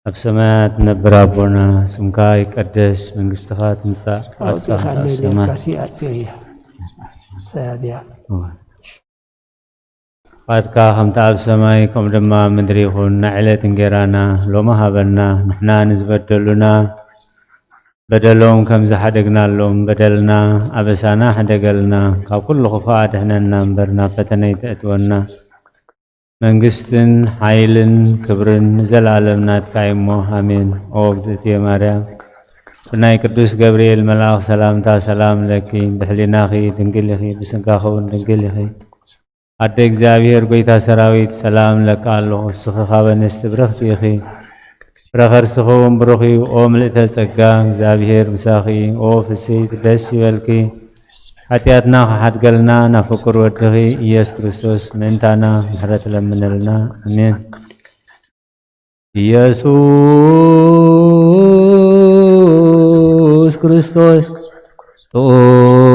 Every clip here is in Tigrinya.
ኣብ ሰማያት ትነብር ኣቦና፣ ስምካ ይቀደስ፣ መንግስትኻ ትምጻእ፣ ፍቓድካ ከምቲ ኣብ ሰማይ። ፍቓድካ ከምቲ ኣብ ሰማይ ከምኡ ድማ ኣብ ምድሪ ይኹን። ናይ ዕለት እንጌራና ሎሚ ሃበና። ንሕና ንዝበደሉና በደሎም ከም ዝሓደግናሎም በደልና ኣበሳና ሕደገልና፣ ካብ ኩሉ ክፉእ ኣድሕነና እምበር ናብ ፈተነ ኣይተእትወና። መንግስትን ሓይልን ክብርን ንዘለኣለም ናትካ እዩ እሞ፣ ኣሜን። ኦ እግዝእትየ ማርያም፣ ብናይ ቅዱስ ገብርኤል መልኣኽ ሰላምታ ሰላም ለኪ፣ ብሕሊናኺ ድንግል ኢኺ፣ ብስጋኺ እውን ድንግል ኢኺ። ኣደ እግዚኣብሔር ጐይታ ሰራዊት፣ ሰላም እለኪ ኣለኹ። ንስኺ ካብ ኣንስቲ ብርኽቲ ኢኺ፣ ፍረ ከርስኺ እውን ብሩኽ እዩ። ኦ ምልእተ ጸጋ፣ እግዚኣብሔር ምሳኺ እዩ። ኦ ፍስሕቲ፣ ደስ ይበልኪ፣ ሓጢኣትና ክሓድገልና ናብ ፍቁር ወድኺ ኢየሱስ ክርስቶስ ምእንታና ምሕረት ለምነልና። ኣሜን። ኢየሱስ ክርስቶስ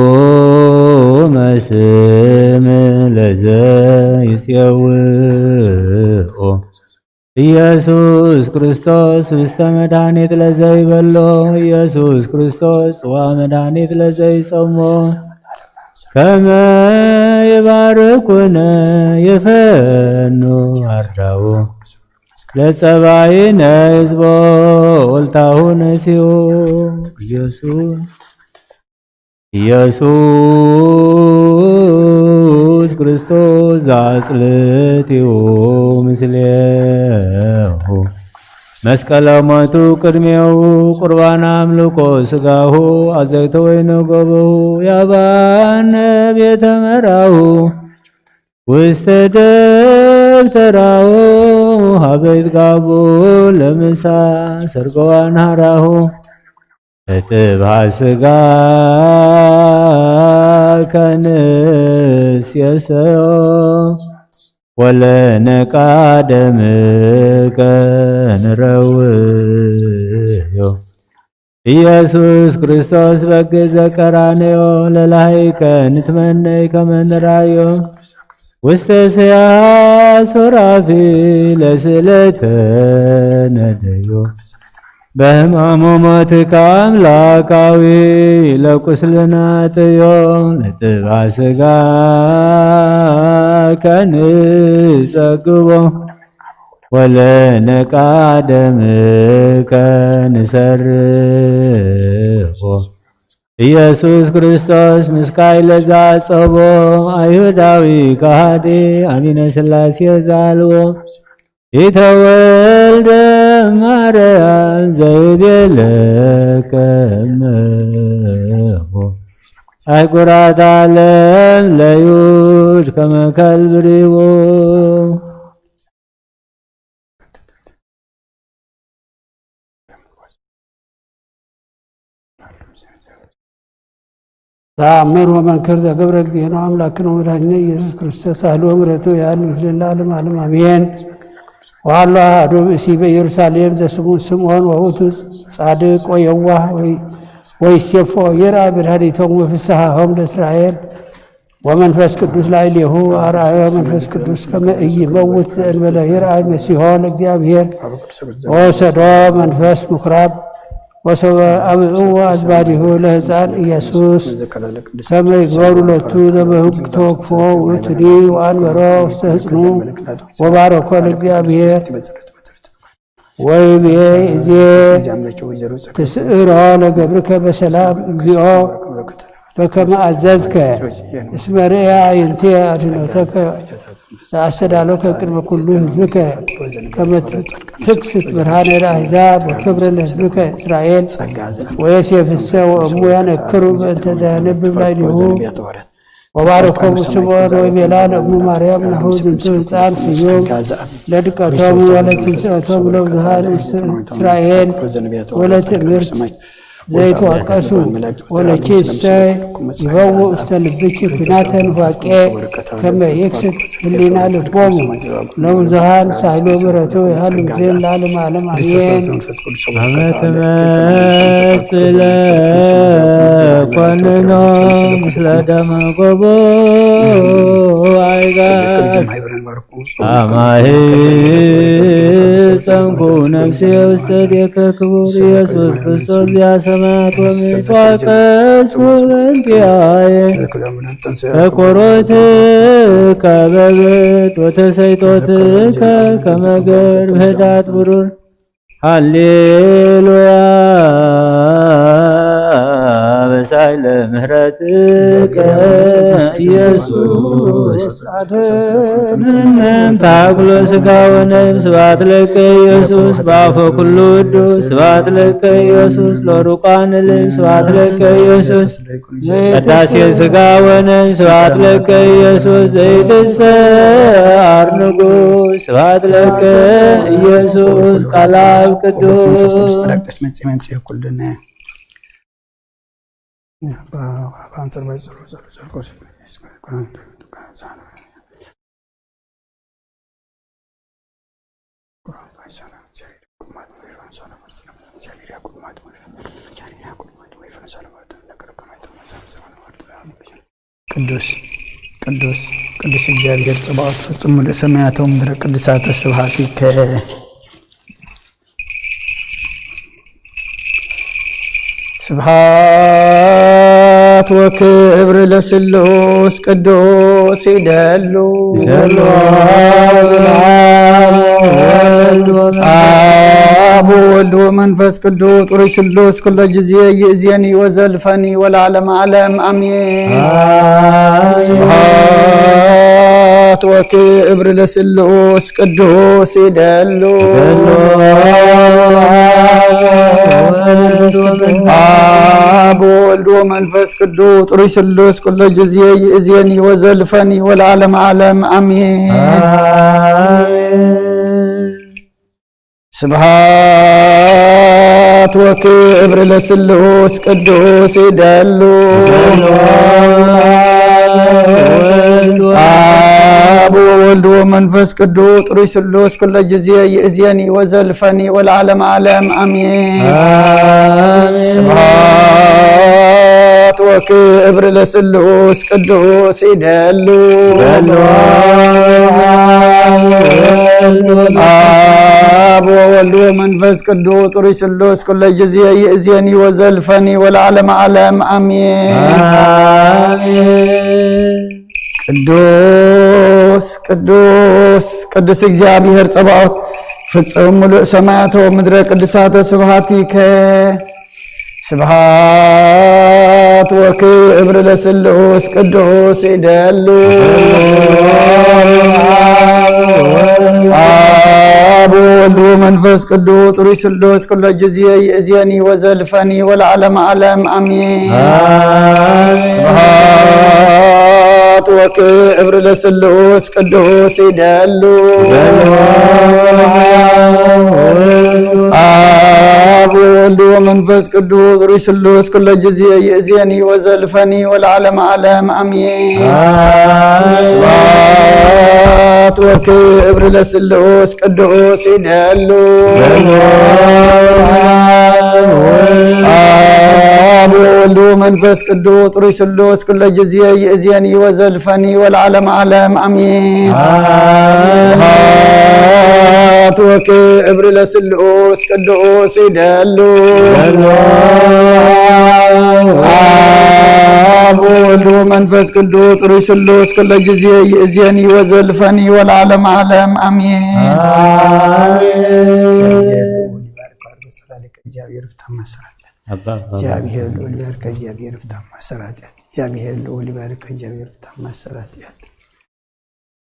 ጥዑመ ስም ለዘይጼውኦ። ኢየሱስ ክርስቶስ ህብስተ መድኃኒት ለዘይበሎ። ኢየሱስ ክርስቶስ ጽዋ መድኃኒት ለዘይጸሞ። ከመ ይባርኩነ ይፈኑ ኣርዳኡ። ለጸባይነ ህዝቦ ወልታሁ ነሲኡ። ኢየሱስ ኢየሱስ ክርስቶስ ዘአጽልቲሁ ምስሌሁ። መስቀለ ሞቱ ቅድሜሁ ቁርባን አምልኮ ስጋሁ። አዘግተ ወይነ ገበሁ ያባነ ቤተ መራሁ። ውስተ ደብተራሁ ሀበ ይትጋቡ ለምሳ ሰርገዋን ሀራሁ። እጥባ ስጋ ከንሴሰዮ ወለነቃ ደምከ ንረውዮ። ኢየሱስ ክርስቶስ በግዕ ዘቀራንዮ ለላህይከ ንትመነይ ከመ ንራዮ። ውስተ ሰያ ሱራፊ ለስእለተ ነደዮ። በሕማሙ ሞትከ አምላካዊ ለቁስልና ጥዮ። ንጥባ ስጋ ከንጸግቦ ወለነቃ ደምከ ንሰርቦ። ኢየሱስ ክርስቶስ ምስካይ ለዛጸቦ። አይሁዳዊ ከሃዲ አሚነ ሥላሴ ዛልዎ። ኢተወልደ ማርያም ዘይቤለከ እመሆ። አህጉራት ዓለም ለዩድ ከመ ከልብ ሪቡ። ተአምር ወመንክር ዘገብረ እግዚእነ አምላክነ ወመድኃኒነ ኢየሱስ ክርስቶስ አህሉ ምሕረቱ ያህሉ ምስለ ለዓለመ ዓለም አሜን። ወሃሎ አሐዱ ብእሲ በኢየሩሳሌም ዘስሙ ስምዖን ወውእቱ ጻድቅ ወየዋህ ወይ-፣ ወይሴፎ ይርአይ መድኃኒቶም ወፍስሐሆም ለእስራኤል። ወመንፈስ ቅዱስ ላዕሌሁ አርአዮ መንፈስ ቅዱስ ከመ ኢይመውት ዘእንበለ ይርአይ መሲሖ ለእግዚአብሔር። ወሰዶ መንፈስ ምኩራብ ወሶበ አብእዎ አዝማዲሁ ለሕፃን ኢየሱስ ከመ ይግበሩ ሎቱ ዘበህግቶ ክፎ ውእቱኒ ወአንበሮ ውስተ ሕፅኑ ወባረኮ ለእግዚአብሔር። ወይቤ እዜ ትስእሮ ለገብርከ በሰላም እግዚኦ በከመ አዘዝከ እስመ ርእየ አዕይንትየ አድኅኖተከ ዘአስተዳሎከ ቅድመ ኩሉ ህዝብከ ከመ ትክስት ብርሃነ ለአሕዛብ ወክብረ ለህዝብከ እስራኤል። ወዮሴፍሰ ወእሙ ያነክሩ በእንተ ዘያነብብ ላዕሌሁ። ወባረኮሙ ስምዖን ወይቤላ ለእሙ ማርያም ናሁ ዝንቱ ህፃን ስዩም ለድቀቶም ወለትንስኦቶም ለብዙሃን እስራኤል ወለትእምርት ዘይትዋቀሱ ወለኪሰ ይበውእ ውስተ ልብኪ ኩናተ ኑፋቄ ከመ ይክስት ህሊና ልቦሙ ለብዙሃን ሳህሎ ምሕረቱ ይሃሉ ምስሌነ ለዓለመ ዓለም አሜን። አመ ትመጽእ ለኮንኖ ምስለ ደመ ጎቦ አይጋ አማሂ ጸንኩ ነፍሴ ውስተ እዴከ ክቡር ኢየሱስ ክርስቶስ ዚአ ሰማያት ወምድር ተዋቀስ ኩሉ እንቲአየ ተኮሮትከ በብት ወተሰይጦትከ ከመ ገር ብህዳት ብሩር። ሃሌሉያ በሳይለ ምህረትከ ኢየሱስ። ታግሎ ስጋ ወነፍስ ስብሐት ለከ ኢየሱስ። ባፎ ኩሉ ውዱ ስብሐት ለከ ኢየሱስ። ለሩቃን ልብ ስብሐት ለከ ኢየሱስ። ቅዳሴ ስጋ ወነፍስ ስብሐት ለከ ኢየሱስ። ዘይትሰዓር ንጉስ ስብሐት ለከ ኢየሱስ። ቃል አብ ቅዱስ። ቅዱስ ቅዱስ ቅዱስ እግዚኣብሔር ጸባኦት ፍጹም ምሉእ ሰማያት ወምድረ ቅዱሳተ ስብሐቲከ። ስብሐት ወክብር ለስሉስ ቅዱስ ይደሉ። ይደሉ። አብ ወወልድ ወመንፈስ ቅዱስ ጥሩይ ስሉስ ኩሎ ጊዜ ይእዜኒ ወዘልፈኒ ወለዓለመ ዓለም አሜን። አሜን። ስብሐት ወክብር ለስሉስ ቅዱስ ይደሉ። አብ ወወልድ ወመንፈስ ቅዱስ ጥሩይ ስሉስ ኩሎ ጊዜ ይእዜኒ ወዘልፈኒ ወለዓለመ ዓለም አሜን። ስብሐት ወክብር ለስሉስ ቅዱስ ይደሉ። አብ ወወልድ ወመንፈስ ቅዱስ ጥሩይ ስሉስ ኩሎ ጊዜ ይእዜኒ ወዘልፈኒ ወለዓለመ ዓለም አሜን። አሜን። ስብሐት ወክብር ለስሉስ ቅዱስ ይደሉ። አብ ወወልድ ወመንፈስ ቅዱስ ጥሩይ ስሉስ ኩሎ ጊዜ ይእዜኒ ወዘልፈኒ ወለዓለመ ዓለም አሜን። አሜን። ቅዱስ ቅዱስ ቅዱስ እግዚኣብሔር ጸባኦት ፍጹም ምሉእ ሰማያተ ወምድረ ቅዱሳተ ስብሐቲከ። ስብሐት ወክብር ለስሉስ ቅዱስ ይደሉ። አብ ወወልድ ወመንፈስ ቅዱስ ጥሩይ ስሉስ ኩሎ ጊዜ ይእዜኒ ወዘልፈኒ ወለዓለመ ዓለም አሜን። አሜን። ስብሐት ወክብር ለስሉስ ቅዱስ ይደሉ። አብ ወወልድ ወመንፈስ ቅዱስ ጥሩይ ስሉስ ኩሎ ጊዜ ይእዜኒ ወዘልፈኒ ወለዓለመ ዓለም አሜን። አሜን። ስብሐት ወክብር ለስሉስ ቅዱስ ይደሉ። አብ ወወልድ ወመንፈስ ቅዱስ ጥሩይ ስሉስ ኩሎ ጊዜ ይእዜኒ ወዘልፈኒ ወለዓለመ ዓለም አሜን። አሜን። ስብሐት ወክብር ለስሉስ ቅዱስ ይደሉ። አብ ወወልድ ወመንፈስ ቅዱስ ጥሩይ ስሉስ ኩሎ ጊዜ ይእዜኒ ወዘልፈኒ ወለዓለመ ዓለም አሜን። አሜን። እግዚአብሔር ልዑል ይባርክ። አድርጎ ሰላሌ ከእግዚአብሔር ፍታ ማሰራት ያለ አባ አባ እግዚአብሔር ልዑል ይባርክ። እግዚአብሔር ፍታ ማሰራት ያለ እግዚአብሔር ልዑል ይባርክ። እግዚአብሔር ፍታ ማሰራት ያለ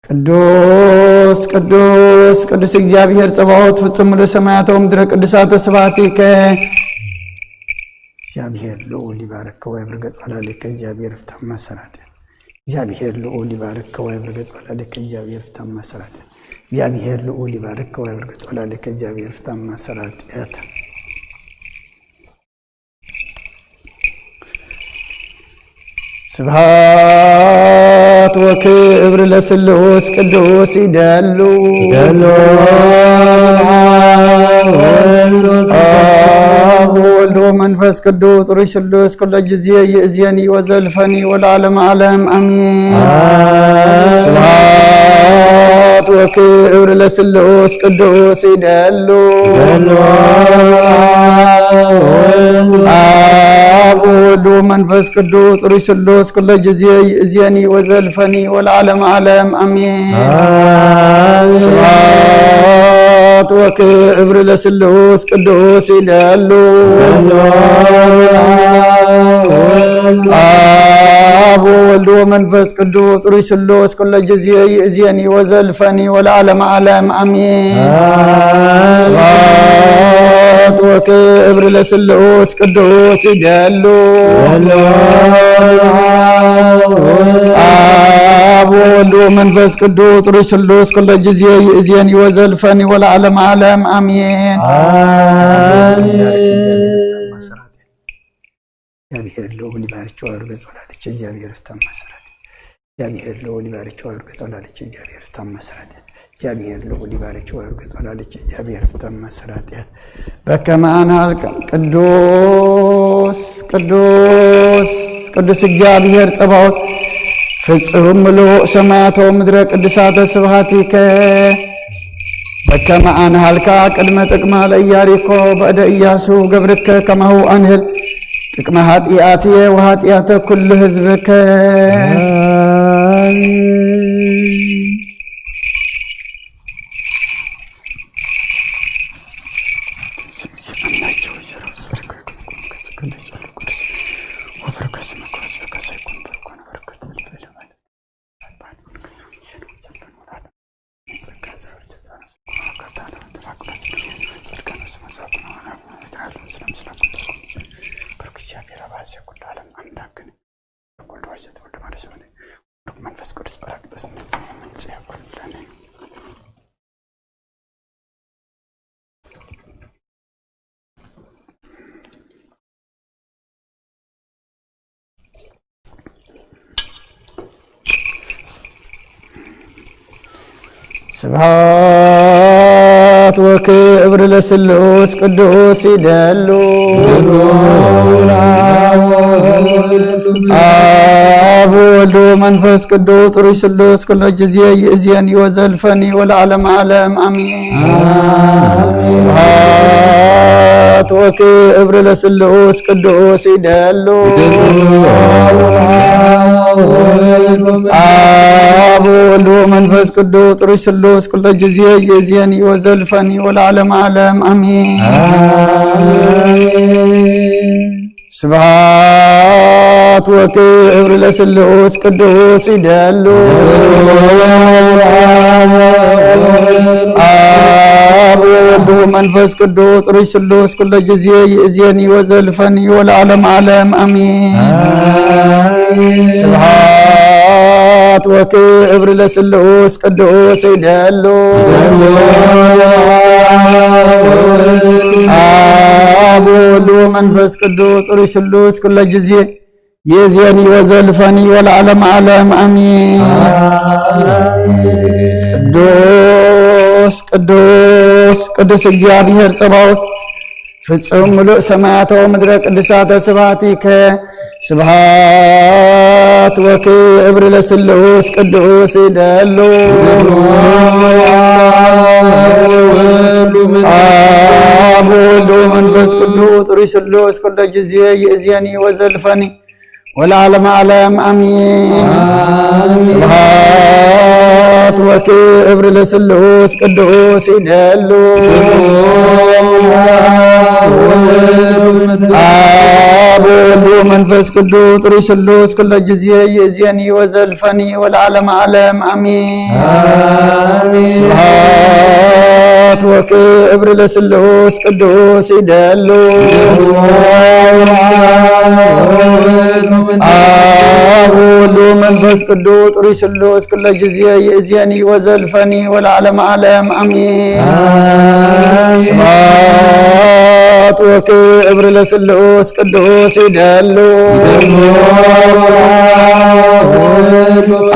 ቅዱስ ቅዱስ ቅዱስ እግዚአብሔር ጸባኦት ፍጹም ምሉእ ሰማያተ ወምድረ ቅዱሳተ ስብሐቲከ። እግዚአብሔር ልዑል ይባርክ። ወይ ብርገጽ ወላሌ ከእግዚአብሔር ፍታ ማሰራት ያለ እግዚአብሔር ልዑል ይባርክ። ወይ ብርገጽ ወላሌ ከእግዚአብሔር ፍታ ማሰራት ያለ እግዚአብሔር ልዑል ይባርክ። ወይ ብርገጽ ወላሌ ከእግዚአብሔር ፍታ ማሰራት ያለ ስብሐት ወክብር ለስሉስ ቅዱስ ይደሉ። ይደሉ። አብ ወወልድ ወመንፈስ ቅዱስ ጥሩይ ስሉስ ኩሎ ጊዜ ይእዜኒ ወዘልፈኒ ወለዓለመ ዓለም አሜን። አሜን። ስብሐት ወክብር ለስሉስ ቅዱስ ይደሉ። ይደሉ። አብ ወወልድ ወመንፈስ ቅዱስ ሩይ ስሉስ ኩሎ ጊዜ ይእዜኒ ወዘልፈኒ ወለዓለመ ዓለም አሜን። አሜን። ስብሐት ወክብር ለስሉስ ቅዱስ ይደሉ። ይደሉ። አብ ወወልድ ወመንፈስ ቅዱስ ሩይ ስሉስ ኩሎ ጊዜ ይእዜኒ ወዘልፈኒ ወለዓለመ ዓለም አሜን። አሜን። ስብሐት ወክብር ለስሉስ ቅዱስ ይደሉ። ይደሉ። አብ ወወልድ ወመንፈስ ቅዱስ ሩይ ስሉስ ኩሎ ጊዜ ይእዜኒ ወዘልፈኒ ወለዓለመ ዓለም አሜን። አሜን። እግዚአብሔር ልዑል ይባርክ ወያድርግ ጸላለች። እግዚአብሔር ይፍታ መሰረት። እግዚአብሔር ልዑል ይባርክ ወያድርግ ጸላለች። እግዚአብሔር ይፍታ መሰረት። እግዚአብሔር ልዑል ይባርክ ወያድርግ ጸላለች። እግዚአብሔር ይፍታ መሰረት። በከመ አነ ሀልከ ቅዱስ ቅዱስ ቅዱስ እግዚአብሔር ጸባኦት ፍጹም ምሉእ ሰማያተ ወምድረ ቅዱሳተ ስብሐቲከ በከመ አነ ሀልካ ቅድመ ጥቅማ ለኢያሪኮ በእደ ኢያሱ ገብርከ ከማሁ አንህል ጥቅመ ኃጢአትየ ወኃጢአተ ኩሉ ህዝብከ። መንፈስ ቅዱስ ጳራቅሊጦስ መጽንዕ መንጽሔ ኩለነ። ስብሐት ወክብር ለስሉስ ቅዱስ ይደሉ። አብ ወወልድ ወመንፈስ ቅዱስ ሩይ ስሉስ ኩሎ ጊዜ ይእዜኒ ወዘልፈኒ ወለዓለመ ዓለም አሜን። ስብሐት ወክብር ለስሉስ ቅዱስ ይደሉ። አብ ወወልድ ወመንፈስ ቅዱስ ሩይ ስሉስ ኩሎ ጊዜ ይእዜኒ ወዘልፈኒ ወለዓለመ ዓለም አሜን። ስብሐት ወክብር ለስሉስ ቅዱስ ይደሉ። አብ ወወልድ ወመንፈስ ቅዱስ ሩይ ስሉስ ኩሎ ጊዜ ይእዜኒ ወዘልፈኒ ወለዓለመ ዓለም አሜን። ስብሐት ወክብር ለስሉስ ቅዱስ ይደሉ። አብ ወወልድ ወመንፈስ ቅዱስ ሩይ ስሉስ ኩሎ ጊዜ ይእዜኒ ወዘልፈኒ ወለዓለመ ዓለም አሜን። ቅዱስ ቅዱስ ቅዱስ እግዚአብሔር ጸባኦት ፍጹም ምሉእ ሰማያተ ወምድረ ቅዱሳተ ስብሐቲከ። ስብሐት ወክብር ለስሉስ ቅዱስ ይደሉ። አብ ወወልድ ወመንፈስ ቅዱስ ሩይ ስሉስ ኩሎ ጊዜ ይእዜኒ ወዘልፈኒ ወለዓለመ ዓለም አሜን። ስብሐት ወክብር ለስሉስ ቅዱስ ይደሉ። አብ ወወልድ ወመንፈስ ቅዱስ ሩይ ስሉስ ኩሎ ጊዜ ይእዜኒ ወዘልፈኒ ወለዓለመ ዓለም አሜን። ስብሐት ወክብር ለስሉስ ቅዱስ ይደሉ። አብ ወወልድ ወመንፈስ ቅዱስ ሩይ ስሉስ ኩሎ ጊዜ ይእዜኒ ወዘልፈኒ ወለዓለመ ዓለም አሜን። ስብሐት ወክብር ለስሉስ ቅዱስ ይደሉ።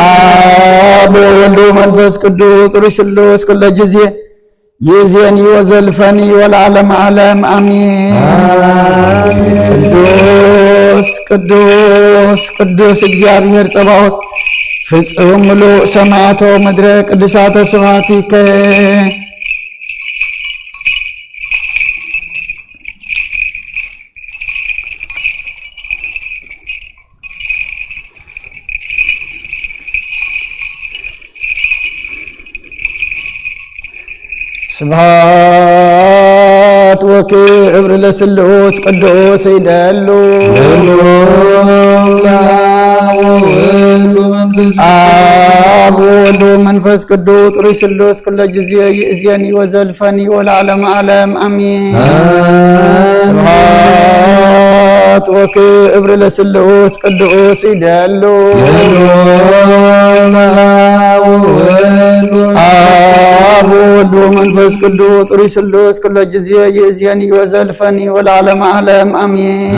አብ ወወልድ ወመንፈስ ቅዱስ ሩይ ስሉስ ኩሎ ጊዜ ይእዜኒ ወዘልፈኒ ወለዓለመ ዓለም አሜን። ቅዱስ ቅዱስ ቅዱስ እግዚአብሔር ጸባኦት ፍጹም ምሉእ ሰማያቶ ምድረ ቅዱሳተ ስብሐቲከ። ስብሐት ወክብር ለስሉስ ቅዱስ ይደሉ። አብ ወወልድ ወመንፈስ ቅዱስ ጥሩይ ስሉስ ኩሎ ጊዜ ይእዜኒ ወዘልፈኒ ወለዓለመ ዓለም አሜን። ስብሐት ወክብር ለስሉስ ቅዱስ ይደሉ። አብ ወወልድ ወመንፈስ ቅዱስ ጥሩይ ስሉስ ኩሎ ጊዜ ይእዜኒ ወዘልፈኒ ወለዓለመ ዓለም አሜን።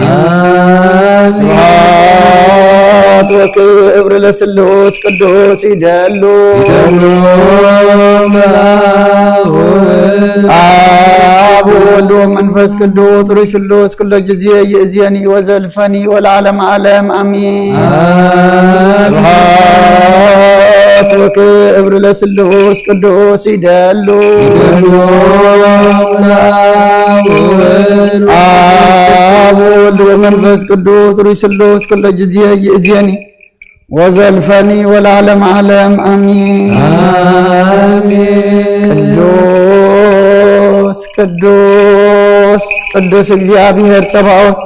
ስብሐት ወክብር ለስሉስ ቅዱስ ይደሉ። አብ ወወልድ ወመንፈስ ቅዱስ ጥሩይ ስሉስ ኩሎ ጊዜ ይእዜኒ ወዘልፈኒ ወለዓለመ ዓለም አሜን። ስብሐት ወክብር ለስሉስ ቅዱስ ይደሉ። አብ ወወልድ ወመንፈስ ቅዱስ ጥሩይ ስሉስ ኩሎ ጊዜ ይእዜኒ ወዘልፈኒ ወለዓለመ ዓለም አሜን። አሜን። ቅዱስ ቅዱስ ቅዱስ እግዚኣብሔር ጸባኦት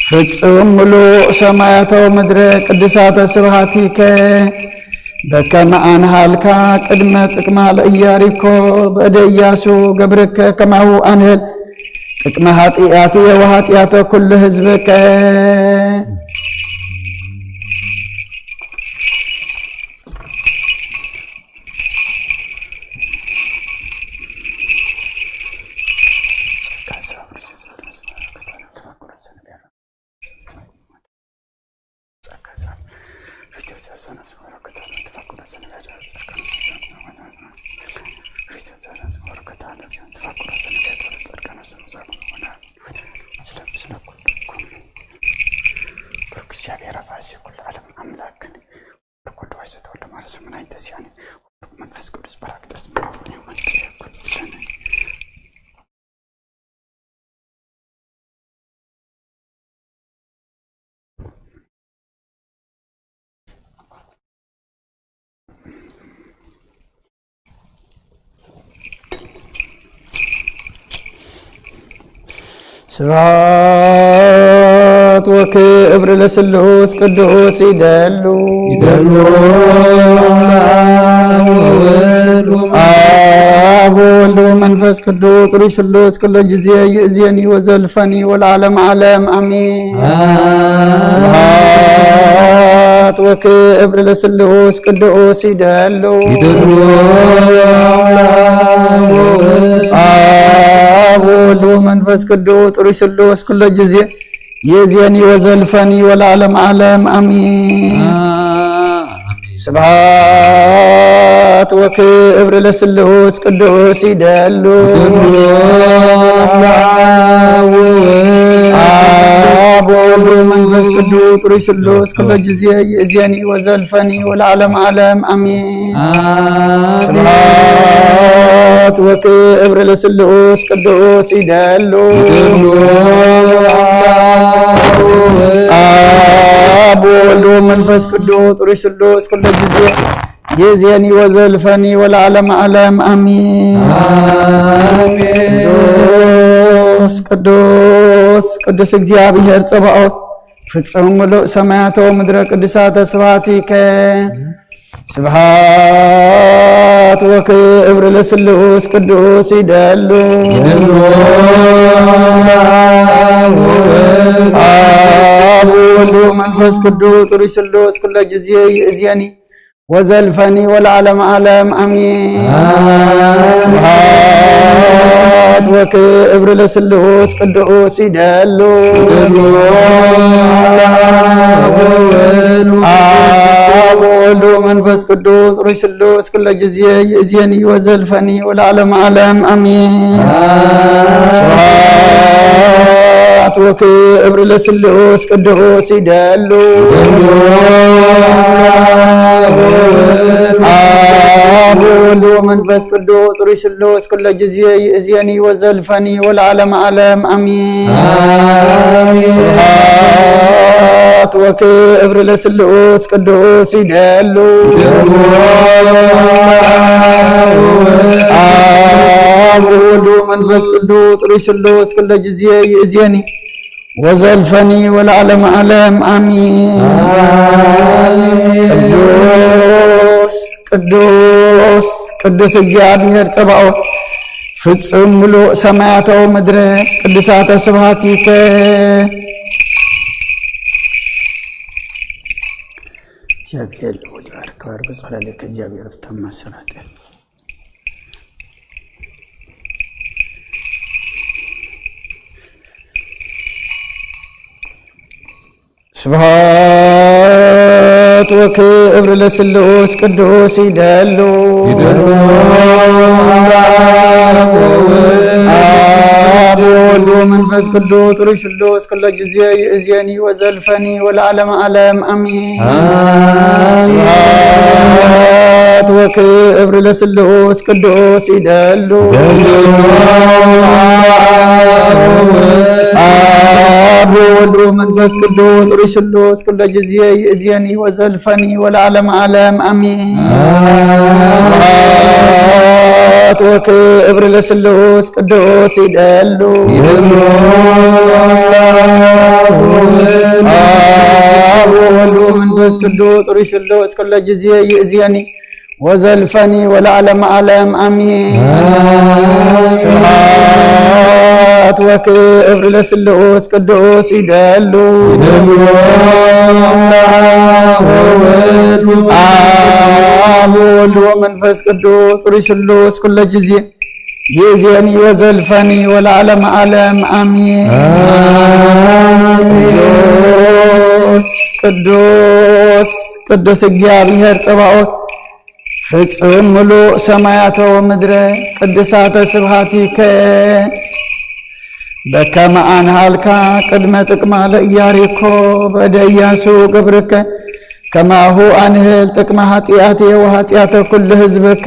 ፍጹም ምሉእ ሰማያተ ወምድረ ቅዱሳተ ስብሐቲከ በከመ አንሃልካ ቅድመ ጥቅማ ለኢያሪኮ በእደ ኢያሱ ገብርከ ከማሁ አንህል ጥቅመ ኃጢአትየ ወኃጢአተ ኩሉ ህዝብከ። ብሩክ እግዚኣብሔር አብ ርእሲ ኩሉ ዓለም አምላክን ብሩክ ወልድ ዋሕድ ዘተወልደ ማርያም ስምና ይንተስያኒ ብሩክ መንፈስ ቅዱስ ጳራቅሊጦስ መጥኔ መጽእ ኩልነ። ስብሐት ወክብር ለስሉስ ቅዱስ ይደሉ። ይደሉ አብ ወወልድ ወመንፈስ ቅዱስ ጥሩይ ስሉስ ኩሎ ጊዜ ይእዜኒ ወዘልፈኒ ወለዓለመ ዓለም አሜን። ስብሐት ወክብር ለስሉስ ቅዱስ ይደሉ። ይደሉ አብ ወወልድ ወመንፈስ ቅዱስ ጥሩይ ስሉስ ኩሎ ጊዜ ይእዜኒ ወዘልፈኒ ወለዓለመ ዓለም አሜን። ስብሐት ወክብር ለስሉስ ቅዱስ ይደሉ። አብ ወወልድ ወመንፈስ ቅዱስ ጥሩይ ስሉስ ኩሎ ጊዜ ይእዜኒ ወዘልፈኒ ወለዓለመ ዓለም አሜን። ስብሐት ወክብር ለስሉስ ቅዱስ ይደሉ። አብ ወወልድ ወመንፈስ ቅዱስ ጥሩይ ስሉስ ኩሎ ጊዜ ይእዜኒ ወዘልፈኒ ወለዓለመ ዓለም አሜን። ቅዱስ ቅዱስ ቅዱስ እግዚኣብሔር ጸባኦት ፍጹም ምሉእ ሰማያተ ወምድረ ቅዱሳተ ስብሐቲከ። ስብሐት ወክብር ለስሉስ ቅዱስ ይደሉ። አብ ወወልድ ወመንፈስ ቅዱስ ጥሩይ ስሉስ ኩሎ ጊዜ ይእዜኒ ወዘልፈኒ ወለዓለመ ዓለም አሜን። ስብሐት ወክብር ለስሉስ ቅዱስ ይደሉ። አብ ወወልድ ወመንፈስ ቅዱስ ጥሩይ ስሉስ ኩሎ ጊዜ ይእዜኒ ወዘልፈኒ ወለዓለመ ዓለም አሜን። ስብሐት ወክብር ለስሉስ ቅዱስ ይደሉ። አብ ወወልድ ወመንፈስ ቅዱስ ርሱሎስ ኩለ ጊዜ ይእዜኒ ወዘልፈኒ ወለዓለመ ዓለም አሜን። አሜን። ስብሐት ወክብር ለስሉስ ቅዱስ ይደሉ። አብ ወወልድ ወመንፈስ ቅዱስ ርሱሎስ ኩለ ጊዜ ይእዜኒ ወዘልፈኒ ወለዓለመ ዓለም አሜን። አሜን። ቅዱስ ቅዱስ ቅዱስ እግዚኣብሔር ጸባኦት ፍጹም ምሉእ ሰማያተ ወምድረ ቅዱሳተ ስብሐቲከ። እግዚኣብሔር ልዑል ይባርክ። ባርክ ጸላለከ እግዚኣብሔር ፍታማ ስራተ። ስብሐት ወክብር ለስሉስ ቅዱስ ይደሉ። ይደሉ። አብ ወወልድ ወመንፈስ ቅዱስ ርሱሎስ ኩለ ጊዜ ይእዜኒ ወዘልፈኒ ወለዓለመ ዓለም አሜን። አሜን። ስብሐት ወክብር ለስሉስ ቅዱስ ይደሉ። ይደሉ። አብ ወወልድ ወመንፈስ ቅዱስ ርሱሎስ ኩለ ጊዜ ይእዜኒ ወዘልፈኒ ወለዓለመ ዓለም አሜን። አሜን። ስብሐት ወክብር ለስሉስ ቅዱስ ይደሉ። ይደሉ። አብ ወወልድ ወመንፈስ ቅዱስ ርሱሎስ ኩለ ጊዜ ይእዜኒ ወዘልፈኒ ወለዓለመ ዓለም አሜን። አሜን። ስብሐት ወክብር ለስሉስ ቅዱስ ይደሉ። ይደሉ። አብ ወወልድ አብ ወወልድ ወመንፈስ ቅዱስ ርሱሎስ ኩለ ጊዜ ይእዜኒ ወዘልፈኒ ወለዓለመ ዓለም አሜን። አሜን። ቅዱስ ቅዱስ ቅዱስ እግዚኣብሔር ጸባኦት ፍጹም ምሉእ ሰማያተ ወምድረ ቅዱሳተ ስብሐቲከ። በከመ አንሃልካ ቅድመ ጥቅማ ለኢያሪኮ በእደ ኢያሱ ግብርከ፣ ከማሁ አንህል ጥቅመ ኃጢአቴ ወኃጢአተ ኩሉ ህዝብከ።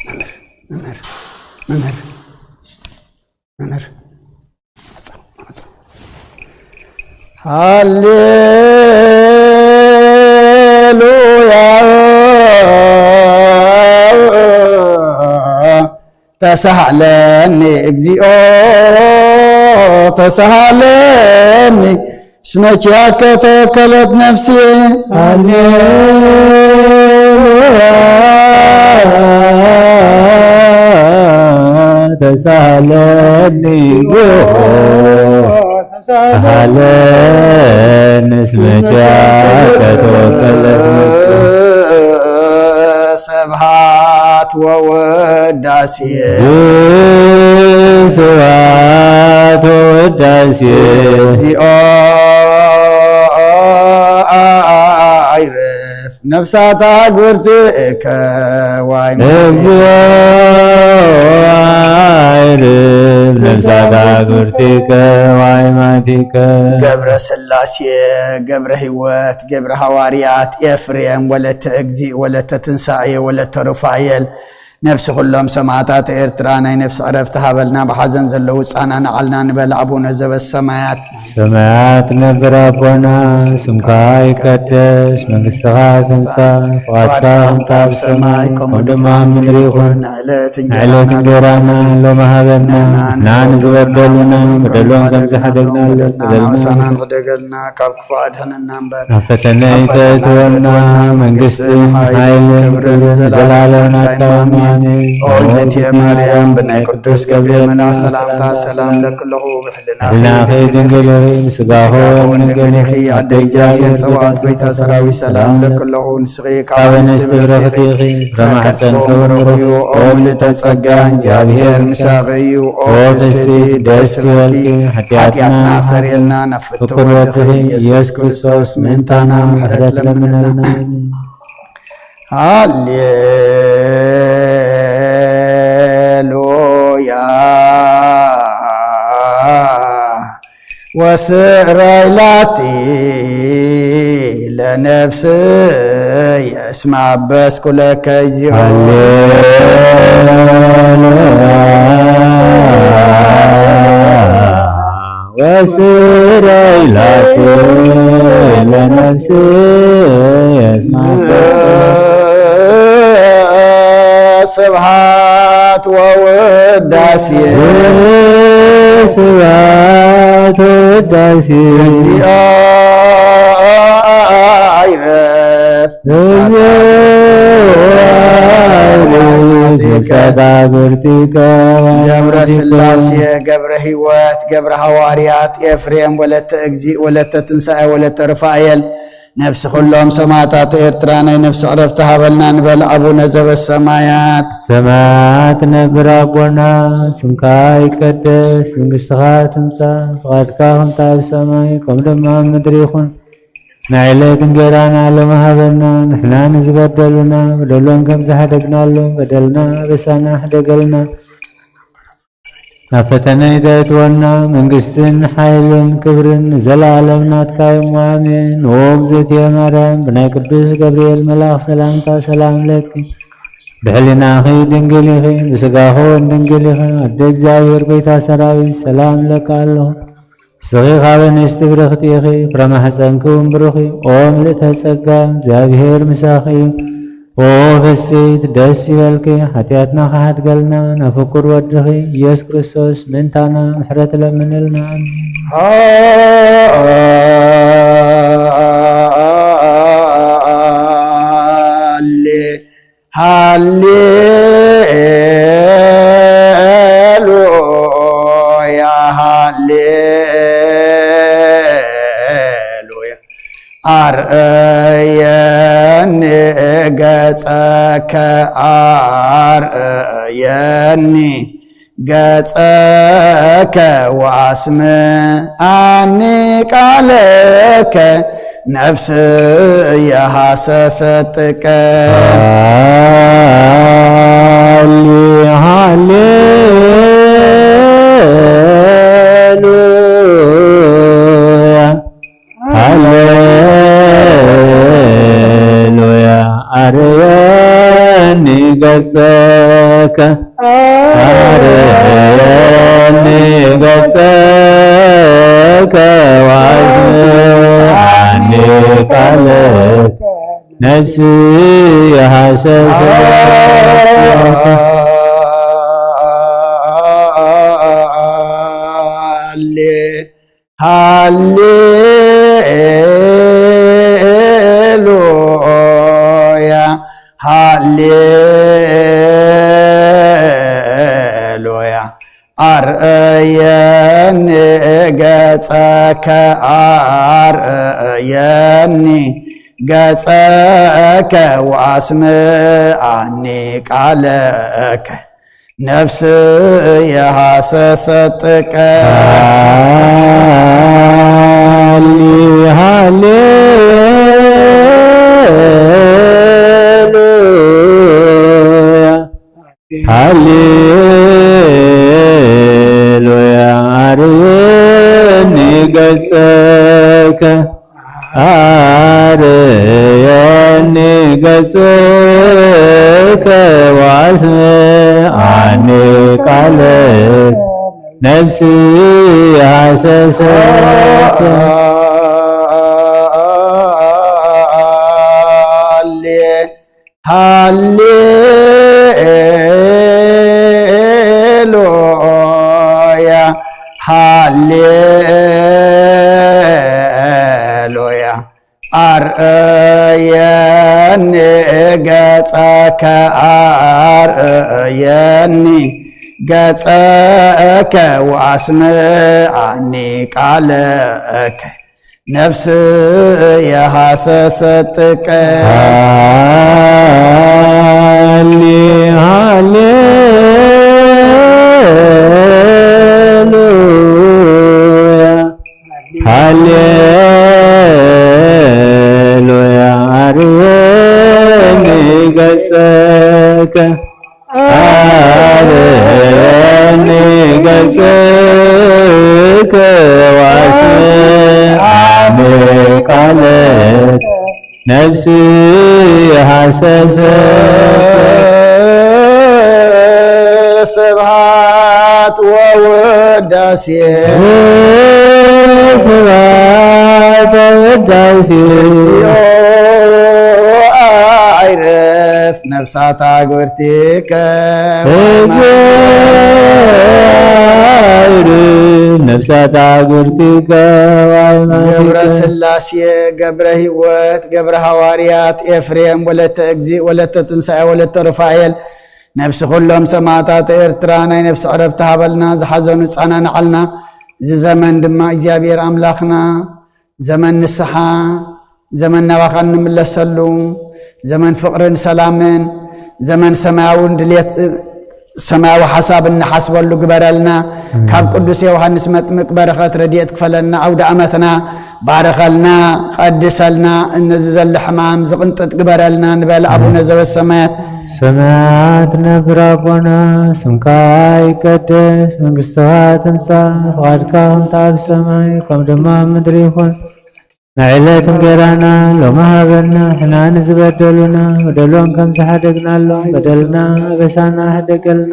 መምህር፣ መምህር፣ መምህር፣ መምህር። ሃሌሉያ ተሳሃለኒ እግዚኦ ተሳሃለኒ እስመ ኪያከ ተወከለት ነፍስየ። ሃሌሉያ ተሳሃለኒ፣ ተሳሃለኒ፣ እስመ ኪያከ ተወከለት ነፍሲ። ስብሐት ወውዳሴ። ስብሐት ወውዳሴ። እግዚኦ አይረፍ ነፍሳታ ግብርትከ ዋይ። እግዚኦ አይርፍ ነፍሳታ ግብርትከ ዋይ ማቲከ። ገብረ ስላሴ፣ ገብረ ህይወት፣ ገብረ ሃዋርያት፣ ኤፍሬም፣ ወለተ እግዚእ፣ ወለተ ትንሳኤ፣ ወለተ ሩፋኤል፣ ነፍሲ ኩሎም ሰማዕታት ኤርትራ ናይ ነፍሲ ዕረፍቲ ሃበልና። ብሓዘን ዘለዉ ጻና ንዓልና ንበል። ኣቡነ ዘበሰማያት። ሰማያት ነብር ኣቦና፣ ስምካ ይቀደስ፣ መንግስትኻ ትምጻእ፣ ፍቓድካ ከምታ ኣብ ሰማይ፣ ከምኡ ድማ ኣብ ምድሪ ይኹን። ንዕለት ንዕለት እንጀራና እንጀራና ሎሚ ሃበና፣ ንሕና ንዝበደሉና በደሎም ከም ዝሓደግናሉ በደልና ንሕደገልና፣ ካብ ክፉእ ኣድሕነና እምበር፣ ናብ ፈተነ ኣይተእትወና፣ መንግስትን ሓይልን ክብርን ዘለዓለም ናትካ እዩ። ኣሜን። ኦ እግዝእትየ ማርያም፣ ብናይ ቅዱስ ገብርኤል መልኣክ ሰላምታ ሰላም እብለኪ ኣለኹ። ብሕልናኺ ድንግል ኢኺ፣ ብስጋኺ እውን ድንግል ኢኺ። ኣደ እግዚኣብሔር ጸባኦት፣ ጎይታ ሰራዊት፣ ሰላም እብለኪ ኣለኹ። ንስኺ ካብ ኣንስቲ ብርኽቲ ኢኺ፣ ፍረ ከርስኺ እውን ብሩኽ እዩ። ኦ ምልዕተ ጸጋ፣ እግዚኣብሔር ምሳኺ እዩ። ኦ ፍስሕቲ፣ ደስ ይበልኪ፣ ሓጢኣትና ሓጢኣትና ኣሰርእየልና፣ ናብ ፍትው ወድኺ ኢየሱስ ክርስቶስ ምእንታና ምሕረት ለምንልና። ሃሌሉያ። ወስራይ ላቲ ለነፍስየ እስመ አበስኩ ለከ እግዚኦ። ሃሌሉያ። ወስራይ ላቲ ለነፍስየ እስመ አበስኩ። ስብሐት ወውዳሴ። ስብሐት ወውዳሴ። እግዚኦ አይረፍ። እግዚኦ አይረፍ። ገብረ ስላሴ፣ ገብረ ህይወት፣ ገብረ ሃዋርያት፣ ኤፍሬም፣ ወለተ እግዚእ፣ ወለተ ትንሳኤ፣ ወለተ ሩፋኤል፣ ነፍሲ ኩሎም ሰማዕታት ኤርትራ ናይ ነፍሲ ዕረፍቲ ሃበልና ንበል። ኣቡነ ዘበሰማያት። ሰማያት ነብር ኣቦና፣ ስምካ ይቀደስ፣ መንግስትኻ ትምጻእ፣ ፍቓድካ ከምታ ኣብ ሰማይ ከምኡ ድማ ኣብ ምድሪ ይኹን። ናይ ዕለት እንጀራና ሎሚ ሃበና፣ ንሕና ንዝበደሉና በደሎም ከም ዝሓደግናሎም በደልና ኣበሳና ሕደገልና። ናብ ፈተነ ኣይተእትወና፣ መንግስትን ሓይልን ክብርን ንዘለኣለም ናትካ እዩ እሞ፣ ኣሜን። ኦ እግዝእትየ ማርያም፣ ብናይ ቅዱስ ገብርኤል መልኣኽ ሰላምታ ሰላም ለኪ። ብሕሊናኺ ድንግል ኢኺ፣ ብስጋኺ እውን ድንግል ኢኺ። ኣደ እግዚኣብሔር፣ ጎይታ ሰራዊት፣ ሰላም ለካ ኣለኹ። ንስኺ ካብ ኣንስቲ ብርኽቲ ኢኺ፣ ፍረ ማሕፀንኪ እውን ብሩኽ እዩ። ኦ ምልእተ ጸጋ፣ እግዚኣብሔር ምሳኺ እዩ። ኦ ፍስሕቲ፣ ደስ ይበልኪ፣ ሓጢኣትና ክሓድገልና፣ ናብ ፍቁር ወድኺ ኢየሱስ ክርስቶስ ምእንታና ምሕረት ለምንልና። ኣሜን። ሃሌ ሃሌሉያ፣ ሃሌሉያ። ኣርእየኒ ገጸከ፣ ኣርእየኒ ገጸከ ወአስምዓኒ ቃለከ፣ ነፍስየ ሃሰሰት ጥቀ። ሃሌ ሃሌሉያ። ሃሌሉያ። ኣርየኒ ገጸከ፣ ኣርየኒ ገጸከ፣ ወአስምዓኒ ቃለከ፣ ነፍስየ ሃሰሰት። ሃሌ ሃሌሉያ፣ ሃሌሉያ። ገጸከ ኣርእየኒ ገጸከ ወኣስምዓኒ ቃለከ ነፍስየ ሃሰሰት ጥቀ። ሃሌ ሃሌሉያ ሃሌሉያ ኣርእየኒ ገጸከ ኣርእየኒ ገጸከ ወኣስምዓኒ ቃለ ነፍሲ ሃሰሰት። ሃሌ ሃሌሉያ ኣርእየኒ ገጸከ ኣርእየኒ ገጸከ ወኣስምዓኒ ቃለከ ነፍስየ ሃሰሰት ጥቀ። ሃሌ ሃሌሉያ ሃሌሉያ ኣርእየኒ ገጸከ ኣርእየኒ ገጸከ ወኣስምዓኒ ቃለከ ነፍስየ ሃሰሰት። ስብሐት ወውዳሴ ስብሐት ወውዳሴ እግዚኦ ኣይረፍ ነፍሳት ኣግብርቲከ እግዚኦ ኣይረፍ ነፍሳት ኣግብርቲከ ገብረ ስላሴ ገብረ ሕይወት ገብረ ሃዋርያት ኤፍሬም ወለተ እግዚእ ወለተ ትንሳኤ ወለተ ሩፋኤል ነፍሲ ኩሎም ሰማእታት ኤርትራ ናይ ነፍሲ ዕረፍቲ ሃበልና፣ ዝሓዘኑ ጸናንዓልና። እዚ ዘመን ድማ እግዚኣብሔር ኣምላኽና ዘመን ንስሓ፣ ዘመን ናባኻ እንምለሰሉ፣ ዘመን ፍቕርን ሰላምን፣ ዘመን ሰማያውን ድሌት ሰማያዊ ሓሳብ እንሓስበሉ ግበረልና። ካብ ቅዱስ ዮሃንስ መጥምቅ በረኸት ረድኤት ክፈለና። ኣውደ ኣመትና ባርኸልና፣ ቀድሰልና። እነዚ ዘሎ ሕማም ዝቕንጥጥ ግበረልና ንበል። ኣቡነ ዘበሰማያት ሰማያት ነብር ኣቦና፣ ስምካ ይቀደስ፣ መንግስትኻ ትምጻእ፣ ፍቓድካ ከምቲ ኣብ ሰማይ ከም ድማ ኣብ ምድሪ ይኹን። ንዕለት እንጌራና ሎሚ ሃበና፣ ሕና ንዝበደሉና በደሎም ከም ዝሓደግናሎም በደልና ኣበሳና ሕደገልና።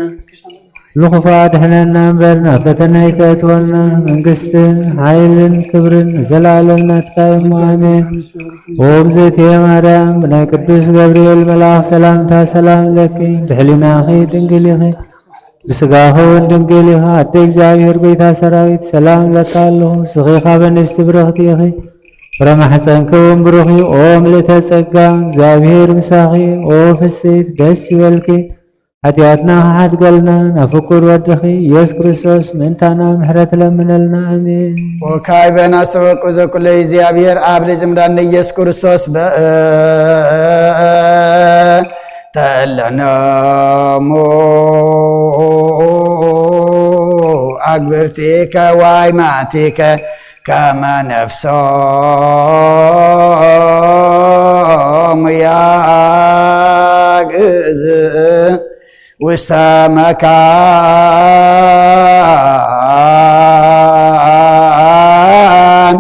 ንክፉ ኣድሕነና እምበር ናብ ፈተና ኣይተእትወና። መንግስትን ሓይልን ክብርን ንዘለኣለም ናትካ እዩ እሞ ኣሜን። እግዝእትየ ማርያም ብናይ ቅዱስ ገብርኤል መልኣኽ ሰላምታ ሰላም ለኪ፣ ብሕሊናኺ ድንግል ኢኺ፣ ብስጋኺ እውን ድንግል ኢኺ። ኣደ እግዚኣብሔር ጎይታ ሰራዊት ሰላም እለካ ኣለኹ። ንስኺ ካብ ኣንስቲ ብርኽቲ ኢኺ፣ ፍረ ማሕፀንኪ እውን ብሩኽ እዩ። ኦ ምልእተ ጸጋ እግዚኣብሔር ምሳኺ፣ ኦ ፍስሕቲ ደስ ይበልኪ። ሓጢኣትና ክሓድገልና ናብ ፍቁር ወድኺ ኢየሱስ ክርስቶስ ምእንታና ምሕረት ለምነልና። ኣሜን። ወካዕበ ናስተበቁ ዘኩለ እግዚኣብሔር ኣብ ልጅምዳን ኢየሱስ ክርስቶስ በ ተለነሙ ኣግብርቲከ ዋይማቲከ ከመ ነፍሶሙ ያግዝ ውስተ መካን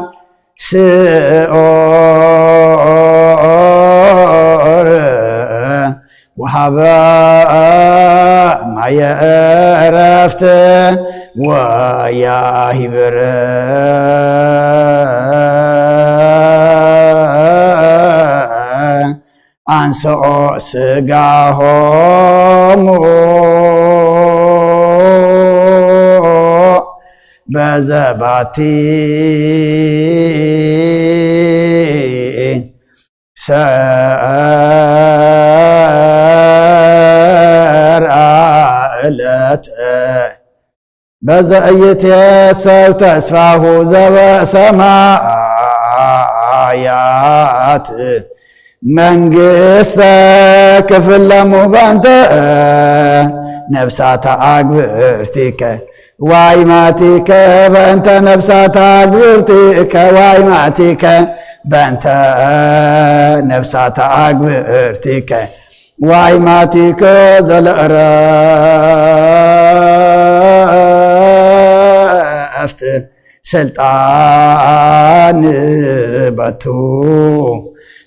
ስኦር ወሃበ ማየ ዕረፍት ወያሂብር ኣንስኦ ስጋሆሙ በዘባቲ ሰርአ ዕለት በዘ እይትየሰው ተስፋሁ ዘበሰማያት መንግስተ ክፍለሙ በእንተ ነፍሳተ አግብርቲከ ዋይማቲከ በእንተ ነፍሳተ አግብርቲከ ዋይማቲከ በእንተ ነፍሳተ አግብርቲከ ዋይማቲከ ዘለእረፍት ስልጣን በቱ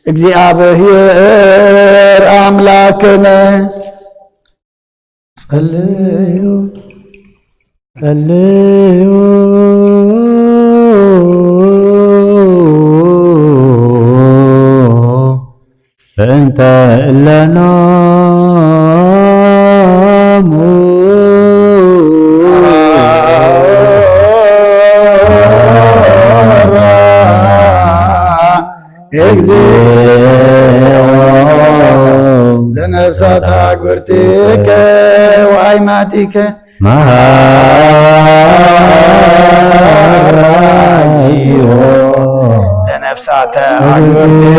እግዚኣብሔር ኣምላክነ። ጸልዩ ጸልዩ በእንተ እለኖሙ እግዚኦ ለነፍሳት አግብርቲከ ወአይማቲከ መሃራጊዮ ለነፍሳተ አግብርቲከ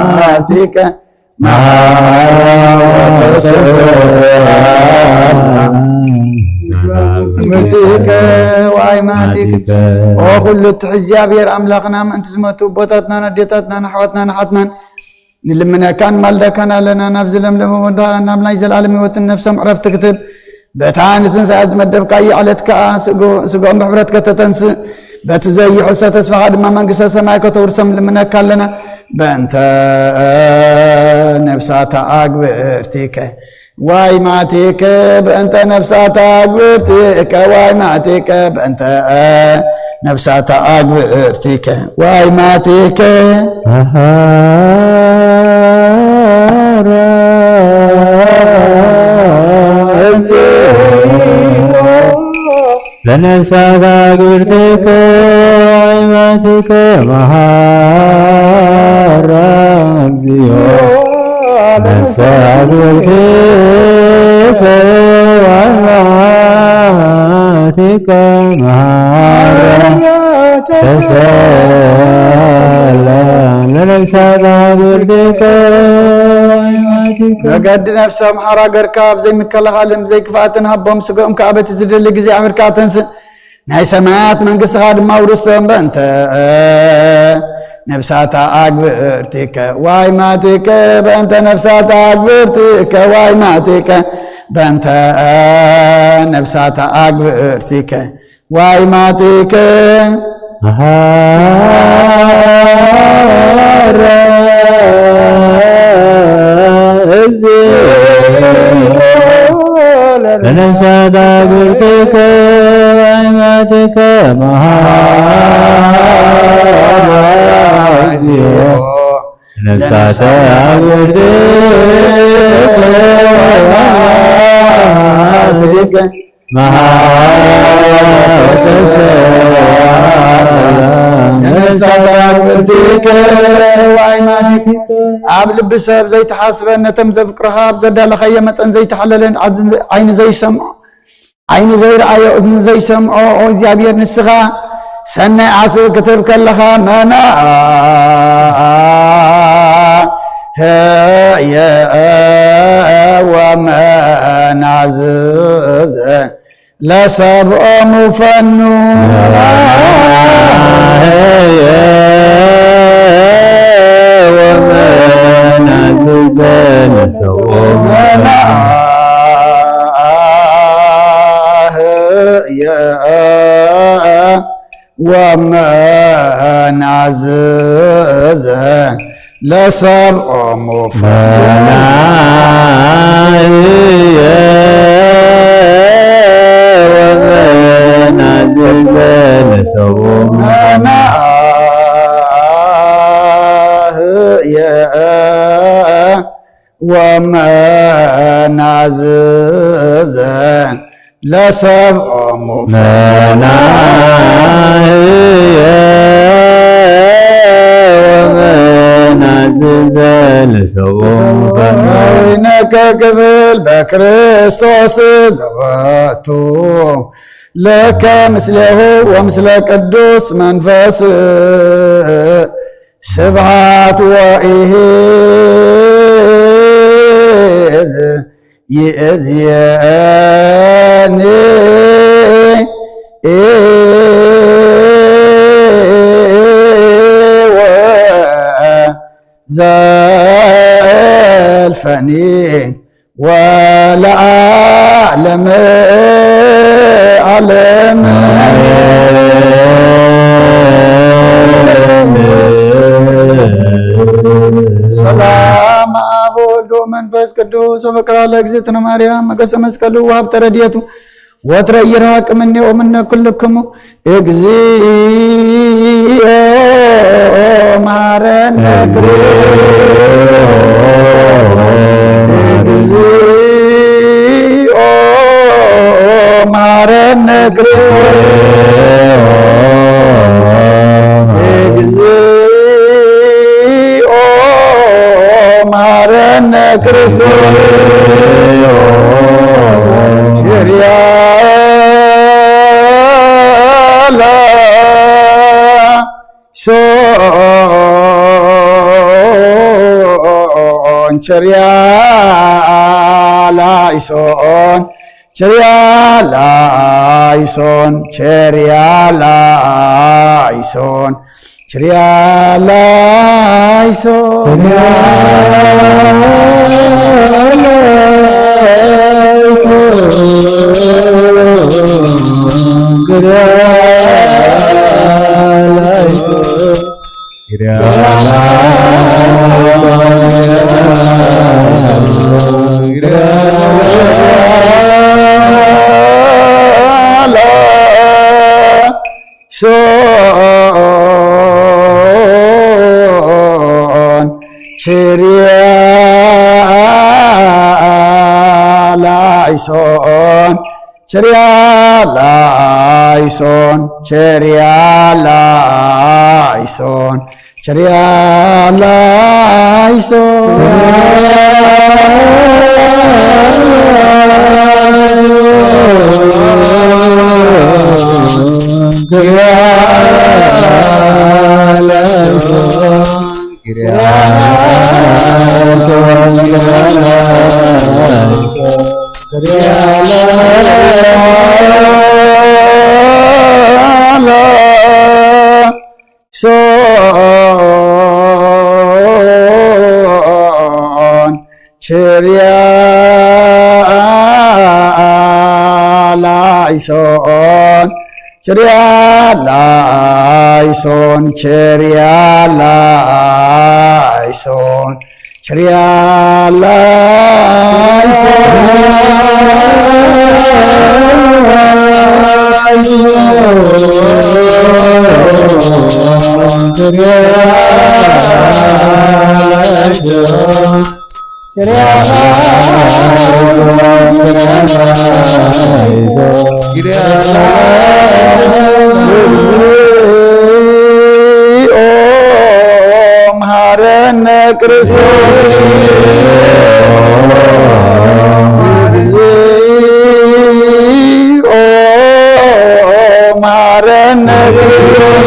ወአይማቲከ መሃራ ወተስሃላ ትምህርቲከ ወአይማቲከ። ኦ ኩሉ ትሕ እግዚኣብሔር ኣምላኽና፣ ምእንቲ ዝመቱ ኣቦታትናን ኣዴታትናን ኣሕዋትናን ኣሓትናን ንልምነካን ማልደካን ኣለና። ናብ ዝለምለመ ቦታ ናብ ናይ ዘላለም ህይወትን ነፍሶም ዕረፍቲ ክትብ በታ ንትንሳኤ ዝመደብካዮ ዕለት ከኣ ስግ-፣ ስግኦም ብሕብረት ከተተንስእ፣ በቲ ዘይሕሰ ተስፋኻ ድማ መንግስተ ሰማይ ከተውርሶም ልምነካ ኣለና። በእንተ ነፍሳተ አግብርቲከ ዋይማቲከ፣ በእንተ ነፍሳተ አግብርቲከ ዋይማቲከ፣ በእንተ ነፍሳተ አግብርቲከ ዋይማቲከ። መሃራ እግዚኦ ለነፍሳት አግብርቲከ ወአይማቲከ መሃራ እግዚኦ ለነፍሳት አግብርቲከ ወአይማቲከ መሃራ ተሰላ ለነፍሳት አግብርቲከ ወአይማቲከ። መገዲ ነፍሶም ሓራ ገርካ ብዘይ ምክልኻልን ብዘይ ክፍኣትን ሃቦም፣ ስግኦም ከኣ በቲ ዝደሊ ግዜ ኣሕቢርካ ተንስእ። ናይ ሰማያት መንግስትኻ ድማ ኣውርሶም። በእንተ ነፍሳት አግብርቲከ ወአይማቲከ፣ በእንተ ነፍሳት አግብርቲከ ወአይማቲከ፣ በእንተ ነፍሳት አግብርቲከ ወአይማቲከ። መሃራ እግዚኦ ለነፍሳት አግብርቲከ ወአይማቲከ መሃራ እግዚኦ ለነፍሳት አግብርቲከ ወአይማቲከ መሃራ ተሰላ ለነፍሳት አግብርቲከ ወአይማቲከ። ኣብ ልቢ ሰብ ዘይተሓስበን ነቶም ዘፍቅሩኻ ኣብ ዘዳለኻዮ መጠን ዘይተሓለለን ዓይኒ ዘይሰምዖ፣ ዓይኒ ዘይረኣዮ፣ እዝኒ ዘይሰምዖ፣ ኦ እግዚኣብሔር ንስኻ ሰናይ ዓስብ ክትብ ከለኻ መናህየ ወመናዝዘ ለሰብኦሙ ፈኑ። መናህየ ወመናዝዘ ለሰብኦሙ መናህየ ወመናዝዘ ለሰብኦሙ ፈኑ። መናህየ ወመናዝዘ ለሰብኦሙ መናህየ ወመናዝዘ ለሰብኦሙ ፈኑ። መናህየ ወመ ናዝዘ ለሰቦ ከዊነከ ክብል በክርስቶስ ዘወቱ ለከ ምስሌሁ ወምስለ ቅዱስ መንፈስ ስብሐት ወኢሂዝ ይእዝየኒ ወዘልፈኒ ወለዓለመ ዓለም። ሰላም አብ ወወልድ ወመንፈስ ቅዱስ ወፍቅራ ለእግዝእትነ ማርያም መገሰ መስቀሉ ወሀብተ ረድኤቱ ወትረ ይራቅ እምኔሁ ወምነ ኩልክሙ። እግዚኦ መሐረነ ክርስቶስ። እግዚኦ መሐረነ ክርስቶስ። እግዚኦ መሐረነ ክርስቶስ። ኪርያ ላይሶን ቸርያ ላይሶን ቸርያ ላይሶን ቸርያ ላይሶን ቸርያ ላይሶን ሶን ችርያ ላይሶን ችርያ ላይሶን ችርያ ላይሶን ችርያ ላይሶን ሶን ችርያ ላይሶን ችርያ ላይሶን ችርያ ላይሶን ችርያ ላይሶን እግዚኦ መሐረነ ክርስቶስ። እግዚኦ መሐረነ ክርስቶስ።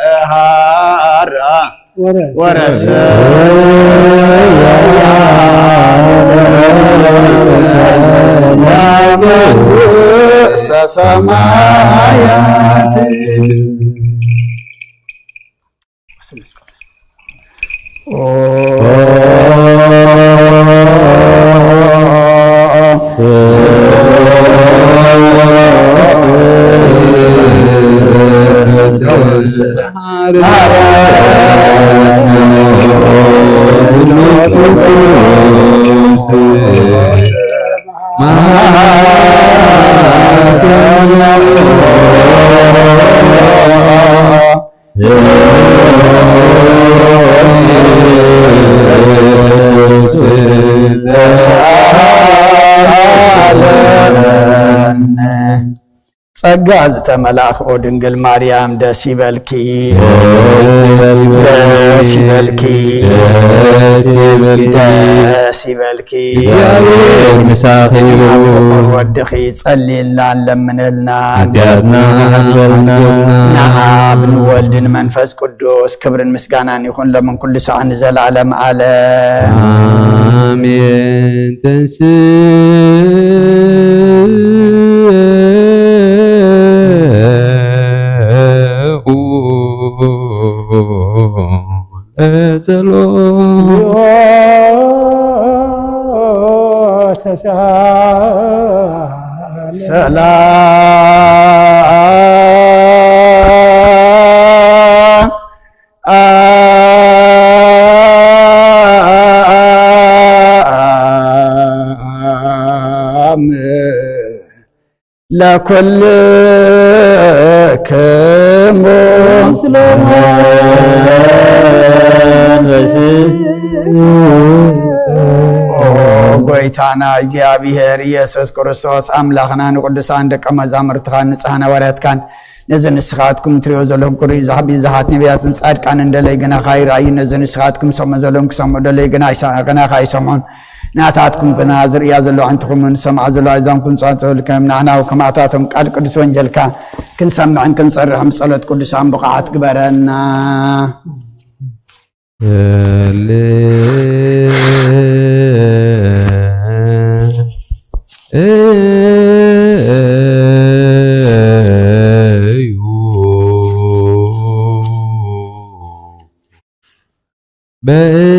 መሐራ ወረሰ መንግሥተ ሰማያት። ጸጋ ዝተመላእኪ ኦ ድንግል ማርያም ደስ ይበልኪ፣ ደስ ይበልኪ፣ ደስ ይበልኪ፣ ደስ ይበልኪ። እግዚኣብሔር ምሳኺ ይሁን። ፍቁር ወድኺ ጸልይልና ለምንልና። ሓጢኣትና ሓድገልና። ንኣብ ንወልድ ንመንፈስ ቅዱስ ክብርን ምስጋናን ይኹን ለምን ኩሉ ሰዓት ንዘለዓለም ዓለም። ኣሜን። ተንስ ሰላም ለኩልክሙ። ኦ ጎይታና እግዚኣብሔር ኢየሱስ ክርስቶስ ኣምላኽና ንቅዱሳን ደቀ መዛሙርትኻን ንጹሓን ሃዋርያትካን ነዚ ንስኻትኩም ትሪኦ ዘለኹም ክርኢ ዝሓቢ ዝሓት ነቢያትን ጻድቃንን ደለይ ግናኻ ይረኣዩ። ነዚ ንስኻትኩም ሰምዑ ዘለኹም ክሰምዑ ደለይ ግና ኣይሰ-፣ ግናኻ ኣይሰምዑን። ናታትኩም ግና ዝርእያ ዘለዋ ኣዕንትኹምን ዝሰምዓ ዘለዋ ኣእዛንኩም ጻጸውልከም ንዓና ከማታቶም ቃል ቅዱስ ወንጀልካ ክንሰምዕን ክንጸርሕን ብጸሎት ቅዱሳን ብቕዓት ግበረና።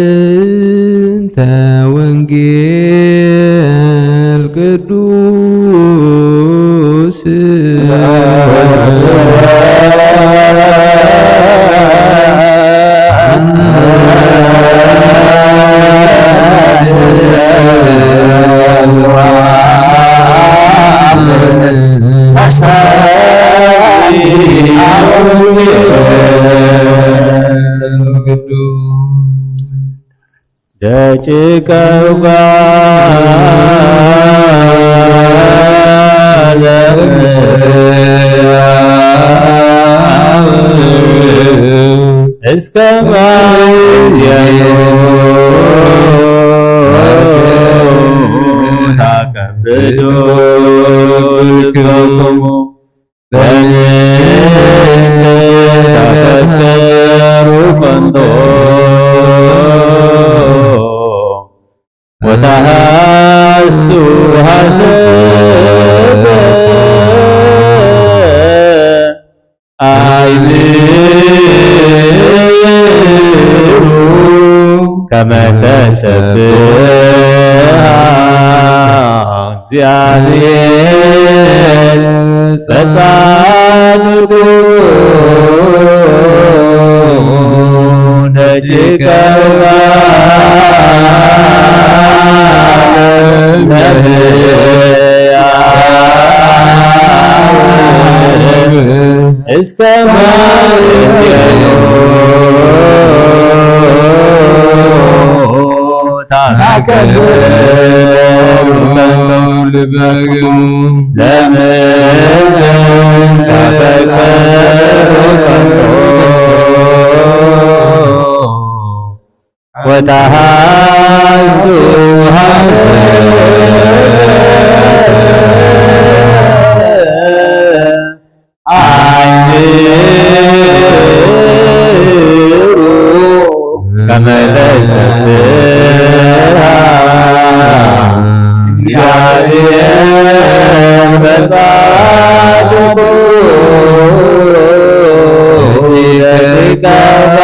በእንተ ወንጌል ቅዱስ ደቂቀ እጓለ እመሕያው እስከ ማእዜኑ ታከብዶ ልክሙ ለምን ተፈከሩ ከንቶ ወተሃሱ ሐሰተ ኣይምሩ ከመ ተሰብሐ እግዚአብሔር በጻድቁ ደቂቀ እስከ ማእዜኑ ታከብር ልበክሙ ለምን ተፈቀሩ ከንቶ ወተሃሱ ሐሰተ አይምሩ ከመ ተሰብሐ እግዚአብሔር በጻድቁ ይትቀባ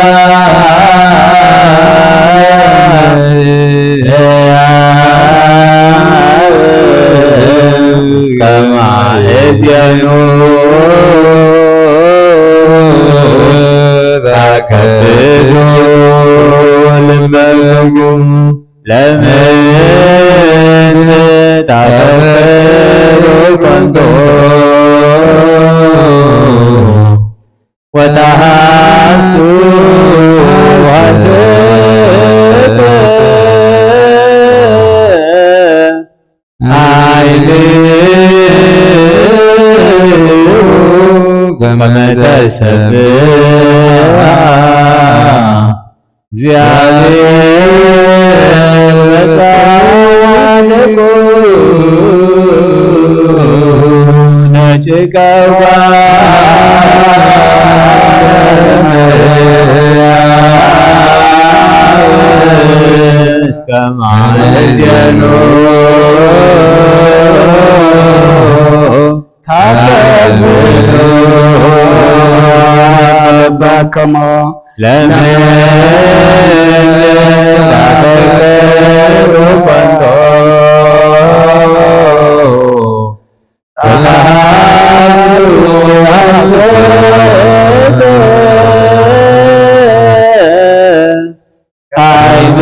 እስከ ማእዜኑ ታከብዱ ልበኩም ለምን ታፈቅሩ ከንቶ ወተሃሱ ሐሰተ አይምሩ ተሰብሐ። እግዚአብሔር በጻድቁ ነጭቀዋ እስከ ማእዜኑ ታከብሩ ልበክሙ ለምን ታፈቅሩ ፈንቶ ተኻሱ ሐሰተ ቃይሉ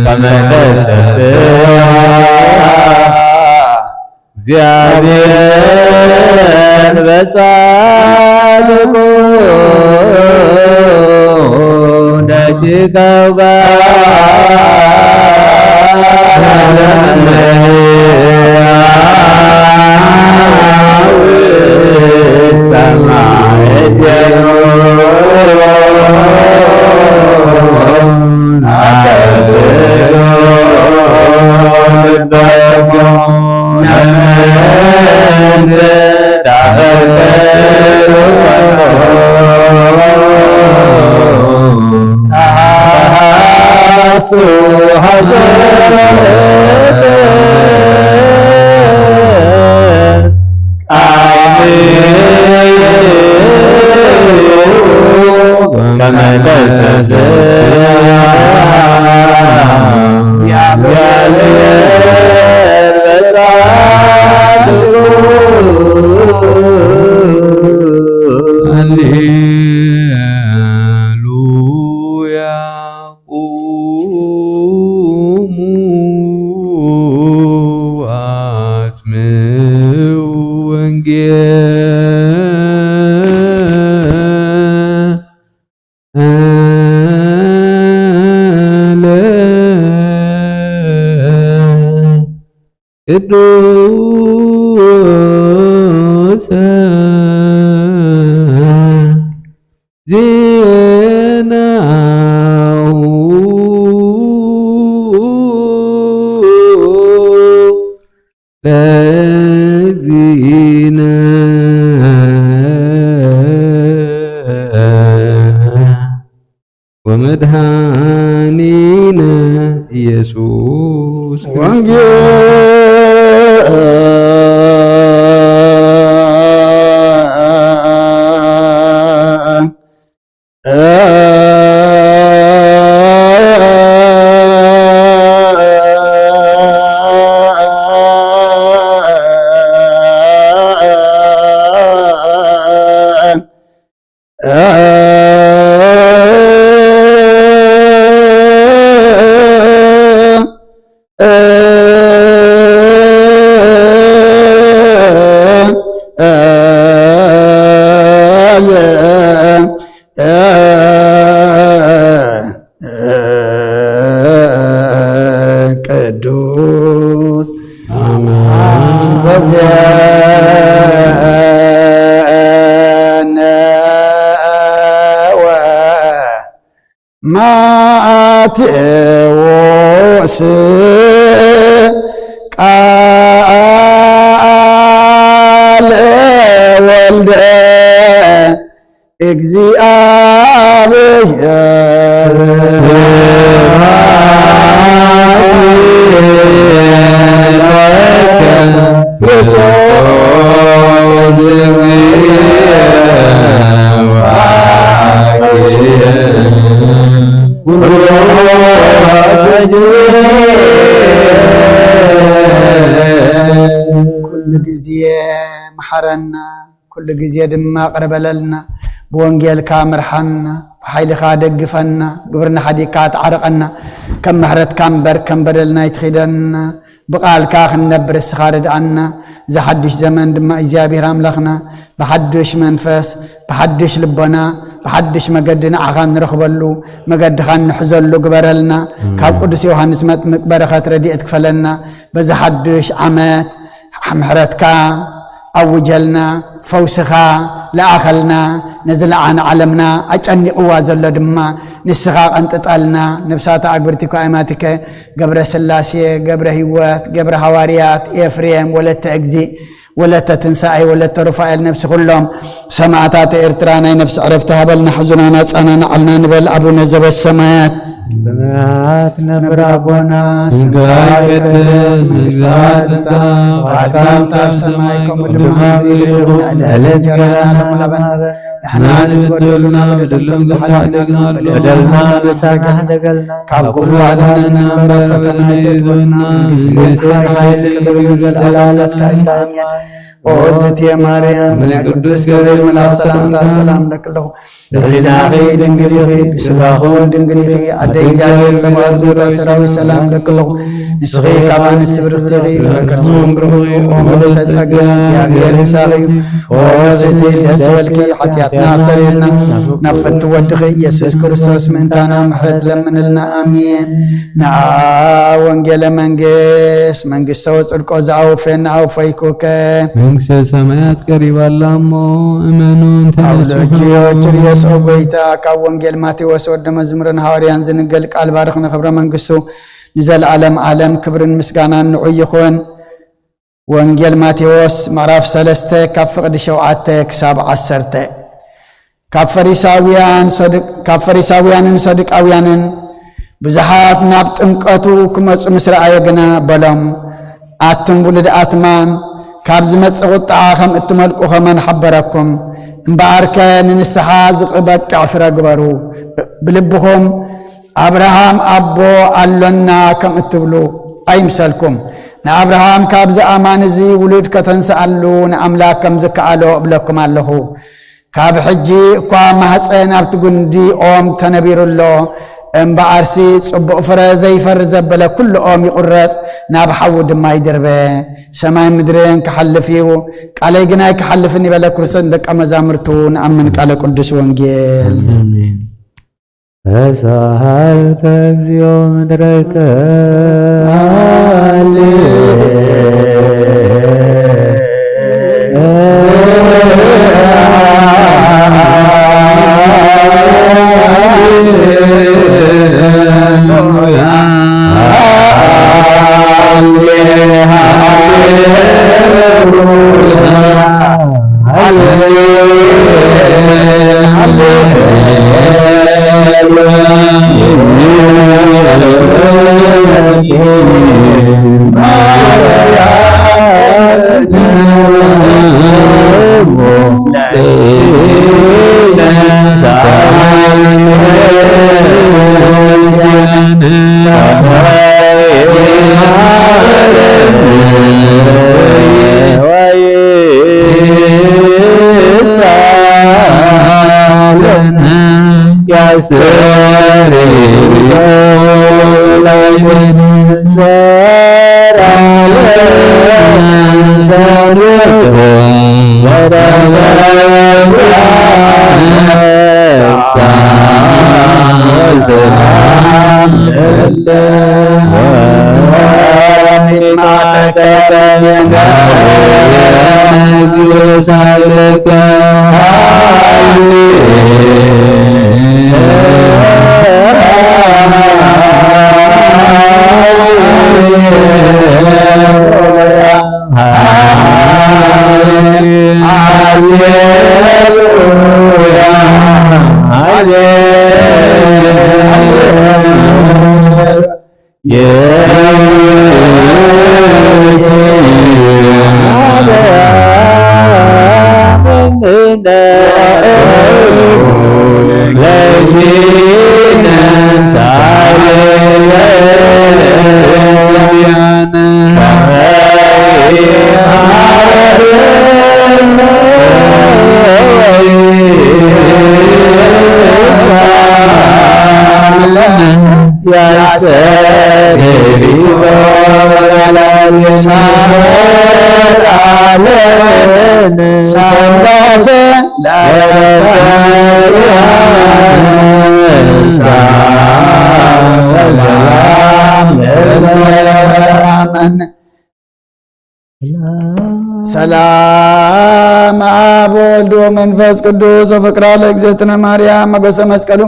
ከመ ተሰብሐ እግዚአብሔር በጻድቁ ደቂቀው ጋር ውስተ ማእዜኑ አከብሩ ልበክሙ ለምን ታፈቅሩ ተሐሱ ሐሰተ ቃይሉ ከመ ተሰብሐ እግዚአብሔር በጻድቁ ሃሌሉያ። ቁሙ አስምዑ ወንጌለ ቅዱሰ ዜናሁ ለእግዚእነ ወመድኃኒነ ኢየሱስ ክርስቶስ። ወንጌል ቅዱስ አሜን። ዘዜነ ወማቴዎስ ቃለ ወልደ እግዚአብሔር ስብሐት ለከ ክርስቶስ እግዚእነ ወአምላክነ ኩሉ ጊዜ መሐረና። ኩሉ ግዜ ድማ ቅረ በለልና፣ ብወንጌልካ ምርሓና፣ ብሓይልኻ ደግፈና፣ ግብርና ሓዲግካ ተዓርቐና፣ ከም ምሕረትካ እምበር ከም በደልና ኣይትኺደና፣ ብቓልካ ክንነብር እስኻ ርድኣና። እዚ ሓድሽ ዘመን ድማ እግዚኣብሔር ኣምላኽና ብሓድሽ መንፈስ፣ ብሓድሽ ልቦና፣ ብሓድሽ መገዲ ንዓኻ እንረኽበሉ፣ መገድኻ እንሕዘሉ ግበረልና። ካብ ቅዱስ ዮሃንስ መጥምቅ በረኸት ረድኤት ክፈለና። በዚ ሓድሽ ዓመት ምሕረትካ ኣውጀልና፣ ፈውስኻ ለኣኸልና፣ ነዚ ለዓነ ዓለምና ኣጨኒቕዋ ዘሎ ድማ ንስኻ ቀንጥጠልና። ነብሳተ ኣግብርቲ እኳ ኣይማትከ ገብረ ስላሴ፣ ገብረ ህይወት፣ ገብረ ሃዋርያት፣ ኤፍሬም፣ ወለተ እግዚእ፣ ወለተ ትንሳኤ፣ ወለተ ሩፋኤል፣ ነብሲ ኩሎም ሰማዕታት ኤርትራ ናይ ነብሲ ዕረፍቲ ሃበልና፣ ሕዙናን ኣጸናንዓልና ንበል። ኣቡነ ዘበሰማያት ስምዓት ነብር ኣቦና፣ ስምካ ይቀደስ፣ መንግስትካ ትምጻእ፣ ፍቃድካ ከምቲ ኣብ ሰማይ ከምኡ ድማ ኣብ ምድሪ ይኹን። ዕለት እንጀራና ሎሚ ሃበና። ንሕና ንዝበደሉና በደሎም ዝሓለና በደልና ምሳና ሕደገልና፣ ካብ ክፉ ኣድሕነና እምበር ኣብ ፈተና ኣይተእትወና። መንግስቲ፣ ሓይሊ፣ ክብሪ ዘለኣለም ናትካ እዩ። ኣሜን። ኦ እግዝእትየ ማርያም፣ ብናይ ቅዱስ ገብርኤል መልኣክ ሰላምታ ሰላም እብለኪ ኣለኹ። ሕሊናኺ ድንግል ኢኺ፣ ብስጋኺ እውን ድንግል ኢኺ። ኣደ እግዚኣብሔር ጸባኦት፣ ጎይታ ሰራዊት ሰላም እብለኪ ኣለኹ። ንስኺ ካብ ኣንስቲ ብርኽቲ ኢኺ፣ ፍረ ከርስኺ እውን ብሩኽ እዩ። ኦ ምልእተ ጸጋ፣ እግዚኣብሔር ምሳኺ እዩ። ኦ ፍስሕቲ ደስ ይበልኪ፣ ሓጢኣትና ኣስተሰርየልና፣ ናብ ፍትው ወድኺ ኢየሱስ ክርስቶስ ምእንታና ምሕረት ለምንልና። ኣሜን። ንዓ ወንጌለ መንግስት፣ መንግስተ ወጽድቆ ዘኣውፌና ኣውፈይኩከ። መንግስተ ሰማያት ቀሪባ ኣላ እሞ እመኑ እንተ ንስኹም። ኣውሎጊዮ ኪርዮስ፣ ኦ ጎይታ፣ ካብ ወንጌል ማቴዎስ ወደ መዝሙርን ሃዋርያን ዝንገል ቃል ባርኽ፣ ንኽብረ መንግስቱ ንዘለዓለም ዓለም ክብርን ምስጋናን ንዑ ይኹን። ወንጌል ማቴዎስ ምዕራፍ ሰለስተ ካብ ፍቕዲ ሸውዓተ ክሳብ ዓሰርተ። ካብ ፈሪሳውያን ሰዱ-፣ ካብ ፈሪሳውያንን ሰዱቃውያንን ብዙሓት ናብ ጥምቀቱ ክመጹ ምስ ረኣየ ግና በሎም፣ ኣቱም ውሉድ ኣትማን፣ ካብ ዝመጽእ ቁጥዓ ከም እትመልቁ ከመን ሓበረኩም? እምበኣርከ ንንስሓ ዝቕበቅዕ ፍረ ግበሩ። ብልብኹም ኣብርሃም ኣቦ ኣሎና ከም እትብሉ ኣይምሰልኩም። ንኣብርሃም ካብዚ ኣማን እዚ ውሉድ ከተንስኣሉ ንኣምላክ ከም ዝከኣሎ እብለኩም ኣለኹ። ካብ ሕጂ እኳ ማህፀን ኣብቲ ጉንዲ ኦም ተነቢሩ ኣሎ። እምበኣርሲ ጽቡቕ ፍረ ዘይፈሪ ዘበለ ኩሉ ኦም ይቑረጽ፣ ናብ ሓዊ ድማ ይድርበ። ሰማይ ምድርን ክሓልፍ እዩ፣ ቃለይ ግን ኣይክሓልፍን ይበለ። ክርስቶስ ንደቀ መዛሙርቱ ንኣምን። ቃለ ቅዱስ ወንጌል። ኣሜን። ተሳሃልከ እግዚኦ ምድረከ። ሰንበተ ለረፍተ ሰላም ለነ። ሰላም። መንፈስ ቅዱስ ወፍቅራ ለእግዝእትነ ማርያም ሞገሰ መስቀሉ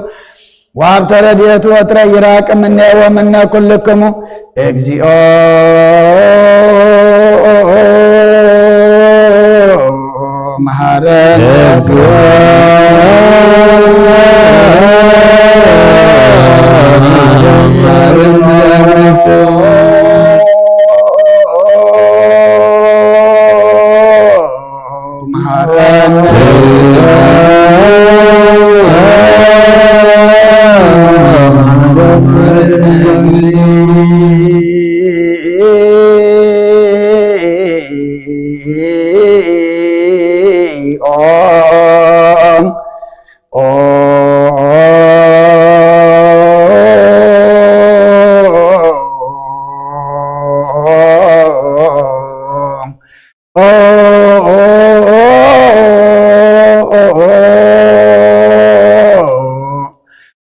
ወሀብተ ረድኤቱ ወትረ ይራቅ እምኔ ወምነ ኩልክሙ። እግዚኦ መሐረነ መሐረነ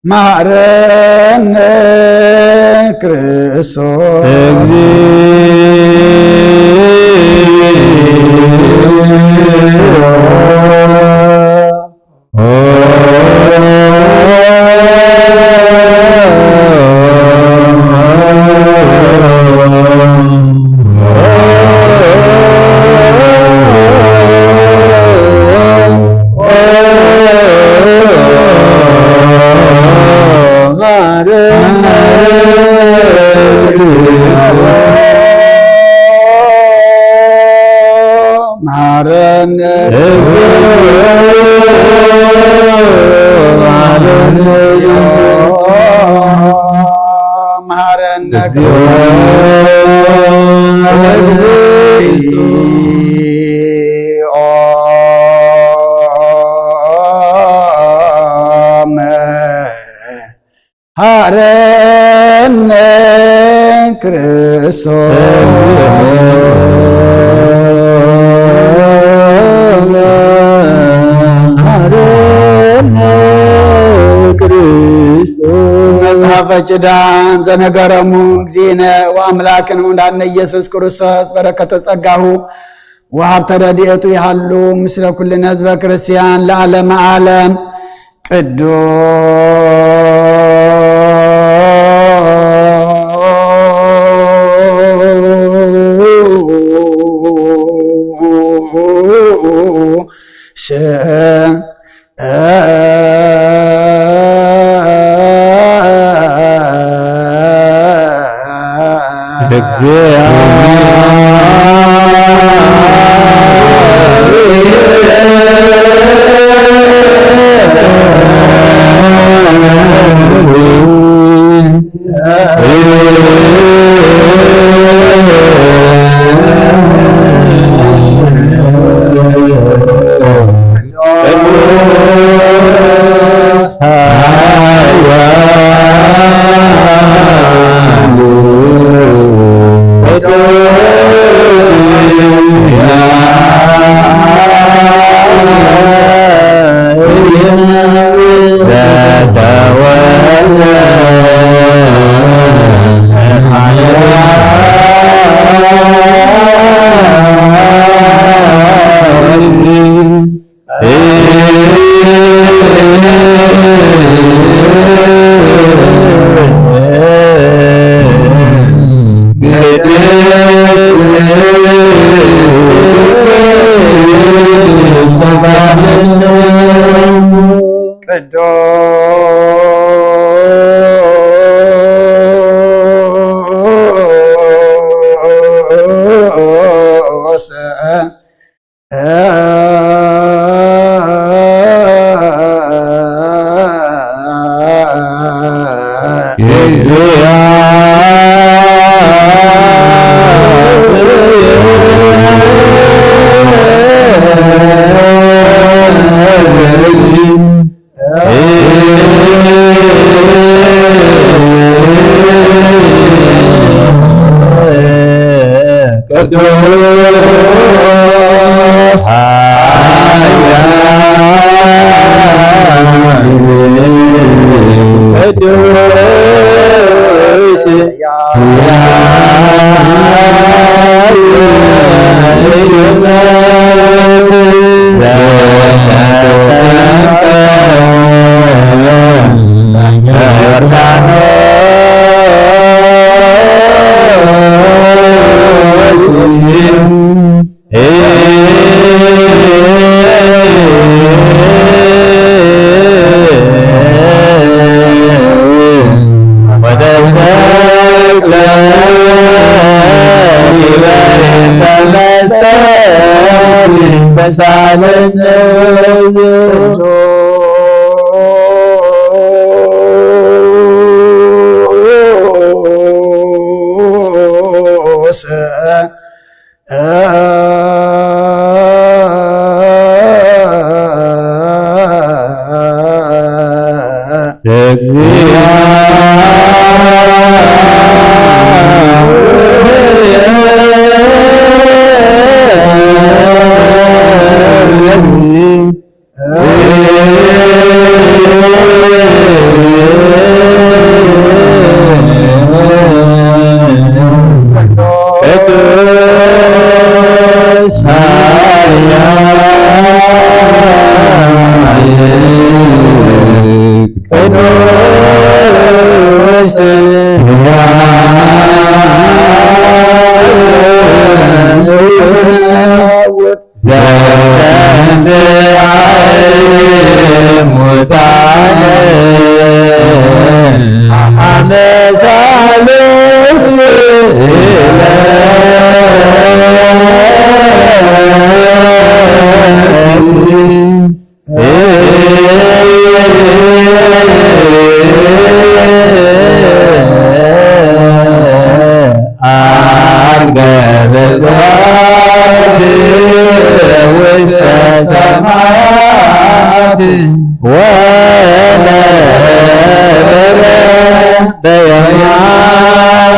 መሐረነ ክርስቶስ። መሐረነ መሐረነ እግዚኦ መሐረነ ክርስቶስ። መጽሐፈ ኪዳን ዘነገረሙ እግዚእነ ወአምላክነ ወመድኃኒነ ኢየሱስ ክርስቶስ በረከተ ጸጋሁ ወሀብተ ረድኤቱ ይሃሉ ምስለ ኩልነ ህዝበ ክርስቲያን ለዓለመ ዓለም። ቅዱስ ቅዱስ ቅዱስ ኃያል ቅዱስ ሳልም ቅዱስ ቅዱስ ኃያል ቅዱስ ሕያው ዘተንሥአ እሙታነ አመ ሣልስ ዕለት። አርገ በስጋት ውስተ ሰማያት ወነበረ በየማነ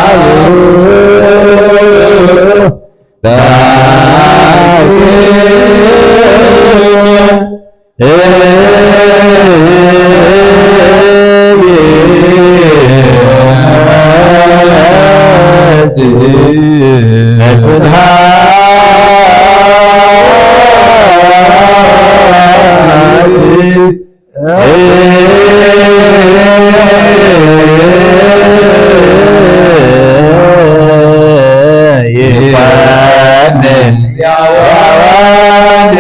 አቡሁ። ይኮንን ሕያዋን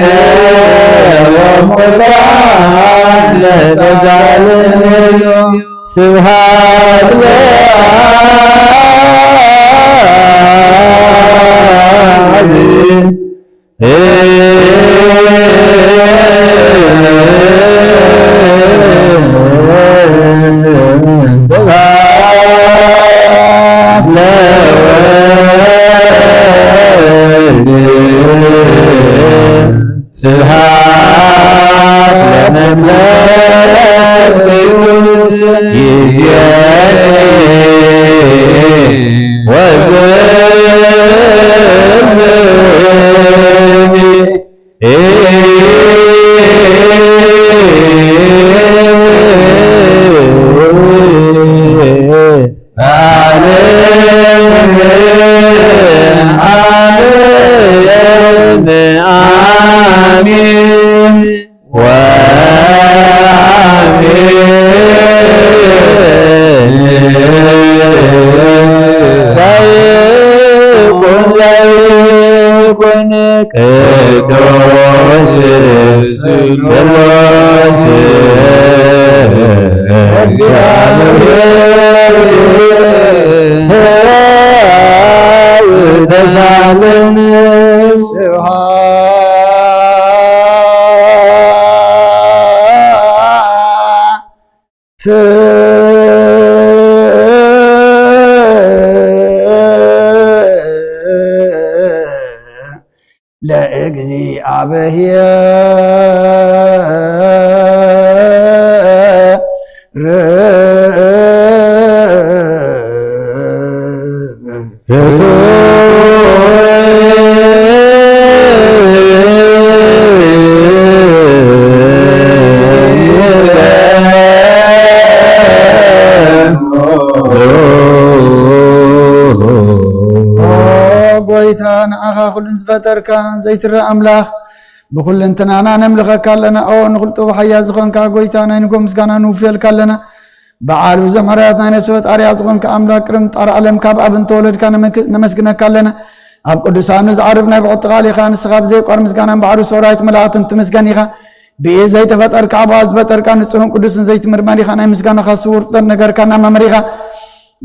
ወሙታን ለዘላለሙ። ስብሐት ለአብ። ስብሐት ለወልድ። ስብሐት ለመንፈስ ቅዱስ። ይእዜኒ ወዘልፈኒ። አሜን፣ አሜን፣ አሜን። ወአሜን። ለይኩን ለይኩን ቅዱስ ስሉስ እግዚአብሔር ሕያው ተሳለን። ስብሐት ለእግዚአብሔር። ኦ ጎይታ፣ ንዓኻ ኩሉን ዝፈጠርካ ዘይትረእ ኣምላኽ፣ ብኹልንትናና ነምልኸካ ኣለና። ኦ ንኹልጡ ብሓያ ዝኾንካ ጎይታ፣ ናይ ንጎ ምስጋና ንውፍየልካ ኣለና። በዓሉ ዘምሕረት ናይ ነፍሲ ፈጣሪያ ዝኾንካ ኣምላኽ፣ ቅድሚ ምፍጣር ዓለም ካብ ኣብ እንተወለድካ ነመክ-፣ ነመስግነካ ኣለና። ኣብ ቅዱሳኑ ዝዓርፍ ናይ ብቕዕቲ ቃል ኢኻ። ንስኻ ብዘይቋር ምስጋናን ባሕሩ ሰውራዊት መላእኽትን ትምስገን ኢኻ። ብኢድ ዘይተፈጠርካ፣ ብኣፍ ዝፈጠርካ፣ ንጹህን ቅዱስን ዘይትምርመር ኢኻ። ናይ ምስጋናኻ ስውር ጥር ነገርካ እናመርመርካ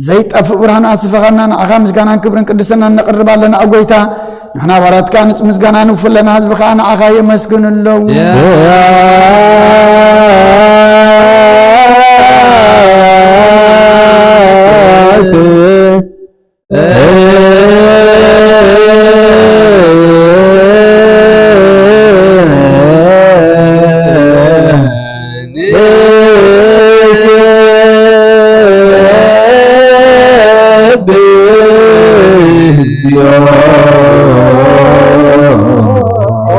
ዘይጠፍእ ብርሃን ኣስፈኻና፣ ንዓኻ ምስጋናን ክብርን ቅድስናን ነቕርብ ኣለና። ኦ ጎይታ፣ ንሕና ባራትካ ንጽ ምስጋና ንውፍለና፣ ህዝቢ ኸኣ ንዓኻ የመስግኑ ኣለዉ። ኦ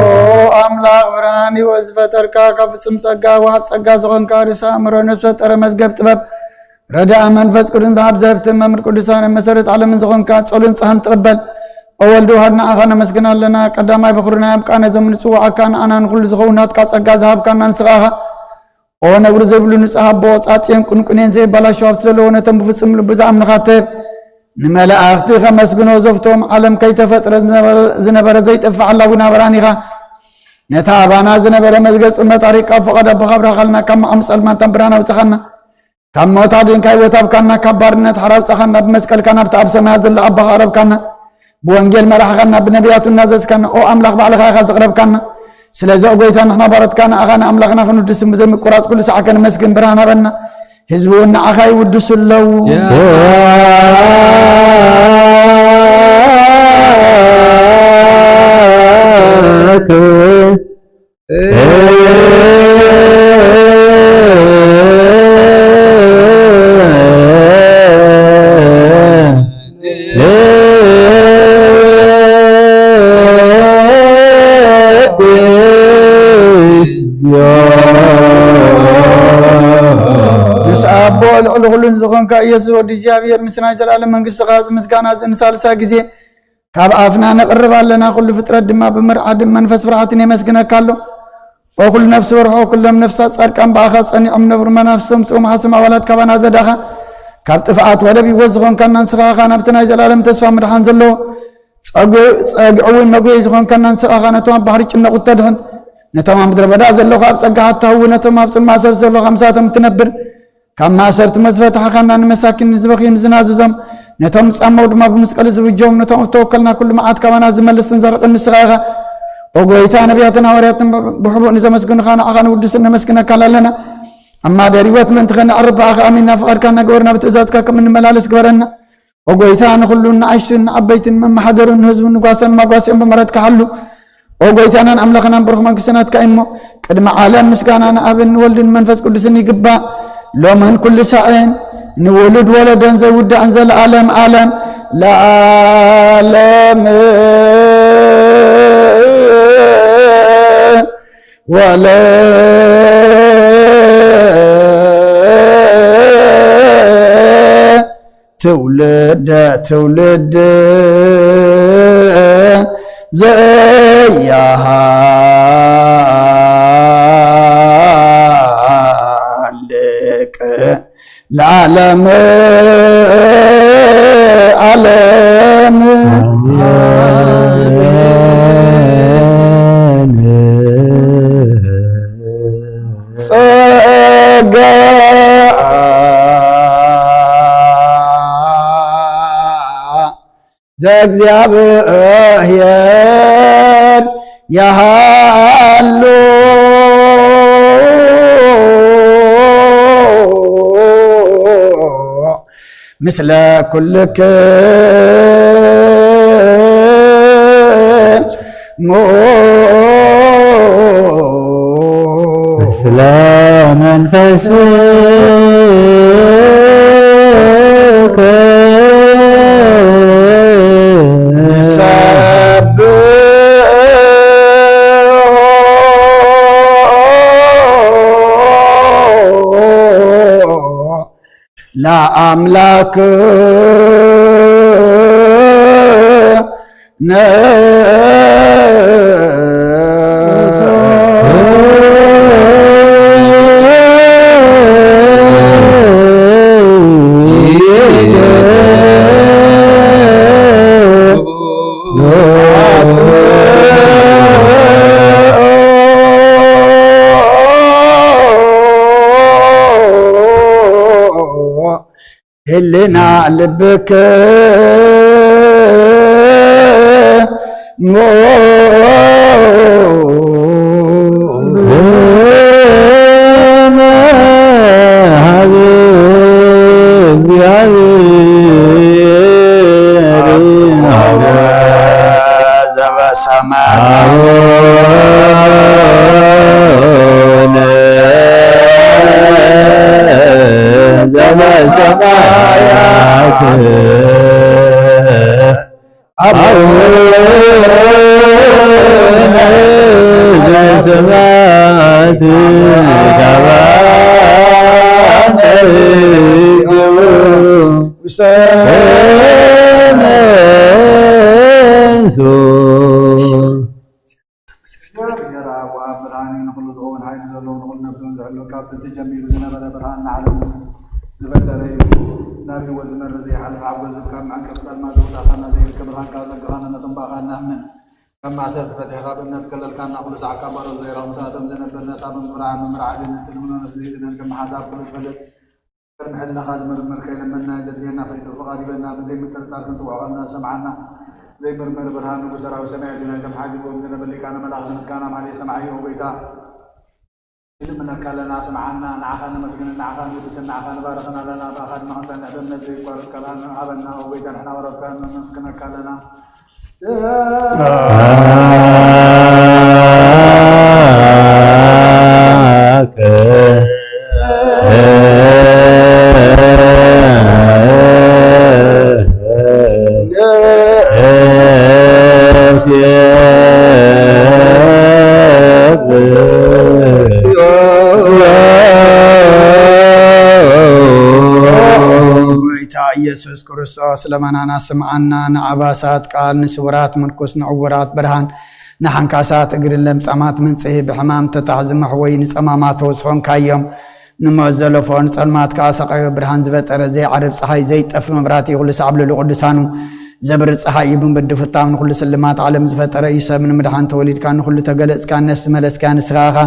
ኣምላኽ ብርሃን ህይወት ዝፈጠርካ፣ ካብ ፍጹም ጸጋ ወሃብ ጸጋ ዝኾንካ፣ ርእሰ ኣእምሮ ነፍሲ ፈጠረ መዝገብ ጥበብ ረዳኢ መንፈስ ቅዱስ ብሃብ ዘህብትን መምህር ቅዱሳን መሰረት ዓለምን ዝኾንካ ጸሎን ጸሃን ትቕበል። ኦ ወልድ ዋህድ ንዓኻ ነመስግን ኣለና። ቀዳማይ በኹርና ኣብ ቃና ዞም ንጽዋዓካ ንኣና ንኹሉ ዝኸውን ናትካ ጸጋ ዝሃብካና ንስኻ ኢኻ። ኦ ነውሪ ዘይብሉ ንጹህ ኣቦ፣ ጻጽየን ቁንቁኔን ዘይበላሾ ሃብቲ ዘለዎ ነቶም ብፍጹም ልቢ ዝኣምንኻ ትህብ። ንመላእኽቲ ከመስግኖ ዘፍቶም ዓለም ከይተፈጥረ ዝነበረ፣ ዝነበረ ዘይጠፍእ ሓላዊ ናበራን ኢኻ። ነታ ኣባና ዝነበረ መዝገብ ጽልመት ኣሪቃ ፈቐዶ ኣቦኻ ኣብራኻልና፣ ካብ መዓሙ ጸልማት ናብ ብርሃን ኣውጽኻና። ካብ ሞት ኣድንካ ህይወት ኣብካና፣ ካብ ባርነት ሓራ ኣውጻኻና፣ ብመስቀልካ ናብቲ ኣብ ሰማያት ዘሎ ኣቦኻ ኣቕረብካና። ብወንጌል መራሕኻና፣ ብነቢያቱ እናዘዝካና፣ ኦ ኣምላኽ ባዕልኻ ኢኻ ዘቕረብካና። ስለዚ ኦ ጎይታ ንሕና ባሮትካ ንኣኻ ንኣምላኽና ክንውድስን ብዘይምቁራጽ ኩሉ ሰዓት ከነመስግን ብርሃን ሃበና። ህዝቢ እውን ንዓኻ ይውድሱ ኣለዉ። ምስ ኣቦ ልዕሊ ኩሉ ንዝኾንካ ኢየሱስ ወዲ እግዚኣብሔር፣ ምስ ናይ ዘላለም መንግስትኻ እዚ ምስጋና እዚ ንሳልሳይ ግዜ ካብ ኣፍና ነቕርብ ኣለና። ኩሉ ፍጥረት ድማ ብምርዓድን መንፈስ ፍርሃትን የመስግነካ ኣሎ። ኦ ኩሉ ነፍሲ በርሖ፣ ኩሎም ነፍሳት ጻድቃን ብኣኻ ጸኒዖም ነብሩ፣ መናፍስቶም ጽኡም ሓስም ኣባላት ካባና ዘዳኻ፣ ካብ ጥፍኣት ወደብ ህይወት ዝኾንካና ንስኻ ኢኻ፣ ናብቲ ናይ ዘላለም ተስፋ ምድሓን ዘለዎ ጸግ-፣ ጸግዒ እውን መጉየይ ዝኾንካና ንስኻ ኢኻ፣ ነቶም ኣብ ባሕሪ ጭነቑ እተድሕን፣ ነቶም ኣብ ምድረ በዳ ዘለኹ ኣብ ጸጋኻ እትሃዊ፣ ነቶም ኣብ ጽልማ ሰር ዘለኹ ምሳቶም እትነብር፣ ካብ ማእሰርቲ መዝፈታሕኻና ንመሳኪን ንዝበኽዩን ዝናዝዞም፣ ነቶም ዝጻመው ድማ ብመስቀል ዝብጆም፣ ነቶም እተወከልና ኩሉ መዓት ካባና ዝመልስን ዘርቕን ንስኻ ኢኻ። ኦ ጎይታ፣ ነቢያትን ሃዋርያትን ብሕቡእ ንዘመስግኑኻ ንዓኻ ንውድስን ነመስግነካን ኣለና። ኣብ ማደር ህይወት ምእንቲ ከነዕርብ ብኣኻ ኣሚንና ፍቓድካ እናገበርና ብትእዛዝካ ከም እንመላለስ ግበረና። ኦ ጎይታ፣ ንኹሉን ንኣሽቱን ንዓበይትን መመሓደሩን ንህዝቡን ንጓሰን መጓስኦም ብምሕረትካ ሓሉ። ኦ ጎይታናን ኣምላኽናን ብሩኽ መንግስቲ ናትካ እዩ እሞ፣ ቅድሚ ዓለም ምስጋና ንኣብን ንወልድን መንፈስ ቅዱስን ይግባእ፣ ሎምን ኩሉ ሳዕን ንውሉድ ወለዶን ዘይውዳእን ዘለኣለም ዓለም ለዓለም። ወለ ትውልደ ትውልድ ዘያሃልቅ ለዓለም ዓለም። ጸጋ ዘእግዚኣብሔር ያሃሉ ምስለ ኩልክሙ። ምስለ መንፈስከ ንሰብሖ ለኣምላክነ። ህልና ልብክ ዘበሰማያት እግዚኣብሔር ኣብ ብርሃን እዩ፣ ንኹሉ ዝኸውን ሓይሊ ዘለዎ፣ ንኹሉ ነፍሲ እውን ዝሕሉ፣ ካብ ጥንቲ ጀሚሩ ዝነበረ፣ ብርሃን ንዓለም ዝፈጠረ እዩ። ናብ ህይወት ዝመርህ ዘይሓልፍ ሓጎስ ካብ መዕንቀፊ ጸልማት ዘውጻእካና፣ ዘይርከብ ብርሃንካ ዘጸጋኻና፣ ነቶም ብኣኻ እንኣምን ካብ ማእሰርቲ ፈቲሕካ ብእምነት ከለልካና፣ ኩሉ ሳዕ ካብ ባሮት ዘይረኽቡ ሰኣቶም ዝነብር፣ ነታ ብምፍራህን ብምርዓድን እትልምኖ ነፍሲ ዘይጥልመን ከም ሓሳብ ኩሉ ትፈልጥ፣ ቅድሚ ሕልናኻ ዝምርምር ከይለመንና ዘድልየና ፈሊጡ ፍቓድ ይበና። ብዘይምጥርጣር ክንጽውዖ ከለና ዝሰምዓና ዘይምርመር ብርሃን ንጉስ ሰራዊት ሰማይ ኣዱናይ፣ ከም ሓጊዝዎም ዝነበረ ሊቃነ መላእኽቲ ምስጋና ማህሌት ሰምዓዮ። ኦ ጎይታ፣ ንልምነካ ኣለና፣ ስምዓና። ንዓኻ ነመስግንን ንዓኻ ንውድስን ንዓኻ ንባርኽን ኣለና። ብኣኻ ድማ ክንጸንሕ በእምነት ዘይቋረጽ ካልኣን ሃበና። ኦ ጎይታ፣ ንሕና ባሮትካ ነመስግነካ ኣለና። ጎይታ ኢየሱስ ክርስቶስ ለመናና ስምዓና። ንኣባሳት ቃል፣ ንስውራት ምርኩስ፣ ንዕውራት ብርሃን፣ ንሓንካሳት እግርን ለምጻማት መንጽሂ፣ ብሕማም ተታሕዚ መሕወዪ፣ ንጸማማቶ ዝኾንካዮም፣ ንሞት ዘለፎ፣ ንጸልማት ከኣ ሰቓዮ፣ ብርሃን ዝፈጠረ፣ ዘይዓርብ ጸሓይ፣ ዘይጠፊ መብራህቲ፣ ኩሉ ሳዕ ኣብ ልዕሊ ቅዱሳኑ ዘብርህ ጸሓይ እዩ። ብምብርህ ፍታው ንኹሉ ስልማት ዓለም ዝፈጠረ እዩ። ሰብ ንምድሓን ተወሊድካ፣ ንኹሉ ተገለጽካ፣ ነፍሲ መለስካ፣ ንስኻ ኢኻ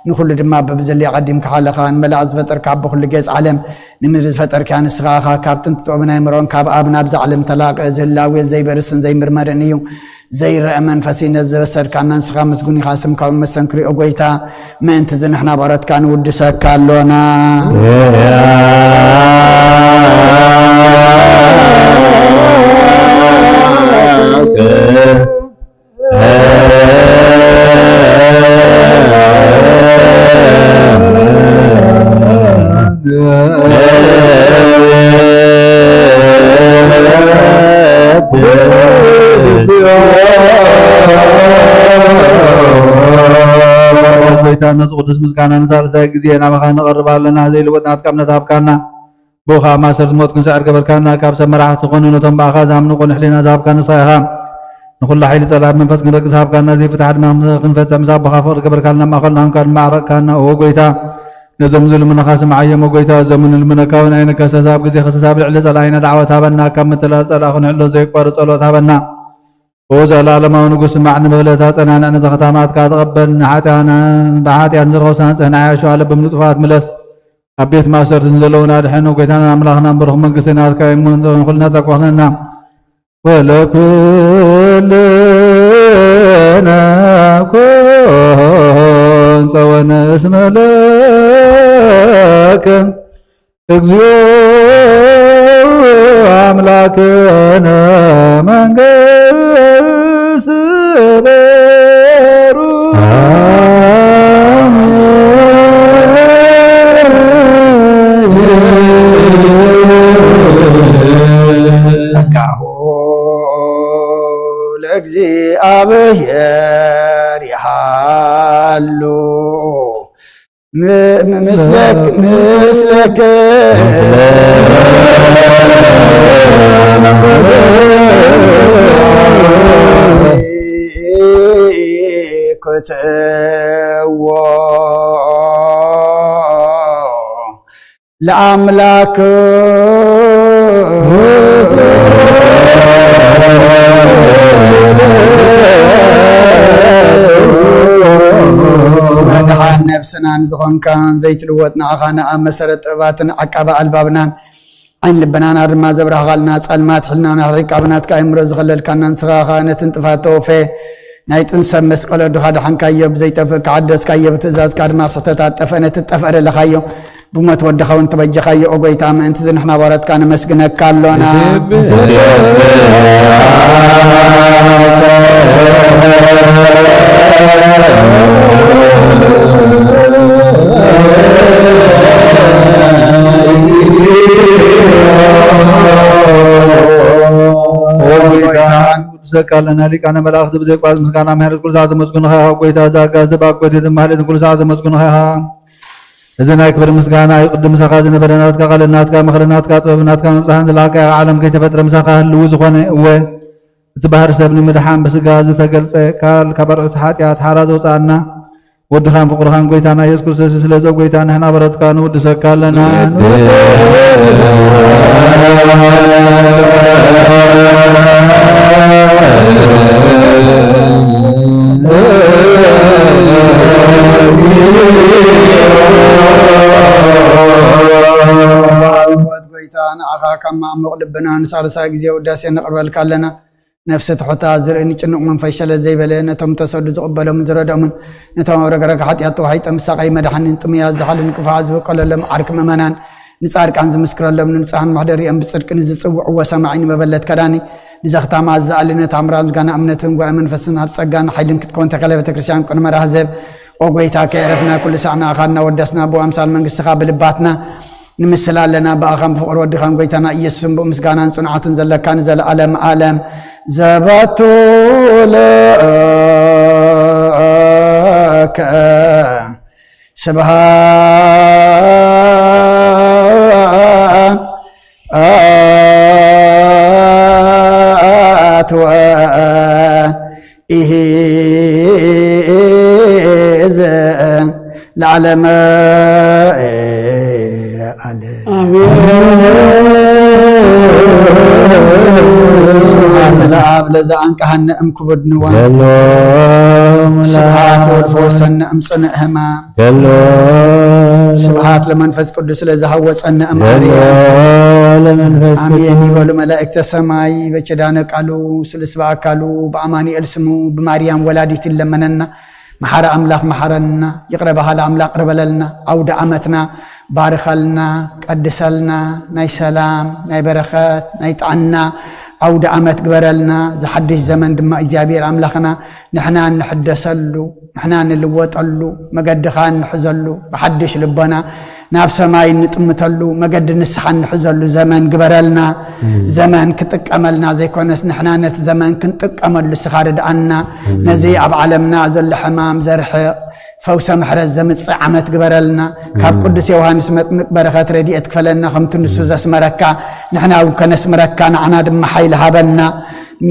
ንኹሉ ድማ በብዘድልያ ቀዲምካ ሓለኻ። ንመላእኽቲ ዝፈጠርካ፣ ኣቦ ኩሉ ገጽ ዓለም ንምድሪ ዝፈጠርካ፣ ንስኻ ኢኻ። ካብ ጥንቲ ጥበብን ኣእምሮን ካብ ኣብ ናብዛ ዓለም ተላቐ፣ እዚ ህላዌ ዘይበርስን ዘይምርመርን እዩ። ዘይረአ መንፈስ እዩ ነዚ ዘበሰርካና፣ ንስኻ ምስጉን ኢኻ። ስምካ እውን መስተንክር እዩ፣ ኦ ጎይታ። ምእንቲ እዚ ንሕና ባሮትካ ንውድሰካ ኣሎና። ጎይታ፣ ነዚ ቅዱስ ምስጋና ንሳልሳይ ግዜ ናባኻ ንቐርብ ኣለና። ዘይልወጥ ናትካ እምነት ሃብካና። ብኡ ኸኣ ማእሰርቲ ሞት ክንስዕር ገበርካና። ካብ ሰብ መራሕቲ ትኾኑ ነቶም ብኣኻ ዝኣምኑ ቅኑዕ ሕሊና ዝሃብካ ንስኻ ኢኻ። ንኹሉ ሓይሊ ጸላእቲ መንፈስ ክንረግጽ ሃብካና። ዘይፍታሕ ድማ ክንፈትሕ ምስ ኣቦኻ ፍቕሪ ገበርካልና። ማእከልና ኮንካ ድማ ኣዕረቕካና። ኦ ጎይታ፣ ነዞም ዝልምኑኻ ስምዓዮም። ኦ ጎይታ፣ እዞም ንልምነካ እውን ኣይንከሰስ። ኣብ ግዜ ከሰሳ ኣብ ልዕሊ ጸላኢና ደዓወት ሃበና። ካብ ምትላል ጸላኢ ክንሕሎ ዘይቋርጽ ጸሎት ሃበና። ኦ ዘላለማዊ ንጉስ፣ ስማዕ፣ ንምህለታ ጸናንዕ፣ ነዚ ኸታማትካ ተቐበል። ንሓጢኣና ብሓጢኣት ንዝረኸቡ ሰናጽሕና ዓያሹ ኣለብም ንጡፋት ምለስ። ኣብ ቤት ማእሰርቲ ንዘለዉና ኣድሕን። ጎይታና ኣምላኽና ብሩኽ መንግስቲ ናትካ እዩ እሞ፣ ንኹልና ጸግቦ ኩነና። ወለኩልነ ኮን ጸወነ እስመ ለከ እግዚኦ አምላክነ መንግስት በሩ። ጸጋሁ ለእግዚኣብሔር ይሃሉ ም-፣ ም-፣ ምስለክ-፣ ምስለክ። ኩትዎ ለኣምላክ። መድሓን ነብስናን ዝኾንካን ዘይትልወጥ ንዓኻ ንኣብ መሰረት ጥበባትን ዓቃቢ ኣልባብናን ዓይን ልብናና ድማ ዘብራህኻልና፣ ጸልማት ሕልናና ኣርሒቕካ ብናትካ ኣእምሮ ዝኸለልካና፣ ንስኻ ኸኣ ነቲ ንጥፋት ተወፈየ ናይ ጥንሰብ መስቀል ወድኻ ደሓንካዮ፣ ብዘይጠፍእ ከሓደስካዮ፣ ብትእዛዝካ ድማ ስሕተት ኣጠፈ፣ ነቲ ትጠፍእ ደለኻዮ ብሞት ወድኻ እውን ተበጀኻዮ። ኦ ጎይታ፣ ምእንቲ እዚ ንሕና ባሮትካ ነመስግነካ ኣሎና። ኦ ጎይታ፣ ንውድሰካ ኣለና። ሊቃነ መላእኽቲ ብዘይቋርጽ ምስጋና ምሕረት ኩሉ ሰዓት ዘመስግኑኻ። ኦ ጎይታ፣ እዚ ኣጋዚ ባኮቴትን ማህሌትን ኩሉ ሰዓት ዘመስግኑኻ። እዚ ናይ ክብሪ ምስጋና እዩ። ቅድም ምሳኻ ዝነበረ ናትካ ቃልን ናትካ ምኽርን ናትካ ጥበብን ናትካ ምብጻሕን ዝለኣኸ ኣብ ዓለም ከይተፈጥረ ምሳኻ ህልው ዝኾነ፣ እወ፣ እቲ ባህሪ ሰብ ንምድሓን ብስጋ ዝተገልጸ ቃል ካብ ኣርዑት ሓጢኣት ሓራ ዘውጽኣና ወድኻን ፍቕርኻን ጎይታና ኢየሱስ ክርስቶስ እዩ። ስለዚ ጎይታ ንሕና በረትካ ንውድሰካ ኣለና። ኣቦ ጎይታ ንዓኻ ካብ ማዕሙቕ ልብና ንሳልሳይ ግዜ ውዳሴ ነቕርበልካ ኣለና። ነፍሲ ትሑታ ዝርኢ ንጭኑቕ መንፈስ ሸለል ዘይበለ፣ ነቶም ተሰዱ ዝቕበሎምን ዝረድኦምን፣ ነቶም ኣብ ረግረግ ሓጢኣት ተዋሒጦም ዝሳቐዩ መድሓኒን ጥሙያት ዝሓሉን ክፉኣት ዝበቀለሎም ዓርኪ ምእመናን፣ ንጻድቃን ዝምስክረሎም ንንጹሓን መሕደሪኦም ብጽድቂ ንዝጽውዕዎ ሰማዒ ንመበለት ከዳኒ ንዘኽታማ ዝኣሊ ነታ ኣምራ ምስጋና እምነትን ጓኢ መንፈስን ኣብ ጸጋን ሓይልን ክትከውን ተከለ ቤተ ክርስቲያን ቅድመ ራህዘብ ኦ ጎይታ ከየዕረፍና ኩሉ ሳዕ ንኣኻ እናወደስና ብኣምሳል መንግስትኻ ብልባትና ንምስል ኣለና። ብኣኻን ብፍቕሪ ወድኻን ጎይታና ኢየሱስን ብኡ ምስጋናን ጽንዓትን ዘለካ ንዘለኣለም ኣለም ዘበቱ ለከ ስብሃት ወ ኢሂ ለዓለመ ዓለም። ኣሜን። ስብሐት ለአብ ለዘ አንቀሐነ እምክቡድ ንዋ። ገሎ ስብሐት ለወልድ ፈወሰነ እምጽንዕ ህማም። ገሎ ስብሐት ለመንፈስ ቅዱስ ለዘ ሐወጸነ ገሎ እምአርያ። ለመንፈስ አሜን ቅዱስ። ይበሉ መላእክተ ሰማይ በኪዳነ ቃሉ ስሉስ በአካሉ በአማኑኤል ስሙ ብማርያም ወላዲት ይለመነና። መሓሪ ኣምላኽ መሓረና፣ ይቕረ በሃሊ ኣምላኽ ቅረ በለልና፣ ኣውደ ዓመትና ባርኸልና፣ ቀድሰልና፣ ናይ ሰላም፣ ናይ በረኸት፣ ናይ ጥዕና ኣውደ ዓመት ግበረልና። ዝሓድሽ ዘመን ድማ እግዚኣብሔር ኣምላኽና ንሕና እንሕደሰሉ፣ ንሕና እንልወጠሉ፣ መገድኻ እንሕዘሉ፣ ብሓድሽ ልቦና ናብ ሰማይ እንጥምተሉ፣ መገዲ ንስሓ እንሕዘሉ ዘመን ግበረልና። ዘመን ክጥቀመልና ዘይኮነስ ንሕና ነቲ ዘመን ክንጥቀመሉ ንስኻ ርድኣና። ነዚ ኣብ ዓለምና ዘሎ ሕማም ዘርሕቕ፣ ፈውሰ ምሕረት ዘምጽእ ዓመት ግበረልና። ካብ ቅዱስ ዮሃንስ መጥምቅ በረኸት ረድኤት ክፈለና፣ ከምቲ ንሱ ዘስመረካ ንሕና እውን ከነስምረካ፣ ንዓና ድማ ሓይሊ ሃበና።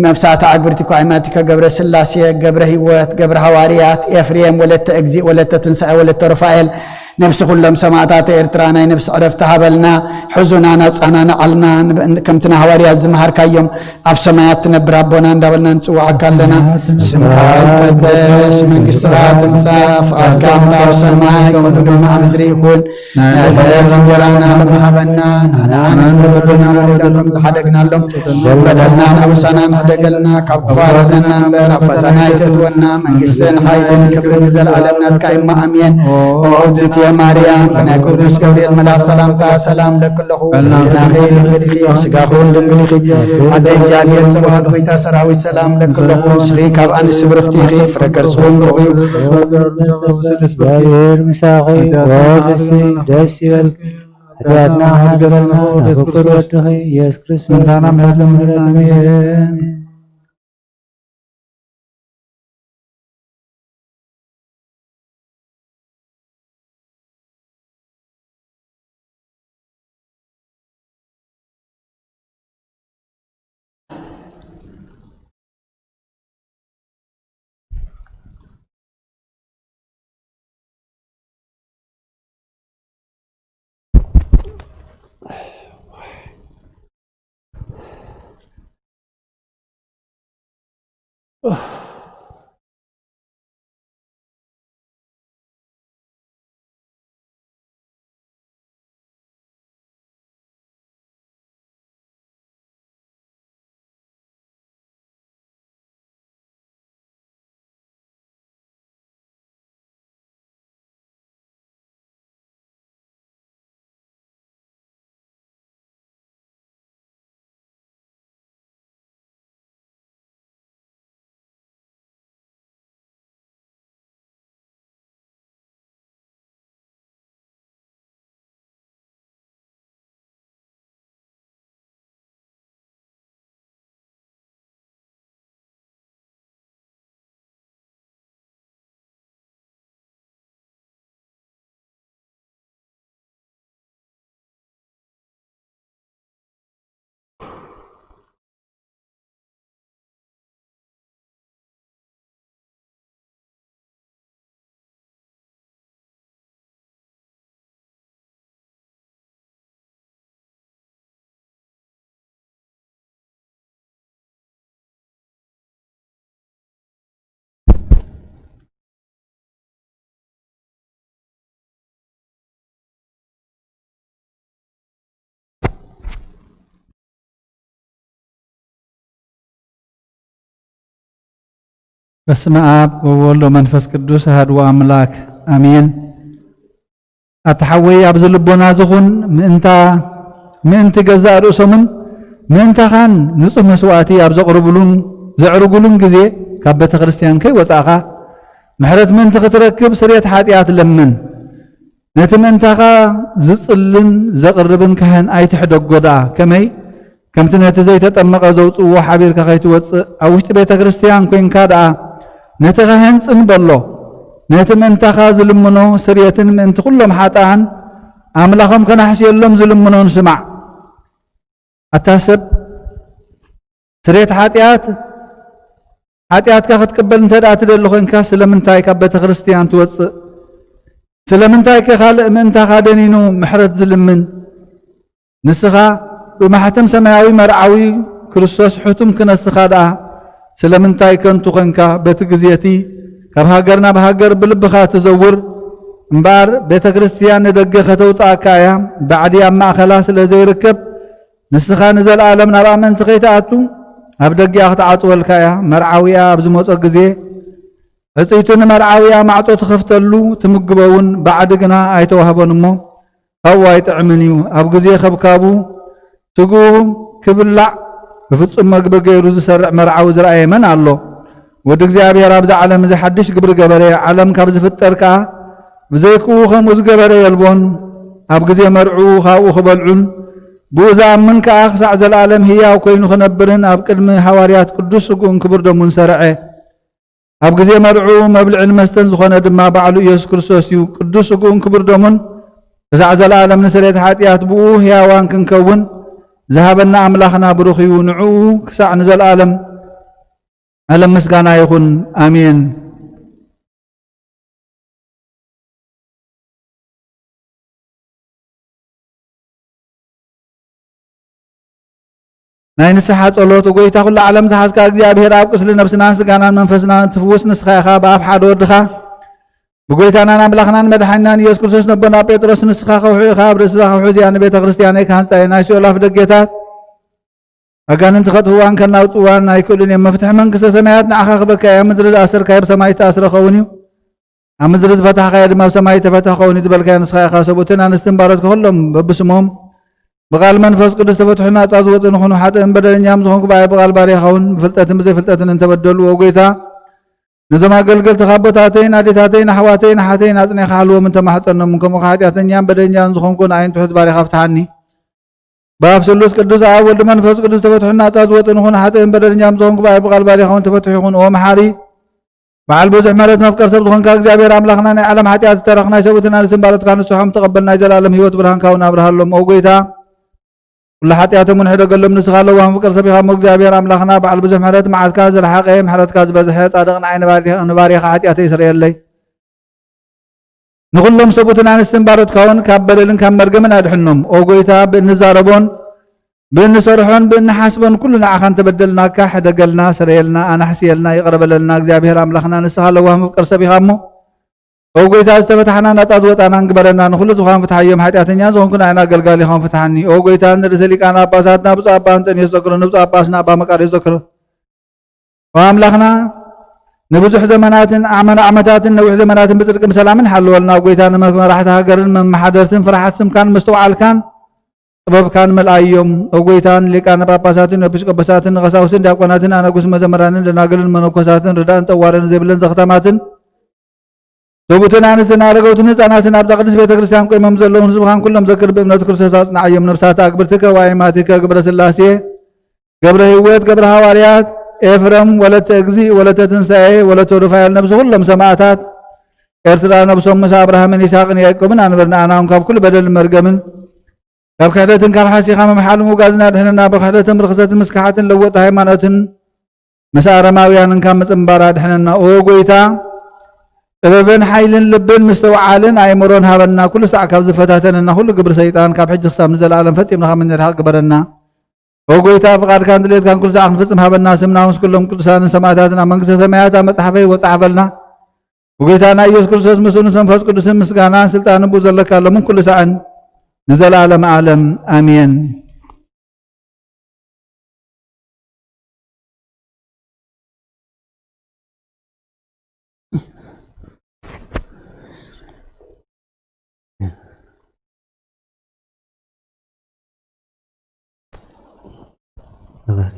መብሳዕቲ ኣግብርቲ ኳይማቲከ ገብረ ስላሴ፣ ገብረ ህይወት፣ ገብረ ሃዋርያት፣ ኤፍሬም፣ ወለተ እግዚእ፣ ወለተ ትንሳኤ፣ ወለተ ሩፋኤል፣ ነብሲ ኩሎም ሰማዕታት ኤርትራ ናይ ነብሲ ዕረፍቲ ሃበልና። ሕዙናን ኣጸናንዓልና። ንብ-፣ ከምቲ ንሃዋርያት ዝመሃርካዮም ኣብ ሰማያት ትነብር ኣቦና እንዳበልና ንጽውዓካ ኣለና። ስምካ ይቀደስ፣ መንግስትኻ ትምጻእ፣ ፍቓድካ ከምታ ኣብ ሰማይ ከምኡ ድማ ኣብ ምድሪ ይኹን። ናይ ዕለት እንጀራና ሎሚ ሃበና፣ ንሕና ንዝበደሉና በደሎም ከም ዝሓደግናሎም፣ በደልናን ኣበሳናን ሕደገልና፣ ካብ ክፉእ ኣድሕነና እምበር፣ ኣብ ፈተና ኣይተእትወና። መንግስትን ሓይልን ክብርን ንዘለኣለም ናትካ እማ፣ ኣሜን። ኦ እግዝእትየ ማርያም፣ ብናይ ቅዱስ ገብርኤል መልኣኽ ሰላምታ ሰላም እለኪ ኣለኹ፣ ህሊናኺ ድንግል ኢኺ፣ ኣብ ስጋኺ እውን ድንግል ኢኺ። ኣደ እግዚኣብሔር ጸባኦት፣ ጎይታ ሰራዊት፣ ሰላም እለኪ ኣለኹ፣ ንስኺ ካብ ኣንስቲ ብርኽቲ ኢኺ፣ ፍረ ከርስኺ እውን ብሩኽ እዩ። እግዚኣብሔር ምሳኺ፣ ኦ ፍስሒ፣ ደስ ይበልኪ። ኃጢአትና ኃጢአትና ይቅር በለና፣ በፍቅር ወድኺ ኢየሱስ ክርስቶስ። ምሕረት ለምድር። አሜን። በስመ አብ ወወልድ ወመንፈስ ቅዱስ አሐዱ አምላክ አሜን። ኣታ ሓወይ፣ ኣብዚ ልቦና ዝኹን ምእንታ፣ ምእንቲ ገዛእ ርእሶምን ምእንታኻን ንጹህ መስዋእቲ ኣብ ዘቕርብሉን ዘዕርጉሉን ግዜ፣ ካብ ቤተ ክርስቲያን ከይወጻእኻ፣ ምሕረት ምእንቲ ክትረክብ ስርየት ሓጢኣት ለምን። ነቲ ምእንታኻ ዝጽልን ዘቕርብን ካህን ኣይትሕደጎ ደኣ። ከመይ? ከምቲ ነቲ ዘይተጠመቐ ዘውጽእዎ ሓቢርካ ከይትወጽእ፣ ኣብ ውሽጢ ቤተ ክርስቲያን ኮይንካ ደኣ ነቲ ካህን ጽን በሎ። ነቲ ምእንታኻ ዝልምኖ ስርየትን ምእንቲ ኩሎም ሓጥኣን ኣምላኾም ከናሕስየሎም ዝልምኖን ስማዕ። ኣታ ሰብ፣ ስርየት ሓጢኣት፣ ሓጢኣትካ ክትቅበል እንተ ደኣ ትደሊ ኮይንካ፣ ስለምንታይ ካብ ቤተ ክርስቲያን ትወጽእ? ስለምንታይ ከ ካልእ ምእንታኻ ደኒኑ ምሕረት ዝልምን? ንስኻ ብማሕተም ሰማያዊ መርዓዊ ክርስቶስ ሕቱም ክነስኻ ደኣ፣ ስለምንታይ ከንቱ ኮንካ? በቲ ግዜ እቲ ካብ ሃገር ናብ ሃገር ብልብኻ ትዘውር እምበኣር፣ ቤተ ክርስቲያን ንደገ ከተውጽኣካ እያ። ባዕዲ ኣብ ማእከላ ስለ ዘይርከብ፣ ንስኻ ንዘለኣለም ናብ ኣመንቲ ከይትኣቱ፣ ኣብ ደጊኣ ክትዓጽወልካ እያ። መርዓዊኣ ኣብ ዝመጾ ግዜ፣ ሕጽይቱ ንመርዓዊኣ ማዕጾ ትኸፍተሉ፣ ትምግቦ እውን፣ ባዕዲ ግና ኣይተዋህቦን እሞ፣ ካብኡ ኣይጥዕምን እዩ። ኣብ ግዜ ከብካቡ፣ ስግኡ ክብላዕ፣ ብፍጹም መግቢ ገይሩ ዝሰርዕ መርዓዊ ዝረኣየ መን ኣሎ? ወዲ እግዚኣብሔር ኣብዚ ዓለም እዚ ሓድሽ ግብሪ ገበረ። ዓለም ካብ ዝፍጠር ከኣ፣ ብዘይክኡ ከምኡ ዝገበረ የልቦን። ኣብ ግዜ መርዕኡ ካብኡ ክበልዑን፣ ብኡ ዝኣምን ከኣ ክሳዕ ዘለኣለም ህያው ኮይኑ ክነብርን፣ ኣብ ቅድሚ ሃዋርያት ቅዱስ ስግኡን ክቡር ደሙን ሰርዐ። ኣብ ግዜ መርዕኡ መብልዕን መስተን ዝኾነ ድማ ባዕሉ ኢየሱስ ክርስቶስ እዩ። ቅዱስ ስግኡን ክቡር ደሙን ክሳዕ ዘለኣለም ንስርየት ሓጢኣት ብኡ ህያዋን ክንከውን ዝሃበና ኣምላኽና ብሩኽ እዩ። ንዕኡ ክሳዕ ንዘለኣለም ዓለም ምስጋና ይኹን። ኣሜን። ናይ ንስሓ ጸሎት። ጎይታ ኩሉ ዓለም ዝሓዝካ እግዚኣብሔር ኣብ ቁስሊ ነብስናን ስጋናን መንፈስናን ትፍውስ ንስኻ ኢኻ። ብኣፍ ሓደ ወድኻ ብጎይታናን ኣምላኽናን መድሓኒናን ኢየሱስ ክርስቶስ ነቦና ጴጥሮስ ንስኻ ከውሒ ኢኻ፣ ኣብ ርእሲ እዛ ከውሒ እዚኣ ንቤተ ክርስቲያነይ ክሃንጻ እየ። ናይ ሲኦል ኣፍ ደጌታት ኣጋንንቲ ከጥፍዋን ከናውጥዋን ኣይክእሉን እዮም። መፍትሒ መንግስተ ሰማያት ንዓኻ ክበካ እያ። ኣብ ምድሪ ዝኣሰርካዮ ብሰማይ ዝተኣስረ ክኸውን እዩ፣ ኣብ ምድሪ ዝፈታሕካዮ ድማ ኣብ ሰማይ ዝተፈትሐ ክኸውን እዩ ዝበልካዮ ንስኻ ኢኻ። ሰብኡትን ኣንስትን ባሮትካ ኩሎም በብስሞም ብቃል መንፈስ ቅዱስ ተፈትሑ ናጻ ዝወጹ ንኹኑ። ሓጥእን በደለኛም ዝኾንኩ ብኣይ ብቃል ባርያኻ እውን ብፍልጠትን ብዘይፍልጠትን እንተበደሉ፣ ኦ ጎይታ፣ ነዞም ኣገልገልትኻ ኣቦታተይን ኣዴታተይን ኣሕዋተይን ኣሓተይን ኣጽኒዕካ ሓልዎም እንተማሕጸኖም፣ ከምኡ ሓጢኣተኛን በደለኛን ዝኾንኩ ንኣይን ትሑት ባርያኻ ፍትሓኒ። ብኣብ ስሉስ ቅዱስ ኣብ ወልድ መንፈስ ቅዱስ ተፈትሑ ናጻ ዝወጹ ንኹኑ። ሓጥእን በደለኛም ዝኾንኩ ብኣይ ብቃል ባርያኻ እውን ተፈትሑ ይኹን። ኦ መሓሪ፣ በዓል ብዙሕ ምሕረት መፍቀር ሰብ ዝኾንካ እግዚኣብሔር ኣምላኽና፣ ናይ ዓለም ሓጢኣት ዝተረኽ ናይ ሰብኡትን ኣንስትን ባሮትካ ንስሖም ተቐበል፣ ናይ ዘላለም ህይወት ብርሃንካ እውን ኣብርሃሎም። ኦ ጎይታ፣ ኩሉ ሓጢኣቶም እውን ሕደገሎም፣ ንስኻ ለዋህ መፍቀር ሰብ ኢኻ እሞ እግዚኣብሔር ኣምላኽና፣ በዓል ብዙሕ ምሕረት፣ መዓትካ ዝረሓቐ፣ ምሕረትካ ዝበዝሐ፣ ጻድቕ ንዓይ ንባሪ-፣ ንባርያኻ ሓጢኣተይ ስረየለይ። ንኹሎም ሰብኡትን ኣንስትን ባሮትካ እውን ካብ በደልን ካብ መርገምን ኣድሕኖም። ኦ ጎይታ፣ ብእንዛረቦን ብእንሰርሖን ብእንሓስቦን ኩሉ ንዓኻ እንተበደልናካ፣ ሕደገልና፣ ስረየልና፣ ኣናሕስየልና፣ ይቕረ በለልና። እግዚኣብሔር ኣምላኽና፣ ንስኻ ለዋህ መፍቀር ሰብ ኢኻ እሞ፣ ኦ ጎይታ፣ ዝተፈታሕና ናጻ ዝወጻናን ግበረና። ንኹሉ ዝኾን ፍትሓዮም፣ ሓጢኣተኛ ዝኾንኩ ንኣይን ኣገልጋሊኻውን ፍትሓኒ። ኦ ጎይታ፣ ንርእሰ ሊቃነ ጳጳሳትና ብፁዕ ኣባ እንጠንዮስ ዘክሮ፣ ንብፁዕ ኣባ ኣስና ኣባ መቃርዮስ ዘክሮ። ኦ ኣምላኽና፣ ንብዙሕ ዘመናትን ዓመ-፣ ዓመታትን ነዊሕ ዘመናትን ብጽድቅን ብሰላምን ሓልወልና። ጎይታ፣ ንመራሕቲ ሃገርን መመሓደርትን ፍርሓት ስምካን ምስትውዓልካን ጥበብካን መልኣዮም። ኦ ጎይታ፣ ንሊቃነ ጳጳሳትን ኤጲስቆጶሳትን ንቐሳውስትን ዲያቆናትን ኣነጉስ መዘምራንን ደናግልን መነኮሳትን ርዳእን ጠዋርን ዘይብለን ዘኽታማትን ሰብኡትን ኣንስትን ኣረገውትን ህፃናትን ኣብዛ ቅድስት ቤተ ክርስቲያን ቆይሞም ዘለውን ህዝብኻን ኩሎም ዘክር ብእምነት ክርስቶስ ኣጽንዓዮም። ነፍሳት ኣግብርትከ ወኣይማቲከ ግብረ ስላሴ ገብረ ህይወት ገብረ ሃዋርያት ኤፍረም ወለተ እግዚእ ወለተ ትንሳኤ ወለተ ሩፋኤል ነብሲ ኩሎም ሰማእታት ኤርትራ ነብሶም ምስ ኣብርሃምን ይስሐቅን ያዕቆብን ኣንብር። ንኣና እውን ካብ ኩሉ በደልን መርገምን ካብ ክሕደትን ካብ ሓሲኻ ምምሓል ምውጋዝን ኣድሕነና። ብክሕደትን ብርኽሰትን ምስ ክሓትን ለወጥቲ ሃይማኖትን ምስ ኣረማውያንን ካብ ምጽንባር ኣድሕነና። ኦ ጎይታ፣ ጥበብን ሓይልን ልብን ምስትውዓልን ኣእምሮን ሃበና። ኩሉ ሳዕ ካብ ዝፈታተነና ኩሉ ግብሪ ሰይጣን ካብ ሕጂ ክሳብ ንዘለኣለም ፈጺምና ካብ እንርሓቕ ግበረና። ኦ ጎይታ፣ ፍቓድካን ድሌትካን ኩሉ ሳዕ ክንፍጽም ሃበና። ስምና ምስ ኩሎም ቅዱሳንን ሰማእታትን ኣብ መንግስተ ሰማያት ኣብ መጽሓፈይ ወጻሕፈልና። ብጎይታና ኢየሱስ ክርስቶስ ምስኡ ምስ መንፈስ ቅዱስን ምስጋናን ስልጣንን ብኡ ዘለካ ሎምን ኩሉ ሳዕን ንዘለኣለም ዓለም ኣሜን። ተባረክ።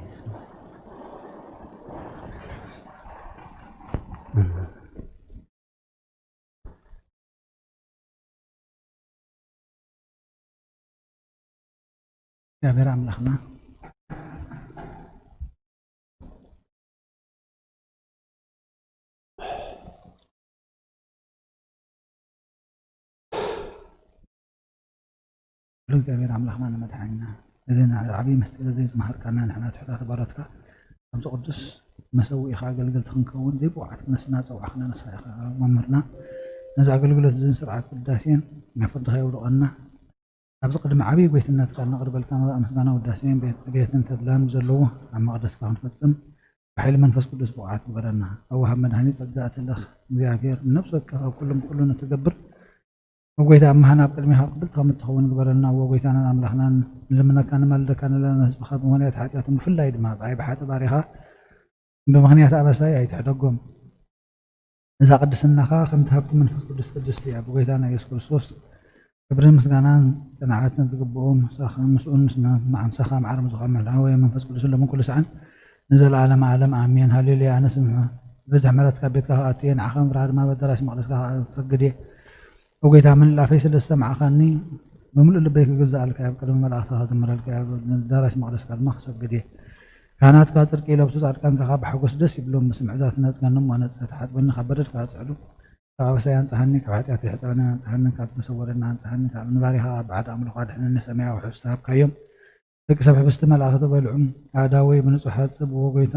እግዚኣብሔር ኣምላኽና ሉ እግዚኣብሔር ኣምላኽና ንመድሓኒና እዚ ዓብዪ ምስጢር እዚ ዝመሃርካና ንሕና ትሑታት ባሮትካ ኣብዚ ቅዱስ መሰውኢኻ ኣገልገልቲ ክንከውን ዘይብቑዓት ክነስና ጸውዓኽና ንስኻ ኢኻ መምህርና። ነዚ ኣገልግሎት እዝን ስርዓት ቅዳሴን ናብ ፍርድኻ የውድቐና። ኣብዚ ቅድሚ ዓብዪ ጎይትነትካ እነቕርበልካ መባእ ምስጋና ውዳሴን ቤት ዕቤትን ተድላን ብዘለዎ ኣብ መቕደስካ ክንፈጽም ብሓይሊ መንፈስ ቅዱስ ብቑዓት ግበረና። ኣዋሃብ መድሃኒት ጸጋ እትልእኽ እግዚኣብሔር ንነፍሲ ወከፍ ኣብ ኩሉም ኩሉ ንትገብር ኣብ ጎይታ ኣብ መሃና ኣብ ቅድሚኻ ቅብልቲ ከም እትኸውን ግበረልና። እዎ ጎይታናን ኣምላኽናን ንልምነካ ንማልደካ ንለና ህዝብኻ ብምኽንያት ሓጢኣቶም ብፍላይ ድማ ብኣይ ብሓጢ ባሪኻ ብምኽንያት ኣበሳይ ኣይትሕደጎም። እዛ ቅድስናኻ ከምቲ ሃብቲ መንፈስ ቅዱስ ቅድስቲ እያ። ብጎይታና ኢየሱስ ክርስቶስ ክብርን ምስጋናን ጽንዓትን ዝግብኦ ምሳኻ ምስኡን ምስ መዓምሳኻ ማዕረ ዝኾነ መልሓወ መንፈስ ቅዱስ ሎምን ኩሉ ሰዓን ንዘለዓለም ዓለም ኣሜን። ሃሌሉያ። ኣነስ ብዝሕ ምሕረት ካብ ቤትካ ክኣቱ እየ፣ ንዓኻ ምፍራህ ድማ በደራሽ መቕደስካ ክሰግድ እየ። ኦ ጎይታ፣ ምልላፈይ ስለ ዝሰማዕኻኒ፣ ብምሉእ ልበይ ክግዛኣልካ እየ፣ ኣብ ቅድሚ መላእኽትኻ ክዝምረልካ እየ፣ ኣብ ኣዳራሽ መቕደስካ ድማ ክሰግድ እየ። ካህናትካ ጽድቂ ይለብሱ፣ ጻድቃንካ ከኣ ብሓጎስ ደስ ይብሎም። ብስም ዕዛ ትነጽገኒ እሞ ነጽህ፣ ትሓጽበኒ፣ ካብ በደል ከኣ ጽዕዱ። ካብ ኣበሳይ ኣንጽሃኒ፣ ካብ ሓጢኣተይ ሕጸበኒ፣ ኣንጽሃኒ፣ ካብ ዝተሰወረኒ ኣንጽሃኒ፣ ካብ ንባሪኻ ኣብ ብሓደ ኣምልኾ ኣድሕነኒ። ሰማያዊ ሕብስቲ ሃብካዮም፣ ደቂ ሰብ ሕብስቲ መላእኽቲ በልዑ። ኣእዳወይ ብንጹሕ ኣጽብዎ፣ ጎይታ።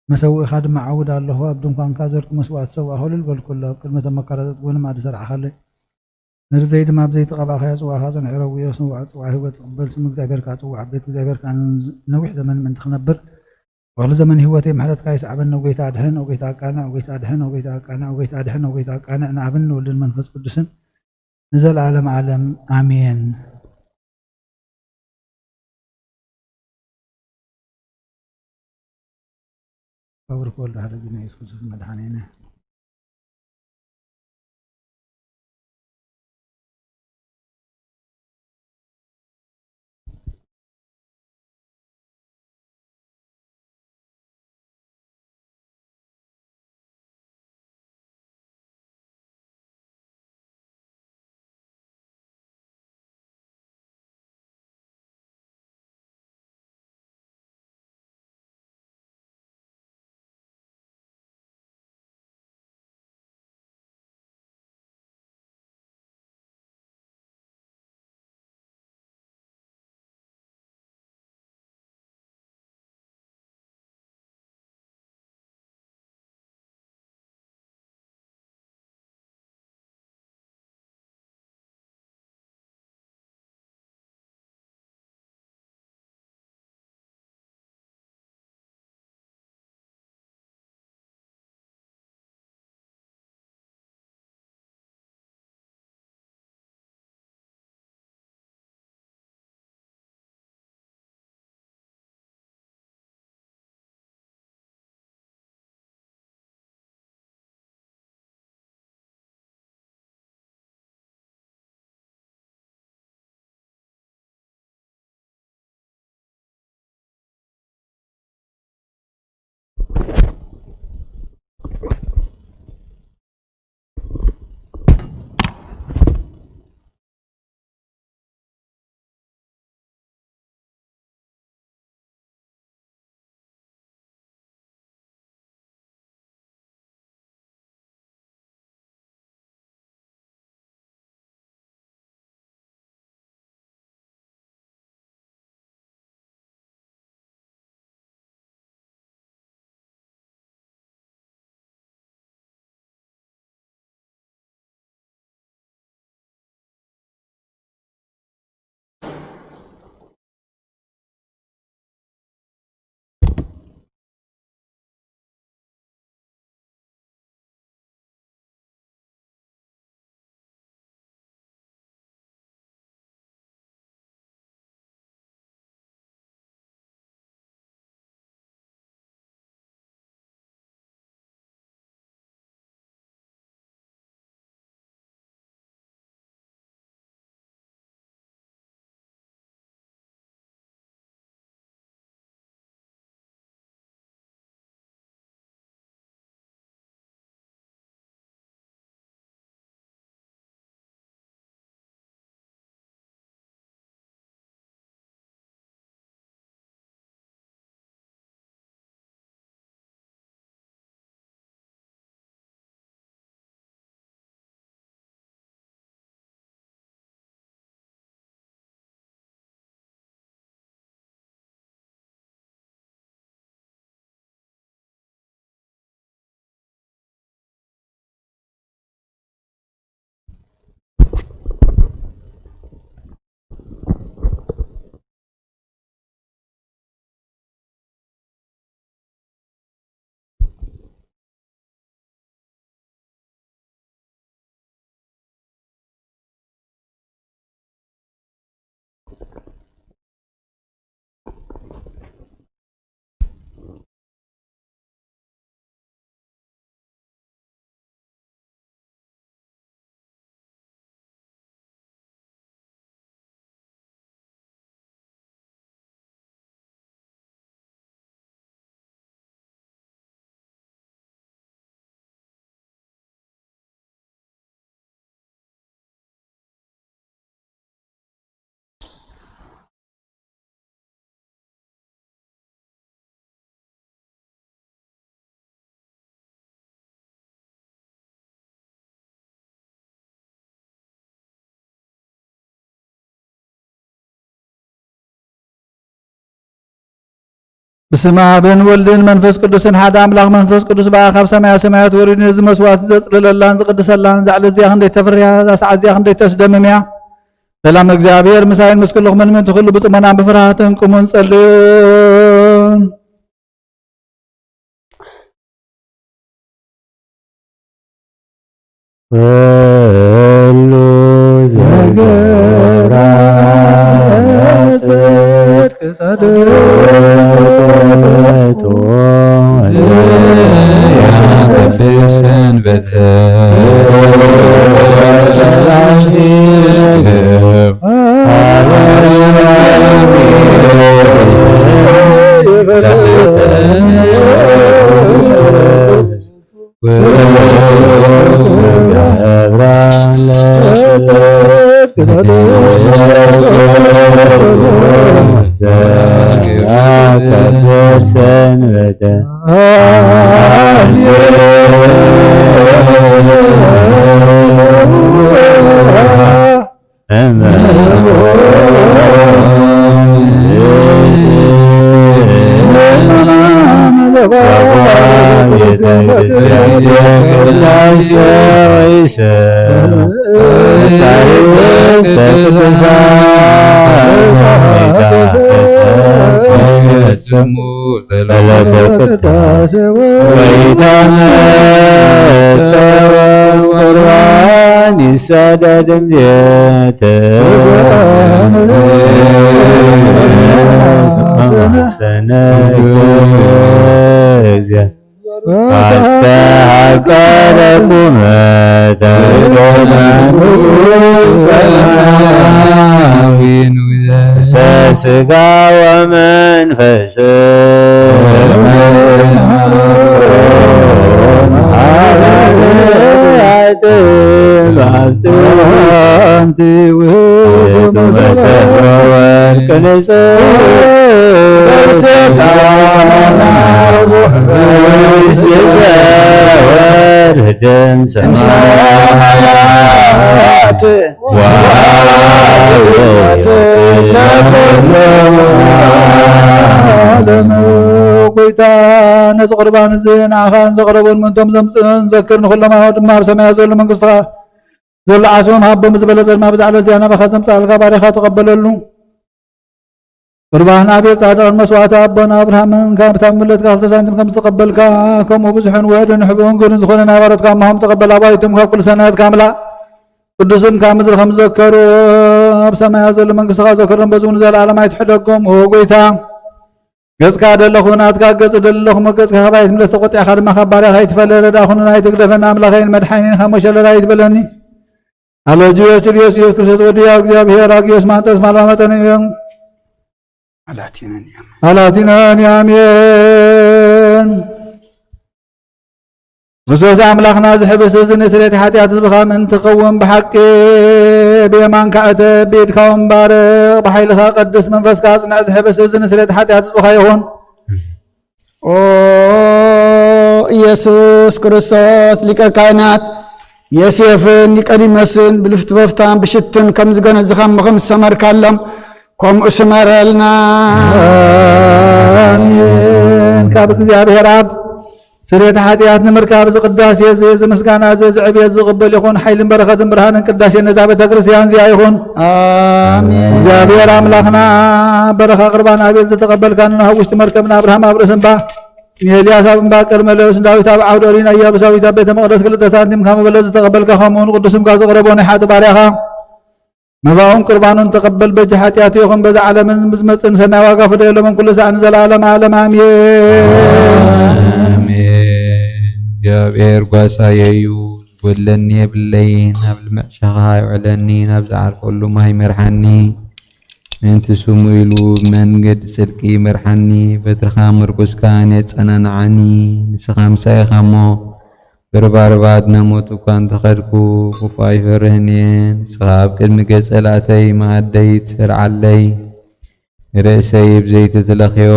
መሰውኢኻ ድማ ዓውድ ኣለኹ። ኣብ ድንኳንካ ዘርኩ መስዋእቲ ሰዋእኹ፣ እልል በልኩሉ። ኣብ ቅድሚ እቶም መካራታት እውን ማእዲ ሰራዕኻለይ። ንርዘይ ድማ ኣብ ዘይተቐባእኻዮ ጽዋእኻ ጽንዒ ረውዮ። ስውዓ ጽዋእ ህይወት ትቕበል፣ ስም እግዚኣብሔር ከኣ ጽዋዕ። ኣብ ቤት እግዚኣብሔር ከኣ ነዊሕ ዘመን ምእንቲ ክነብር፣ ወክሊ ዘመን ህይወተይ ምሕረትካ ይስዓበኒ። ኦ ጎይታ ኣድሕን፣ ኦ ጎይታ ኣቃንዕ፣ ኦ ጎይታ ኣድሕን፣ ኦ ጎይታ ኣቃንዕ፣ ኦ ጎይታ ኣድሕን፣ ኦ ጎይታ ኣቃንዕ። ንኣብን ንወልድን መንፈስ ቅዱስን ንዘለዓለም ዓለም ኣሜን። ክብሪ ክወልድ ሓደ ግና ኢየሱስ ክርስቶስ መድሓኒነ። ብስመ ኣብን ወልድን መንፈስ ቅዱስን ሓደ ኣምላኽ። መንፈስ ቅዱስ ብኣ ካብ ሰማያ ሰማያት ወሪዱ ነዚ መስዋዕቲ ዘጽልለላን ዝቕድሰላን፣ እዛ ዕለት እዚኣ ክንደይ ተፍርያ፣ እዛ ሰዓት እዚኣ ክንደይ ተስደምም እያ። ሰላም እግዚኣብሔር ምሳይን ምስ ኩልኹምን ምእንቲ ኩሉ ብጽሞናን ብፍርሃትን ቁሙን ጸልዩን። ኩሉ ዘገብራ ጽድቅ ጸድቆ ያከብር ሰንበተ ጸሎተ ቅዳሴ ወይታነ ቁርባን ይሰደድም ቤት ሰነ እግዚአ አስተሃቀረኩመ ተዶመኑ ሰማያዊ ንጉሰ ስጋ ወመንፈስ ደም ሰማያት ጎይታ ነዚ ቁርባን እዚ ንዓኻን ዘቕረቡን ምእንቶም ዘምጽእን ዘክር፣ ንኹሎም ኣወ ድማ ኣብ ሰማያት ዘሎ መንግስትኻ ዘሎ ዓስቦም ሃቦም። ዝበለጸ ድማ ብዛዕባ እዚኣ ናባኻ ዘምጽኣልካ ባሪኻ ተቐበለሉ። ቁርባን ኣቤት ጻድቕን መስዋዕቲ ኣቦና ኣብርሃምን ካብ እታ ምለትካ ክልተ ሳንቲም ከም ዝተቐበልካ፣ ከምኡ ብዙሕን ውሑድን ንሕቡእን ግርን ዝኾነ ናይ ባሮትካ እሞሆም ተቐበል። ኣባይቶም ካብ ኩሉ ሰናያትካ ኣምላእ ቅዱስን ካብ ምድሪ ከም ዝዘከሩ ኣብ ሰማያት ዘሎ መንግስትኻ ዘክሮም፣ በዚ እውን ንዘለኣለም ኣይትሕደጎም። ኦ ጎይታ፣ ገጽካ ደለኹ ናትካ ገጽ ደለኹ፣ ገጽካ ካባይ ኣይትምለስ፣ ተቖጢዕካ ድማ ካብ ባርያኻ ኣይትፈለ። ረዳእኹንን ኣይትግደፈኒ፣ ኣምላኸይን መድሓኒን ካብ ሞት ሸለል ኣይትበለኒ። ኣለ ጅዮስ ኢየሱስ ክርስቶስ ወዲ ያው እግዚኣብሔር ኣግዮስ ማንጠስ ማልማ መጠን እዮም። ኣላቲነን እዮም። ኣላቲነን እዮም። ኣሜን። ክርስቶስ ኣምላኽና፣ እዚ ሕብስቲ እዚ ንስርየት ሓጢኣት ህዝብኻ ምእንቲ ክኸውን ብሓቂ ብየማንካ ዕተብ፣ ብኢድካ እውን ባርኽ፣ ብሓይልኻ ቀድስ፣ መንፈስካ ኣጽንዕ። እዚ ሕብስቲ እዚ ንስርየት ሓጢኣት ህዝብኻ ይኹን። ኦ ኢየሱስ ክርስቶስ፣ ሊቀ ካህናት ዮሴፍን ኒቆዲሞስን ብልፍቲ በፍታን ብሽትን ከም ዝገነዝኻ እሞ ከም ዝሰመርካሎም፣ ከምኡ ስመረልና። ኣሜን። ካብ እግዚኣብሔር ኣብ ስርየት ሓጢኣት ንምርካብ እዚ ቅዳሴ እዚ፣ እዚ ምስጋና እዚ፣ እዚ ዕብየት ዝቕበል ይኹን። ሓይልን በረኸትን ብርሃንን ቅዳሴ ነዛ ቤተ ክርስቲያን እዚኣ ይኹን። ኣሜን። እግዚኣብሔር ኣምላኽና፣ በረኻ ቁርባን ኣቤል ዝተቐበልካ፣ ንኖህ ኣብ ውሽጢ መርከብ፣ ንኣብርሃም ኣብ ርእሲ እምባ፣ ንኤልያስ ኣብ እምባ ቀርሜሎስ፣ ንዳዊት ኣብ ዓውደ ኦሪን፣ ኣያቡሳዊት ኣብ ቤተ መቕደስ ክልተ ሳንቲም ካብ መበለት ዝተቐበልካ፣ ከምኡ እውን ቅዱስ ስምካ ዘቕረቦ ናይ ሓጢ ባርያኻ፣ መባኡን ቁርባኑን ተቐበል። በጃ ሓጢኣቱ ይኹን በዛ ዓለምን ብዝመጽእን ሰናይ ዋጋ ፍደየሎምን ኩሉ ሳዕ ንዘለዓለም ዓለም ኣሜን። ኣሜን። እግዚኣብሔር ጓሳየ እዩ፣ ዝጎድለኒ የብለይን። ኣብ ልምዕ ሸኻ የውዕለኒ፣ ናብ ዝዓርፈሉ ማይ ይመርሓኒ። ምእንቲ ስሙ ኢሉ ብመንገዲ ጽድቂ ይመርሓኒ። በትርኻን ምርኩስካን የጸናንዓኒ። ንስኻ ምሳይ ኢኻ እሞ፣ ብርባርባት ናብ ሞት እኳ እንተኸድኩ፣ ክፉእ ኣይፈርህን እየ። ንስኻ ኣብ ቅድሚ ገጸ ላእተይ መኣደይ ትሰርዓለይ። ንርእሰይ ብዘይቲ ትለኽዮ፣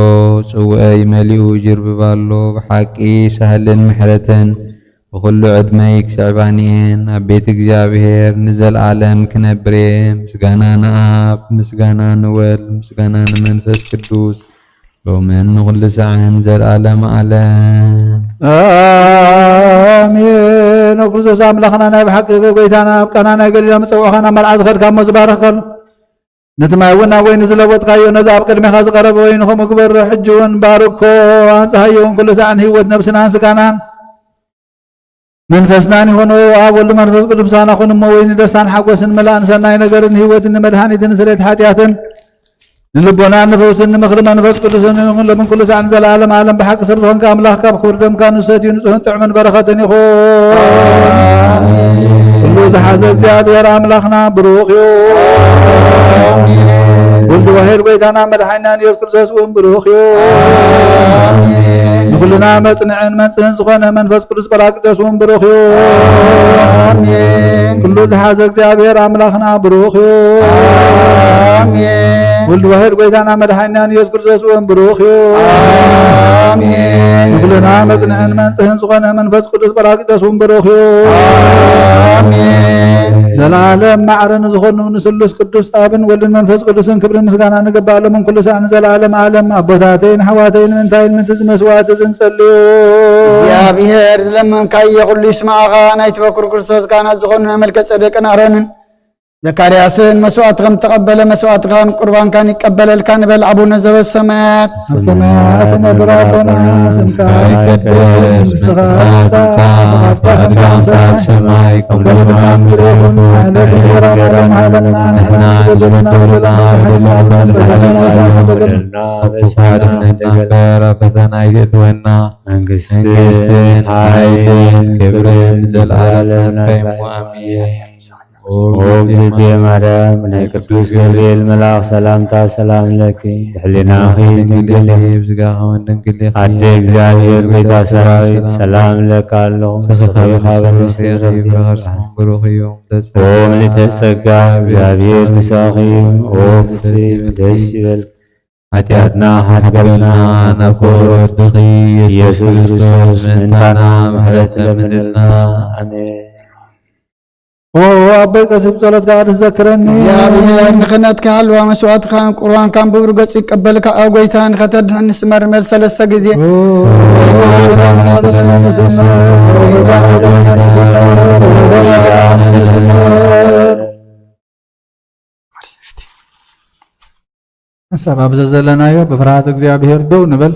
ጽውአይ መሊኡ ይጅርብብ ኣሎ። ብሓቂ ሳህልን ምሕረትን ብኹሉ ዕድመይ ክስዕባኒ እየን። ኣብ ቤት እግዚኣብሔር ንዘለዓለም ክነብር እየ። ምስጋና ንኣብ፣ ምስጋና ንወልድ፣ ምስጋና ንመንፈስ ቅዱስ፣ ሎምን ንኹሉ ሳዕን ዘለዓለም ዓለም። ኣሜን። ኦ ክርስቶስ ኣምላኽና ናይ ብሓቂ ጎይታና ኣብ ቃና ናይ ገሊላ ምጸውዕኻ ናብ መርዓ ዝኸድካ እሞ ዝባረኽካሉ ነቲ ማይ እውን ናብ ወይኒ ዝለወጥካዮ ነዚ ኣብ ቅድሜኻ ዝቐረበ ወይኒ ከምኡ ግበሮ። ሕጂ እውን ባርኮ ኣንጽሃዮ እውን ኩሉ ሳዕን ህይወት ነብስናን ስጋናን መንፈስናን ይኹን። ኣብ ወልድ መንፈስ ቅዱስ ምሳና ኩን እሞ ወይኒ ደስታን ሓጎስን መላእን ሰናይ ነገርን ህይወትን ንመድሃኒትን ስሬት ሓጢኣትን ንልቦናን ንፈውስን ንምኽሪ መንፈስ ቅዱስን ይኹን ሎምን ኩሉ ሳዕን ዘለዓለም ዓለም። ብሓቂ ሰብ ዝኾንካ ኣምላኽ ካብ ክቡር ደምካ ንሰትዩ ንጹህን ጥዑምን በረኸትን ይኹን። ኩሉ ዝሓዘ እግዚኣብሔር ኣምላኽና ብሩኽ እዩ። ወልድ ዋሄድ ጎይታና መድሓኒናን ኢየሱስ ክርስቶስ እውን ብሩኽ እዩ። ንኹልና መጽንዕን መንጽህን ዝኾነ መንፈስ ቅዱስ ጳራቅሊጦስ እውን ብሩኽ እዩ። ኩሉ ዝሓዘ እግዚኣብሔር ኣምላኽና ብሩኽ እዩ። ወልድ ዋሄድ ጎይታና መድሓኒናን ኢየሱስ ክርስቶስ እውን ብሩኽ እዩ። ንኹልና መጽንዕን መንጽህን ዝኾነ መንፈስ ቅዱስ ጳራቅሊጦስ እውን ብሩኽ እዩ። ዘለዓለም ማዕረ ንዝኾኑ ንስሉስ ቅዱስ ኣብን ወልድን መንፈስ ቅዱስን ክብርን ምስጋናን ይግባእ፣ ሎምን ኩሉ ሳዕ ንዘለዓለም ዓለም። ኣቦታተይን ኣሕዋተይን፣ ምእንታይን ምእንቲ እዚ መስዋዕቲ እዚ ንጸልዩ። እግዚኣብሔር ዝለመንካዮ ኩሉ ይስማዓኻ። ናይቲ በኩር ክርስቶስ ካህናት ዝኾኑ ናይ መልከ ጸደቅን ኣሮንን ዘካርያስን መስዋዕቲ ከም ተቐበለ መስዋዕትኻን ቁርባንካን ይቀበለልካ ንበል። ኣቡነ ዘበሰማያት ኣብ ሰማያት ነብር ኣቦና፣ ስምካ ይቀደስ፣ መንግስትኻ ትምጻእ፣ ፈቃድካ ኣብ ሰማይ ከም ኣብ ምድሪ ይኹን። ሃለና እንጀራና ዮም ሃበና፣ ንሕና ንበደለና በደልና በደልና በደልና በደልና በደልና ፈተና ኣይትእትወና፣ መንግስትን መንግስትን ሓይልን ክብርን ዘለዓለም ናትካ እዩ። ኣሜን። ኦ እግዝእትየ ማርያም፣ ናይ ቅዱስ ገብርኤል መልኣኽ ሰላምታ ሰላም ለኪ፣ ብሕሊናኺ ድንግል ኢኺ፣ ብስጋኺ እውን ድንግል ኢኺ። ኣደ እግዚኣብሔር፣ ጎይታ ሰራዊት፣ ሰላም እብለኪ ኣለኹ፣ ንስኺ ካብ ኣንስቲ ተለኺኺ ብሩኽ ኢኺ፣ ብሩኽ እዩ። ኦ ምልዕተ ጸጋ፣ እግዚኣብሔር ምሳኺ እዩ። ኦ ፍስሕቲ ደስ ይበልኪ፣ ሓጢኣትና ሓድገልና ናብ ክቡር ወድኺ ኢየሱስ ክርስቶስ ምእንታና ምሕረት ለምንልና። ኣሜን። ኦ ኣቦይ ቀሲስ ብጸሎትካ ቅድስት ዘክረኒ። እግዚኣብሔር ንኽህነትካ ሃልዋ መስዋዕትኻን ቁርባንካን ብብሩህ ገጹ ይቀበልካ፣ ኣብ ጎይታን ከተድሕን ንስመር ንበል ሰለስተ ግዜ። ሓሳብ ኣብ ዘዘለናዮ ብፍርሃት እግዚኣብሔር ደው ንበል።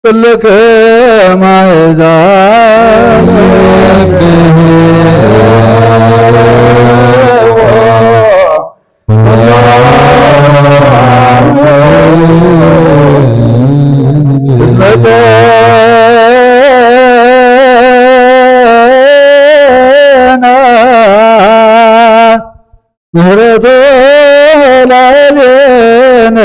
ኩልክም ኣሕዛብ ምህረቱ ላዕሌነ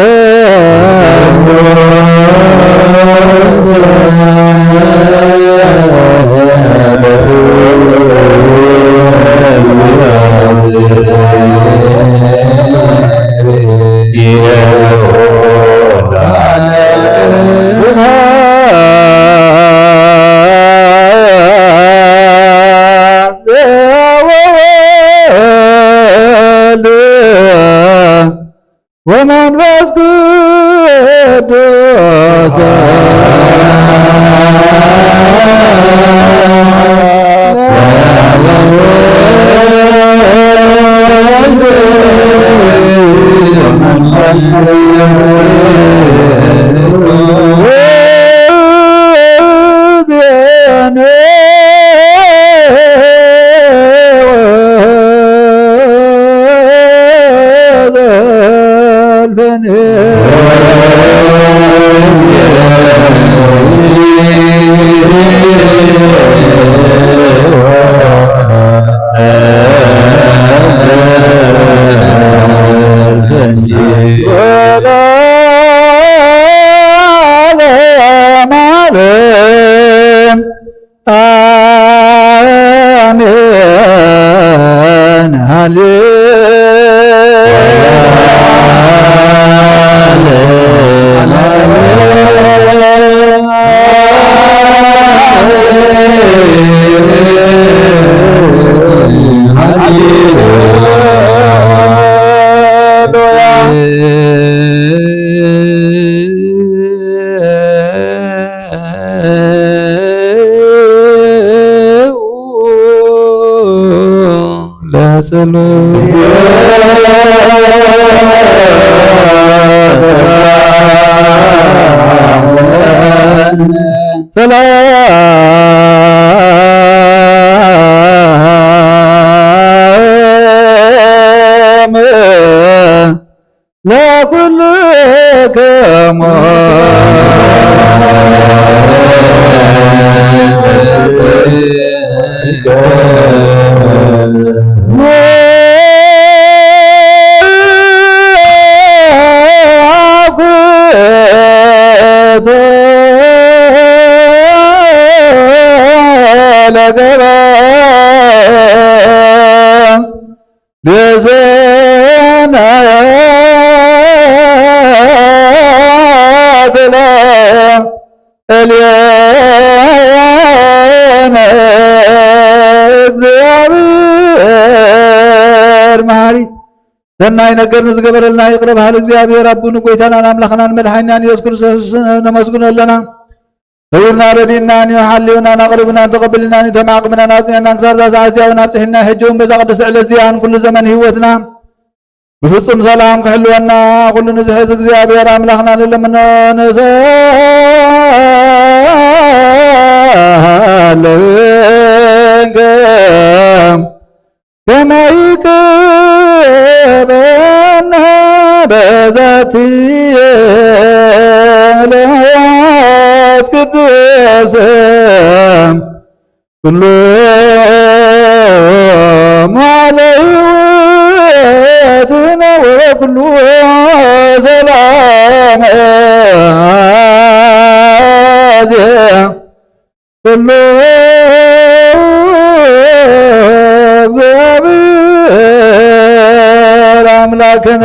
ወመንፈስ ቅዱስ አሜን። ሃሌ ለጸሎት ሰላም ለኩልክሙ ለገበ ቤዛነ ለእሌነ እግዚአብሔር መሐሪ። ሰናይ ነገር ንዝገበረልና ይቕረ በሃሊ እግዚኣብሔር ኣቦን ጎይታናን ኣምላኽናን መድሓኒናን ኢየሱስ ክርስቶስ ነመስግኖ ኣለና። ክቡርና ረዲእናን እዩ፣ ሓልዩናን ኣቕሪቡናን ተቐቢልናን እዩ፣ ተማዕቂብናን ኣጽኒዕናን ክሳብ እዛ ሰዓት እዚኣ እውን ኣብጽሒልና፣ ሕጂ እውን በዛ ቅድስቲ ዕለት እዚኣ ንኩሉ ዘመን ህይወትና ብፍጹም ሰላም ክሕልወና ኩሉ ንዝሕዝ እግዚኣብሔር ኣምላኽና ንለምኖ ንሰለንከ። ከመ ይቅበና በዛቲ ዕለት ቅድስት ኩሉ መዋዕለ ሕይወትነ ወበኩሉ ሰላም አዜ ኩሉ እግዚአብሔር አምላክነ።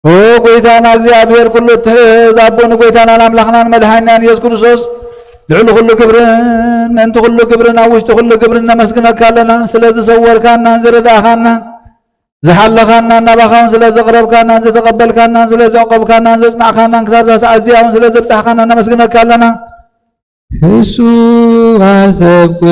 ኦ ጎይታና እግዚኣብሔር ኩሉ እትሕዝ ኣቦ ንጎይታናን ኣምላኽናን መድሓኒናን ኢየሱስ ክርስቶስ ልዕሊ ኩሉ ክብርን ምእንቲ ኩሉ ክብርን ኣብ ውሽጢ ኩሉ ክብርን ነመስግነካ ኣለና። ስለ ዝሰወርካናን ዝረዳእኻናን ዝሓለኻናን ናባኻ እውን ስለ ዘቕረብካናን ዝተቐበልካናን ስለ ዘዕቆብካናን ዘጽናዕካናን ክሳብ እዛ ሰዓት እዚኣ እውን ስለ ዘብጻሕካና ነመስግነካ ኣለና። እሱ ኣሰብኩ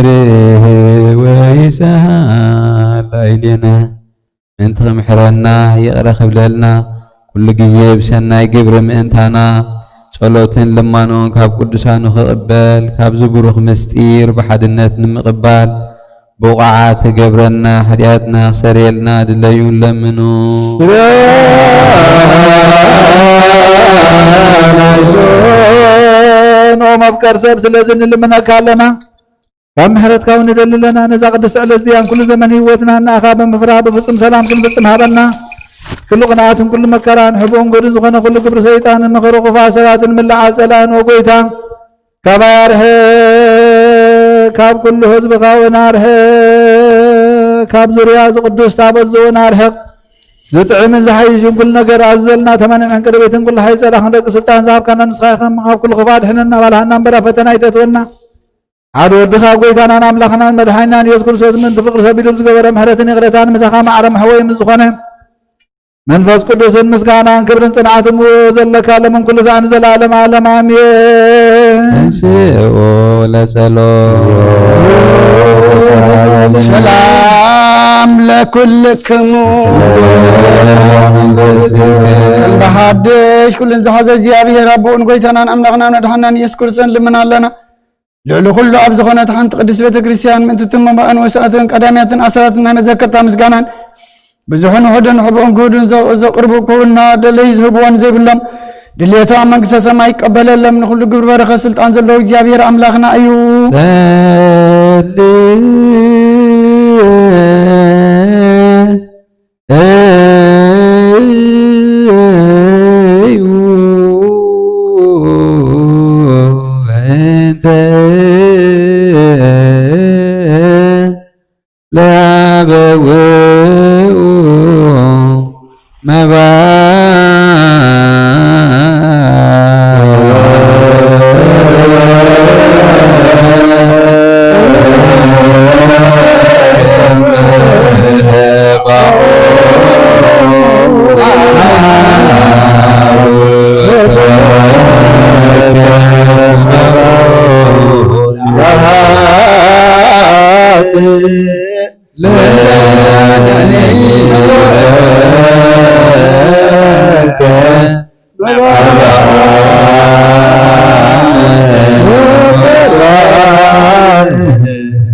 ርህ ወይሰሃ ላይሌነ ምእንቲ ክምሕረና ይቕረ ክብለልና ኩሉ ግዜ ብሰናይ ግብሪ ምእንታና ጸሎትን ልማኖን ካብ ቅዱሳኑ ክቕበል ካብዚ ብሩኽ ምስጢር ብሓድነት ንምቕባል ብቑዓት ክገብረና ሓጢኣትና ክሰርየልና ድለዩን ለምኑ። ኖ መፍቀር ሰብ ስለዚ ንልምነካ ኣለና። ካብ ምሕረትካ እውን ንደሊ ኣለና። ነዛ ቅድስቲ ዕለት እዚኣን ኩሉ ዘመን ህይወትና እናኣኻ ብምፍራ ብፍጹም ሰላም ክንፍጽም ሃበና። ኩሉ ቅንኣትን ኩሉ መከራን ሕቡእን ጎድን ዝኾነ ኩሉ ግብሪ ሰይጣንን ምኽሪ ክፉኣት ሰባትን ምላዓል ጸላእን ኦ ጎይታ ካባይ ኣርሕቕ፣ ካብ ኩሉ ህዝብኻ እውን ኣርሕቕ። ካብ ዙርያ እዚ ቅዱስ ታቦት እዚ እውን ኣርሕቕ። ዝጥዕምን ዝሓይሽን ኩሉ ነገር ኣዘልና ተመንዕን ቅድቤትን ኩሉ ሓይል ጸላእን ደቂ ስልጣን ዝሃብካና ንስኻ ኢኻ። ካብ ኩሉ ክፉእ ኣድሕነና ባልሃና እምበር ኣብ ፈተና ኣይተእትወና። ሓደ ወድኻ ጎይታናን ኣምላኽናን መድሓኒናን ኢየሱስ ክርስቶስ ምእንቲ ፍቕሪ ሰቢሉ ዝገበረ ምሕረትን ይቕረታን ምሳኻ ማዕረ መሕወይ ምስ ዝኾነ መንፈስ ቅዱስን ምስጋናን ክብርን ጽንዓትን ዘለካ ለምን ኩሉ ሰዓት ንዘለዓለም ዓለም ኣሜን። ተንስኡ ለጸሎት። ሰላም ለኩልክሙ። ከም ብሓድሽ ኩልን ዝሓዘ እግዚኣብሔር ኣቦኡን ጎይታናን ኣምላኽናን መድሓናን ኢየሱስ ክርስቶስ ልምን ኣለና። ልዕሊ ኩሉ ኣብ ዝኾነት ሓንቲ ቅድስት ቤተ ክርስቲያን ምእንቲ እቶም መባእን ወስኣትን ቀዳምያትን ኣሰራትን ናይ መዘከርታ ምስጋናን ብዙሕን ውሑድን ሕቡእን ግሁድን ዘ-፣ ዘቕርቡ ክውና ደለይ ዝህብዎ ንዘይብሎም ድሌቶም ኣብ መንግስተ ሰማይ ይቀበለሎም። ንኹሉ ግብሪ በረኸት ስልጣን ዘለዎ እግዚኣብሔር ኣምላኽና እዩ። ጸልዩ እንተ ለበውኡ መባ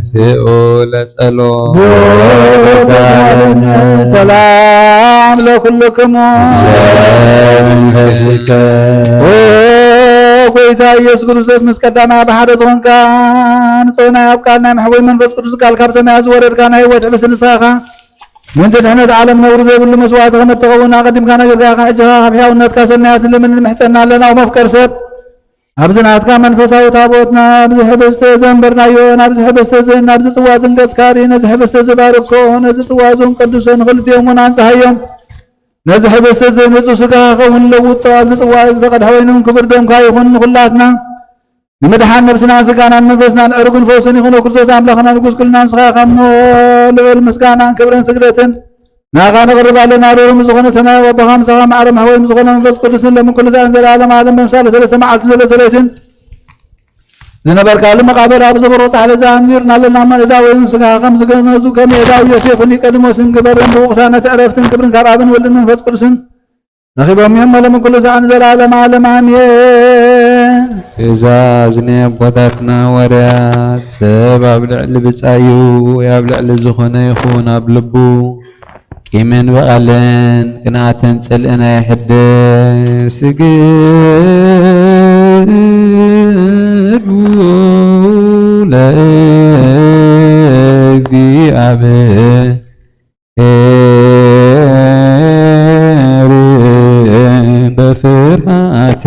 ስኡ ለጸሎት። ሰላም ለኩልክሙ። ኦ ጎይታ ኢየሱስ ክርስቶስ ምስ ቀዳማይ ብሓደ ዝኾንካ ንጽህና ኣብ ቃል ናይ መሕወይ መንፈስ ቅዱስ ቃል ካብ ሰማያት ዝወረድካ ናይ ህይወት ሕብስቲ ንስኻ ኢኻ። ምእንቲ ድሕነት ዓለም ነውሪ ዘይብሉ መስዋእቲ ከም እትኸውን ኣቐዲምካ ነጊርካ ኢኻ። ሕጂ ኸኣ ካብ ሕያውነትካ ሰናያት ንልምን ንምሕጸና ኣለና። ወመፍቀር ሰብ ኣብዚ ናትካ መንፈሳዊ ታቦት ናብዚ ሕብስቲ ዘንበርናዮ ናብዚ ሕብስቲ እዚ ናብዚ ጽዋ ዝንገጽካ ርኢ ነዚ ሕብስቲ እዚ ባርኮ ነዚ ጽዋ እዙን ቅዱሶ ንኽልቲኦም እውን ኣንጽሃዮም። ነዚ ሕብስቲ እዚ ንጹህ ስጋ ክኸውን ለውጦ ኣብዚ ጽዋ እዚ ዝተቐድሐ ወይንን ክቡር ደምካ ይኹን ንኹላትና ንምድሓን ነብስናን ስጋናን መንፈስናን ዕርግን ፈውስን ይኹን። ክርስቶስ ኣምላኽና ንጉስ ኩልና ንስኻ ኢኻ እሞ ልዑል ምስጋናን ክብርን ስግደትን ናኻ ነቕርብ ኣለና። ርሩም ዝኾነ ሰማያዊ ኣቦኻ ምሳኻ ማዕረ ማሕወይ ዝኾነ መንፈስ ቅዱስን ለምን ኩሉ ሰዓትን ዘለዓለም ዓለም ብምሳሌ ሰለስተ መዓልቲ ዘሎ ሰለይትን ዝነበርካሉ መቓብር ኣብ ዝብሩ ጻሕሊ ዘኣሚርና ኣለና። እሞ እዳ ወይን ስጋ ከም ዝገነዙ ከም እዳ ዮሴፍ ኒቆዲሞስን ግበርን ብቑቕሳ ነቲ ዕረፍትን ክብርን ካብ ኣብን ወልድን መንፈስ ቅዱስን ረኺቦም እዮም። መለምን ኩሉ ሰዓትን ዘለዓለም ዓለም ኣሜን። ትእዛዝ ናይ ኣቦታትና ሃዋርያት፣ ሰብ ኣብ ልዕሊ ብጻዩ ወይ ኣብ ልዕሊ ዝኾነ ይኹን ኣብ ልቡ ቂምን በቐልን ቅንኣትን ጽልእን ኣየሕድር። ስግዱ ለእግዚኣብሔር በፍርሃት።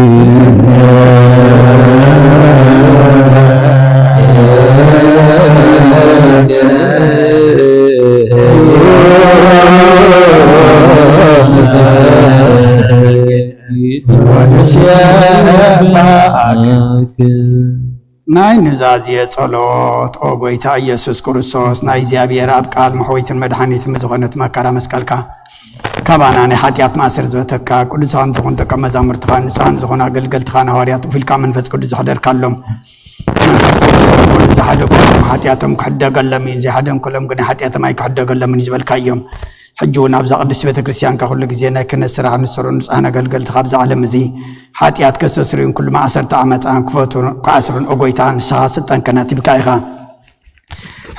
ናይ ኑዛዜ ጸሎት። ኦ ጎይታ ኢየሱስ ክርስቶስ፣ ናይ እግዚኣብሔር ኣብ ቃል መሕወይትን መድሓኒትን ዝኾነት መከራ መስቀልካ፣ ካባና ናይ ሓጢኣት ማእሰር ዝበተካ፣ ቅዱሳን ዝኾኑ ደቀ መዛሙርትኻ፣ ንጹሃን ዝኾኑ ኣገልገልትኻ፣ ንሃዋርያት፣ እኹልካ መንፈስ ቅዱስ ዘሕደርካሎም፣ መንፈስ ቅዱስ ኩሉ ዝሓደጉ ሓጢኣቶም ክሕደገሎም እዩ፣ ዘይሓደንኩሎም ግን ሓጢኣቶም ኣይክሕደገሎምን እዩ ዝበልካዮም። ሕጂ እውን ኣብዛ ቅድስት ቤተ ክርስቲያንካ ኩሉ ግዜ ናይ ክህነት ስራሕ ንሰሩ ንጹሓን ኣገልገልቲ ካብዛ ዓለም እዚ ሓጢኣት ከስተስርዩን ኩሉ ማእሰርተ ዓመፃን ክፈቱን ክኣስሩን፣ ኦ ጎይታ፣ ንስኻ ስልጣን ከናቲብካ ኢኻ።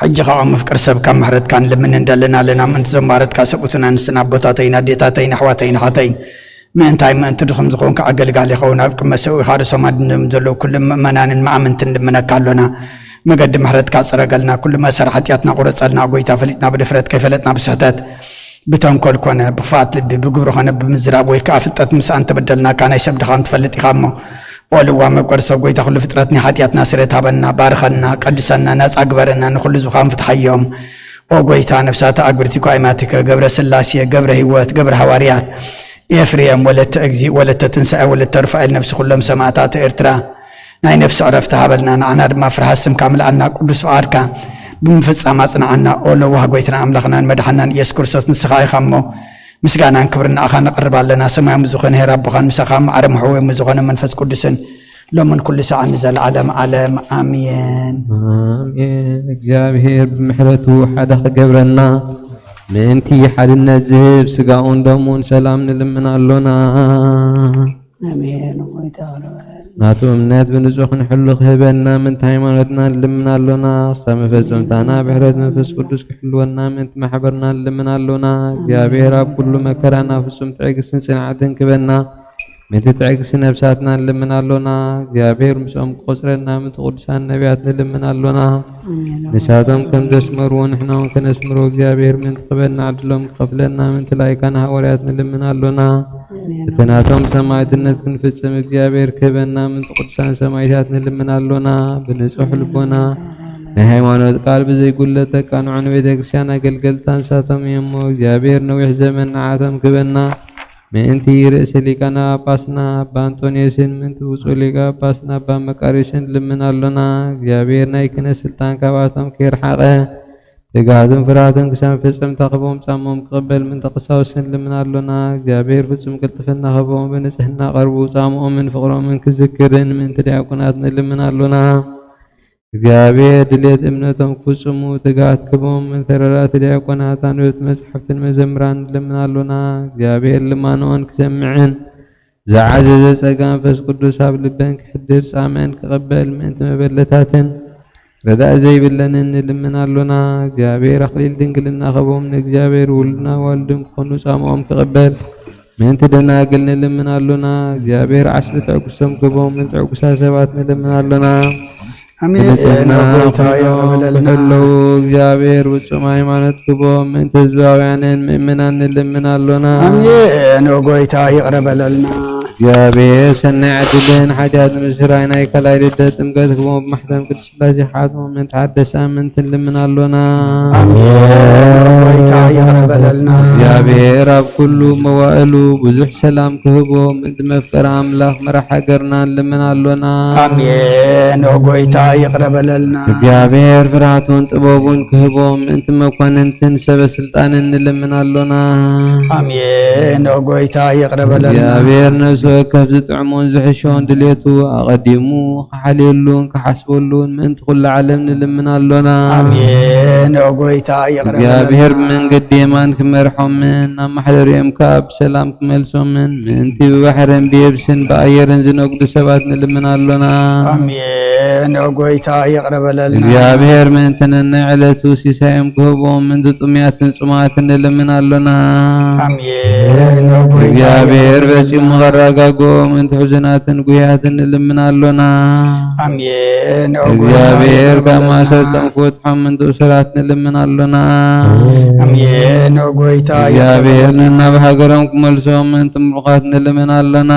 ሕጂ ካብኦም ምፍቅር ሰብ ካብ ምሕረትካ ንልምን እንደለና ኣለና። ምእንቲ ዘማረትካ ሰብኡትን ኣንስትን ኣቦታተይን ኣዴታተይን ኣሕዋተይን ኣሓተይን፣ ምእንታይ ምእንቲ ድኹም ዝኾንካ ኣገልጋሊ ይኸውን ኣብ ቅድመ ሰብኡኻ ርእሶም ኣድንዶም ዘለዉ ኩሎም ምእመናንን መኣምንትን ንልምነካ ኣሎና። መገዲ ምሕረትካ ጽረገልና፣ ኩሉ መእሰሪ ሓጢኣትና ቁረጸልና። ጎይታ፣ ፈሊጥና ብድፍረት፣ ከይፈለጥና ብስሕተት፣ ብተንኮል ኮነ ብኽፍኣት ልቢ፣ ብግብሪ ኮነ ብምዝራብ ወይ ከኣ ፍልጠት ምሳእ እንተበደልናካ፣ ናይ ሰብ ድኻም ትፈልጥ ኢኻ እሞ፣ ኦ ልዋም መፍቀሪ ሰብ ጎይታ፣ ኩሉ ፍጥረት ናይ ሓጢኣትና ስርየት ሃበና፣ ባርኸና፣ ቀድሰና፣ ነጻ ግበረና፣ ንኹሉ ህዝብኻ ምፍትሓዮም። ኦ ጎይታ፣ ነፍሳተ ኣግብርቲ ኳይማቲከ፣ ገብረ ስላሴ፣ ገብረ ህይወት፣ ገብረ ሃዋርያት፣ ኤፍሬም፣ ወለተ እግዚእ፣ ወለተ ትንሳኤ፣ ወለተ ሩፋኤል፣ ነፍሲ ኩሎም ሰማእታት ኤርትራ ናይ ነፍሲ ዕረፍቲ ሃበልና፣ ንዓና ድማ ፍርሃት ስምካ ምልኣና፣ ቅዱስ ፍቓድካ ብምፍጻም ኣጽንዓና። ኦ ለዋህ ጎይታና ኣምላኽናን መድሓናን ኢየሱስ ክርስቶስ፣ ንስኻ ኢኻ እሞ፣ ምስጋናን ክብርን ንኣኻ ነቕርብ ኣለና። ሰማያዊ ዝኾነ ኄር ኣቦኻን ምሳኻ ማዕረ መሕወዮም ዝኾነ መንፈስ ቅዱስን ሎምን ኩሉ ሰዓን ንዘለዓለም ዓለም ኣሜን። ኣሜን። እግዚኣብሔር ብምሕረቱ ሓደ ክገብረና ምእንቲ ሓድነት ዝህብ ስጋኡን ደሙን ሰላም ንልምን ኣሎና። ኣሜን። ጎይታ ናቱ እምነት ብንጹህ ክንሕሉ ክህበና ምእንቲ ሃይማኖትና ንልምን ኣሎና። ክሳብ መፈጸምታና ብሕረት መንፈስ ቅዱስ ክሕልወና ምእንቲ ማሕበርና ንልምን ኣሎና። እግዚኣብሔር ኣብ ኩሉ መከራና ፍጹም ትዕግስትን ጽንዓትን ክበና ምእንቲ ትዕግስቲ ነፍሳትና ንልምን ኣሎና። እግዚኣብሔር ምስኦም ክቆጽረና ምእንቲ ቅዱሳን ነቢያት ንልምን ኣሎና። ኣሜን። ንሳቶም ከም ዘስመርዎ ንሕና እውን ከነስምሮ እግዚኣብሔር ምእንቲ ክበና ዕድሎም ክኸፍለና ምእንቲ ላይካን ሃዋርያት ንልምን ኣሎና። ኣሜን። እቲ ናቶም ሰማዕትነት ክንፍጽም እግዚኣብሔር ክህበና ምእንቲ ቅዱሳን ሰማዕታት ንልምን ኣሎና። ብንጹሕ ልቦና ናይ ሃይማኖት ቃል ብዘይጉለት ተቃንዖ ንቤተ ክርስቲያን ኣገልገልታ ንሳቶም እዮም እሞ እግዚኣብሔር ነዊሕ ዘመን ንዓቶም ክህበና ምእንቲ ርእሲ ሊቃነ ጳጳስና ኣባ ኣንጦንዮስን ምእንቲ ብፁዕ ሊቀ ጳጳስና ኣባ መቃርዮስን ንልምን ኣሎና። እግዚኣብሔር ናይ ክህነት ስልጣን ካብኣቶም ከይርሓቐ ትግሃትን ፍርሃትን ክሳብ መፈጸምታ ክህቦም ጻምኦም ክቕበል ምእንቲ ቀሳውስትን ንልምን ኣሎና። እግዚኣብሔር ፍጹም ቅልጥፍና ክህቦም ብንጽህና ቀርቡ ጻምኦምን ፍቕሮምን ክዝክርን ምእንቲ ዲያቆናት ንልምን ኣሎና። እግዚኣብሔር ድሌት እምነቶም ክፍጽሙ ትግሃት ክህቦም ምእንቲ ተረዳእቲ ዲያቆናት ኣንበብቲ መጻሕፍትን መዘምራን ንልምን ኣሎና። እግዚኣብሔር ልማኖኦን ክሰምዕን ዝዓዘዘ ጸጋ መንፈስ ቅዱስ ኣብ ልበን ክሕድር ጻምኣን ክቕበል ምእንቲ መበለታትን ረዳኢ ዘይብለንን ንልምን ኣሎና። እግዚኣብሔር ኣኽሊል ድንግልና ክህቦም ንእግዚኣብሔር ውሉድን ኣዋልዱን ክኾኑ ጻምኦም ክቕበል ምእንቲ ደናግል ንልምን ኣሎና። እግዚኣብሔር ዓስቢ ትዕግስቶም ክህቦም ምእንቲ ዕጉሳት ሰባት ንልምን ኣሎና። ኣሜን። ብንጽህና ኦ ጎይታ ይቕረ በለልና። ክሕለዉ እግዚኣብሔር ፍጹም ሃይማኖት ክህቦም ምእንቲ ህዝባውያንን ምእመናን ንልምን ኣሎና። ኣሜን። ኦ ጎይታ ይቕረ በለልና። እግዚኣብሔር ሰናይ ዕድልን ሓጢኣት ንምስራይ ናይ ካልኣይ ልደት ጥምቀት ክህቦም ብማሕተም ቅድስት ስላሴ ሓትሞም ምእንቲ ሓደስቲ ኣመንቲ ንልምን ኣሎና። ኣሜን። ኦ ጎይታ ይቕረ በለልና። እግዚኣብሔር ኣብ ኩሉ መዋእሉ ብዙሕ ሰላም ክህቦም ምእንቲ መፍቀሪ ኣምላኽ መራሕ ሃገርና ንልምን ኣሎና። ኣሜን። ኦ ጎይታ ይቕረ በለልና። እግዚኣብሔር ፍርሃቱን ጥበቡን ክህቦም ምእንቲ መኳንንትን ሰበ ስልጣንን ንልምን ኣሎና። ኣሜን። ኦ ጎይታ ይቕረ በለልና። እግዚኣብሔር ነፍሲ ወከፍ ዝጥዕሞን ዝሕሾን ድሌቱ ኣቐዲሙ ክሓልየሉን ክሓስበሉን ምእንቲ ኩሉ ዓለም ንልምን ኣሎና። ኣሜን። ኦ ጎይታ ይቕረ በለልና። እግዚኣብሔር ብመንገዲ የማን ክመርሖምን ናብ ማሕደሪኦም ከኣ ብሰላም ክመልሶምን ምእንቲ ብባሕርን ብየብስን ብኣየርን ዝነግዱ ሰባት ንልምን ኣሎና። ኣሜን። ኦ ጎይታ ይቕረ በለልና። እግዚኣብሔር ምእንቲ ነናይ ዕለቱ ሲሳዮም ክህቦም ምእንቲ ጥሙያትን ጽሙኣትን ንልምን ኣሎና። ኣሜን። ኦ ጎይታ እግዚኣብሔር ይቕረ በለልና። ፈጺሙ ከረጋግኦም ምእንቲ ሕዙናትን ጉህያትን ንልምን ኣሎና። ኣሜን። ኦ ጎይታ እግዚኣብሔር ይቕረ ካብ በለልና። ማእሰርቶም ክፈትሖም ምእንቲ እሱራት ንልምን ኣሎና። ኣሜን። ኦ ጎይታ ይቕረ እግዚኣብሔር በለልና። ነናብ ሃገሮም ክመልሶም ምእንቲ ምሩኻት ንልምን ኣሎና።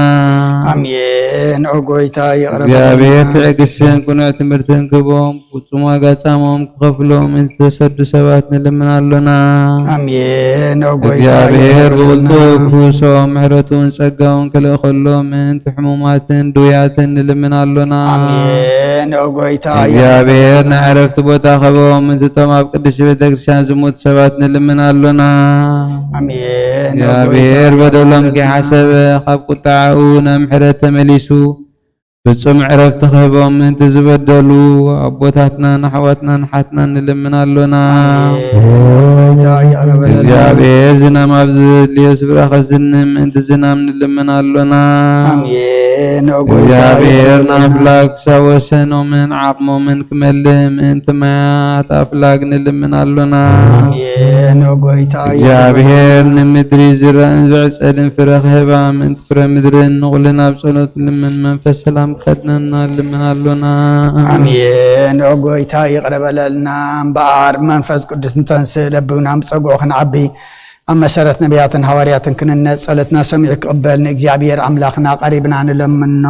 ኣሜን። ኦ ጎይታ ይቕረ እግዚኣብሔር በለልና። ትዕግስትን ቅኑዕ ትምህርትን ክህቦም ፍጹም ዋጋ ጻምኦም ክኸፍሎም ምእንቲ ዝተሰዱ ሰባት ንልምን ኣሎና። ኣሜን። ኦ ጎይታ እግዚኣብሔር ይቕረ በለልና። ብቕልጡፍ ክፍውሶም ምሕረቱን ጸጋውን ክልእኸሎም ምእንቲ ሕሙማትን ድውያትን ንልምን ኣሎና። ኣሜን። ኦ ጎይታ ይቕረ እግዚኣብሔር በለልና። ናይ ዕረፍቲ ቦታ ክህቦም ምእንቲ እቶም ኣብ ቅድስቲ ቤተ ክርስቲያን ዝሞቱ ሰባት ንልምን ኣሎና። ኣሜን። ኦ ጎይታ እግዚኣብሔር ይቕረ በደሎም በለልና። ከይሓሰበ ካብ ቁጥዓኡ ናብ ምሕረት ተመሊሱ ፍጹም ዕረፍቲ ክህቦም ምእንቲ ዝበደሉ ኣቦታትናን ኣሕዋትናን ሓትናን ንልምን ኣሎና። ኣሜን። ይቕረ በለልና። እግዚኣብሔር ዝናም ኣብ ዘድልዮ ስፍራ ከዝንም ምእንቲ ዝናም ንልምን ኣሎና። ኣሜን። ኦ ጎይታ እግዚኣብሔር ይቕረ በለልና። ንኣምላክ ክሳብ ወሰኖምን ዓቕሞምን ክመልእ ምእንቲ ማያት ኣፍላግ ንልምን ኣሎና። ኣሜን። ኦ ጎይታ ይቕረ እግዚኣብሔር በለልና። ንምድሪ ዝረእን ዝዕጸድን ፍረ ክህባ ምእንቲ ፍረ ምድርን ንቑልን ኣብ ጸሎት ልምን መንፈስ ሰላም ክኸድነና ልምን ኣሎና። ኣሜን። ኦ ጎይታ ይቕረ በለልና። እምበኣር መንፈስ ቅዱስ እንተንስእ ለብብና ምጸግኦ ክንዓቢ ኣብ መሰረት ነቢያትን ሃዋርያትን ክንነጽ ጸሎትና ሰሚዑ ክቕበል ንእግዚኣብሔር ኣምላኽና ቀሪብና ንለምኖ።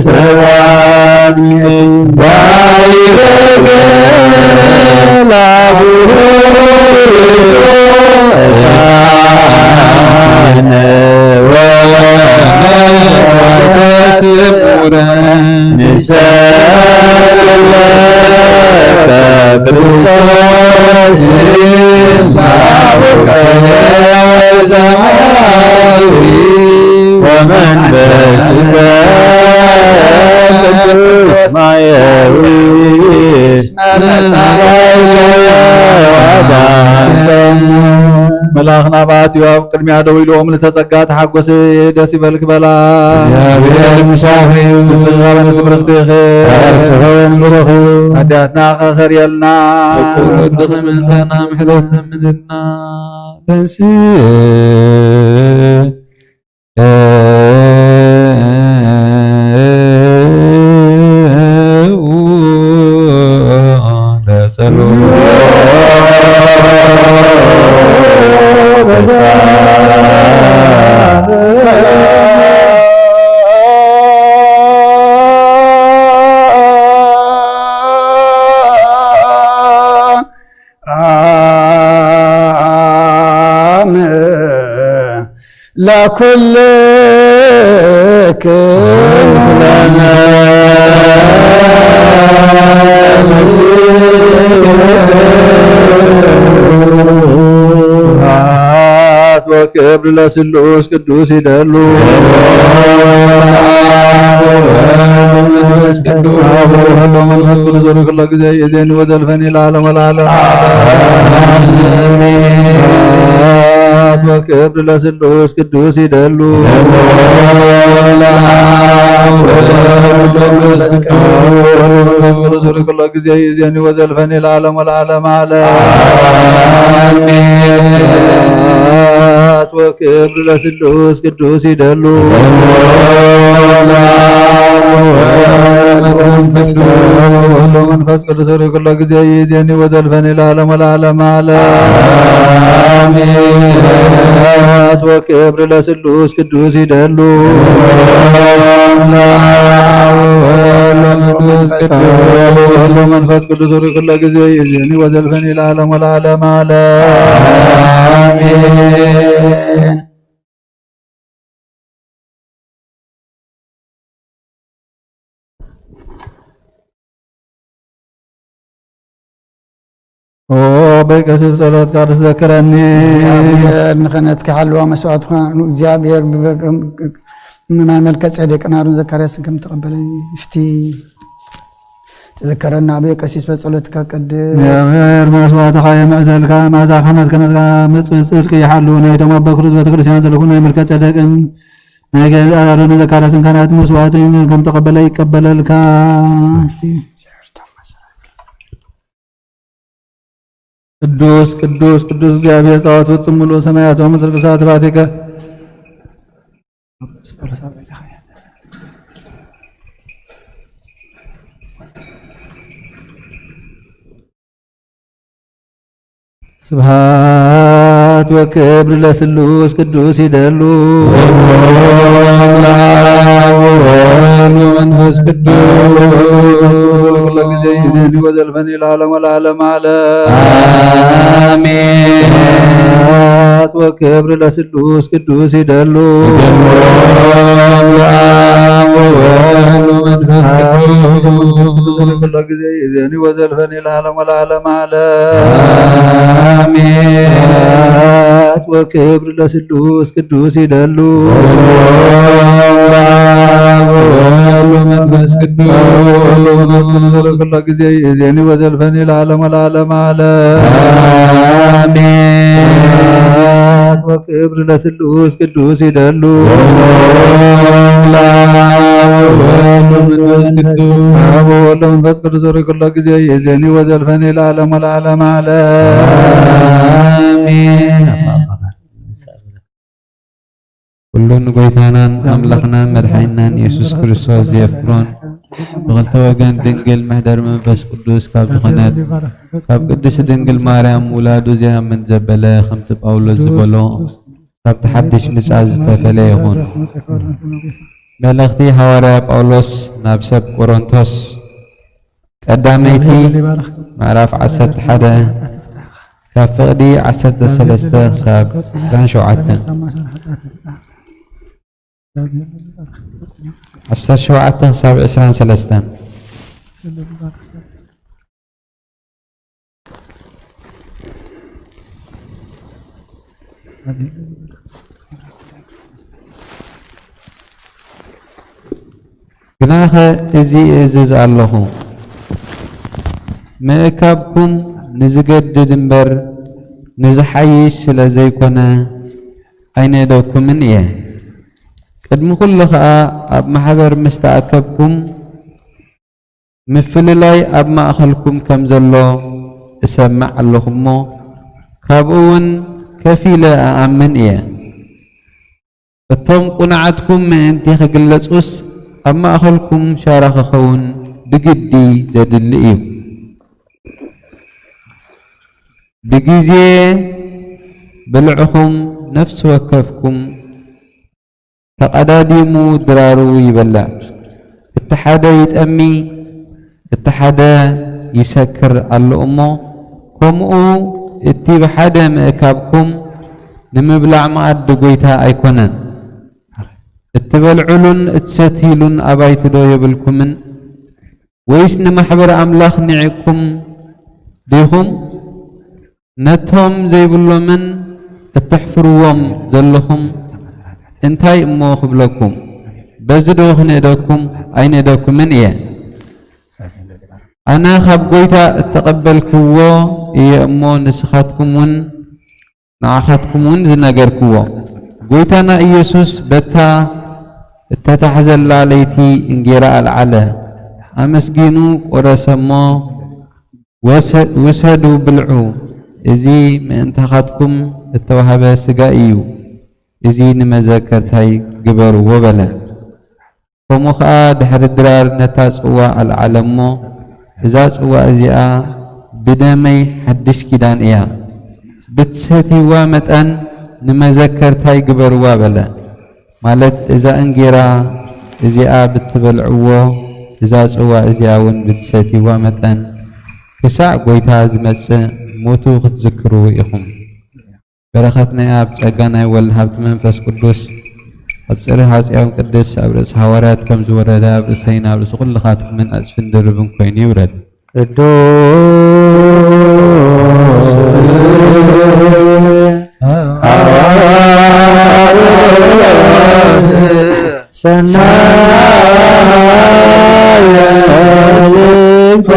ሰባት ባይረገ ላቡሩ መልኣኽ ናብኣ ኣትዩ ኣብ ቅድሚኣ ደው ኢሉ፣ እምልእተ ጸጋ ተሓጎሲ ደስ ይበልኪ በላ። እግዚኣብሔር ምሳኺ እዩ። ንስኺ ኸኣ ንስብርኽቲ ኢኺ። ኣርሰኸን ብሩኽ እዩ። ሓጢኣትና ከሰርየልና። ወድኺ ምእንታና ምሕረት ለምንልና። ተንስእ ለኩልክሙ ስብሐት ወክብር ለስሉስ ቅዱስ ይደሉ። መንፈስ ቅዱስ ወሎ መንፈስ ቅዱስ ወሎ ኩሎ ጊዜ ይእዜኒ ወዘልፈኒ ለዓለም ወለዓለም። ስብሐት ወክብር ለስሉስ ቅዱስ ይደሉ። ወሎ መንፈስ ቅዱስ ወሎ መንፈስ ቅዱስ ወሎ ኩሎ ጊዜ ይእዜኒ ወዘልፈኒ ለዓለም ወለዓለም ዓለም። ስብሐት ወክብር ለስሉስ ቅዱስ ይደሉ። ወሎ መንፈስ ቅዱስ ወሎ መንፈስ ቅዱስ ወሎ ኩሎ ጊዜ ይእዜኒ ወዘልፈኒ ለዓለም ወለዓለም ዓለም። ስብሐት ወክብር ለስሉስ ቅዱስ ይደሉ። ወሎ መንፈስ ቅዱስ ወሎ መንፈስ ቅዱስ ወሎ ኩሎ ጊዜ ይእዜኒ ወዘልፈኒ ለዓለም ወለዓለም ዓለም። ኦ በይ ቀሲስ ጸሎትካ ርስ ዘክረኒ። እግዚኣብሔር ንኽህነትካ ሓለዋ መስዋእትኻ እግዚኣብሔር ብበ-፣ ንማይ መልከ ጼዴቅ ናሩን ዘካርያስን ከም ተቐበለ ይፍቲ። ተዘከረና ኣበይ ቀሲስ በጸሎትካ ቅድስ። እግዚኣብሔር መስዋእትኻ የምዕዘልካ፣ መዓዛ ክህነት ክህነትካ ምጽ-፣ ጽድቂ ይሓሉ። ናይቶም ኣቦ ክሩዝ ቤተክርስትያን ዘለኹ ናይ መልከ ጼዴቅን ናይ ገዛ ኣሮን ዘካርያስን ካህናት መስዋእትን ከም ተቐበለ ይቀበለልካ። ቅዱስ፣ ቅዱስ፣ ቅዱስ እግዚኣብሔር ጸባኦት ፍጹም ምሉእ ሰማያት ወምድር ብስብሐት ባቲከ። ስብሐት ወክብር ለስሉስ ቅዱስ ይደሉ። ወመንፈስ ቅዱስ። ኩሎ ጊዜ ይዜኒ ወዘልፈኒ ለዓለም ወለዓለም ዓለም። አሜን። ስብሐት ወክብር ለስሉስ ቅዱስ ይደሉ። ወመንፈስ ቅዱስ። ኩሎ ጊዜ ይዜኒ ወዘልፈኒ ለዓለም ወለዓለም ዓለም። አሜን። ስብሐት ወክብር ለስሉስ ቅዱስ ይደሉ። ወመንፈስ ቅዱስ። ኩሎ ጊዜ ይዜኒ ወዘልፈኒ ለዓለም ወለዓለም ዓለም። አሜን። ስብሐት ወክብር ለስሉስ ቅዱስ ይደሉ። ወመንፈስ ቅዱስ። አብ ወወልድ ወመንፈስ ቅዱስ ርኩሎ ጊዜ ይእዜኒ ወዘልፈኒ ለዓለም ወለዓለም ዓለም። አሜን። ኩሉ ንጎይታናን ኣምላኽናን መድሓኒናን የሱስ ክርስቶስ ዘየፍቅሮን ብኽልተ ወገን ድንግል መሕደር መንፈስ ቅዱስ ካብ ዝኾነት ካብ ቅድስት ድንግል ማርያም ውላዱ ዘያምን ዘበለ ከምቲ ጳውሎስ ዝበሎ ካብቲ ሓድሽ ምጻእ ዝተፈለየ ይኹን። መልእኽቲ ሃዋርያ ጳውሎስ ናብ ሰብ ቆሮንቶስ፣ ቀዳመይቲ ምዕራፍ ዓሰርተ ሓደ፣ ካብ ፍቕዲ ዓሰርተ ሰለስተ ክሳብ ዕስራን ሸውዓተን። ዓሰርተ ሸውዓተ ክሳብ ዕስራን ሰለስተን። ግናኸ እዚ እእዝዝ ኣለኹ፣ ምእካብኩም ንዝገድድ እምበር ንዝሓይሽ ስለ ዘይኮነ ኣይንእደኩምን እየ። ቅድሚ ኩሉ ኸኣ ኣብ ማሕበር ምስ ተኣከብኩም ምፍልላይ ኣብ ማእኸልኩም ከም ዘሎ እሰምዕ ኣለኹ እሞ፣ ካብኡ እውን ከፊለ እኣምን እየ። እቶም ቁንዓትኩም ምእንቲ ክግለጹስ፣ ኣብ ማእኸልኩም ሻራ ክኸውን ብግዲ ዘድሊ እዩ። ብግዜ ብልዕኹም ነፍሲ ወከፍኩም ተቐዳዲሙ ድራሩ ይበልዕ። እቲ ሓደ ይጠሚ፣ እቲ ሓደ ይሰክር ኣሎ እሞ፣ ከምኡ እቲ ብሓደ ምእካብኩም ንምብላዕ መኣዲ ጐይታ ኣይኮነን። እትበልዑሉን እትሰትይሉን ኣባይቲ ዶ የብልኩምን? ወይስ ንማሕበር ኣምላኽ ኒዕኩም ዲኹም? ነቶም ዘይብሎምን እተሕፍርዎም ዘለኹም እንታይ እሞ ክብለኩም? በዚ ዶ ክንእደኩም? ኣይንእደኩምን እየ። ኣነ ካብ ጐይታ እተቐበልክዎ እየ እሞ ንስኻትኩም እውን ንዓኻትኩም እውን ዝነገርክዎ። ጐይታና ኢየሱስ በታ እተታሕዘላ ለይቲ እንጌራ ኣልዓለ፣ ኣመስጊኑ ቆረሰ እሞ፣ "ወሰ-፣ ውሰዱ ብልዑ፣ እዚ ምእንታኻትኩም እተዋህበ ሥጋይ እዩ፣ እዚ ንመዘከርታይ ግበርዎ" በለ። ከምኡ ኸኣ ድሕሪ ድራር ነታ ጽዋ ኣልዓለ እሞ፣ "እዛ ጽዋ እዚኣ ብደመይ ሓድሽ ኪዳን እያ፣ ብትሰትይዋ መጠን ንመዘከርታይ ግበርዋ" በለ። ማለት እዛ እንጌራ እዚኣ ብትበልዕዎ፣ እዛ ጽዋ እዚኣ እውን ብትሰትይዋ መጠን ክሳዕ ጐይታ ዝመጽእ ሞቱ ክትዝክሩ ኢኹም። በረኸት ናይ ኣብ ጸጋ ናይ ወልድ ሃብቲ መንፈስ ቅዱስ ኣብ ጽርህ ሃጽያም ቅድስ ኣብ ርእሲ ሃዋርያት ከም ዝወረደ ኣብ ርእሰይን ኣብ ርእሲ ኩልኻትኩምን ዕጽፍን ድርብን ኮይኑ ይውረድ። ቅዱስ ሃዋርያት ሰናየ መልእክት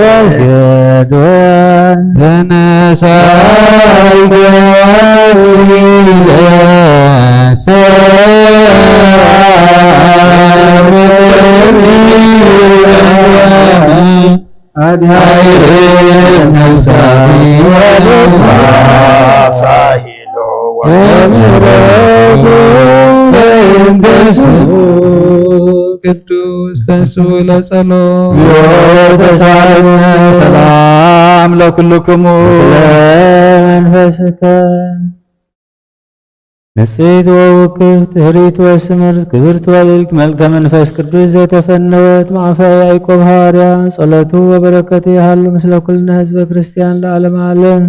ወዘዶን ተነሳይ ገሊለ ሰላም አድኃነ ነፍሳሂ ወለሳሂሎ ወምሕረቱ በእንተ ስሙ። ቅዱስ ተንሥኡ ለጸሎት። ተሳለነ ሰላም ለኩልክሙ። ስለ መንፈስከ። ንጽሕት ወውክፍት፣ ህሪት ወስምርት፣ ክብርት ወልዕልት፣ መልከ መንፈስ ቅዱስ ዘተፈነወት፣ ማዕፈ ያዕቆብ ሃዋርያ፣ ጸሎቱ ወበረከቱ ይሃሉ ምስለ ኩልነ ህዝበ ክርስቲያን ለዓለመ ዓለም።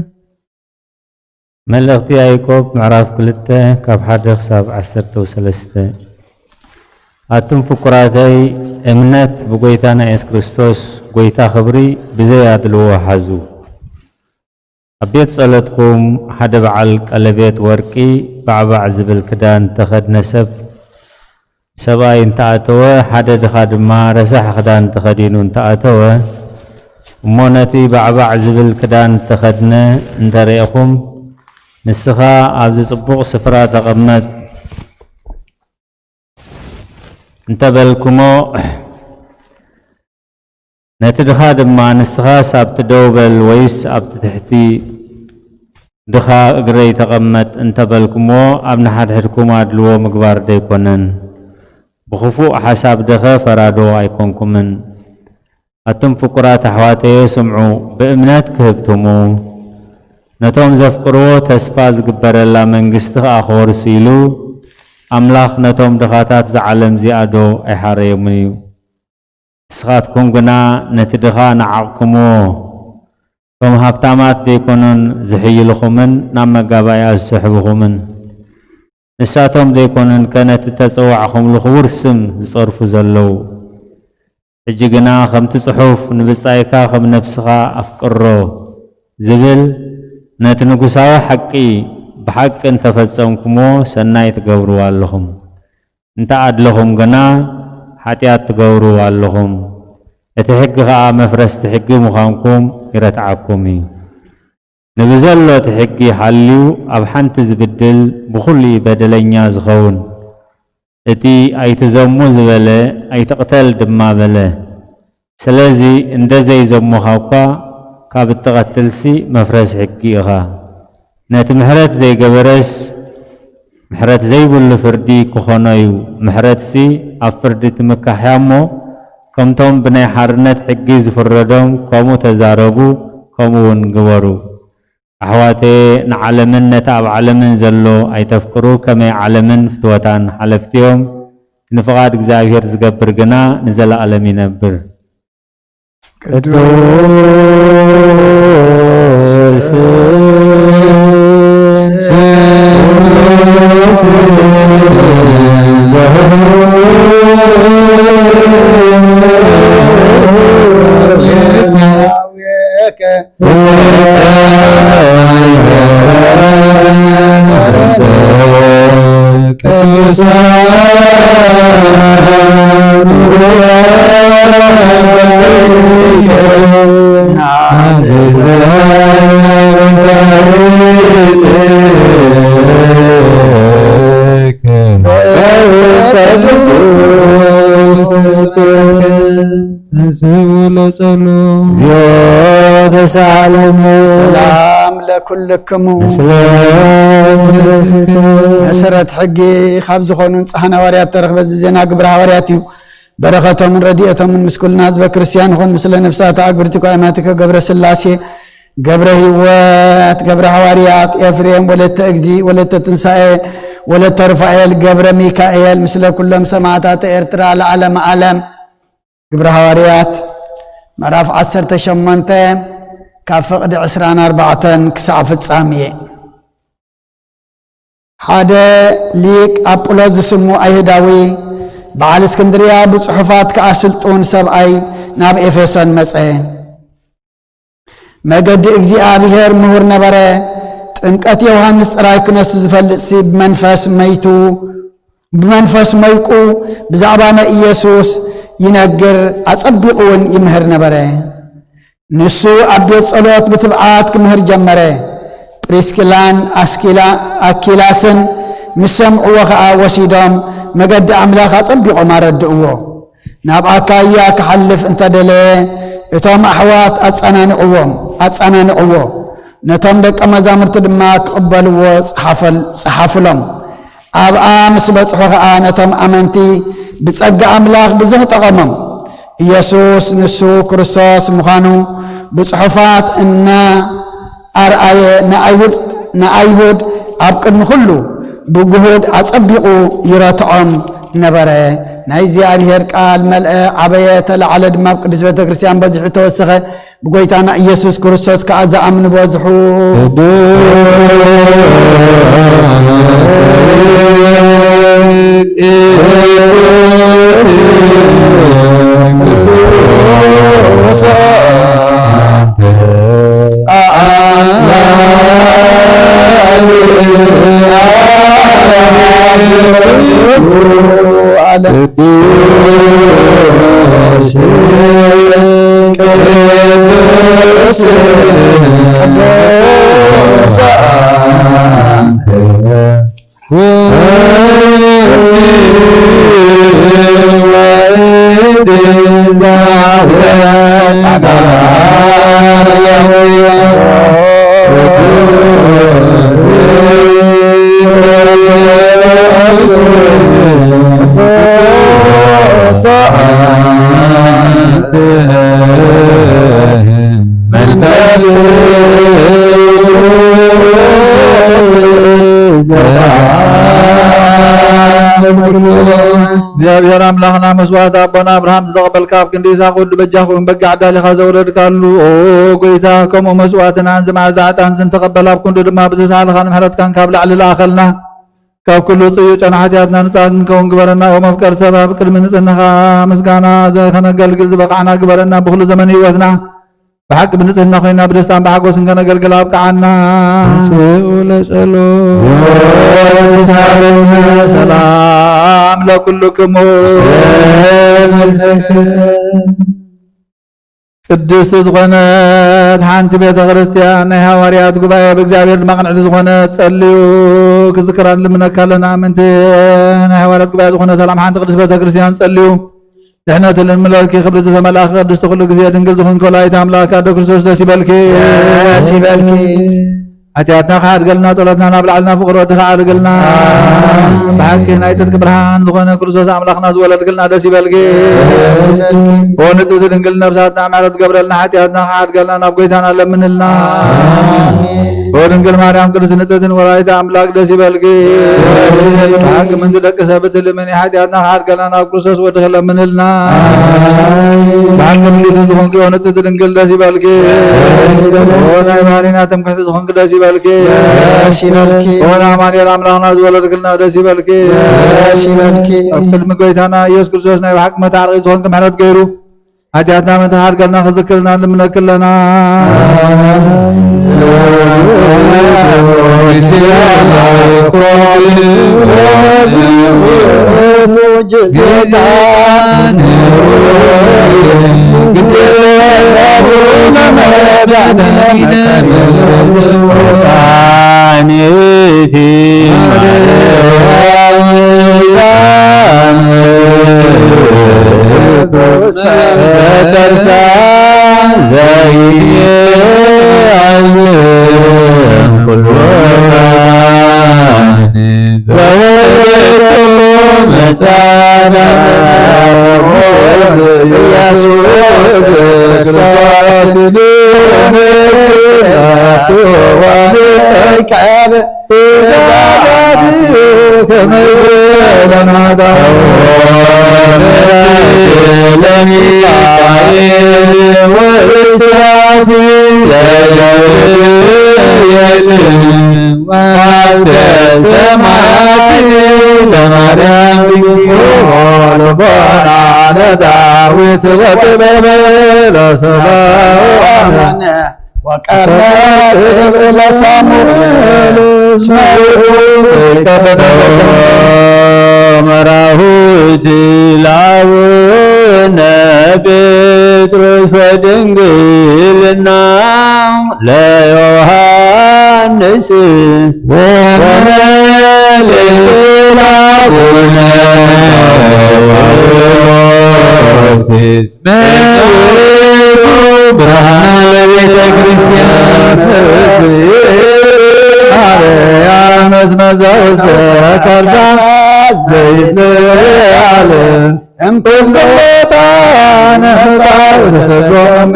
መልእኽቲ ያዕቆብ ምዕራፍ ክልተ ካብ ሓደ ክሳብ ዓሰርተ ወሰለስተ። ኣቱም ፍቁራተይ፣ እምነት ብጎይታና የሱስ ክርስቶስ ጎይታ ክብሪ ብዘይ ኣድልዎ ሓዙ። ኣብ ቤት ጸሎትኩም ሓደ በዓል ቀለቤት ወርቂ ባዕባዕ ዝብል ክዳን ተኸድነ ሰብ፣ ሰብኣይ እንተኣተወ፣ ሓደ ድኻ ድማ ረሳሕ ክዳን ተኸዲኑ እንተኣተወ፣ እሞ ነቲ ባዕባዕ ዝብል ክዳን ተኸድነ እንተርኤኹም፣ ንስኻ ኣብዚ ጽቡቕ ስፍራ ተቐመጥ እንተበልኩሞ፣ ነቲ ድኻ ድማ፣ "ንስኻስ ኣብቲ ደው በል ወይስ ኣብቲ ትሕቲ ድኻ እግረይ ተቐመጥ?" እንተበልኩምዎ፣ ኣብ ንሓድሕድኩም ኣድልዎ ምግባር ደይኮነን? ብኽፉእ ሓሳብ ደኸ ፈራዶ ኣይኮንኩምን? ኣቱም ፍቁራት ኣሕዋተየ፣ ስምዑ፣ ብእምነት ክህብትሙ፣ ነቶም ዘፍቅርዎ ተስፋ ዝግበረላ መንግስቲ ኸኣ ክወርሱ ኢሉ፣ ኣምላኽ ነቶም ድኻታት እዛ ዓለም እዚኣ ዶ ኣይሓረዮምን እዩ? ንስኻትኩም ግና ነቲ ድኻ ነዓቕኩምዎ። እቶም ሃብታማት ደይኮኑን ዝሕይልኹምን ናብ መጋባእያ ዝስሕብኹምን? ንሳቶም ደይኮኑንከ ነቲ እተጸዋዕኹምሉ ክቡር ስም ዝጸርፉ ዘለዉ? ሕጂ ግና ከምቲ ጽሑፍ፣ "ንብጻይካ ከም ነፍስኻ ኣፍቅሮ" ዝብል፣ ነቲ ንጉሳዊ ሓቂ ብሓቂ እንተፈጸምኩምዎ፣ ሰናይ ትገብርዎ ኣለኹም። እንተ ኣድለኹም ግና፣ ሓጢኣት ትገብሩ ኣለኹም። እቲ ሕጊ ኸኣ መፍረስቲ ሕጊ ምዃንኩም ይረትዓኩም እዩ። ንብዘሎ እቲ ሕጊ ሓልዩ ኣብ ሓንቲ ዝብድል፣ ብኹሉ እዩ በደለኛ ዝኸውን። እቲ "ኣይትዘሙ" ዝበለ፣ "ኣይትቕተል" ድማ በለ። ስለዚ እንደ ዘይዘሙኻ እኳ፣ ካብ እትቐትልሲ መፍረስ ሕጊ ኢኻ። ነቲ ምሕረት ዘይገበረስ፣ ምሕረት ዘይብሉ ፍርዲ ክኾኖ እዩ። ምሕረትሲ ኣብ ፍርዲ ትምካሕ እያ እሞ፣ ከምቶም ብናይ ሓርነት ሕጊ ዝፍረዶም ከምኡ ተዛረቡ፣ ከምኡ እውን ግበሩ። ኣሕዋተየ፣ ንዓለምን ነቲ ኣብ ዓለምን ዘሎ ኣይተፍቅሩ። ከመይ ዓለምን ፍትወታን ሓለፍቲ እዮም፣ ንፍቓድ እግዚኣብሔር ዝገብር ግና ንዘለኣለም ይነብር። ቅዱስ ሰላም ለኩልክሙ። መሰረት ሕጊ ካብ ዝኾኑ ንጹሓን ሃዋርያት ተረኽበ። እዚ ዜና ግብረ ሃዋርያት እዩ። በረኸቶምን ረድኤቶምን ምስ ኩልና ህዝበ ክርስቲያን ይኹን፣ ምስለ ነፍሳት ኣግብርቲ ኳይማቲከ ገብረ ስላሴ፣ ገብረ ህይወት፣ ገብረ ሃዋርያት፣ ኤፍሬም፣ ወለተ እግዚ፣ ወለተ ትንሳኤ፣ ወለተ ሩፋኤል፣ ገብረ ሚካኤል፣ ምስለ ኩሎም ሰማዕታት ኤርትራ ለዓለመ ዓለም። ግብረ ሃዋርያት ምዕራፍ ዓሰርተ ሸሞንተ ካብ ፍቕዲ ዕስራን ኣርባዕተን ክሳዕ ፍጻሜ። ሓደ ሊቅ ኣጵሎስ ዝስሙ ኣይሁዳዊ በዓል እስክንድርያ ብጽሑፋት ከኣ ስልጡን ሰብኣይ ናብ ኤፌሶን መጸ። መገዲ እግዚኣብሔር ምሁር ነበረ። ጥምቀት ዮሃንስ ጥራይ ክነሱ ዝፈልጥሲ ብመንፈስ መይቱ፣ ብመንፈስ መይቁ ብዛዕባ ናይ ኢየሱስ ይነግር፣ ኣጸቢቑ እውን ይምህር ነበረ። ንሱ ኣብ ቤት ጸሎት ብትብዓት ክምህር ጀመረ። ፕሪስኪላን ኣስኪላ-፣ ኣኪላስን ምስ ሰምዕዎ ኸኣ ወሲዶም መገዲ ኣምላኽ ኣጸቢቖም ኣረድእዎ። ናብ ኣካይያ ክሓልፍ እንተደለየ፣ እቶም ኣሕዋት ኣጸናንዕዎም-፣ ኣጸናንዕዎ። ነቶም ደቀ መዛሙርቲ ድማ ክቕበልዎ ጸሓፈል-፣ ጸሓፉሎም። ኣብኣ ምስ በጽሑ ኸኣ ነቶም ኣመንቲ ብጸጋ ኣምላኽ ብዙሕ ጠቐሞም። ኢየሱስ ንሱ ክርስቶስ ምዃኑ ብጽሑፋት እና ኣርኣየ ንኣይሁድ፣ ንኣይሁድ ኣብ ቅድሚ ኩሉ ብግሁድ ኣጸቢቑ ይረትዖም ነበረ። ናይ እግዚኣብሔር ቃል መልአ፣ ዓበየ፣ ተላዕለ ድማ ኣብ ቅድስት ቤተ ክርስቲያን በዚሑ ተወሰኸ። ብጎይታና ኢየሱስ ክርስቶስ ከኣ ዝኣምኑ በዝሑ። እግዚኣብሔር ኣምላኽና መስዋዕት ኣቦና ኣብርሃም ዝተቐበልካ ኣብ ክንዲ ይስሐቅ ወዲ በጃኻ እውን በጊዕ ኣዳሊኻ ዘውረድካሉ፣ ኦ ጎይታ፣ ከምኡ መስዋዕትና እዚ መዓዛ ዕጣን እዚ እንተቐበል ኣብ ክንዱ ድማ ብዝሰኣልኻ ንምሕረትካን ካብ ላዕሊ ለኣኸልና። ካብ ኩሉ ጽዩቅ ጨና ሓጢኣትና ንጹሃት ክንከውን ግበረና። ኦ መፍቀር ሰብ ኣብ ቅድሚ ንጽህናኻ ምስጋና ዘ-፣ ከነገልግል ዝበቃዕና ግበረና። ብኹሉ ዘመን ህይወትና ብሓቂ ብንጽህና ኮይና ብደስታን ብሓጎስን ከነገልግል ኣብቅዓና። ንስኡ ለጸሎት። ሰላም ለኩልክሙ። ቅድስቲ ዝኾነት ሓንቲ ቤተ ክርስቲያን ናይ ሃዋርያት ጉባኤ ብእግዚኣብሔር ድማ ቅንዕቲ ዝኾነት ጸልዩ ክዝክራ ንልምነካ ኣለና። ምእንቲ ናይ ሃዋርያት ጉባኤ ዝኾነ ሰላም ሓንቲ ቅድስቲ ቤተ ክርስቲያን ጸልዩ። ድሕነት ልምለኪ ክብሪ ዝተመልኣኺ ቅድስቲ ኩሉ ግዜ ድንግል ዝኾንኪ ወላዲት ኣምላክ ኣዶ ክርስቶስ ደስ ይበልኪ። ደስ ይበልኪ። ሓጢኣትና ክሓድገልና ጸሎትና ናብ ላዕልና ፍቕሪ ወድኻ ኣድርግልና። ኣሜን። ብሓቂ ናይ ጽድቂ ብርሃን ዝኾነ ክርስቶስ ኣምላኽና ዝወለድክልና ደስ ይበልኪ። ደስ ይበልኪ። ኦ ንጽሕቲ ድንግል ነብሳትና ምሕረት ገብረልና ሓጢኣትና ክሓድገልና ናብ ጎይታና ለምንልና። ኣሜን። ኦ ድንግል ማርያም ቅድስቲ ንጽሕትን ወላዲት ኣምላክ ደስ ይበልኪ። ደስ ይበልኪ። ብሓቂ ምእንቲ ደቂ ሰብ እትልምኒ ሓጢኣትና ክሓድገልና ናብ ክርስቶስ ወድኺ ለምንልና። ኣሜን። ብሓቂ ንግስቲ ዝኾንኪ ኦ ንጽሕቲ ድንግል ደስ ይበልኪ። ደስ ይበልኪ። ኦ ናይ ባህሪና ትምክሕቲ ዝኾንኪ ደስ ይበልኪ። ደስ ይበልኪ። ኦ ንኣማኑኤል ኣምላኽና ዝወለድክልና ደስ ይበልኪ። ደስ ይበልኪ። ኣብ ቅድሚ ጎይታና ኢየሱስ ክርስቶስ ናይ ብሓቂ መታረቂ ዝኾንኪ ምሕረት ገይሩ ሓጢኣትና ምእንቲ ክሓድገልና ክዝክርና ንልምነኪ ኣለና። ወቀርነ ክብር ለሳሙኤል መራሁ ለአቡነ ጴጥሮስ ወድንግልና ለዮሐንስ ወመልእክት ለአቡነ ዮሐንስ መብርቱ ብርሃና ለቤተ ክርስቲያን ማርያም እስመ ዘውስተ ከርሳ ዘይት ለዓለም እምኩሉ ዕጣን መጻውት ሰዶም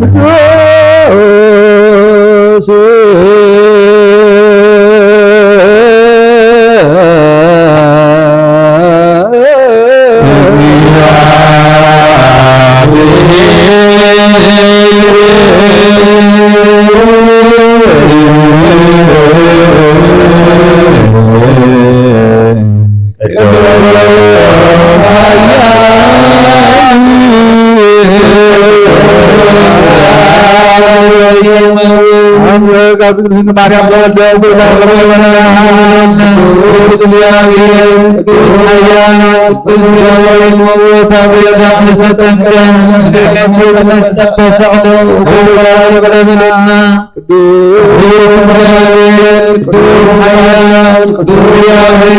ቅዱስ ቅዱስ እግዚአብሔር ቅዱስ ኃያል ቅዱስ ሕያው ሆይ፣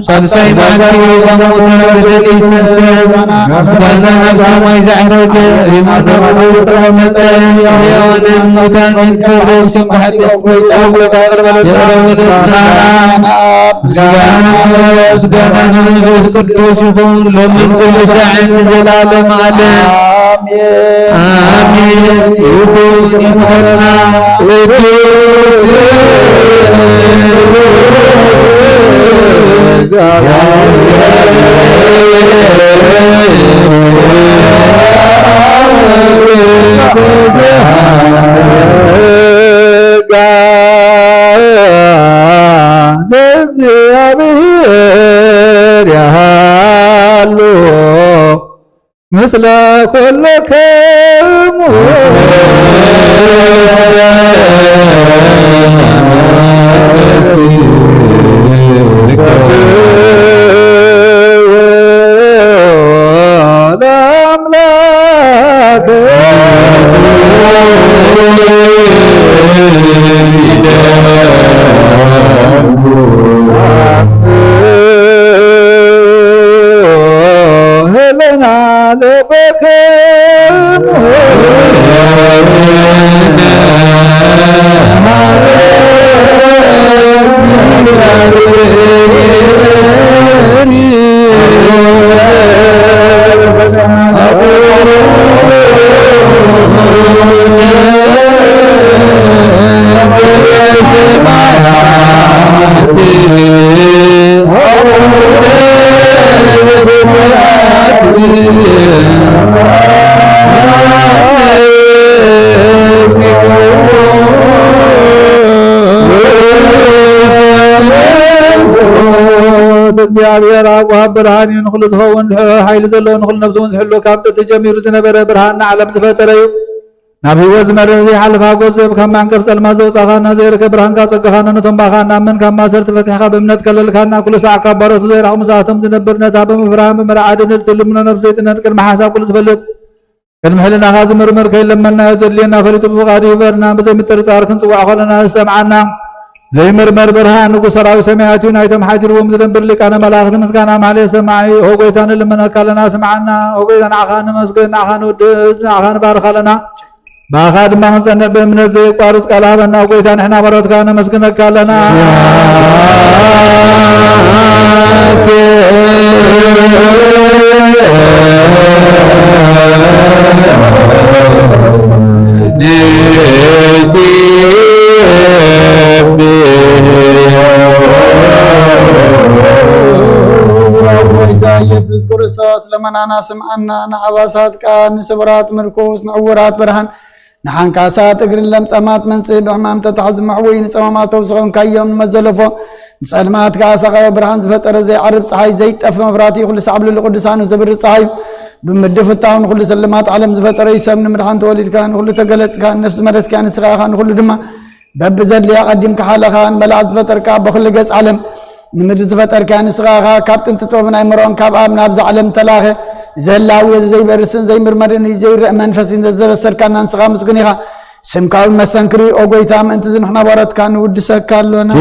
ኣብ ሳልሳይ መዓልቲ ካብ ሙታን ብደቂቅ ዝተንስአ፣ ምስጋና ናብ ሰማይ ዘዕረገ፣ የማነ ተቐመጠ፣ ሕያዋንን ሙታንን ክብሮም ስም ብሓቂ ጎይታ ይቕረ በለልና። ምስጋና ምስጋና መንፈስ ቅዱስ ይኹን፣ ሎምን ኩሉ ሳዕን ንዘላለም ዓለም። አሜን። አሜን። ይሁን ይሁንና። እግዚአብሔር ያሉ ምስለ ኩልክሙ። ለአምላክ ህለና ልበከ እግዚኣብሔር ኣብ ወሃብ ብርሃን እዩ፣ ንኹሉ ዝኸውን ሓይሊ ዘለዎ፣ ንኹሉ ነፍሲ እውን ዝሕሉ፣ ካብ ጥንቲ ጀሚሩ ዝነበረ፣ ብርሃን ንዓለም ዝፈጠረ እዩ። ናብ ህይወት ዝመርሕ ዘይሓልፍ ሓጎስ ዝህብ፣ ካብ ማዕንቀፍ ጸልማት ዘውጻኻና፣ ዘይርከብ ብርሃንካ ጸጋኻና፣ ነቶም ብኣኻ እንኣምን ካብ ማእሰርቲ ፈቲሕካ ብእምነት ከለልካና፣ ኩሉ ሳዕ ካብ ባሮቱ ዘይራኹ ምሳቶም ዝነብር፣ ነታ ብምፍራህን ብምርዓድን እትልምኖ ነፍሲ ዘይጽነን ቅድሚ ሓሳብ ኩሉ ዝፈልጥ፣ ቅድሚ ሕልናኻ ዝምርምር ከይለመንናዮ ዘድልየና ፈሊጡ ብፍቓዱ ይበርና። ብዘይምጥርጣር ክንጽዋዕ ከለና ዝሰምዓና፣ ዘይምርመር ብርሃን ንጉሥ ሰራዊት ሰማያት እዩ። ናይቶም ሓዲርዎም ዝነብር ሊቃነ መላእኽቲ ምስጋና ማሕሌት ሰማዒ። ኦ ጎይታ ንልመነካ ኣለና ስምዓና። ኦ ጎይታ ንዓኻ ንመስግን፣ ንዓኻ ንውድስ፣ ንዓኻ ንባርኽ ኣለና። ብኣኻ ድማ ክንጸንዕ ብእምነት ዘየቋርጽ ቃል ሃበና። ኦ ጎይታ ንሕና ባሮትካ ነመስግነካ ኣለና። ጎይታ ኢየሱስ ክርስቶስ ለመናና ስምዓና፣ ንዓባሳትካ ንስቡራት ምርኩስ ንዕውራት ብርሃን ንሓንካሳት እግርን ለምጸማት መንጽሂ ብሕማም ተታሕዙ መሕወዪ ንጸማማት ተውስኾም ካዮም ንመዘለፎ ንጸልማት ከኣ ሰቓዮ ብርሃን ዝፈጠረ ዘይዓርብ ጸሓይ ዘይጠፍ መብራህቲ ኩሉ ሳዕ ብልሉ ቅዱሳኑ ዘብርህ ጸሓይ ብምድፍታው ንኹሉ ስልማት ዓለም ዝፈጠረ እዩ። ሰብ ንምድሓን ተወሊድካ ንኹሉ ተገለጽካ ንነፍሲ መለስካ ንስኻ ኢኻ ንኹሉ ድማ በብዘድልያ ቀዲምካ ሓለኻ ንመላእክት ዝፈጠርካ በኹሉ ገጽ ዓለም ንምድሪ ዝፈጠርካ ንስኻ ኢኻ። ካብ ጥንቲ ጥበብን ኣእምሮን ካብ ኣብ ናብዛ ዓለም ተላኸ ዘላዊ ዘይበርስን ዘይምርመርን እዩ ዘይረአ መንፈስ እዩ ዘዘበሰልካና ንስኻ ምስጉን ኢኻ። ስምካ እውን መሰንክር እዩ። ኦ ጎይታ ምእንቲ እዚ ንሕና ባሮትካ ንውድሰካ ኣሎና።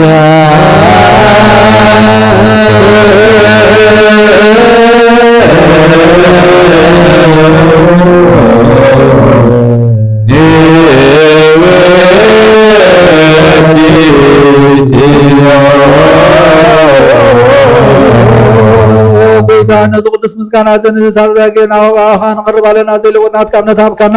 ጎይታ ነዚ ቅዱስ ምስጋና እዚ ንሳብ ዛጌና ወባኻ ንቕርብ ኣለና። ዘይለወጥናትካ እምነት ሃብካና።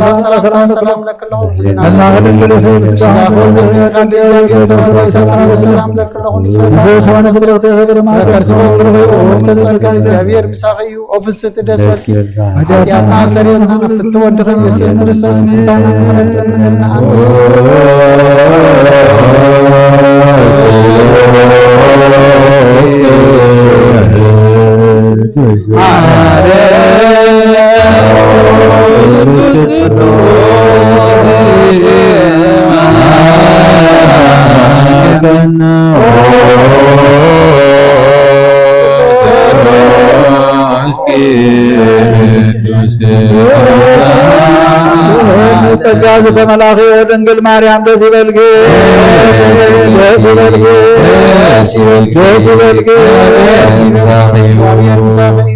ኣምላኽ ሰላምታ ሰላም ለክለኹም። መላኸ ድንግል ሆይ፣ ምስጋና ስጋኹም ድንግል ቃል እግዚኣብሔር ተዋህዶ ሰላም ለክለኹም። ንሰብእ ዝኾነ ስለ እግዝእትነ ማርያም ከርስቦም ርኢኡ ተጸጋ እግዚኣብሔር ምሳኺ እዩ። ኦ ፍስሕቲ ደስ በልኪ፣ ኃጢአትና ሰርየልና። ፍትወ ወልድኺ ኢየሱስ ክርስቶስ ምሕረትና ምሕረት ለምንልና። ጸጋ ዝተመላኺ ድንግል ማርያም ደስ ይበልኪ፣ ደስ ይበልኪ፣ ደስ ይበልኪ፣ ደስ ይበልኪ።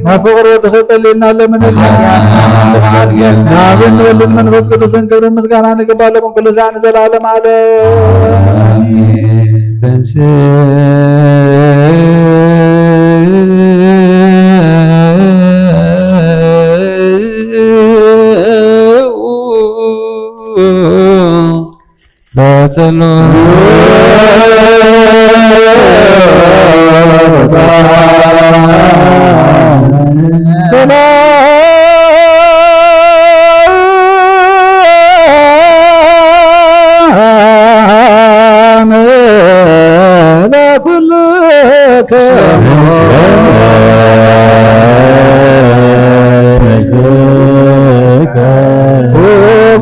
መፍቅር ወድኺ ጸልይልና ለምንልና። ናብን ወልድን መንፈስ ቅዱስን ክብርን ምስጋናን ይግባእ ለምን ኩሉ ሳዕ ንዘለዓለም ዓለም።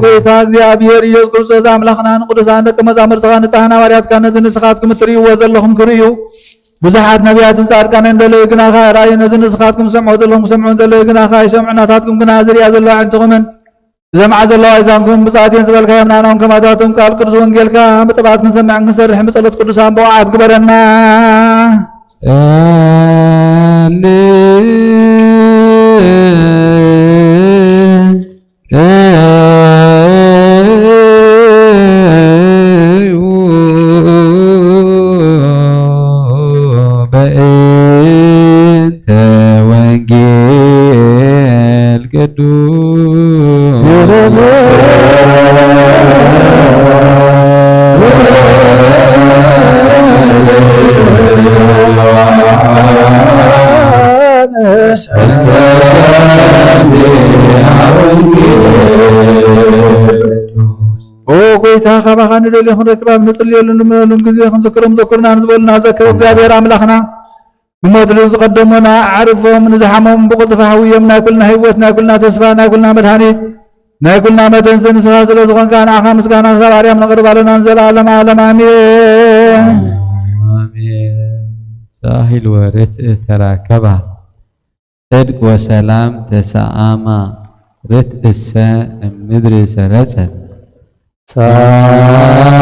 ጌታ እግዚኣብሔር ኢየሱስ ክርስቶስ ኣምላኽና ንቅዱሳን ደቂ መዛሙርትኻ ንጻሕና ሃዋርያትካ ነዚ ንስኻትኩም እትርእይዎ ዘለኹም ክርእዩ ብዙሓት ነቢያትን ጻድቃንን እንደለዩ ግናኻ ኣይረኣዩ። ነዚ ንስኻትኩም ትሰምዑ ዘለኹም ክሰምዑ እንደለዩ ግናኻ ኣይሰምዑ። ናታትኩም ግና ዝርእያ ዘለዋ ኣዕይንትኹምን ዝሰምዓ ዘለዋ ኣእዛንኩም ብፅዓት እየን ዝበልካዮም ንሕና እውን ከማታቶም ቃል ቅዱስ ወንጌልካ ብጥብዓት ክንሰምዕን ክንሰርሕን ብጸሎት ቅዱሳን ብቑዓት ግበረና። በእንተ ወንጌል ቅዱስ ካባኻ ንደልዮ ክንረክብ ኣብ ንጽልየሉ ንምለሉን ግዜ ክንዝክሮም ዘክሩና ንዝበሉና ዘክር እግዚኣብሔር ኣምላኽና ብሞት ዝቐደሙና ኣዕርፎም ንዝሓሞም ብቕልጡፍ ኣሕውዮም ናይ ኩልና ህይወት ናይ ኩልና ተስፋ ናይ ኩልና መድሃኒት ናይ ኩልና መተንስእ ንስኻ ስለ ዝኾንካ ንዓኻ ምስጋና ክሳብ ኣርያም ነቕርብ ኣለና ንዘለኣለም ዓለም ኣሜን። ኣሜን። ሳሂል ወርትዕ ተራከባ፣ ጽድቅ ወሰላም ተሰኣማ፣ ርትዕሰ እምድሪ ሰረጸት። ሳሂል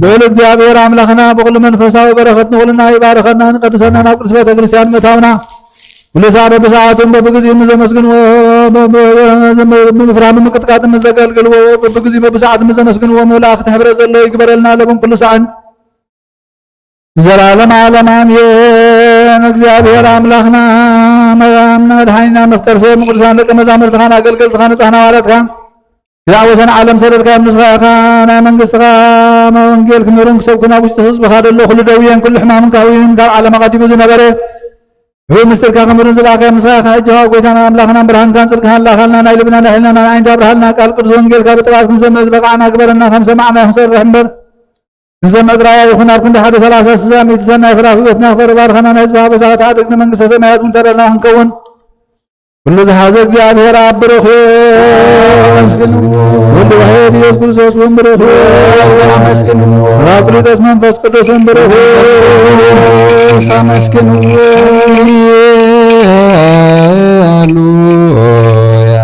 ልዑል እግዚኣብሔር ኣምላኽና ብኹሉ መንፈሳዊ በረኸት ንኹልና ይባርኸና ንቀድሰና ናብ ቅዱስ ቤተ ክርስቲያን ምእታውና ኩሉ ሰዓት በብሰዓቱን በብግዚኡ ምስ ዘመስግንዎ ብምፍራህ ብምቅጥቃጥ ምስ ዘገልግልዎ በብግዚኡ በብሰዓቱ ምስ ዘመስግንዎ መላእኽቲ ሕብረት ዘሎ ይግበረልና ለብም ኩሉ ሰዓት ንዘለዓለም ዓለም ኣሜን። እግዚኣብሔር ኣምላኽና መድሓኒና መፍቀር ሰብ ቅዱሳን ደቂ መዛሙርትኻን ኣገልገልትኻን ንጻህና ዋለትካ ክሳዕ ወሰን ዓለም ሰደድካዮም ንስኻ ኢኻ ናይ መንግስትኻ ወንጌል ክምህሩን ክሰብኩን ኣብ ውሽጢ ህዝብኻ ደሎ ኩሉ ደውየን ኩሉ ሕማምን ካውዩን ካብ ዓለም ኣቐዲሙ ዝነበረ ሕቡእ ምስጢርካ ክምህሩን ዝለኣኻዮም ንስኻ ኢኻ። ሕጂ ኸዓ ጎይታና ኣምላኽናን ብርሃንካን ጽድቅኻን ላኻልና ናይ ልብና ናይ ሕልና ናይ ዓይንታ ኣብርሃልና ቃል ቅዱስ ወንጌልካ ብጥባት ክንሰምዕ ዝበቃዕና ግበረና ከም ሰማዕና ክንሰርሕ እምበር ንሰምዕ ጥራይ ኣይኹን ኣብ ክንዲ ሓደ ሰላሳ ስሳ ሚእቲ ሰናይ ፍራፍሪትና ክፈሪ ባርኸና ናይ ህዝብኻ በዛኸት ሓደግ ንመንግስተ ሰማያት እውን ተረና ክንከውን ኩሉ ዝሓዘ እግዚኣብሔር ኣብ ብሩኽ እዩ። ኣመስግንዎ። ወልድ ዋሕድ ኢየሱስ ክርስቶስ እውን ብሩኽ እዩ። ኣመስግንዎ። ራቅሊጦስ መንፈስ ቅዱስ እውን ብሩኽ እዩ። መንፈስ ቅዱስ ኣመስግንዎ። ሃሌሉያ።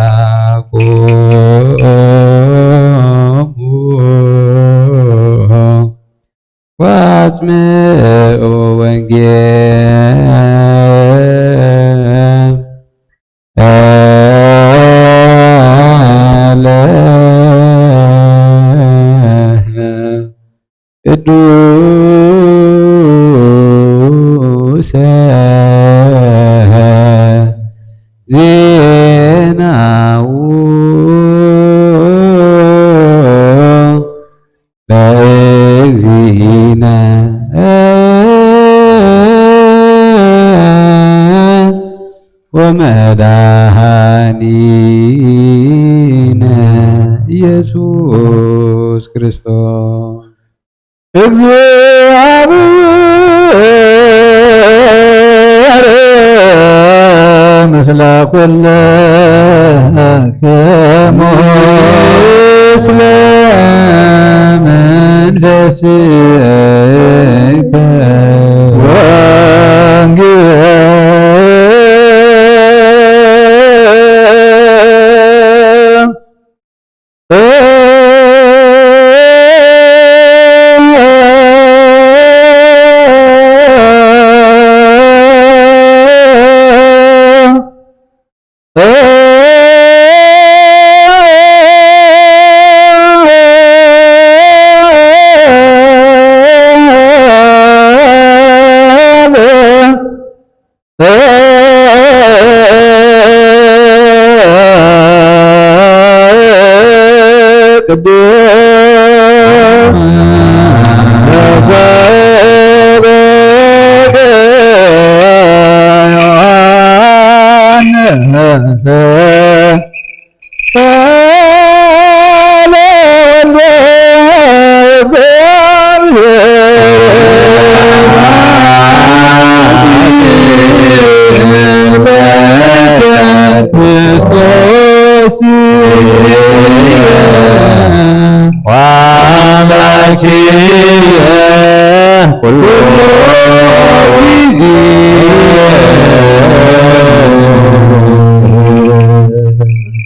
ኢየሱስ ክርስቶስ። እግዚኣብሔር ምስለ ኩልክሙ። ምስለ መንፈስከ። ወንጌል።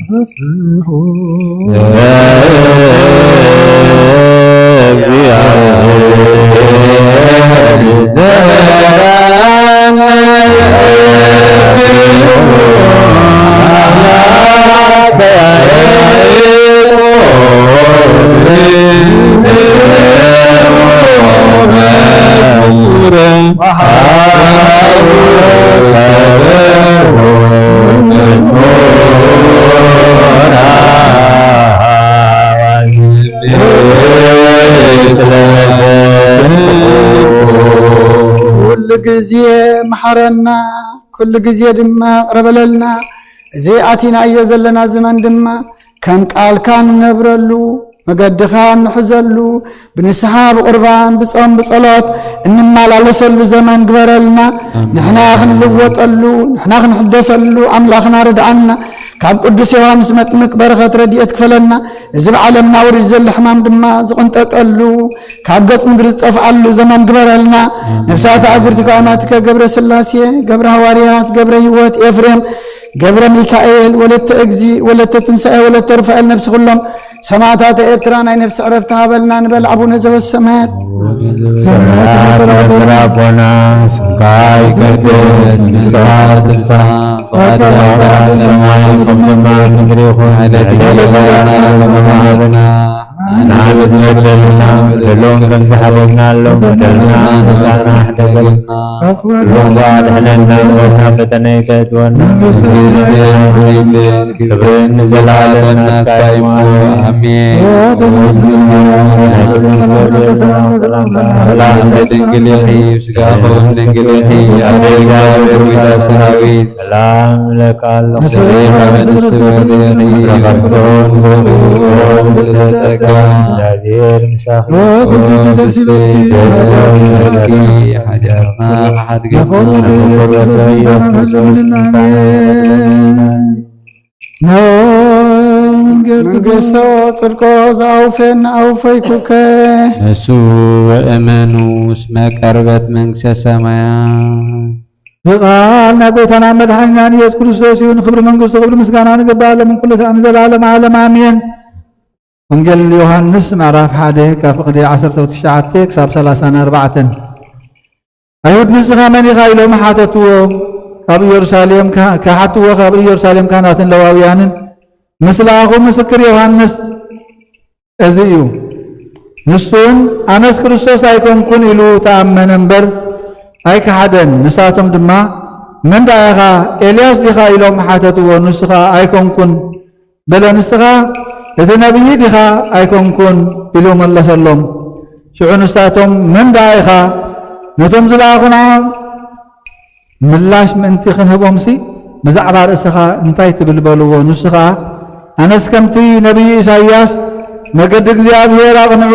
ቅዱስ ዮሐንስ። ኩሉ ግዜ መሓረና፣ ኩሉ ግዜ ድማ ቅረበለልና። እዚ ኣቲናዮ ዘለና ዘመን ድማ ከም ቃልካ ንነብረሉ፣ መገድኻ እንሕዘሉ፣ ብንስሓ ብቁርባን ብጾም ብጸሎት እንመላለሰሉ ዘመን ግበረልና። ኣሜን። ንሕና ክንልወጠሉ፣ ንሕና ክንሕደሰሉ ኣምላኽና ርድኣና። ካብ ቅዱስ ዮሃንስ መጥምቅ በረኸት ረድኤት ክፈለና። እዚ ብዓለምና ወሪዱ ዘሎ ሕማም ድማ ዝቕንጠጠሉ፣ ካብ ገጽ ምድሪ ዝጠፍኣሉ ዘመን ግበረልና። ኣሜን። ነፍሳት ኣጉርቲ ኣማትከ ገብረ ስላሴ፣ ገብረ ሃዋርያት፣ ገብረ ህይወት፣ ኤፍሬም፣ ገብረ ሚካኤል፣ ወለተ እግዚ፣ ወለተ ትንሳኤ፣ ወለተ ሩፋኤል፣ ነፍሲ ኩሎም ሰማዕታት ኤርትራ ናይ ነፍሲ ዕረፍቲ ሃበልና ንበል። ኣቡነ ዘበሰማያት። ሰማያት የምሕረና ኣቦና፣ ስምካ ይቀደስ፣ መንግስትካ ትምጻእ፣ ፈቃድካ ትኩን፣ ሰማይ ከም ኣብ ምድሪ ይኹን። ንዕለታዊ እንጀራና ሎሚ ሃበና፣ ንዓና ዝበደሉና በደሎም ከም ዝሓለፍናሎም በደልና ንስኣና፣ ሕደገልና ካብ ኩሉ ኣድሕነና፣ ካብ ፈተነ ኣይተእትወና። መንግስቲ ክብርን ንዘለኣለም ናትካ እዩ። ኣሜን። ሰላም ድንግል ኢኺ፣ ስጋኹም ድንግል ኢኺ፣ ኣደ እግዚኣብሔር ዊዳ ሰራዊት። ሰላም ለካ ኣለኹ። ሰበይት ኣመት ስብርት ኢኺ፣ ረኸብቶም ዝብሉ ጸጋ። እግዚኣብሔር ምሳኺ። ደስ ይበልኪ፣ ሓጢኣትና ሓድገና። ኢየሱስ ክርስቶስ። መንግስቶ ጽድቆ ዘኣውፌን ኣውፈይኩከ። ንሱ ወእመኑ እስመ ቀርበት መንግስተ ሰማያት። እዚ ቃል ናይ ጎይታና መድሓኒናን ኢየሱስ ክርስቶስ እዩ። ንክብሪ መንግስቱ ክብሪ ምስጋና ንግባእ ሎምን ኩሉ ሰዓት ንዘለዓለም ዓለም ኣሜን። ወንጌል ዮሃንስ ምዕራፍ ሓደ ካብ ፍቕዲ ዓሰርተ ትሽዓተ ክሳብ ሰላሳን ኣርባዕተን። ኣይሁድ ንስኻ መን ኢኻ ኢሎም ሓተትዎ። ካብ ኢየሩሳሌም ከ-፣ ክሓትዎ ካብ ኢየሩሳሌም ካህናትን ለዋውያንን ምስ ለኣኹ ምስክር ዮሃንስ እዚ እዩ። ንሱን ኣነስ ክርስቶስ ኣይኮንኩን ኢሉ ተኣመነ እምበር ኣይከሓደን። ንሳቶም ድማ መን ደኣ ኢኻ? ኤልያስ ዲኻ? ኢሎም ሓተትዎ። ንሱ ኸኣ ኣይኮንኩን በለ። ንስኻ እቲ ነቢይ ዲኻ? ኣይኮንኩን ኢሉ መለሰሎም። ሽዑ ንሳቶም መን ደኣ ኢኻ? ነቶም ዝለኣኹና ምላሽ ምእንቲ ክንህቦምሲ ብዛዕባ ርእስኻ እንታይ ትብል በልዎ። ንሱ ኸኣ ኣነስ ከምቲ ነቢይ ኢሳይያስ መገዲ እግዚኣብሔር ኣቕንዑ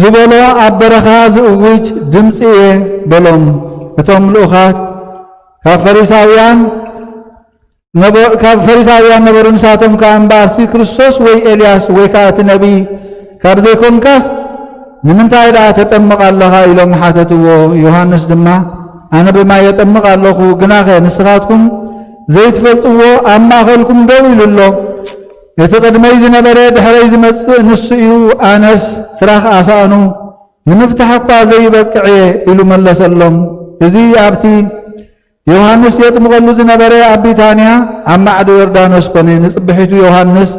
ዝበሎ ኣብ በረኻ ዝእውጅ ድምፂ እየ በሎም። እቶም ልኡኻት ካብ ፈሪሳውያን ነበ-፣ ካብ ፈሪሳውያን ነበሩ። ንሳቶም ከኣ እምበኣርሲ ክርስቶስ ወይ ኤልያስ ወይ ከኣ እቲ ነቢይ ካብ ዘይኮንካስ ንምንታይ ደኣ ተጠምቕ ኣለኻ? ኢሎም ሓተትዎ። ዮሃንስ ድማ ኣነ ብማይ የጠምቕ ኣለኹ፣ ግናኸ ንስኻትኩም ዘይትፈልጥዎ ኣብ ማእኸልኩም ደው ኢሉ ኣሎ። እቲ ቅድመይ ዝነበረ ድሕረይ ዝመጽእ ንሱ እዩ፣ ኣነስ ስራሕ ኣሳእኑ ንምፍታሕ እኳ ዘይበቅዕ እየ ኢሉ መለሰሎም። እዚ ኣብቲ ዮሃንስ የጥምቐሉ ዝነበረ ኣብ ቢታንያ ኣብ ማዕዶ ዮርዳኖስ ኮነ። ንጽብሒቱ ዮሃንስ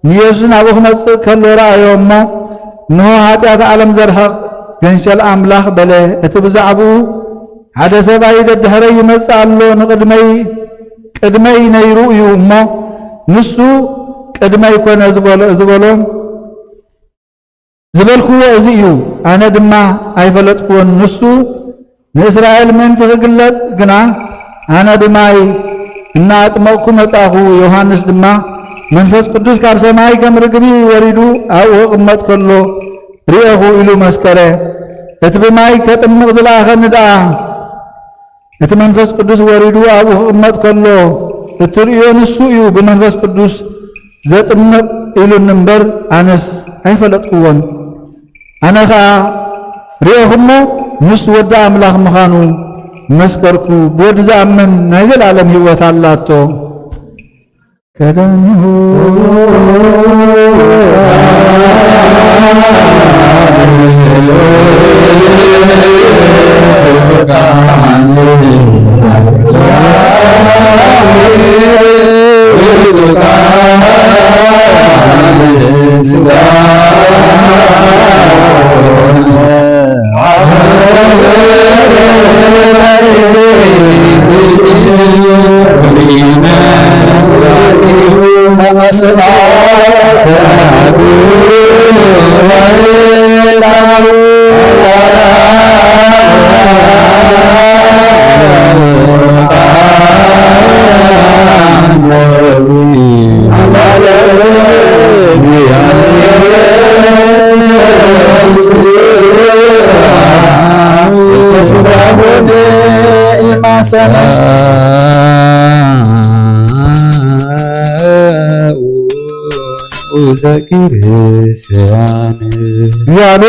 ንየሱስ ናብኡ ክመጽእ ከሎ ረኣዮ እሞ፣ እንሆ፣ ሓጢኣት ዓለም ዘርሕቕ ገንሸል ኣምላኽ በለ። እቲ ብዛዕባኡ ሓደ ሰብኣይ ደድሕረይ ይመጽእ ኣሎ፣ ንቕድመይ፣ ቅድመይ ነይሩ እዩ እሞ፣ ንሱ ቅድመይ ኮነ ዝበሎ፣ ዝበሎ፣ ዝበልክዎ እዚ እዩ። ኣነ ድማ ኣይፈለጥክዎን። ንሱ ንእስራኤል ምእንቲ ክግለጽ ግና፣ ኣነ ብማይ እናኣጥመቕኩ መጻኹ፣ ዮሃንስ ድማ መንፈስ ቅዱስ ካብ ሰማይ ከም ርግቢ ወሪዱ ኣብኡ ክቕመጥ ከሎ ርኤኹ ኢሉ መስከረ። እቲ ብማይ ከጥምቕ ዝለኣኸኒ ደኣ፣ እቲ መንፈስ ቅዱስ ወሪዱ ኣብኡ ክቕመጥ ከሎ እትርእዮ ንሱ እዩ ብመንፈስ ቅዱስ ዘጥምቕ ኢሉኒ እምበር፣ ኣነስ ኣይፈለጥክዎን። ኣነ ኸኣ ርኤኹ እሞ፣ ንሱ ወዲ ኣምላኽ ምዃኑ መስከርኩ። ብወዲ ዝኣምን ናይ ዘለኣለም ህይወት ኣላቶ። ቀዳሚሁ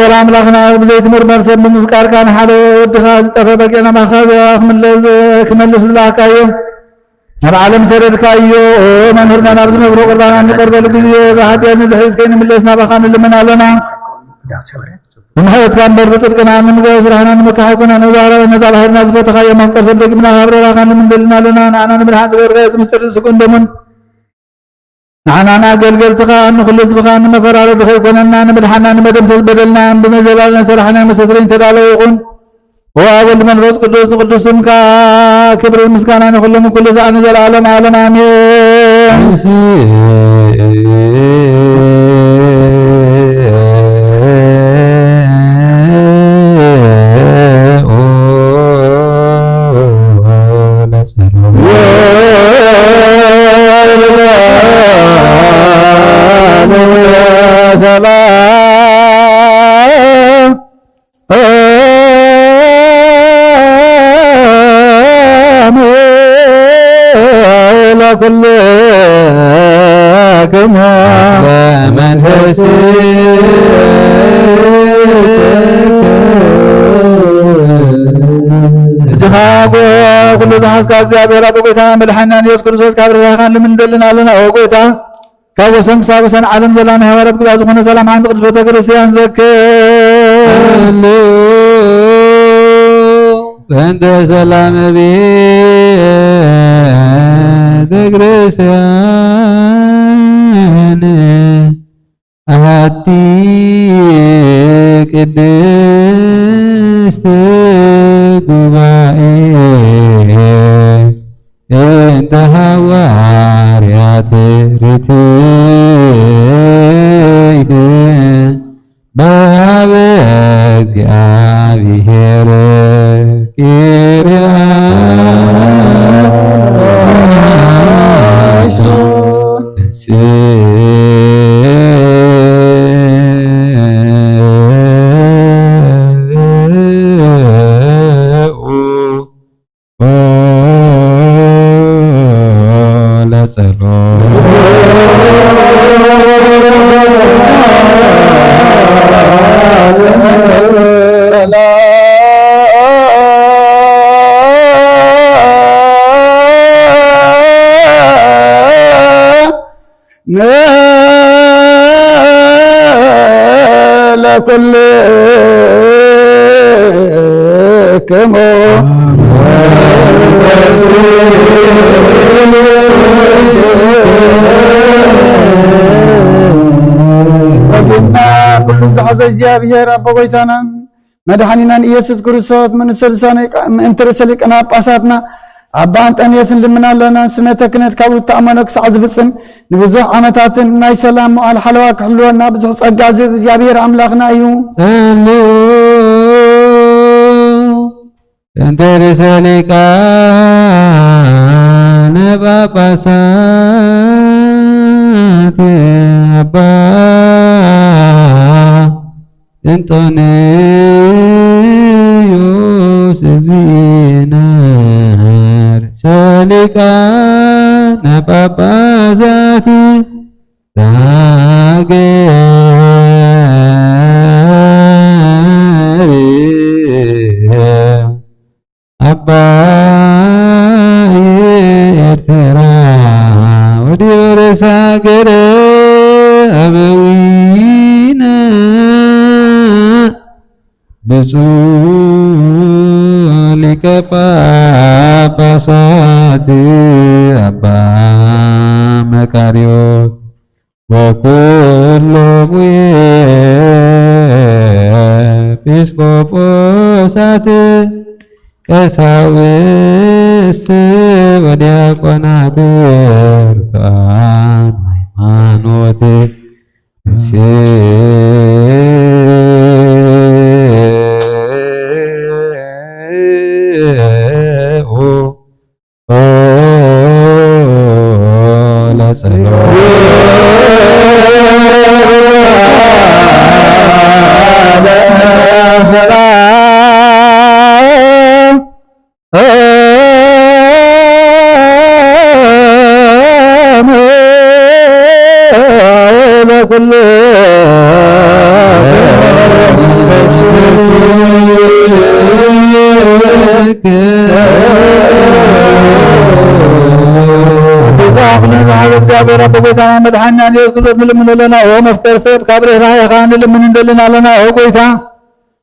እግዚኣብሔር ኣምላኽና ብዘይትምርመር ሰብ ብምፍቃርካ ንሓደ ወድኻ ዝጠፈ በጊዕ ናባኻ ክምለስ፣ ክመልስ ዝለኣካዮ ናብ ዓለም ሰደድካዮ። ኦ መምህርና፣ ናብዚ መብርሆ ቁርባና እንቀርበሉ ግዜ ብሓጢኣት ንድሕሪት ከይንምለስ ናባኻ ንልምን ኣለና። ብምሕረትካ እምበር ብጽድቅና እንምገብ ስራሕና ንምካሕ ኣይኮነን። ነዛ፣ ነዛ ባሕርና ዝፈተኻዮ መፍቀር ሰብ ደጊምና ካብ ረራኻ ንምንደልና ኣለና። ንዓና ንምድሓን ዝገበርካዮ እዚ ምስጢር ስግኡን ደሙን ንዓናን ኣገልገልትኻ ንኹሉ ህዝብኻ ንመፈራረዲ ከይኮነና ንምድሓና ንመደምሰስ በደልና ብመዘላልና ሰራሕና መሰስረኝ ተዳሎ ይኹን። ኦ ኣብ ወልድ መንፈስ ቅዱስ ንቅዱስ ስምካ ክብርን ምስጋናን ይኹሎም ኩሉ ሰዓት ንዘለዓለም ዓለም ኣሜን። ሰላም ለኩልክሙ በመንፈስ እጅኻ ጎ-፣ ኩሉ ዝሓዝካ እግዚኣብሔር ኣቦ ጎይታ መድሓኒና ኢየሱስ ክርስቶስ ካብ ርህራሄኻ ልምንደልን ኣለና። ኦ ጎይታ፣ ካብ ወሰን ክሳብ ወሰን ዓለም ዘላ ናይ ሃዋርያት ጉባኤ ዝኾነ ሰላም ሓንቲ ቅድስት ቤተ ክርስቲያን ዘክር። በእንተ ሰላም ቤተ ክርስቲያን ኣሐቲ ቅድስት ጉባኤ እንተ ሃዋርያት ርትዕት በሃበ እግዚአብሔር ኪርያይሶ። ለኩልክሙ። ወግና ኩሉ ዝሓዘ እግዚኣብሔር ኣቦ ጎይታናን መድሓኒናን ኢየሱስ ክርስቶስ ምእንቲ ርእሰ ሊቃነ ጳጳሳትና ኣባ ኣንጠንዮስ ንልምን ኣለና። ስመተ ክህነት ካብ እተኣመኖ ክሳዕ ዝፍጽም ንብዙሕ ዓመታትን ናይ ሰላም መዓል ሓለዋ ክሕልወና ብዙሕ ጸጋ ዝህብ እግዚኣብሔር ኣምላኽና እዩ። ጸልዩ እንተ ርእሰ ሊቃነ ጳጳሳት ኣባ እንጦንዮስ እግዚእነ ርእሰ ሊቃነ ጳጳሳት ዛገር ኣባ ኤርትራ ወዲብ ርእሰ ሃገረ ኣበዊነ ብፁዕ ሊቀ ጳጳሳት ኣባ መቃርዮስ ወኩሎም ኤጲስቆጶሳት ቀሳውስት ወዲያቆናት ርቱዓን ሃይማኖት እግዚኣብሔር ኣቦ ጎይታና መድሓኒና ኢየሱስ ክርስቶስ ንልምን ኣለና። ኦ መፍቀር ሰብ ካብ ርህራሄኻ ንልምን እንደልን ኣለና። ኦ ጎይታ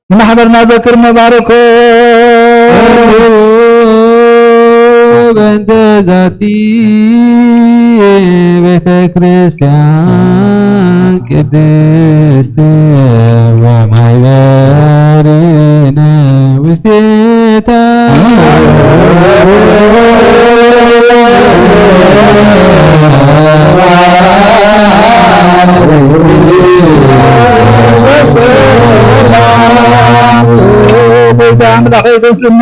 ንማሕበርና ዘክር መባርኮ። በእንተ ዛቲ ቤተ ክርስቲያን ቅድስት ወማሕበርነ ውስቴታ ጎይታ ኣምላኸይ ተስእሞ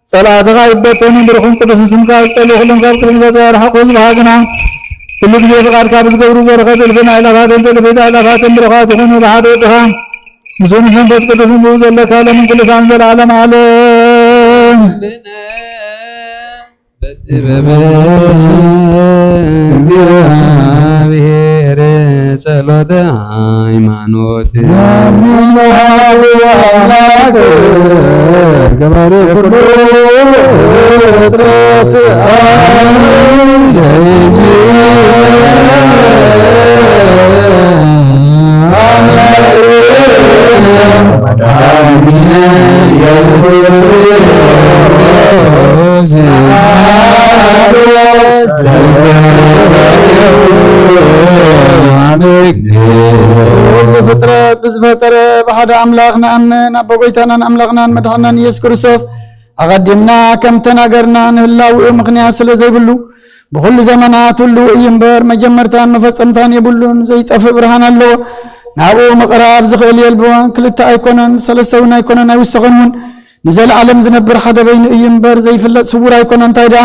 ጸላእትኻ ይበተኑ፣ ብሩኽን ቅዱስን ስምካ ይጸልዩ፣ ኩሎም ካብ ቅድሚ ገጽካ ይርሓቑ። ህዝብኻ ግና ኩሉ ግዜ ፍቓድካ ብዝገብሩ በረኸት እልፍን ኣእላፋትን እልፍን ኣእላፋትን ብሩኻት ይኹኑ። ብሓደ ወድኻ ምስኡ ምስ መንፈስ ቅዱስን ብኡ ዘለካ ሎምን ኩሉ ሰዓትን ዘለዓለም ዓለም። በጥበብ እግዚኣብሔር ጸሎተ ሃይማኖት። አምላክ ገባሬ ኩሉ ፍጥረት አምላክ መድኃኒነ ኢየሱስ ክርስቶስ ኩሉ ፍጥረት ብዝፈጠረ ብሓደ ኣምላኽ ንኣምን፣ ኣብ ጎይታናን ኣምላኽናን መድሓናን ኢየሱስ ክርስቶስ ኣቐዲምና ከም ተናገርና፣ ንህላውኡ ምኽንያት ስለ ዘይብሉ፣ ብኹሉ ዘመናት ህልው እዩ እምበር፣ መጀመርታን መፈጸምታን የብሉን። ዘይጠፍእ ብርሃን ኣለዎ። ናብኡ ምቕራብ ዝኽእል የልቦን። ክልተ ኣይኮነን፣ ሰለስተ እውን ኣይኮነን፣ ኣይውሰኸን እውን። ንዘለዓለም ዝነብር ሓደ በይኑ እዩ እምበር፣ ዘይፍለጥ ስዉር ኣይኮነን። እንታይ ደኣ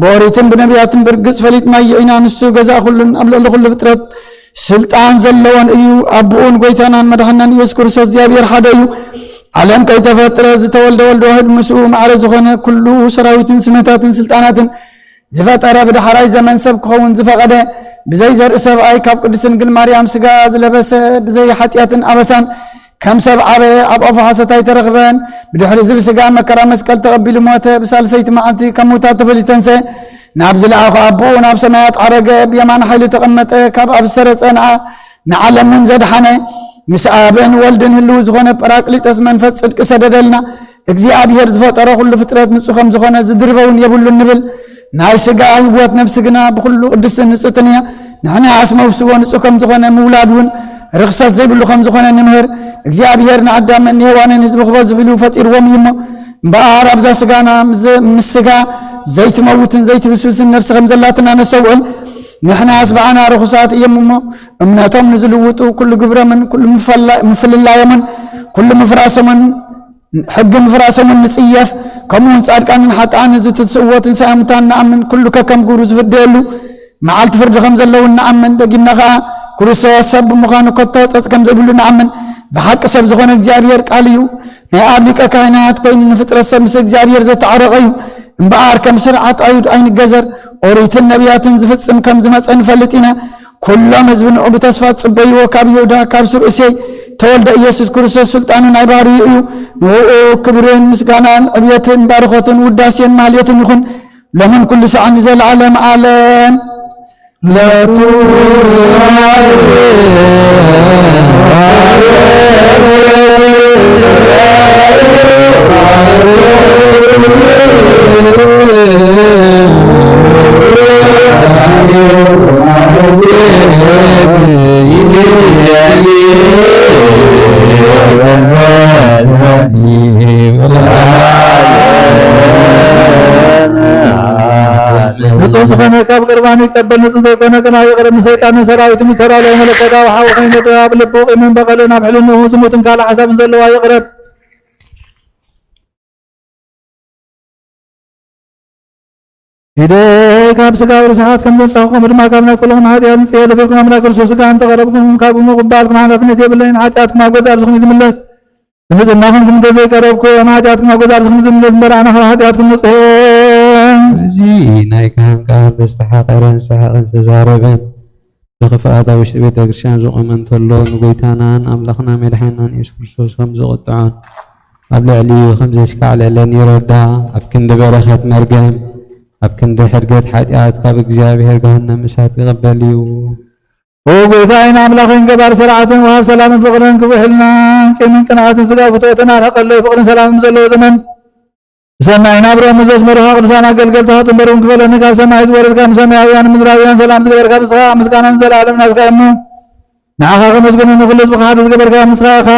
ብኦሪትን ብነቢያትን ብርግጽ ፈሊጥናዮ ኢና። ንሱ ገዛእ ኩሉን ኣብ ልዕሊ ኩሉ ፍጥረት ስልጣን ዘለዎን እዩ። ኣቦኡን ጎይታናን መድሓናን ኢየሱስ ክርስቶስ እግዚኣብሔር ሓደ እዩ። ዓለም ከይተፈጥረ ዝተወልደ ወልድ ዋሕድ ምስኡ ማዕረ ዝኾነ፣ ኩሉ ሰራዊትን ስመታትን ስልጣናትን ዝፈጠረ፣ ብዳሕራይ ዘመን ሰብ ክኸውን ዝፈቐደ፣ ብዘይ ዘርኢ ሰብኣይ ካብ ቅድስት ድንግል ማርያም ስጋ ዝለበሰ፣ ብዘይ ሓጢኣትን ኣበሳን ከም ሰብ ዓበየ፣ ኣብ ኣፉ ሓሰት ኣይተረኽበን። ብድሕሪ እዚ ብስጋ መከራ መስቀል ተቐቢሉ ሞተ፣ ብሳልሰይቲ መዓልቲ ካብ ምውታት ተፈልዩ ተንሰ፣ ናብ ዝለኣኾ ኣቦኡ ናብ ሰማያት ዓረገ፣ ብየማን ሓይሊ ተቐመጠ፣ ካብ ኣብ ዝሰረጸ ንዓ-፣ ንዓለም እውን ዘድሓነ፣ ምስ ኣብን ወልድን ህልው ዝኾነ ጳራቅሊጦስ መንፈስ ጽድቂ ሰደደልና። እግዚኣብሔር ዝፈጠሮ ኩሉ ፍጥረት ንጹህ ከም ዝኾነ ዝድርበ እውን የብሉን ንብል። ናይ ስጋ ህይወት፣ ነፍሲ ግና ብኹሉ ቅድስትን ንጽሕትን እያ። ንሕናስ መውስቦ ንጹህ ከም ዝኾነ፣ ምውላድ እውን ርኽሰት ዘይብሉ ከም ዝኾነ ንምህር። እግዚኣብሔር ንኣዳምን ንሄዋንን ህዝቢ ክበዝሕሉ ፈጢርዎም እዩ እሞ፣ እምበኣር ኣብዛ ስጋና ምስ፣ ምስ ስጋ ዘይትመውትን ዘይትብስብስን ነፍሲ ከም ዘላትና ነስተውዕል። ንሕናስ ብኣና ርኹሳት እዮም እሞ፣ እምነቶም ንዝልውጡ፣ ኩሉ ግብሮምን ኩሉ ምፈላ-፣ ምፍልላዮምን ኩሉ ምፍራሶምን፣ ሕጊ ምፍራሶምን ንጽየፍ። ከምኡውን ጻድቃንን ሓጥኣንን ዝትስእዎ ትንሳኤ ሙታን ንኣምን፣ ኩሉ ከከም ግብሩ ዝፍደየሉ መዓልቲ ፍርዲ ከም ዘለውን ንኣምን። ደጊምና ኸኣ ክርስቶስ ሰብ ብምዃኑ ከቶ ጸጽ ከም ዘይብሉ ንኣምን። ብሓቂ ሰብ ዝኾነ እግዚኣብሔር ቃል እዩ። ናይ ኣብ ሊቀ ካህናት ኮይኑ ንፍጥረት ሰብ ምስ እግዚኣብሔር ዘተዓረቐ እዩ። እምበኣር ከም ስርዓት ኣዩድ ኣይንገዘር፣ ኦሪትን ነቢያትን ዝፍጽም ከም ዝመጸ ንፈልጥ ኢና። ኩሎም ህዝቢ ንዑ ብተስፋ ዝጽበይዎ፣ ካብ ይሁዳ ካብ ስር እሴይ ተወልደ ኢየሱስ ክርስቶስ ስልጣኑ ናይ ባህርዩ እዩ። ንዕኡ ክብርን ምስጋናን ዕብየትን ባርኾትን ውዳሴን ማህሌትን ይኹን፣ ሎምን ኩሉ ሰዓን ንዘለዓለም ዓለም። ለቱ ንጹህ ዝኾነ ካብ ቅርባኑ ይቀበል፣ ንጹህ ዘይኮነ ግና ይቕረ። ንሰይጣንን ሰራዊቱን ይተራሎ። መለኮታዊ ሓው ኮይኑ፣ ኣብ ልቡ ቂምን በቐልን ኣብ ሕልንኡ ዝሙትን ካልእ ሓሳብን ዘለዋ ይቕረብ። ኢደይ ካብ ስጋዊ ርስሓት ከም ዘንጻኹ፣ ከምኡ ድማ ካብ ናይ ኩልኹም ሓጢኣት ንጽዮ። ለፊርኩም ኣምላክ ክርስቶስ ስጋ እንተቐረብኩም፣ ካብ ምቕባልኩም ሓላፍነት የብለይን። ሓጢኣትኩም ኣብ ገዛእ ርእስኹም እዩ ዝምለስ። ንጽህናኹም እንተ ዘይቀረብኩም፣ ሓጢኣትኩም ኣብ ገዛእ ርእስኹም እዩ ዝምለስ እምበር፣ ኣነ ካብ ሓጢኣትኩም ንጹህ እየ። እዚ ናይ ካህን ቃል ዝተሓቐረን ዝተሓቐን ዝተዛረበን፣ ንኽፍኣት ኣብ ውሽጢ ቤተ ክርስቲያን ዝቖመ እንተሎ፣ ንጎይታናን ኣምላኽና መድሓኒናን ኢየሱስ ክርስቶስ ከም ዝቕጥዖን ኣብ ልዕሊኡ ከም ዘሽካዕለለን ይረዳ። ኣብ ክንዲ በረኸት መርገም፣ ኣብ ክንዲ ሕድገት ሓጢኣት ካብ እግዚኣብሔር ገሃነም እሳት ይቕበል እዩ። ኦ ጎይታይን ኣምላኽን ገባር ስርዓትን ወሃብ ሰላምን ፍቕርን ክብሕልና ቂምን ቅንኣትን ስጋ ፍትወትን ኣርሕቐለይ። ፍቕርን ሰላምን ዘለዎ ዘመን ብሰናይ ናብርኦም ዘስመሩኻ ቅዱሳን ኣገልገልትኻ ጽንበርውን ክፈለኒ። ካብ ሰማይ ዝወረድካ ንሰማያውያን ምድራውያን ሰላም ዝገበርካ ንስኻ ምስጋናን ዘለዓለም ናትካ እሞ፣ ንዓኻ ከመስግኑ ንኹሉ ህዝቢ ሓደ ዝገበርካ ንስኻ ኢኻ።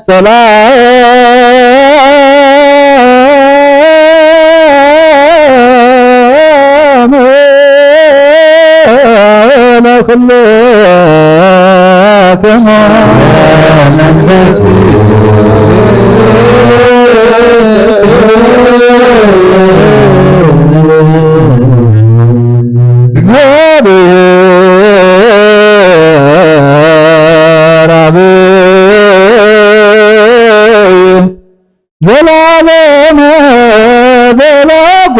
ሰላም ለኩልክሙ። እግዚአብሔር አብ ዘላለመ ዘለዓለም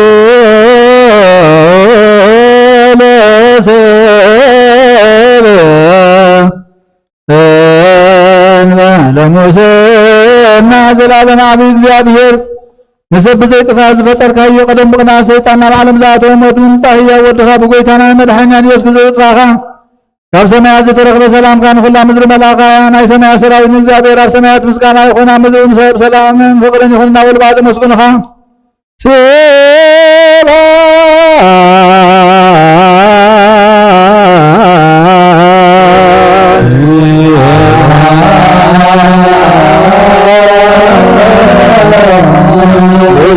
ለሰብ እንበለ ሙሴና። ዘላለም ዓቢ እግዚኣብሔር፣ ንሰብ ብዘይ ጥፋት ዝፈጠርካዮ፣ ቀደም ብቕንኣት ሰይጣን ናብ ዓለም ዝኣተወ፣ ሞት ብምምጻእ ህያው ወድኻ ብጎይታና መድሓኒና ኢየሱስ ክርስቶስ ዘጥፋእኻ፣ ካብ ሰማያት ዝተረኽበ ሰላምካ ንኹላ ምድሪ መልኣኻ። ናይ ሰማያት ሰራዊት ንእግዚኣብሔር ኣብ ሰማያት ምስጋና ይኹን፣ ኣብ ምድሪ እውን ሰብ ሰላምን ፍቕርን ይኹን እናበሉ ብኣጽም የመስግኑኻ። ስብሐት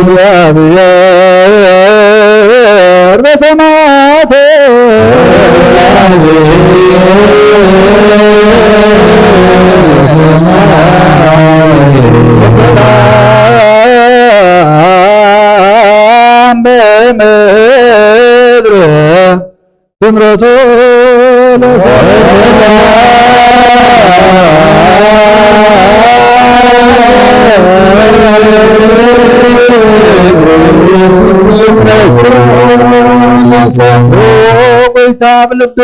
እግዚአብሔር በሰማያት ሰላም በምድር ስምረቱ ለሰላም። ጎይታ ብልቢ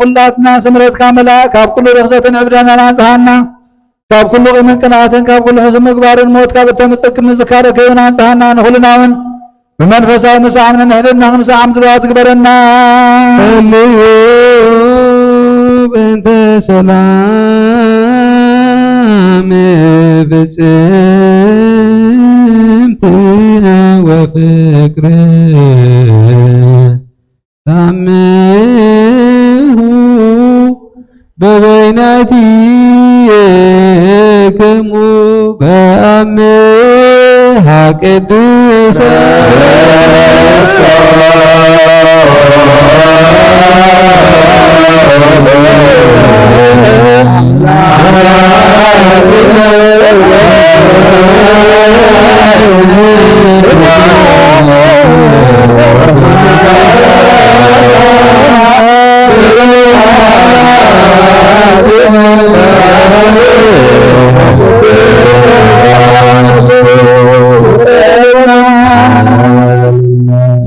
ኩላትና ስምረትካ መላእ፣ ካብ ኩሉ ርኽሰትን ዕብዳናን ኣንጽሃና፣ ካብ ኩሉ ቂምን ቅንኣትን ካብ ኩሉ ሕሱም ምግባርን ሞት ካብ እተምጽእ ክምዝካረ ከይውን ኣንጽሃና፣ ንኹልና እውን ብመንፈሳዊ ምሳዕን ንሕድና ክንሰዓም ድልዋት ግበረና። ጸልዩ በእንተ ሰላም ፍጽምቲ ወፍቅር ታምሁ በበይናቲክሙ በአምሃ ቅዱሰ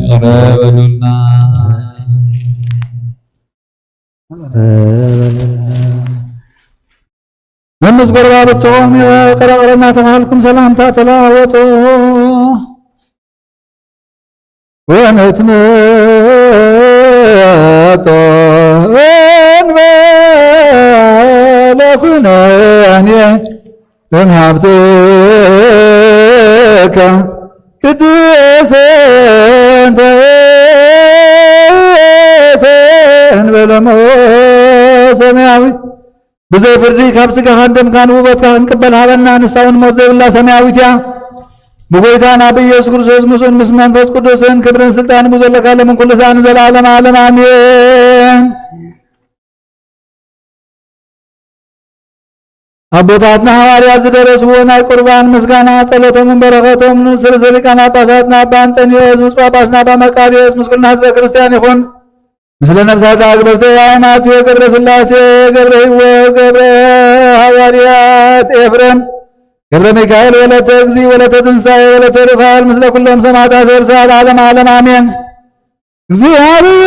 ይቕረ በሉልና። መምስ ጎረባብትኹም ይቕረ በለና ተባህልኩም ሰላምታ ተለዋወጡ። ወንትመጦ እንበለ ኩነኔ እምሃብትከ ቅድስተ እንበለ ሞ ሰማያዊ። ብዘይ ፍርዲ ካብ ስጋኻን ደምካን ውበትካ ክንቅበል ሃበና። ንሳ እውን ሞት ዘይብላ ሰማያዊት እያ። ብጎይታና ብኢየሱስ ክርስቶስ ምስኡን ምስ መንፈስ ቅዱስን ክብርን ስልጣንን ብዘለካ ለምን ኩሉ ሰዓት ንዘለዓለም ዓለም ኣሜን። ኣቦታትና ሃዋርያት ዝደረስዎ ናይ ቁርባን ምስጋና ጸሎቶምን በረኸቶም ምስ ርእሰ ሊቃነ ጳጳሳትና ኣባ እንጠንዮስ ምስ ጳጳስና ኣባ መቃርዮስ ምስ ኩልና ህዝበ ክርስቲያን ይኹን። ምስለ ነፍሳት ኣግበርተ የማትዮ ገብረ ስላሴ ገብረ ህይወት ገብረ ሃዋርያት ኤፍሬም ገብረ ሚካኤል ወለተ እግዚእ ወለተ ትንሳኤ ወለተ ሩፋኤል ምስለ ኩሎም ሰማዕታት ኤርትራ ለዓለም ዓለም ኣሜን። እግዚኣብሔር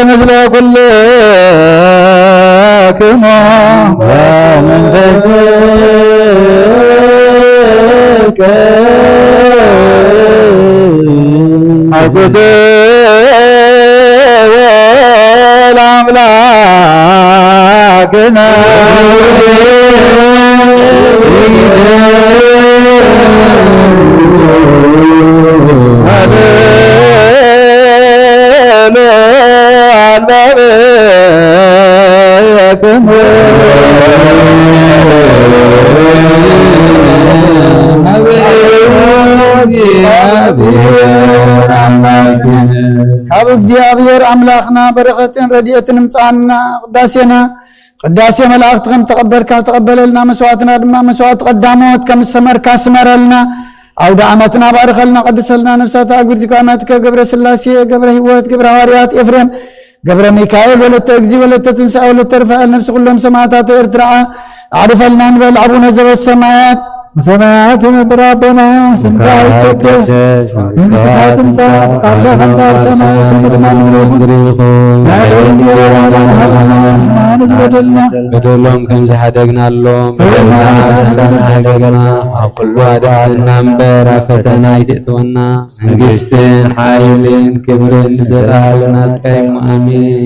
ምስለ ኩልክሙ ወመንፈስከ። አኩትዎ ለአምላክነ። ካብ እግዚኣብሔር ኣምላኽና በረኸትን ረድኤትን እምጽኣና። ቅዳሴና ቅዳሴ መላእኽቲ ከም ተቐበልካ ተቐበለልና፣ መስዋዕትና ድማ መስዋዕቲ ቀዳሞት ከም ዝሰመርካ ስመረልና። ኣውደ ዓመትና ባርኸልና፣ ቀድሰልና። ነፍሳት ኣግብርቲካ ኣማትከ ገብረ ስላሴ፣ ገብረ ህይወት፣ ገብረ ሃዋርያት ኤፍሬም፣ ገብረ ሚካኤል፣ ወለተ እግዚእ፣ ወለተ ትንሳኤ፣ ወለተ ሩፋኤል፣ ነፍሲ ኩሎም ሰማዕታት ኤርትራ ኣዕርፈልና ንበል። ኣቡነ ዘበሰማያት። በሰማያት የነብር ኣቦና፣ ስምካ ይቀደስ፣ መንግስትካ ትምጻእ፣ ፍቃድካ ከምቲ ኣብ ሰማይ ከምኡ ድማ ኣብ ምድሪ ይኹን። ናይ ሎሚ እንጀራና ሃበና፣ ንበደልና በደሎም ከም ዝሓደግናሎም በደልና ንሓድግ፣ ኣብ ኩሉ ኣድሕነና እምበር ኣብ ፈተና ኣይተእትወና። መንግስትን ሓይልን ክብርን ንዘለኣለም ናትካ እዩ። ኣሜን።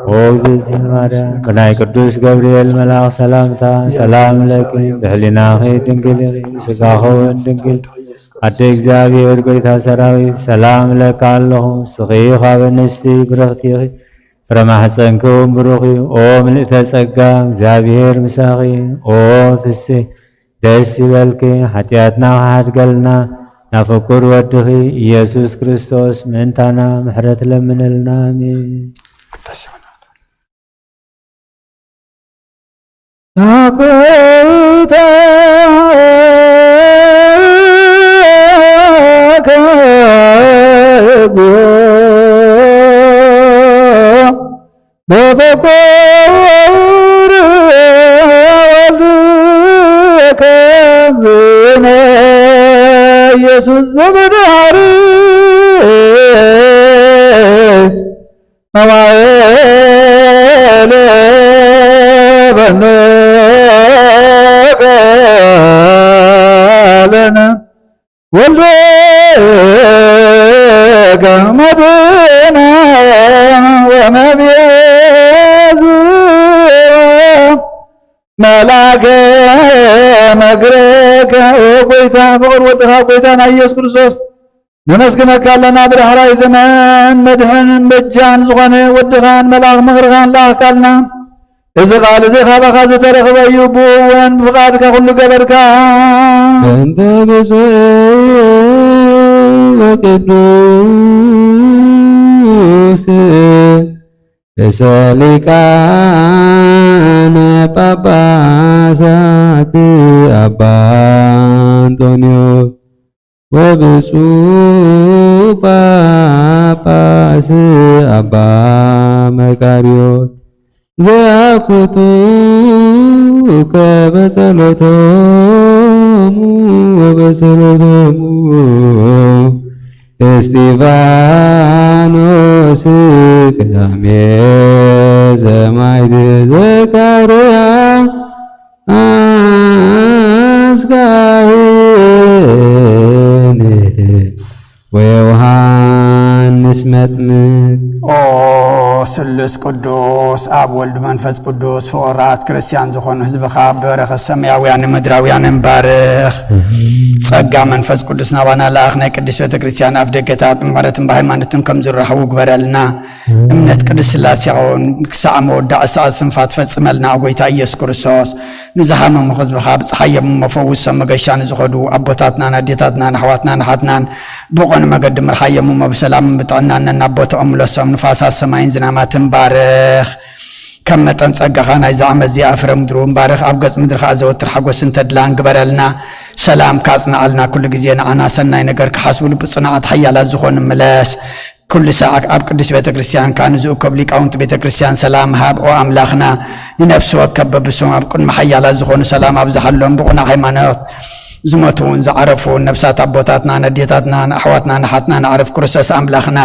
ኦ እግዝእትነ ማርያም፣ ብናይ ቅዱስ ገብርኤል መልኣኽ ሰላምታ ሰላም ለኪ፣ ብሕሊናኺ ድንግል ኢኺ፣ ብስጋኺ እውን ድንግል፣ ኣደ እግዚኣብሔር ጎይታ ሰራዊት፣ ሰላም እለካ ኣለኹ። ንስኺ ካብ ኣንስቲ ብርኽቲ ኢኺ፣ ፍረ ማሕፀንኪ እውን ብሩኽ እዩ። ኦ ምልእተ ጸጋ፣ እግዚኣብሔር ምሳኺ፣ ኦ ፍስህ ደስ ይበልኪ፣ ሓጢኣትና ክሓድገልና፣ ናብ ፍቁር ወድኺ ኢየሱስ ክርስቶስ ምእንታና ምሕረት ለምንልና። ኣሜን። ኢየሱስ ዘመድኃሪ መዋዕለ በነገለነ ወልደከ መድኃኒነ ወመቤዝነ መልአከ መግረከ። ኦ ጎይታ፣ ፍቕር ወድኻ ጎይታና ኢየሱስ ክርስቶስ ነመስግነካ ኣለና። ብዳሕራይ ዘመን መድሕንን በጃን ዝኾነ ወድኻን መልኣኽ ምኽርኻን ለኣኽካልና። እዚ ቃል እዚ ካባኻ ዝተረኽበ እዩ። ብኡ እውን ብፍቓድካ ኩሉ ገበርካ። በእንተ ብፁዕ ወቅዱስ ርእሰ ሊቃነ ጳጳሳት አባ አንጦንዮስ ወብፁዕ ጳጳስ አባ መቃርዮስ ዘአኩቱ ከበ ጸሎቶሙ ወበጸሎቶሙ እስጢፋኖስ ቀዳሜ ሰማዕት ዘካርያ አስካህን ወዮሐንስ መጥምቅ። ኦ ስሉስ ቅዱስ ኣብ ወልድ መንፈስ ቅዱስ ፍቑራት ክርስቲያን ዝኾኑ ህዝብኻ ብበረኸት ሰማያውያንን ምድራውያንን ባርኽ። ጸጋ መንፈስ ቅዱስ ናባና ለኣኽ። ናይ ቅድስት ቤተ ክርስቲያን ኣፍ ደገታት ብምሕረትን ብሃይማኖትን ከም ዝራኸቡ ግበረልና። እምነት ቅድስት ሥላሴ ክሳዕ መወዳእ ሰዓት ስንፋት ፈጽመልና። ኦ ጎይታ ኢየሱስ ክርስቶስ፣ ንዝሃመሙ ህዝብኻ ብጸሓይ የብሞ ፈውሶም። መገሻ ንዝኸዱ ኣቦታትናን ኣዴታትናን ኣሕዋትናን ኣሓትናን ብቕኑዕ መገዲ ምርሓዮም እሞ ብሰላምን ብጥዕናን ነናብ ቦታኦም ምለሶም። ንፋሳት ሰማይን ዝናማትን ባርኽ። ከም መጠን ጸጋኻ ናይዛ ዓመት እዚኣ ፍረ ምድሪ እውን ባርኽ። ኣብ ገጽ ምድሪ ከኣ ዘወትር ሓጎስን ተድላን ግበረልና። ሰላምካ ኣጽንዓልና። ኩሉ ግዜ ንዓና ሰናይ ነገር ክሓስቡ ልቢ ጽኑዓት ሓያላት ዝኾኑ ምለስ። ኩሉ ሳዕ ኣብ ቅድስት ቤተ ክርስቲያንካ ንዝእከቡ ሊቃውንቲ ቤተ ክርስቲያን ሰላም ሃብ። ኦ ኣምላኽና፣ ንነፍሲ ወከፍ በብስም ኣብ ቅድሚ ሓያላት ዝኾኑ ሰላም ኣብዝሓሎም። ብቕኑዕ ሃይማኖት ዝሞቱ እውን ዝዓረፉ እውን ነፍሳት ኣቦታትናን ኣዴታትናን ኣሕዋትናን ኣሓትናን ኣዕርፍ ክርስቶስ ኣምላኽና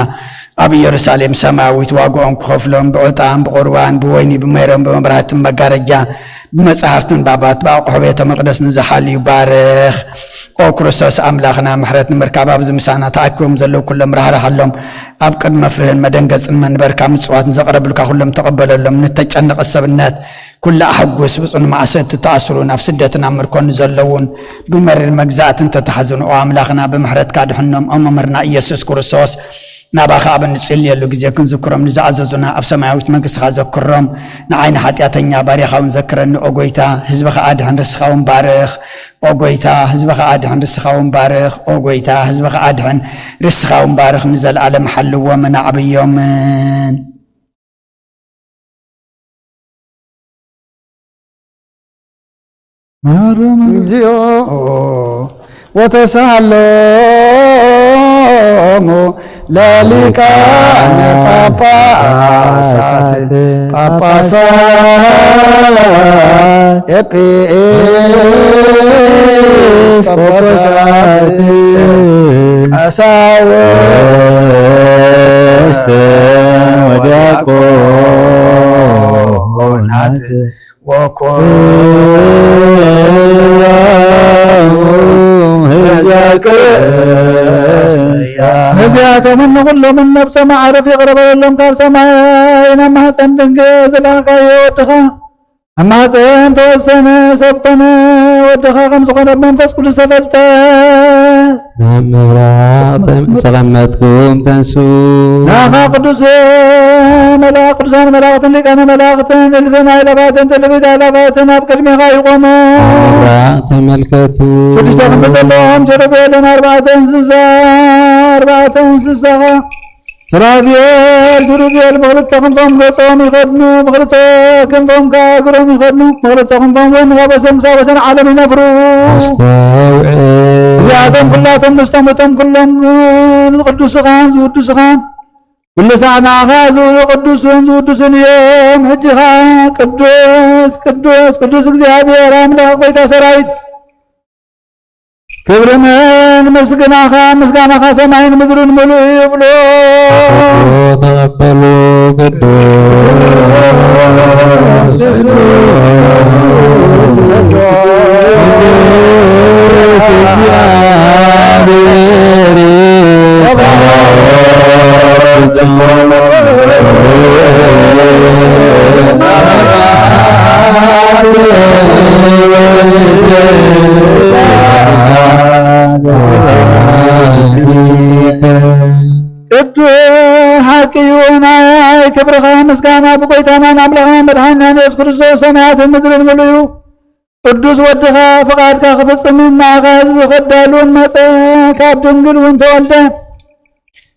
ኣብ ኢየሩሳሌም ሰማያዊት ዋግኦም ክኸፍሎም ብዕጣን ብቑርባን ብወይኒ ብሜሮን ብመብራህትን መጋረጃ ብመጻሕፍትን ባባት ብኣቑሑ ቤተ መቕደስ ንዝሓልዩ ባርኽ። ኦ ክርስቶስ ኣምላኽና፣ ምሕረት ንምርካብ ኣብዚ ምሳና ተኣኪቦም ዘለዉ ኩሎም ራህርሃሎም። ኣብ ቅድሚ መፍርህን መደንገጽን መንበርካ ምጽዋት ንዘቕረብልካ ኩሎም ተቐበለሎም። ንተጨነቐ ሰብነት ኩሉ ኣሕጉስ። ብጽኑ ማእሰርቲ ተኣስሩ ናብ ስደትን ኣብ ምርኮን ንዘለዉን ብመሪር መግዛእትን ተታሕዙን ኦ ኣምላኽና፣ ብምሕረትካ ድሕኖም። ኦ መምህርና ኢየሱስ ክርስቶስ፣ ናባኻ ኣብ እንጽልየሉ ግዜ ክንዝክሮም ንዝኣዘዙና ኣብ ሰማያዊት መንግስትኻ ዘክሮም። ንዓይ ንሓጢኣተኛ ባርያኻ እውን ዘክረኒ ኦ ጎይታ። ህዝብኻ ኣድሕን፣ ርስኻ እውን ባርኽ ኦ ጎይታ። ህዝብኻ ኣድሕን፣ ርስኻ እውን ባርኽ ኦ ጎይታ። ህዝብኻ ኣድሕን፣ ርስኻ እውን ባርኽ። ንዘለኣለም ሓልዎምን ኣዕብዮምን። ማረነ። እግዚኦ ወተሳሃሎሙ ለሊቃነ ጳጳሳት ጳጳሳት ኤጲስቆጶሳት ቀሳውስት ወዲያቆናት ወኩሎሙ ህዝበ ክርስቲያን። ነዚኣቶምን ንኹሎምን ነብሶም ኣዕርፍ ይቕረ በለሎም። ካብ ሰማይ ናብ ማህፀን ድንግል ዝለኣኻዮ ወድኻ ኣብ ማህፀን ተወሰነ፣ ሰብ ኮነ፣ ወድኻ ከም ዝኾነ ብመንፈስ ቅዱስ ተፈልጠ። መብራቕትን ጸለመትኩም ተንሱ። ናኻ ቅዱስ መልኣክ፣ ቅዱሳን መላእኽትን ሊቃነ መላእኽትን እልፍን ኣእላፋትን ትልፍት ኣእላፋትን ኣብ ቅድሜኻ ይቆሙ። መብራቕ ተመልከቱ። ሽዱሽተ ክንፊ ዘለዎም ኪሩቤልን ኣርባዕተ እንስሳ፣ ኣርባዕተ እንስሳ ሱራፌል ኪሩቤል ብኽልተ ክንፎም ገጾም ይኸድኑ፣ ብኽልተ ክንፎም ከኣ እግሮም ይኸድኑ፣ ብኽልተ ክንፎም እውን ካብ ወሰን ክሳብ ወሰን ዓለም ይነፍሩ። ኣስተውዕል። እዚኣቶም ኩላቶም ምስቶም እቶም ኩሎም ዝቅዱስኻን ዝውድስኻን ኩሉ ሳዕ ንዓኻ ዝውዱ ቅዱስን ዝውድስን እዮም። ሕጂ ኸኣ ቅዱስ ቅዱስ ቅዱስ እግዚኣብሔር ኣምላኽ ጐይታ ሰራዊት ክብርን ምስግናኻ ምስጋናኻ ሰማይን ምድርን ምሉእ ይብሉ። ተቐበሉ። ቅዱስ ቅዱስ ቅዱስ ሓቂ እዩ። ናይ ክብርኻ ምስጋና ብጎይታናን ኣምላኽናን መድሓኒናን የሱስ ክርስቶስ ሰማያትን ምድርን ምሉእ እዩ። ቅዱስ ወድኻ ፍቓድካ ክፍጽምን ንዓኻ ህዝቢ ከዳልውን መጸ። ካብ ድንግል እውን ተወልደ።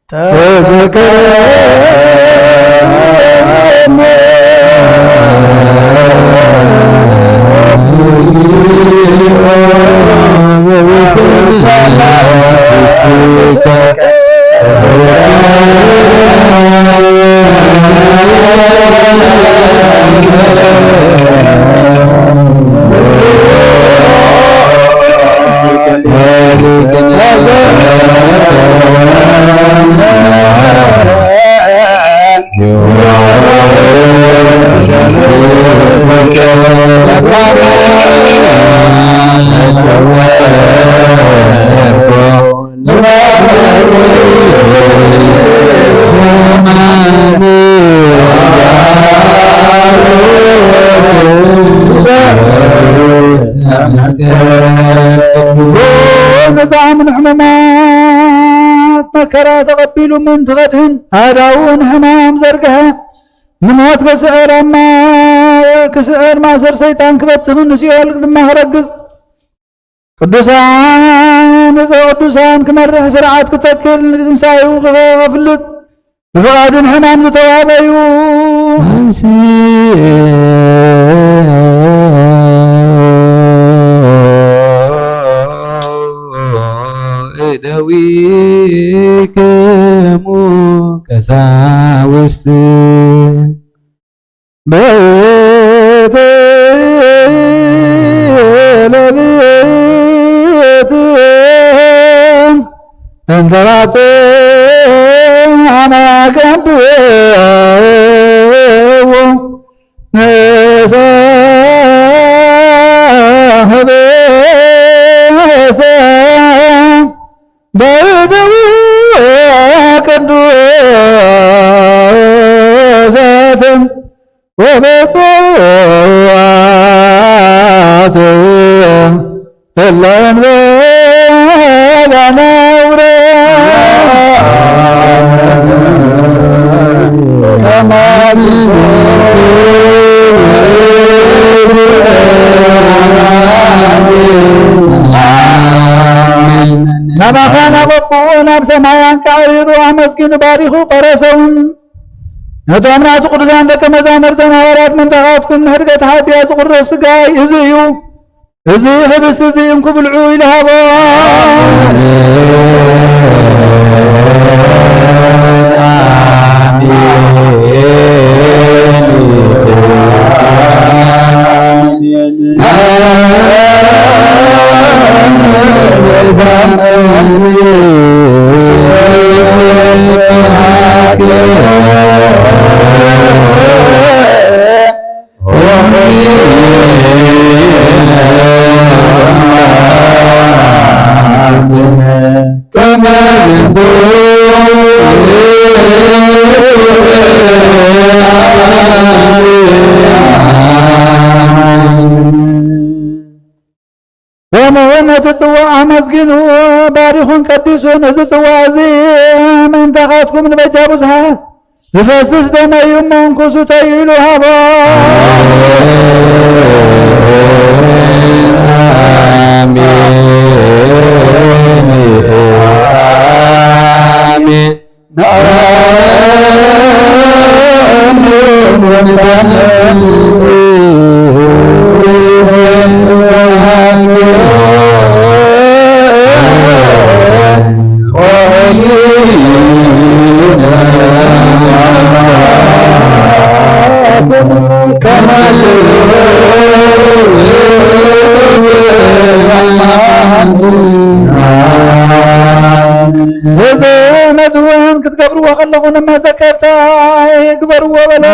ተዘከረነ ነዛ ምን ሕሙማት መከራ ተቐቢሉ ምእንቲ ኸድህን ኣእዳዉ ንሕማም ዘርግሐ፣ ንሞት ክስዕር ኣብ ማ-፣ ክስዕር ማእሰር ሰይጣን ክበትኽን ንሲኦል ድማ ክረግጽ፣ ቅዱሳን ንፀ ቅዱሳን ክመርሕ ስርዓት ክተክል ንትንሳኤኡ ክኸፍልጥ ብፍቓዱ ንሕማም ዝተዋህበ እዩ። እደዊክሙ ቀሳውስት በትእዛዝ በእደዊ ቅዱሳትን ወበጽዋት እለ እንበላ ነውር። ናባኻ ናብ ኣቦኡ ናብ ሰማይ ኣንቃዒሩ ኣመስጊኑ ባሪኹ ቀረሰውን። ነቶም ናቱ ቅዱሳን ደቀ መዛሙርትን ሃዋርያት ምንታኻትኩም ንሕድገት ሓጢኣት ዝቑረስ ስጋይ እዚ እዩ፣ እዚ ህብስቲ እዚ እንኩ ብልዑ ኢሉ ሃቦም። ከምኡውን ነቲ ጽዋዕ ኣመስጊኑ ባሪኹን ቀዲሱን፣ እዚ ጽዋ እዚ ምእንታኻትኩም ንበጃ ብዙሓት ዝፈስስ ደመይ እዩ እሞ እንኩ ስተዩ ኢሉ ሃቦ። ኣሜን። ኣሜን። እዚ ነዚ እውን ክትገብርዎ ከለኹ ንመዘከርታ ግበርዎ በሎ።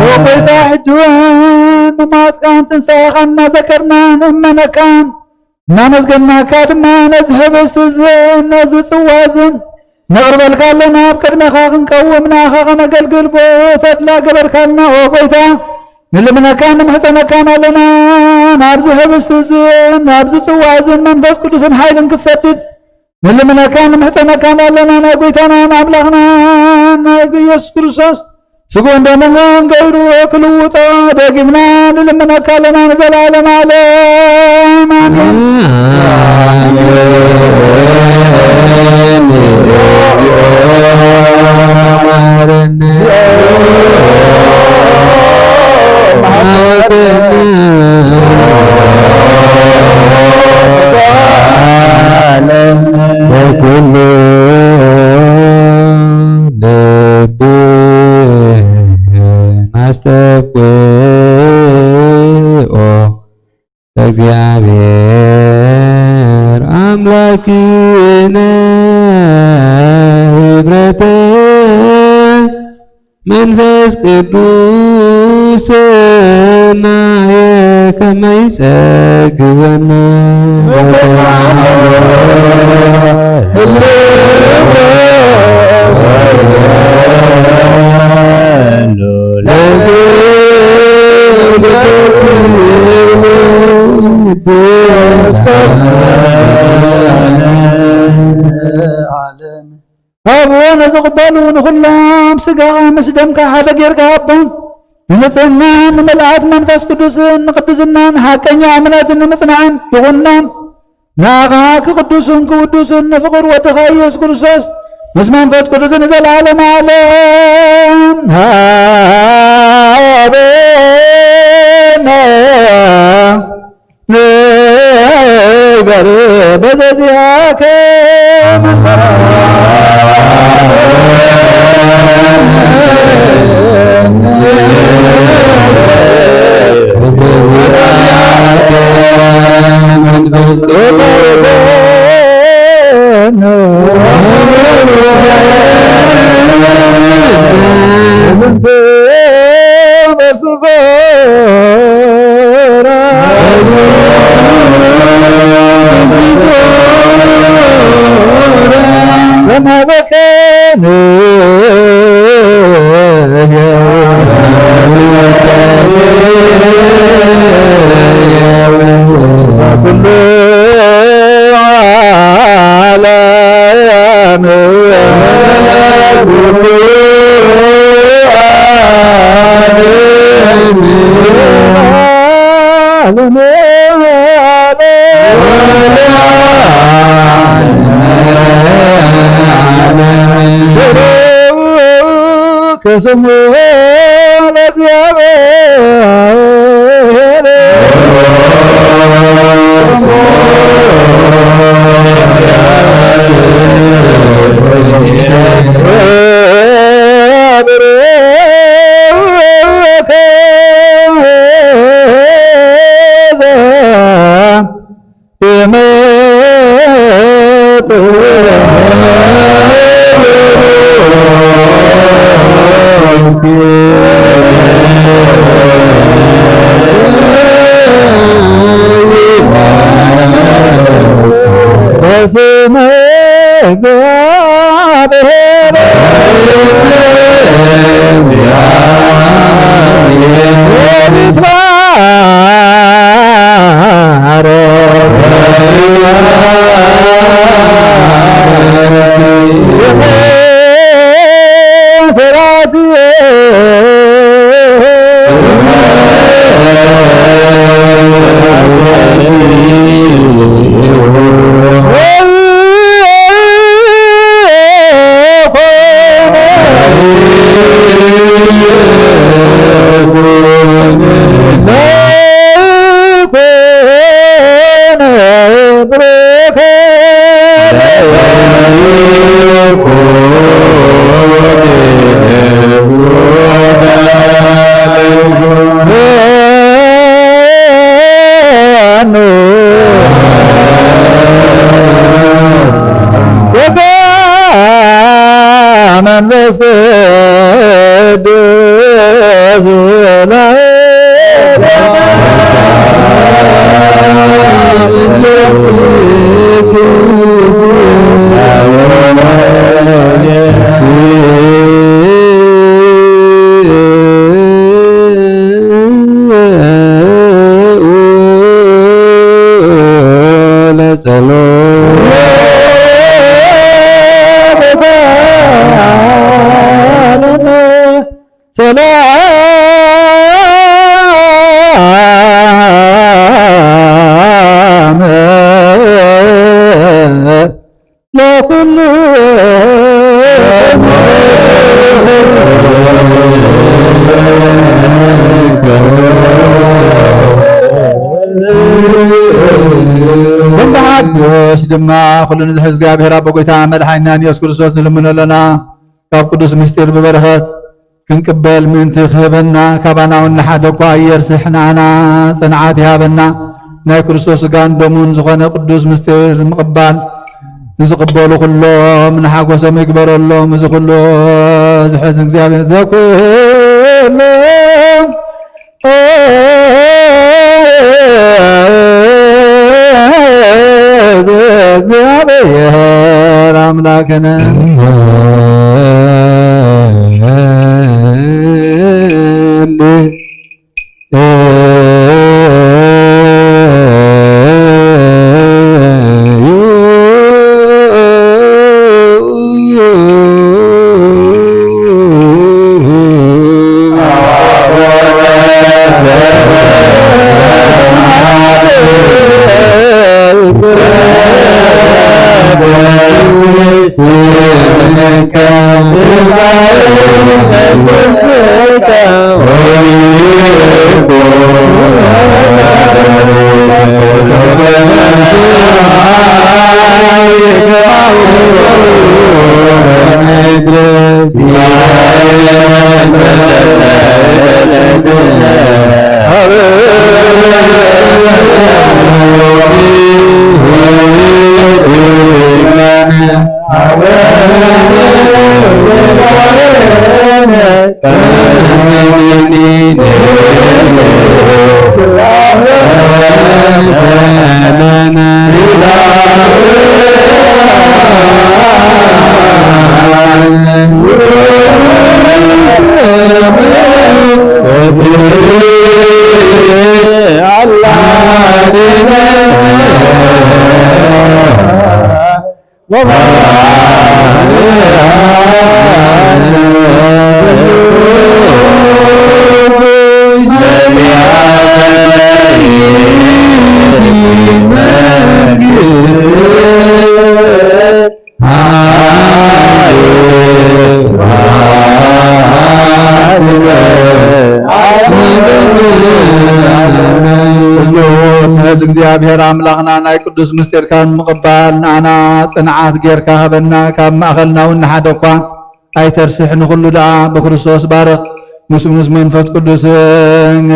ወጎይታ፣ ሕጂ እውን ንሞትካን ትንሳኤኻን እናዘከርና ንእመነካን እናመስገንናካ ድማ ነዚ ህብስቲ እዝን ነዚ ጽዋ እዝን ነቕርበልካ ኣለና። ኣብ ቅድሜኻ ክንቀውም ንኣኻ ከነገልግል ብኡ ተድላ ገበርካልና። ኦ ጎይታ፣ ንልምነካን ንምሕጸነካን ኣለና። ናብዚ ህብስቲ እዝን ናብዚ ጽዋ እዝን መንፈስ ቅዱስን ሓይልን ክትሰድድ ንልምነካን ንምሕጸነካን ኣለና። ናይ ጎይታናን ኣምላኽናን ናይ ኢየሱስ ክርስቶስ ስግኡን ደሙን ገይሩ ክልውጦ ደጊምና ንልምነካ ኣለና ንዘለዓለም ዓለም። ኣሜን። በኩሉ ልብን ኣስተብቅዖ ለእግዚኣብሔር ኣምላክነ ህብረተ መንፈስ ቅዱስ ሰናየ ከመ ይጸግበነ። ካብኡ ነዚ ቅበሉ፣ ንኹሎም ስጋኻ ምስ ደምካ ሓደ ጌርካ ሃቦም። ንንጽህናን ንምልኣት መንፈስ ቅዱስን ንቅድስናን ሓቀኛ እምነትን ንምጽናዕን ይኹኖም። ንኣኻ ክቅዱሱን ክውዱሱን ንፍቕር ወድኻ ኢየሱስ ክርስቶስ ምስ መንፈስ ቅዱስ ንዘለዓለም ዓለም። ኣሜን። ንግበር በዘዚኣከ እግዚአብሔር መንፈስ ቅዱስ ሰላም ለኩሉ። ወመንፈስ ቅዱስ ድማ ኩሉ ንዝሕዝ እግዚኣብሔር ኣቦ ጎይታ መድሓኒና ኢየሱስ ክርስቶስ ንልምኖ ኣለና። ካብ ቅዱስ ምስጢር ብበረኸት ክንቅበል ምእንቲ ክህበና፣ ካባና እውን ንሓደ እኳ ኣየርስሕ፣ ንኣና ጽንዓት ይሃበና። ናይ ክርስቶስ ስጋን ደሙን ዝኾነ ቅዱስ ምስጢር ምቕባል ንዝቕበሉ ኩሎም ንሓጎሶም ይግበረሎም። እዚ ኩሉ ዝሕዝ እግዚኣብሔር ዘኩሎም እግዚኣብሔር ኣምላክነ። ኩሉ ትሕዝ እግዚኣብሔር ኣምላኽና ናይ ቅዱስ ምስጢርካ ንምቕባል ንኣና ጽንዓት ጌርካ ሃበና። ካብ ማእኸልና እውን ንሓደ እኳ ኣይተርስሕ። ንኹሉ ደኣ ብክርስቶስ ባርኽ። ምስ፣ ምስ መንፈስ ቅዱስን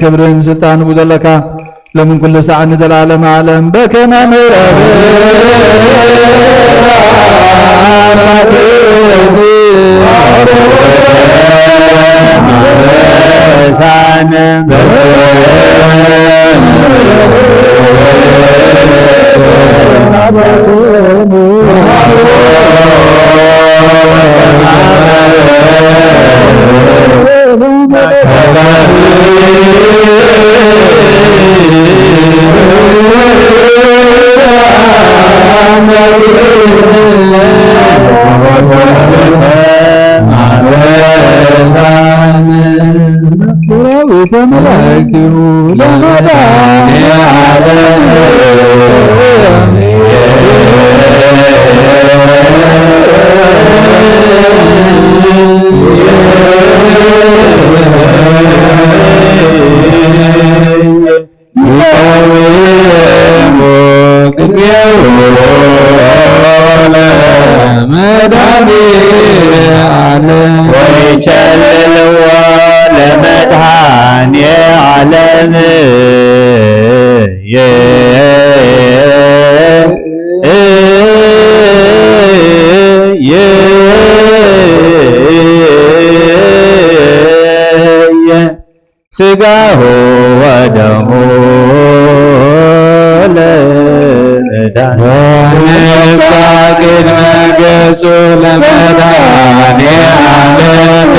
ክብርን ስልጣን ብዘለካ ሎምን ኩሉ ሳዕ ንዘለዓለም ዓለም በከመ ምሕረትከ ሰራዊተ መላእክቲሁ ለመድኃኔዓለም ይቀውሙ ቅድሜሁ ለመድኃኔዓለም ወይቸልልዎ ለመድኃኔዓለም። ስጋሁ ወደሙ ለመድኃኔ ወንስግድ ቅድመ ገጹ ለመድኃኔ ዓለም።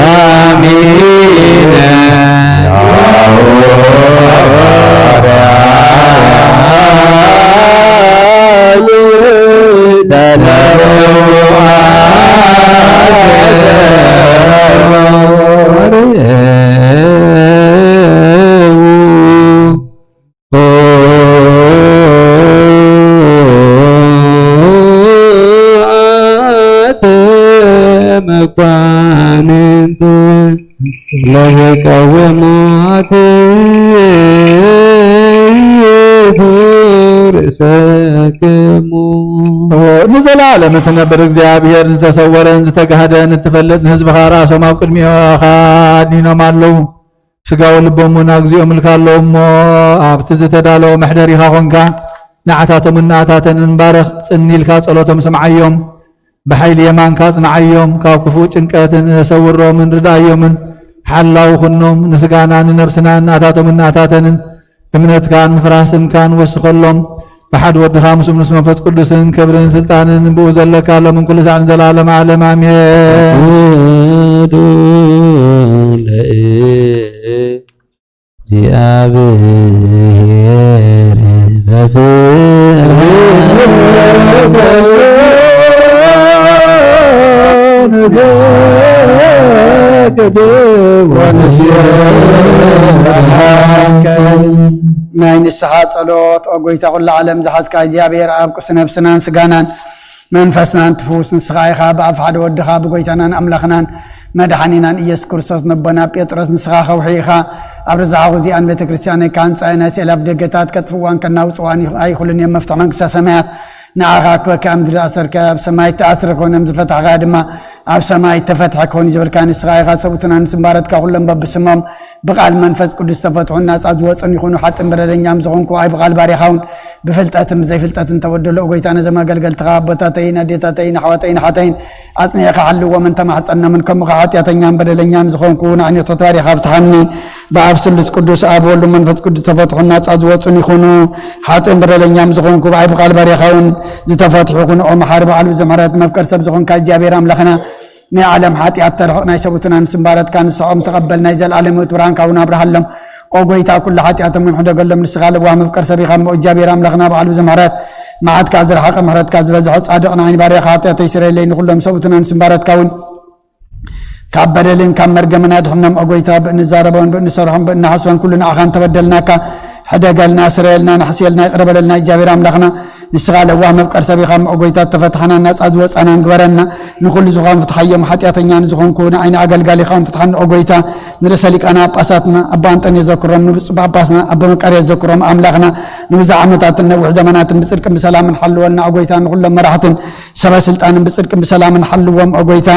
አሚን። አተ መኳንንት ለይቀውሙ አትይቱ ርእሰክሙ። ንዘለዓለም እትነብር እግዚኣብሔር፣ ዝተሰወረን ዝተጋህደን እትፈልጥ፣ ንህዝብኻ ርኣሶም ኣብ ቅድሚኻ ኣድኒኖም ኣለዉ። ስጋዊ ልቦም እውን ኣግዚኦም ኢልካ ኣለዉ እሞ፣ ኣብቲ ዝተዳለወ መሕደሪኻ ኾንካ ንዓታቶምን ንኣታተንን ባርኽ፣ ጽን ኢልካ ጸሎቶም ስምዓዮም። ብሓይሊ የማንካ ኣጽንዓዮም፣ ካብ ክፉእ ጭንቀትን ሰውሮምን ርድኣዮምን ሓላው ኹኖም። ንስጋና ንነብስና ንኣታቶምን ንኣታተንን እምነትካን ምፍራህ ስምካን ወስኸሎም። ብሓደ ወድኻ ምስኡ ምስ መንፈስ ቅዱስን ክብርን ስልጣንን ብኡ ዘለካ ሎምን ኩሉ ሳዕን ዘላለም ዓለም ኣሜን። እግዚኣብሔር በፍርሃት ንሰግድ ወንስብሐከ። ናይ ንስሓ ጸሎት። ኦ ጎይታ፣ ኩሉ ዓለም ዝሓዝካ እግዚኣብሔር ኣብ ቅዱስ ነፍስናን ስጋናን መንፈስናን ትፍውስ ንስኻ ኢኻ። ብኣፍ ሓደ ወድኻ ብጎይታናን ኣምላኽናን መድሓኒናን ኢየሱስ ክርስቶስ ነቦና ጴጥሮስ ንስኻ ከውሒ ኢኻ። ኣብ ርዛሓኹ እዚኣን ቤተ ክርስቲያን ከ ኣንጻ ናይ ስእለ ኣፍደገታት ከጥፍእዋን ከናውጽዋን ኣይኽእሉን እዮም። መፍትሒ መንግስተ ሰማያት ንዓኻ ክበካ ምድሪ ኣሰርካ ኣብ ሰማይ ተኣስረ ኮነ ዝፈታሕካ ድማ ኣብ ሰማይ ተፈትሐ ክኾን እዩ ዝበልካ ንስኻ ኢኻ። ሰብኡትና ንስምባረትካ ኩሎም በብስሞም ብቓል መንፈስ ቅዱስ ተፈትሑን ናጻ ዝወጹን ይኹኑ። ሓጥን በደለኛም ዝኾንኩ ኣይ ብቓል ባሪኻውን ብፍልጠትን ብዘይፍልጠትን ተበደሎ። ጎይታ ነዘም ኣገልገልትኻ ኣቦታተይን ኣዴታተይን ኣሕዋተይን ሓተይን ኣጽኒዕካ ሓልዎምን ተማሕጸኖምን። ከምኡ ኸዓ ሓጢኣተኛን በደለኛን ዝኾንኩ ንዓይነቶት ባሪኻ ፍትሓኒ። ብኣብ ስሉስ ቅዱስ ኣብ ወሉ መንፈስ ቅዱስ ተፈትሑን ናጻ ዝወጹን ይኹኑ። ሓጥን በደለኛም ዝኾንኩ ብኣይ ብቓል ባሪኻውን ዝተፈትሑ ይኹኑ። ኦ መሓሪ ብዓል ብዙሕ ምሕረት መፍቀር ሰብ ዝኾንካ እግዚኣብሔር ኣምላኽና ናይ ዓለም ሓጢኣት ተርሕቕ ናይ ሰብኡትና ንስምባረትካ ንስዖም ተቐበል ናይ ዘለኣለም ህይወት ብርሃንካ እውን ኣብርሃሎም። ኦ ጎይታ ኩሉ ሓጢኣቶም እውን ሕደገሎም ንስኻ ለዋህ መፍቀር ሰብ ኢኻ እሞ እግዚኣብሔር ኣምላኽና ብዓል ብዙሕ ምሕረት መዓትካ ዝረሓቐ ምሕረትካ ዝበዝሐ ጻድቕ ንዓይኒ ባርያኻ ሓጢኣተይ ስረይለይ ንኹሎም ሰብኡትና ንስምባረትካ እውን ካብ በደልን ካብ መርገምን ኣድሕኖም። ኦ ጎይታ ብእንዛረቦን ብእንሰርሖን ብእንሓስቦን ኩሉ ንዓኻ እንተበደልናካ ሕደገልና ስረየልና ንሕስየልና ይቕረ በለልና እግዚኣብሔር ኣምላኽና ንስኻ ለዋህ መፍቀር ሰብ ኢኻ እሞ ኦ ጎይታ ተፈትሓና ናጻ ዝወጻናን ግበረና። ንኹሉ ዝኾን ፍትሓዮም ሓጢኣተኛ ንዝኾንኩ ንዓይኒ ኣገልጋሊኻ እውን ፍትሓኒ ኦ ጎይታ። ንርእሰ ሊቃነ ጳጳሳትና ኣቦ ኣንጠንዮስ ዘክሮም ንብፁዕ ጳጳስና ኣቦ መቃርዮስ ዘክሮም ኣምላኽና ንብዙሕ ዓመታትን ነዊሕ ዘመናትን ብጽድቅን ብሰላምን ሓልወልና ኦ ጎይታ። ንኹሎም መራሕትን ሰበ ስልጣንን ብጽድቅን ብሰላምን ሓልዎም ኦ ጎይታ።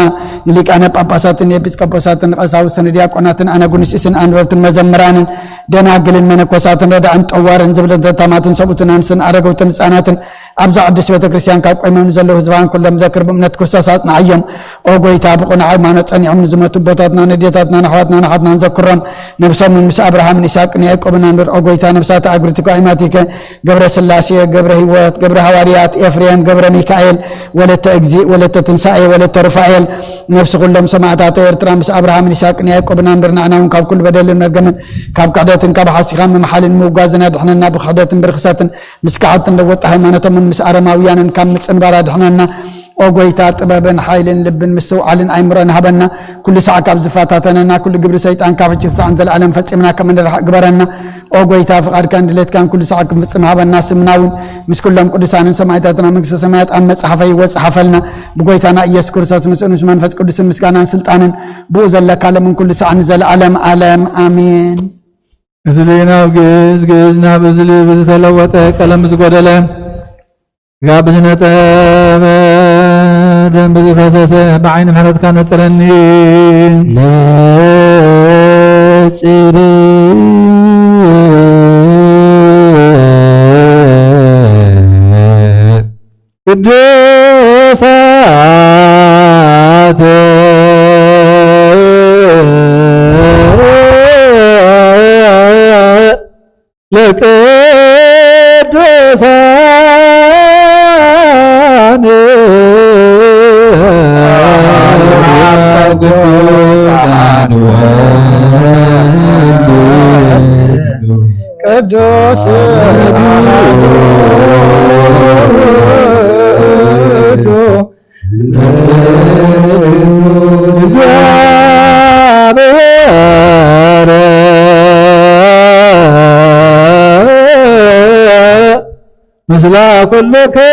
ንሊቃነ ጳጳሳትን ንኤጲስቆጶሳትን ንቀሳውስትን ንዲያቆናትን ኣነ ጉንስስን ኣንበብትን መዘምራንን ደናግልን መነኮሳትን ረዳእን ጠዋርን ዝብልን ተታማትን ሰብኡትን ኣንስትን ኣረገውትን ህፃናትን ኣብዛ ቅድስት ቤተ ክርስቲያን ካብ ቆይሞም ንዘለዉ ህዝባን ኩሎም ዘክር፣ ብእምነት ክርስቶስ ኣጽንዓዮም። ኦ ጎይታ፣ ብቕኑዕ ሃይማኖት ጸኒዖም ንዝሞቱ ኣቦታትና፣ ነዴታትና፣ ንኣሕዋትና፣ ንሓትናን ዘክሮም። ነብሶምን ምስ ኣብርሃምን ይስሐቅን ያዕቆብን ኣንብር። ኦ ጎይታ፣ ነብሳት ኣግብርቲከ ኣእማቲከ፣ ገብረ ስላሴ፣ ገብረ ህይወት፣ ገብረ ሃዋርያት፣ ኤፍሬም፣ ገብረ ሚካኤል፣ ወለተ እግዚእ፣ ወለተ ትንሳኤ፣ ወለተ ሩፋኤል፣ ነብሲ ኩሎም ሰማዕታተ ኤርትራ ምስ ኣብርሃምን ይስሐቅን ያዕቆብን ኣንብር። ንዓና እውን ካብ ኩሉ በደልን መርገምን፣ ካብ ክሕደትን ካብ ሓሲኻን ምምሓልን ምውጋዝን ኣድሕነና። ብክሕደትን ብርኽሰትን ምስ ከሓድትን ለወጥቲ ሃይማኖቶምን ምስ ኣረማውያንን ካብ ምጽንባር ኣድሕነና። ኦ ጎይታ፣ ጥበብን ሓይልን ልብን ምስትውዓልን ኣእምሮን ሃበና። ኩሉ ሳዕ ካብ ዝፈታተነና ኩሉ ግብሪ ሰይጣን ካብ ሕጂ ክሳዕ ንዘለኣለም ፈጺምና ከም እንርሓቕ ግበረና። ኦ ጎይታ፣ ፍቓድካን ድሌትካን ኩሉ ሳዕ ክንፍጽም ሃበና። ስምና እውን ምስ ኩሎም ቅዱሳንን ሰማዕታትና መንግስተ ሰማያት ኣብ መጽሓፈ ህይወት ጸሓፈልና። ብጎይታና ኢየሱስ ክርስቶስ ምስኡን ምስ መንፈስ ቅዱስን ምስጋናን ስልጣንን ብኡ ዘለካ ሎምን ኩሉ ሳዕ ንዘለኣለም ዓለም ኣሜን። እዝሊ ናብ ግእዝ፣ ግእዝ ናብ እዝሊ ብዝተለወጠ ቀለም ብዝጎደለ ስጋ ብዝነጠበ ደም ብዝፈሰሰ ብዓይኒ ምሕረትካ ነጽረኒ። ነጽር ቅዱሳተ ለቅዱሳን ቅዱስ እግዚአብሔር ምስለ ኩልክሙ።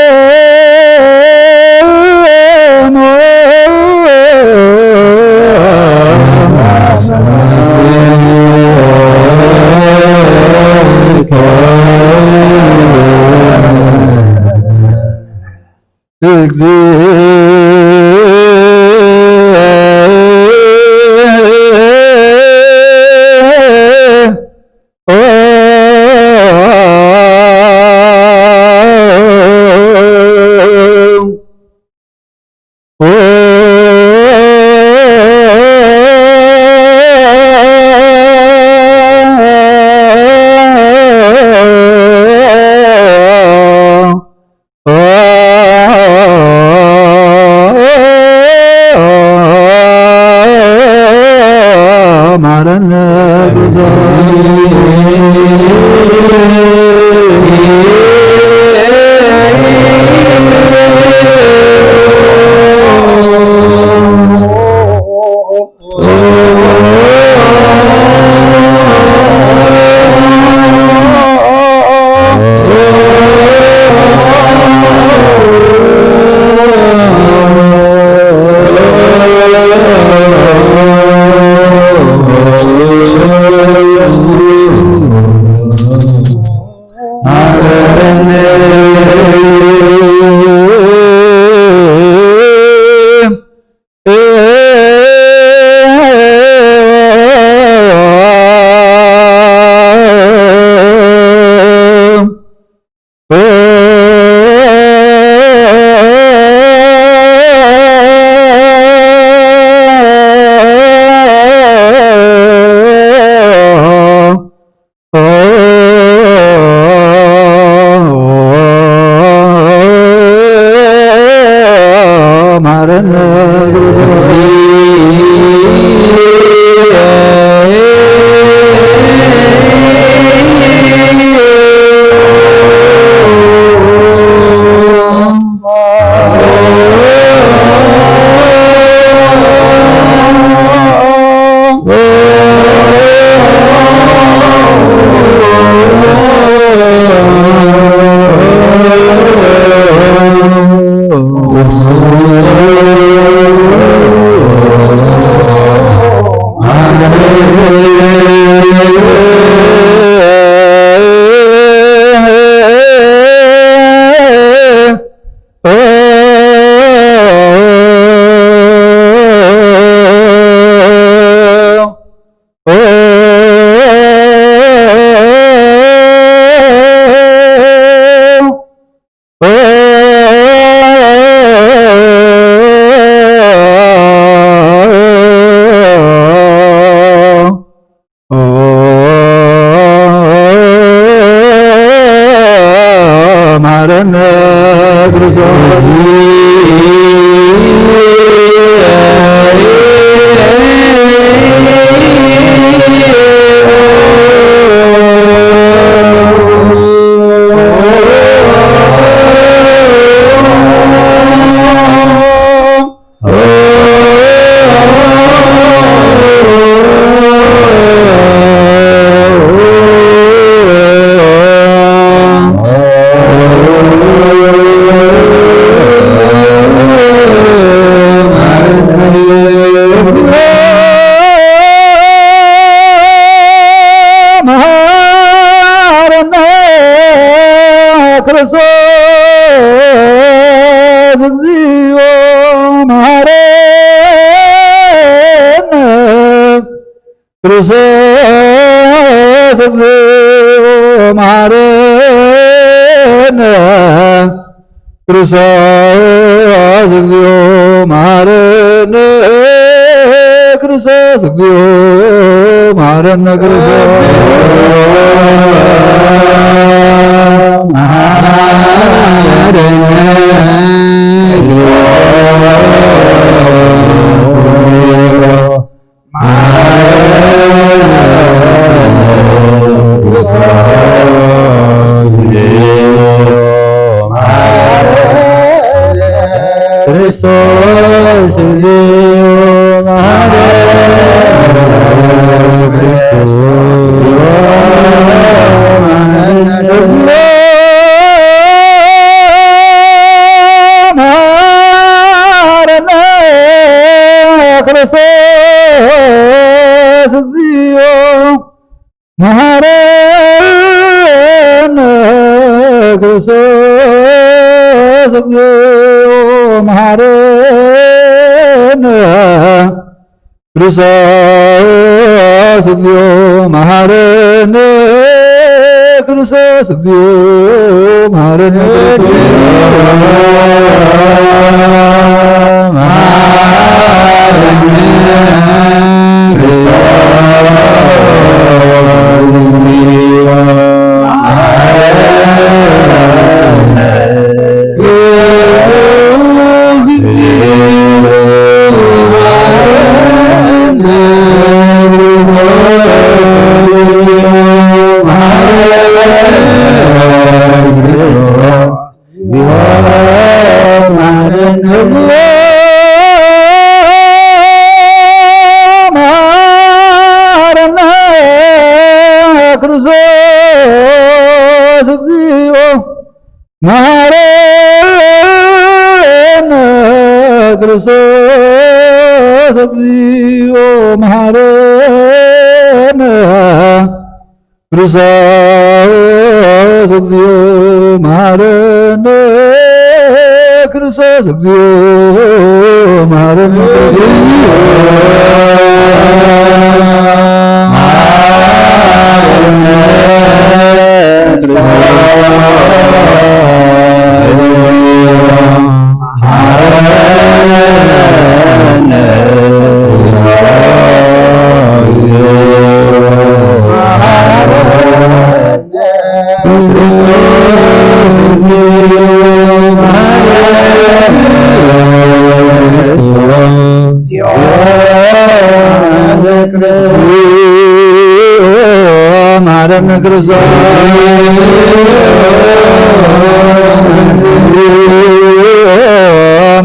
መሐረነ ክርስቶስ። መሐረነ ክርስቶስ እግዚኦ መሐረነ። ክርስቶስ እግዚኦ መሐረነ። ክርስቶስ እግዚኦ መሐረነ። ክርስቶስ እግዚኦ መሐረነ። ክርስቶስ መሐረነ። ክርስቶስ መሐረነ። ክርስቶስ እግዚኦ መሐረነ። ክርስቶስ እግዚኦ መሐረነ። ክርስቶስ እግዚኦ መሐረነ። ክርስቶስ እግዚኦ መሐረነ። መሐረነ ክርስቶስ እግዚኦ መሐረነ። ክርስቶስ እግዚኦ መሐረነ። ክርስቶስ እግዚኦ መሐረነ። ክርስቶስ እግዚኦ መሐረነ። መሐረነ ክርስቶስ።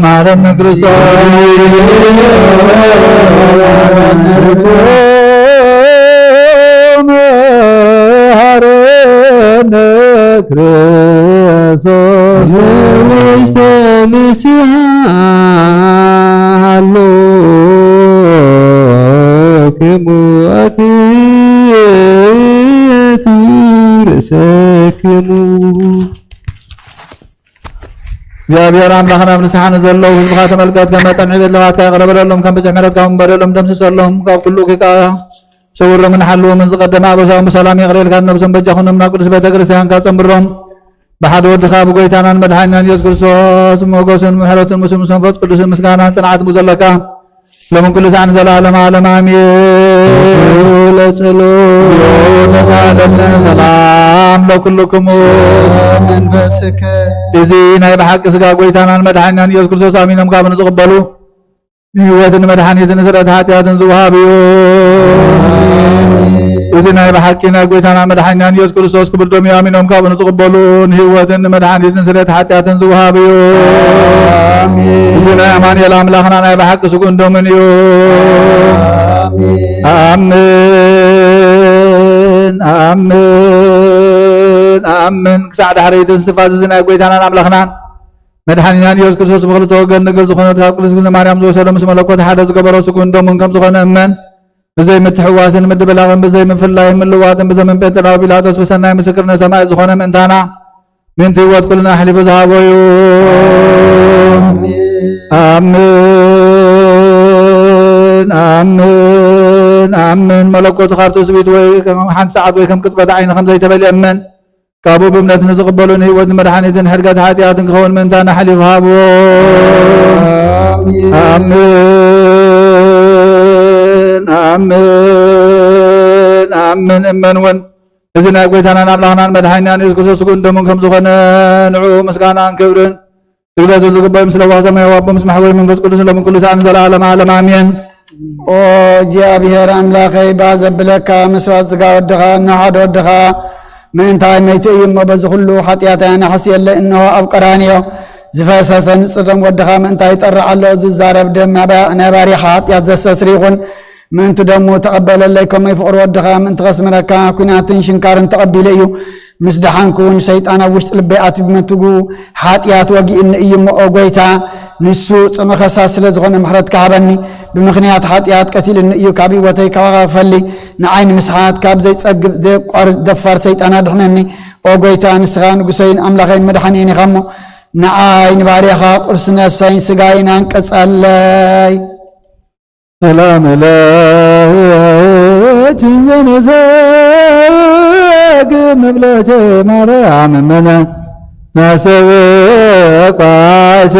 መሐረነ ክርስቶስ። መሐረነ ክርስቶስ። ውስተ ንስሐ ሃሎ ክሙ ኣትየቱ ርእሰክሙ። እግዚኣብሔር ኣምላኽና፣ ኣብ ንስሓ ንዘለዉ ህዝብኻ ተመልከት፣ ከም መጠን ዕቤት ለዋትካ ይቕረ በለሎም፣ ከም ብዝሒ ምሕረትካ እውን በደሎም ደምስሰሎም፣ ካብ ኩሉ ኪካ ሰውሮምን ሓልዎምን ዝቐደመ ኣበሳኦም ብሰላም ይቕረ ኢልካ ንነብሶም በጃ ኩኖም፣ ናብ ቅዱስ ቤተ ክርስቲያንካ ጸንብሮም። ብሓደ ወድኻ ብጎይታናን መድሓኒናን ኢየሱስ ክርስቶስ ሞገስን ምሕረትን ምስሉ ምስ መንፈስ ቅዱስን ምስጋናን ጽንዓት ዘለካ ሎምን ኩሉ ሰዓትን ዘለዓለመ ዓለም ኣሜን። ለጸሎት ተሳለነ ሰላም ለኩልክሙ። መንፈስከ። እዚ ናይ ብሓቂ ስጋ ጎይታናን መድሓኒናን ኢየሱስ ክርስቶስ ኣሚኖም ካብ ንዝቕበሉ ንህይወትን መድሓኒትን ስርየት ሓጢኣትን ዝወሃብ እዩ። እዚ ናይ ብሓቂ ናይ ጎይታና መድሓኒናን ኢየሱስ ክርስቶስ ክቡር ደሙ ኣሚኖም ካብኡ ንዝቕበሉ ንህይወትን ንመድሓኒትን ስርየት ሓጢኣትን ዝወሃብ እዩ። ኣሜን። እዚ ናይ ኣማኑኤል ኣምላኽና ናይ ብሓቂ ስጉን ደሙን እዩ። ኣሜን። ኣምን፣ ኣምን፣ ኣምን። ክሳዕ ዳሕረይቲ እስትንፋስ እዚ ናይ ጎይታናን ኣምላኽናን መድሓኒናን ኢየሱስ ክርስቶስ ብኽልተ ወገን ድንግል ዝኾነት ካብ ቅድስት ድንግል ማርያም ዝወሰዶ ምስ መለኮት ሓደ ዝገበሮ ስጉን ደሙን ከም ዝኾነ እመን። ብዘይ ምትሕዋስን ምድብላቕን ብዘይ ምፍላይን ምልዋጥን ብዘመን ጴንጤናዊ ጲላጦስ ብሰናይ ምስክርነት ሰማዕት ዝኾነ ምእንታና ምእንቲ ህይወት ኩልና ኣሕሊፉ ዝሃቦ እዩ። ኣምን፣ ኣምን፣ ኣምን። መለኮቱ ካብ ትስቢት ወይ ከም ሓንቲ ሰዓት ወይ ከም ቅጽበት ዓይኒ ከም ዘይተፈልየ እመን። ካብኡ ብእምነት ንዝቕበሉ ንህይወትን መድሓኒትን ሕድገት ሓጢኣትን ክኸውን ምእንታና ኣሕሊፉ ሃብዎ። ኣሜን። ኣምን፣ ኣምን፣ ኣምን። እመን እውን እዚ ናይ ጎይታናን ኣምላኽናን መድሓኒናን የሱስ ክርስቶስ ስግኡን ደሙን ከም ዝኾነ ንዕኡ ምስጋናን ክብርን ስግደትን ዝግበኦ እዩ። ምስለ ዋህ ሰማያዊ ኣቦ ምስ ማሕበዊ መንፈስ ቅዱስ ሎምን ኩሉ ሰዓትን ዘለዓለመ ዓለም ኣሜን። ኦ እግዚኣብሔር ኣምላኸይ፣ ባህ ዘብለካ መስዋዕት ስጋ ወድኻ፣ እነሆ ሓደ ወድኻ ምእንታይ መይቱ እዩ እሞ፣ በዚ ኩሉ ሓጢኣተይ ኣነ ሓስየለይ፣ እነሆ ኣብ ቀራንዮ ዝፈሰሰ ንጹህ ደም ወድኻ ምእንታይ ይጠርዕ ኣሎ። ዝዛረብ ደም ናይ ባ-፣ ናይ ባሪኻ ሓጢኣት ዘስተስሪ ይኹን። ምእንቲ ደሙ ተቐበለለይ፣ ከምኡ ፍቕሪ ወድኻ ምእንቲ ከስምረካ፣ ኲናትን ሽንካርን ተቐቢለ እዩ። ምስ ደሓንኩ እውን ሰይጣን ኣብ ውሽጢ ልበይ ኣትዩ ብመትጉ ሓጢኣት ወጊእኒ እዩ እሞ፣ ኦ ጐይታ፣ ንሱ ጽኑዕ ከሳስ ስለ ዝኾነ ምሕረትካ ሃበኒ። ብምኽንያት ሓጢኣት ቀቲልኒ እዩ፣ ካብ ህይወተይ ካባኻ ክፈሊ፣ ንዓይ ንምስሓት ካብ ዘይጸግብ ዘየቋርጽ ደፋር ሰይጣን ኣድሕነኒ። ኦ ጐይታ፣ ንስኻ ንጉሰይን ኣምላኸይን መድሓኒየይን ኢኻ እሞ፣ ንዓይ ንባርያኻ ቁርሲ ነፍሰይን ስጋይን ኣንቅጸለይ። ሰላም ለኪ ዘንሰግ ንብለኪ ማርያም እምነ ናሰበቋች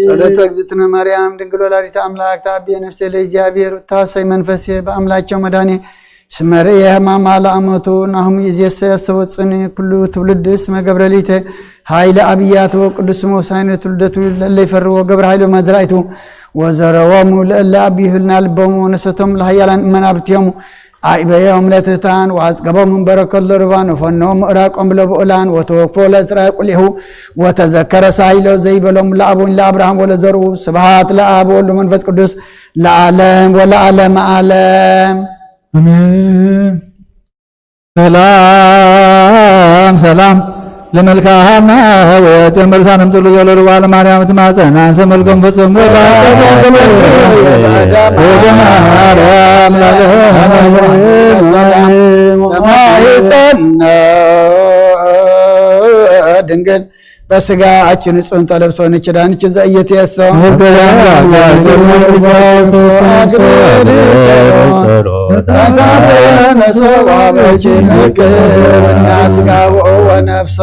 ጸሎተ እግዝእትነ ማርያም ድንግል ወላዲተ ኣምላክ ተኣብየ ነፍሴ ለእግዚኣብሔር ወተሐሰይ መንፈሴ በአምላቸው መድኃኔ እስመ ርእየ ሕማማ ለአመቱ ናሁ ይእዜሰ ያስተወጽኒ ኩሉ ትውልድ እስመ ገብረ ሊተ ኃይለ አብያት ወቅዱስ ስሙ ሳይነ ትውልደቱ ለእለ ይፈርዎ ገብረ ኃይለ መዝራእቱ ወዘረዎሙ ለእለ አብዩ ህልና ልቦሙ ወነሰቶም ለኃያላን እመናብርቲሆሙ ኣዕበዮም ለትሕታን ወአጽገቦም እምበረከት ለሩባን ወፈኖም ምዕራቆም ለብዑላን ወተወክፎ ለእስራኤል ቁሊሁ ወተዘከረ ሳይሎ ዘይበሎም ለአቡን ለአብርሃም ወለዘርኡ ስብሐት ለአብ ወወልድ ወመንፈስ ቅዱስ ለዓለም ወለዓለመ ዓለም። ኣሜን። ሰላም ሰላም ለመልክዓ ሐና ወየት ጀመር ሳንም ጥሉ ዘሎ ለዋለ ማርያም ትማጸን አንሰ መልኩም ፍጹም ወደ ማርያም ለዓለመ ዓለም። ሰላም ተማይጸን ድንግል በስጋችን ጽንቶ ለብሶ ንችዳንች ዘእየት የሶ ተታተነ ሶባበችን ክብና ስጋው ወነፍሶ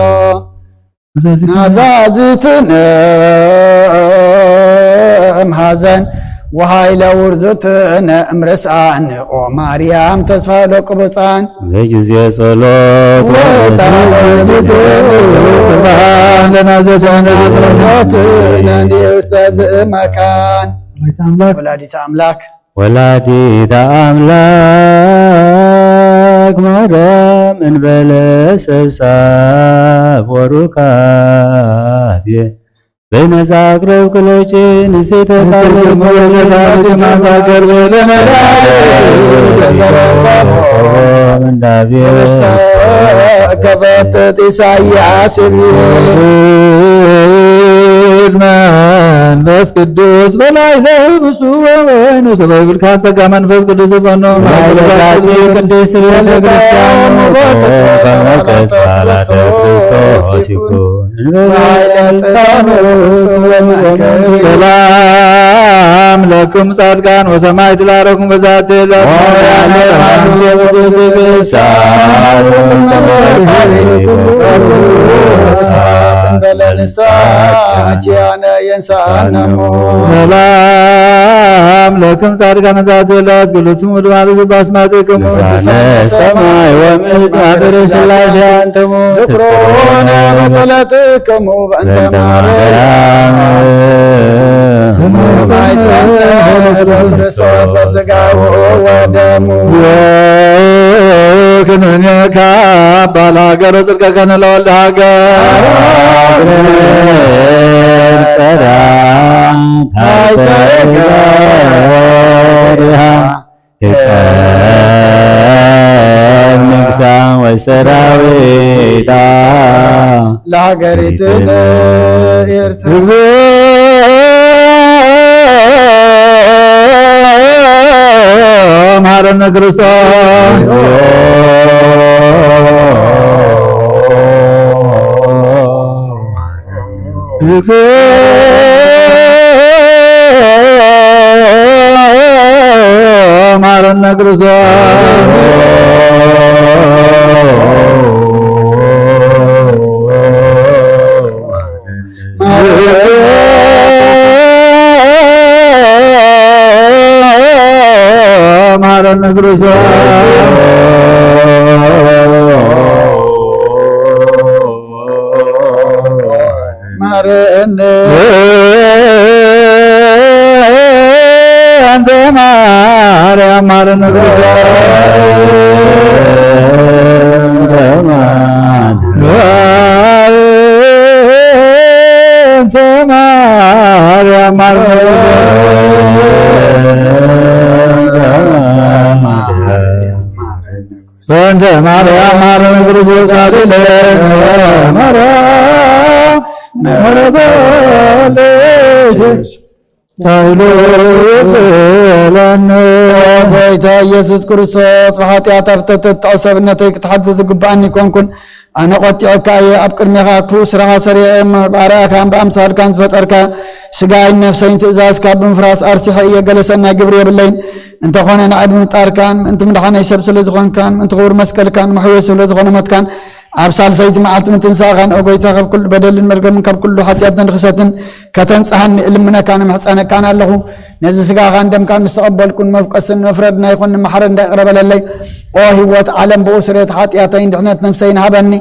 ናዛዝትነ እምሃዘን ወሃይለ ውርዙትነ እምርስኣን ኦ ማርያም ተስፋ ለቅቡፃን በጊዜ ጸሎት ወጣን በጊዜ ቁርባን ለናዘተን ጸሎትነ እንዲውሰ ዝእመካን ወላዲተ አምላክ ወላዲተ አምላክ ወላዲተ አምላክ ማርያም እንበለ ሰብሳብ ወሩካቤ በይነዛ አቅረብ ክሎቼ ንሴተ ቃል ሞለታ ተማዛገር ለነዳ እንዳቤ ከፈትት ኢሳያስ መንፈስ ቅዱስ በላይ ለብሱ ወወይኑ ሰበይ ብልካ ጸጋ መንፈስ ቅዱስ ይፈኖ ማይለታቲ ቅድስት ቤተ ክርስቲያን በመንፈስ ቃላተ ክርስቶስ ይኩን። በኃይለ ጥበቡ ወመንክር ሰላም ሰላም ለክሙ ጻድቃን ወሰማዕት ላረኩም በዛቲ ዕለት። ሰላም ለክሙ ጻድቃን በዛቲ ዕለት፣ ግሉጽሙ ድማሉ ባስማቲክሙ። ቅዱሳነ ሰማይ ወምድር ማህበረ ሥላሴ አንትሙ። ዝክሮነ በጸሎትክሙ በእንተ ማርያም። ማይጸነ በክርስቶስ በሥጋሁ ወደሙ። ክንንየካ ባል ሀገር ወጽድቀከነ ለወልድ ሀገር። ሰላም ታይተገሪሃ ንግሳ ወሰራዊታ ለሀገሪትነ ኤርትራ። መሐረነ ክርስቶስ። መሐረነ ክርስቶስ። መሐረነ ክርስቶስ። መሐረነ። እንተ ማርያም መሐረነ ክርስቶስ። እንተ ማርያም መሐረነ ክርስቶስ። በእንተ ማርያም መሐረነ ክርስቶስ አሌለ ማርያም መረበለች ተብሎ ይብለነ። ጎይታ ኢየሱስ ክርስቶስ ብሓጢኣት ኣብ ተተጥዖ ሰብነተይ ክትሓቲ ዝግብኣኒ ይኮንኩን። ኣነ ቆጢዐካ እየ፣ ኣብ ቅድሜኻ ክፉእ ስራሓ ሰሪዐ እየ እሞ፣ ብኣርኣያካን ብኣምሳልካን ዝፈጠርካ ስጋይን ነፍሰይን ትእዛዝካ ብምፍራስ ኣርሲሐ እየ፣ ገለ ሰናይ ግብሪ የብለይን። እንተኾነ ንዓይ ብምፍጣርካን ምእንቲ ምድሓነይ ሰብ ስለ ዝኾንካን ምእንቲ ክቡር መስቀልካን መሕወይ ስለ ዝኾነ ሞትካን ኣብ ሳልሰይቲ መዓልቲ ምትንሳእኻን፣ ኦ ጎይታ፣ ካብ ኩሉ በደልን መርገምን ካብ ኩሉ ሓጢኣትን ርኽሰትን ከተንጽሃኒ እልምነካን እምሕጸነካን ኣለኹ። ነዚ ስጋኻን ደምካን ምስ ተቐበልኩ ንመፍቀስን ንመፍረድና ይኹን ንመሓረና ይቕረ በለለይ። ኦ ህይወት ዓለም ብኡ ስርየት ሓጢኣተይን ድሕነት ነፍሰይን ሃበኒ።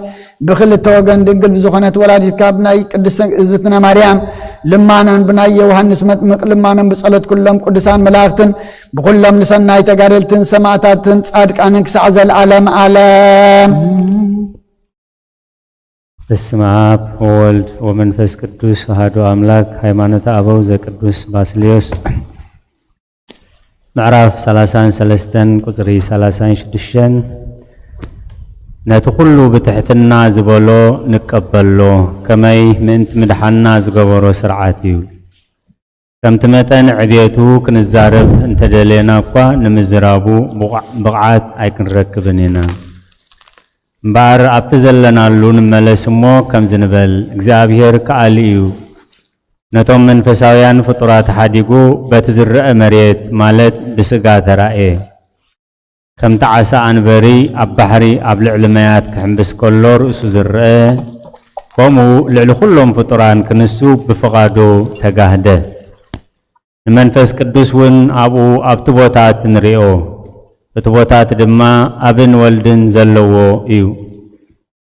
ብኽልተ ወገን ድንግል ብዝኾነት ወላዲትካ ብናይ ቅድስት እግዝእትነ ማርያም ልማኖን ብናይ ዮሃንስ መጥምቅ ልማኖን ብጸሎት ኩሎም ቅዱሳን መላእኽትን ብኹሎም ንሰናይ ተጋደልትን ሰማዕታትን ጻድቃንን ክሳዕ ዘለዓለም ዓለም። በስመ አብ ወወልድ ወመንፈስ ቅዱስ አሐዱ አምላክ። ሃይማኖተ አበው ዘቅዱስ ባስልዮስ ምዕራፍ ሠላሳን ሠለስተን ቁጽሪ ሠላሳን ሽዱሽተን ነቲ ኩሉ ብትሕትና ዝበሎ ንቀበሎ፣ ከመይ ምእንቲ ምድሓንና ዝገበሮ ስርዓት እዩ። ከምቲ መጠን ዕብየቱ ክንዛረብ እንተደሌና እኳ ንምዝራቡ ብቕዓ-፣ ብቕዓት ኣይክንረክብን ኢና። እምበኣር ኣብቲ ዘለናሉ ንመለስ እሞ ከምዚ ንበል፣ እግዚኣብሔር ከኣሊ እዩ። ነቶም መንፈሳውያን ፍጡራት ሓዲጉ በቲ ዝረአ መሬት ማለት ብስጋ ተራእየ። ከምቲ ዓሳ ኣንበሪ ኣብ ባሕሪ ኣብ ልዕሊ ማያት ክሕምብስ ከሎ ርእሱ ዝረአ፣ ከምኡ ልዕሊ ኩሎም ፍጡራን ክንሱ ብፍቓዱ ተጋህደ። ንመንፈስ ቅዱስ እውን ኣብኡ ኣብቲ ቦታት ንሪኦ። እቲ ቦታት ድማ ኣብን ወልድን ዘለዎ እዩ።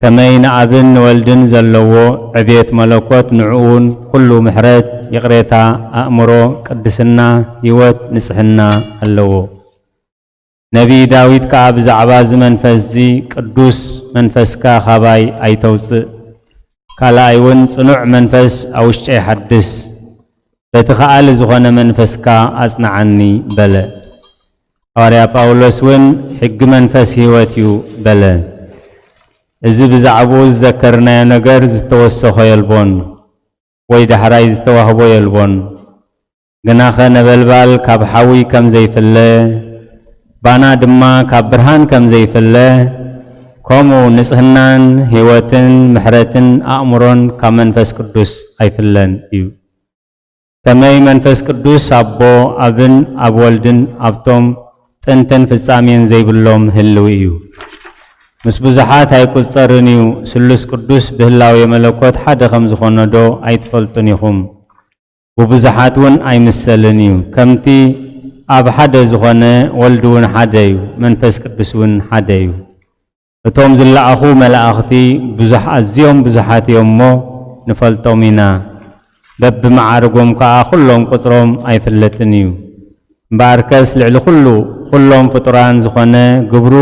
ከመይ ንኣብን ንወልድን ዘለዎ ዕብየት መለኮት ንዕኡን ኩሉ ምሕረት፣ ይቕሬታ፣ ኣእምሮ፣ ቅድስና፣ ህይወት፣ ንጽሕና ኣለዎ። ነቢይ ዳዊት ከኣ ብዛዕባ እዚ መንፈስዚ ቅዱስ መንፈስካ ካባይ ኣይተውጽእ፣ ካልኣይ እውን ጽኑዕ መንፈስ ኣብ ውሽጠይ ሓድስ፣ በቲ ከኣሊ ዝኾነ መንፈስካ ኣጽንዓኒ በለ። ሃዋርያ ጳውሎስ እውን ሕጊ መንፈስ ህይወት እዩ በለ። እዚ ብዛዕባኡ ዝዘከርናዮ ነገር ዝተወሰኾ የልቦን፣ ወይ ዳሕራይ ዝተዋህቦ የልቦን። ግናኸ ነበልባል ካብ ሓዊ ከም ዘይፍለ፣ ባና ድማ ካብ ብርሃን ከም ዘይፍለ፣ ከምኡ ንጽህናን ህይወትን ምሕረትን ኣእምሮን ካብ መንፈስ ቅዱስ ኣይፍለን እዩ። ከመይ መንፈስ ቅዱስ ኣቦ ኣብን ኣብ ወልድን ኣብቶም ጥንትን ፍጻሜን ዘይብሎም ህልው እዩ። ምስ ብዙሓት ኣይቁጸርን እዩ። ስሉስ ቅዱስ ብህላዌ መለኮት ሓደ ከም ዝኾነ ዶ ኣይትፈልጡን ኢኹም? ብብዙሓት እውን ኣይምሰልን እዩ። ከምቲ ኣብ ሓደ ዝኾነ ወልድ እውን ሓደ እዩ፣ መንፈስ ቅዱስ እውን ሓደ እዩ። እቶም ዝለኣኹ መላእኽቲ ብዙሕ፣ ኣዝዮም ብዙሓት እዮም እሞ ንፈልጦም ኢና። በብመዓርጎም ከኣ ኩሎም ቁጽሮም ኣይፍለጥን እዩ። እምበኣርከስ ልዕሊ ኩሉ፣ ኩሎም ፍጡራን ዝኾነ ግብሩ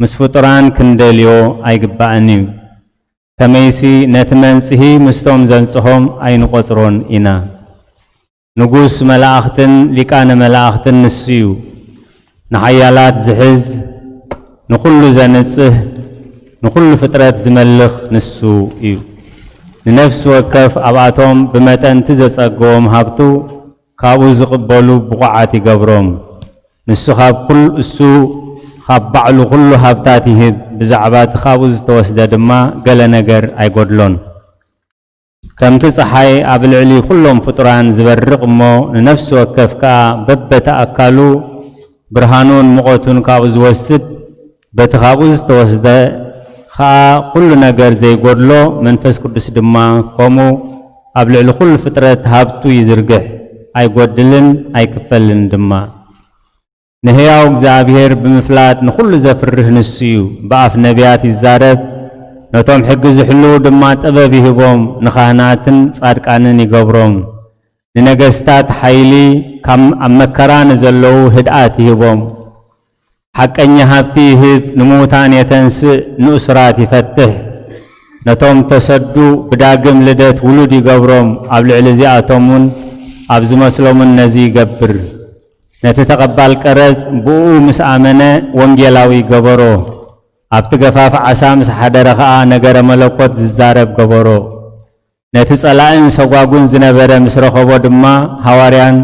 ምስ ፍጡራን ክንደልዮ ኣይግባእን እዩ። ከመይሲ ነቲ መንጽሂ ምስቶም ዘንጽሆም ኣይንቆጽሮን ኢና። ንጉስ መላእኽትን ሊቃነ መላእኽትን ንሱ እዩ። ንሓያላት ዝሕዝ፣ ንኹሉ ዘንጽህ፣ ንኹሉ ፍጥረት ዝመልኽ ንሱ እዩ። ንነፍሲ ወከፍ ኣብኣቶም ብመጠን እቲ ዘጸገዎም ሃብቱ ካብኡ ዝቕበሉ ብቑዓት ይገብሮም። ንሱ ካብ ኩል-፣ እሱ ካብ ባዕሉ ኩሉ ሃብታት ይህብ፣ ብዛዕባ እቲ ካብኡ ዝተወስደ ድማ ገለ ነገር ኣይጎድሎን። ከምቲ ጸሓይ ኣብ ልዕሊ ኩሎም ፍጡራን ዝበርቕ እሞ፣ ንነፍሲ ወከፍ ከኣ በበቲ ኣካሉ ብርሃኑን ሙቐቱን ካብኡ ዝወስድ፣ በቲ ካብኡ ዝተወስደ ኸኣ ኩሉ ነገር ዘይጎድሎ መንፈስ ቅዱስ ድማ ከምኡ ኣብ ልዕሊ ኩሉ ፍጥረት ሃብቱ ይዝርግሕ፣ ኣይጎድልን ኣይክፈልን ድማ። ንህያው እግዚኣብሔር ብምፍላጥ ንኹሉ ዘፍርህ ንሱ እዩ። ብኣፍ ነቢያት ይዛረብ፣ ነቶም ሕጊ ዝሕልዉ ድማ ጥበብ ይህቦም፣ ንኻህናትን ጻድቃንን ይገብሮም። ንነገስታት ሓይሊ፣ ካብ ኣብ መከራ ንዘለዉ ህድኣት ይህቦም። ሓቀኛ ሃብቲ ይህብ፣ ንምዉታን የተንስእ፣ ንእሱራት ይፈትሕ። ነቶም ተሰዱ ብዳግም ልደት ውሉድ ይገብሮም፣ ኣብ ልዕሊ እዚኣቶም እውን ኣብ ዝመስሎምን ነዚ ይገብር። ነቲ ተቐባል ቀረጽ ብእኡ ምስ ኣመነ ወንጌላዊ ገበሮ። ኣብቲ ገፋፍ ዓሳ ምስ ሓደረ ኸኣ ነገረ መለኮት ዝዛረብ ገበሮ። ነቲ ጸላእን ሰጓጉን ዝነበረ ምስ ረኸቦ ድማ ሃዋርያን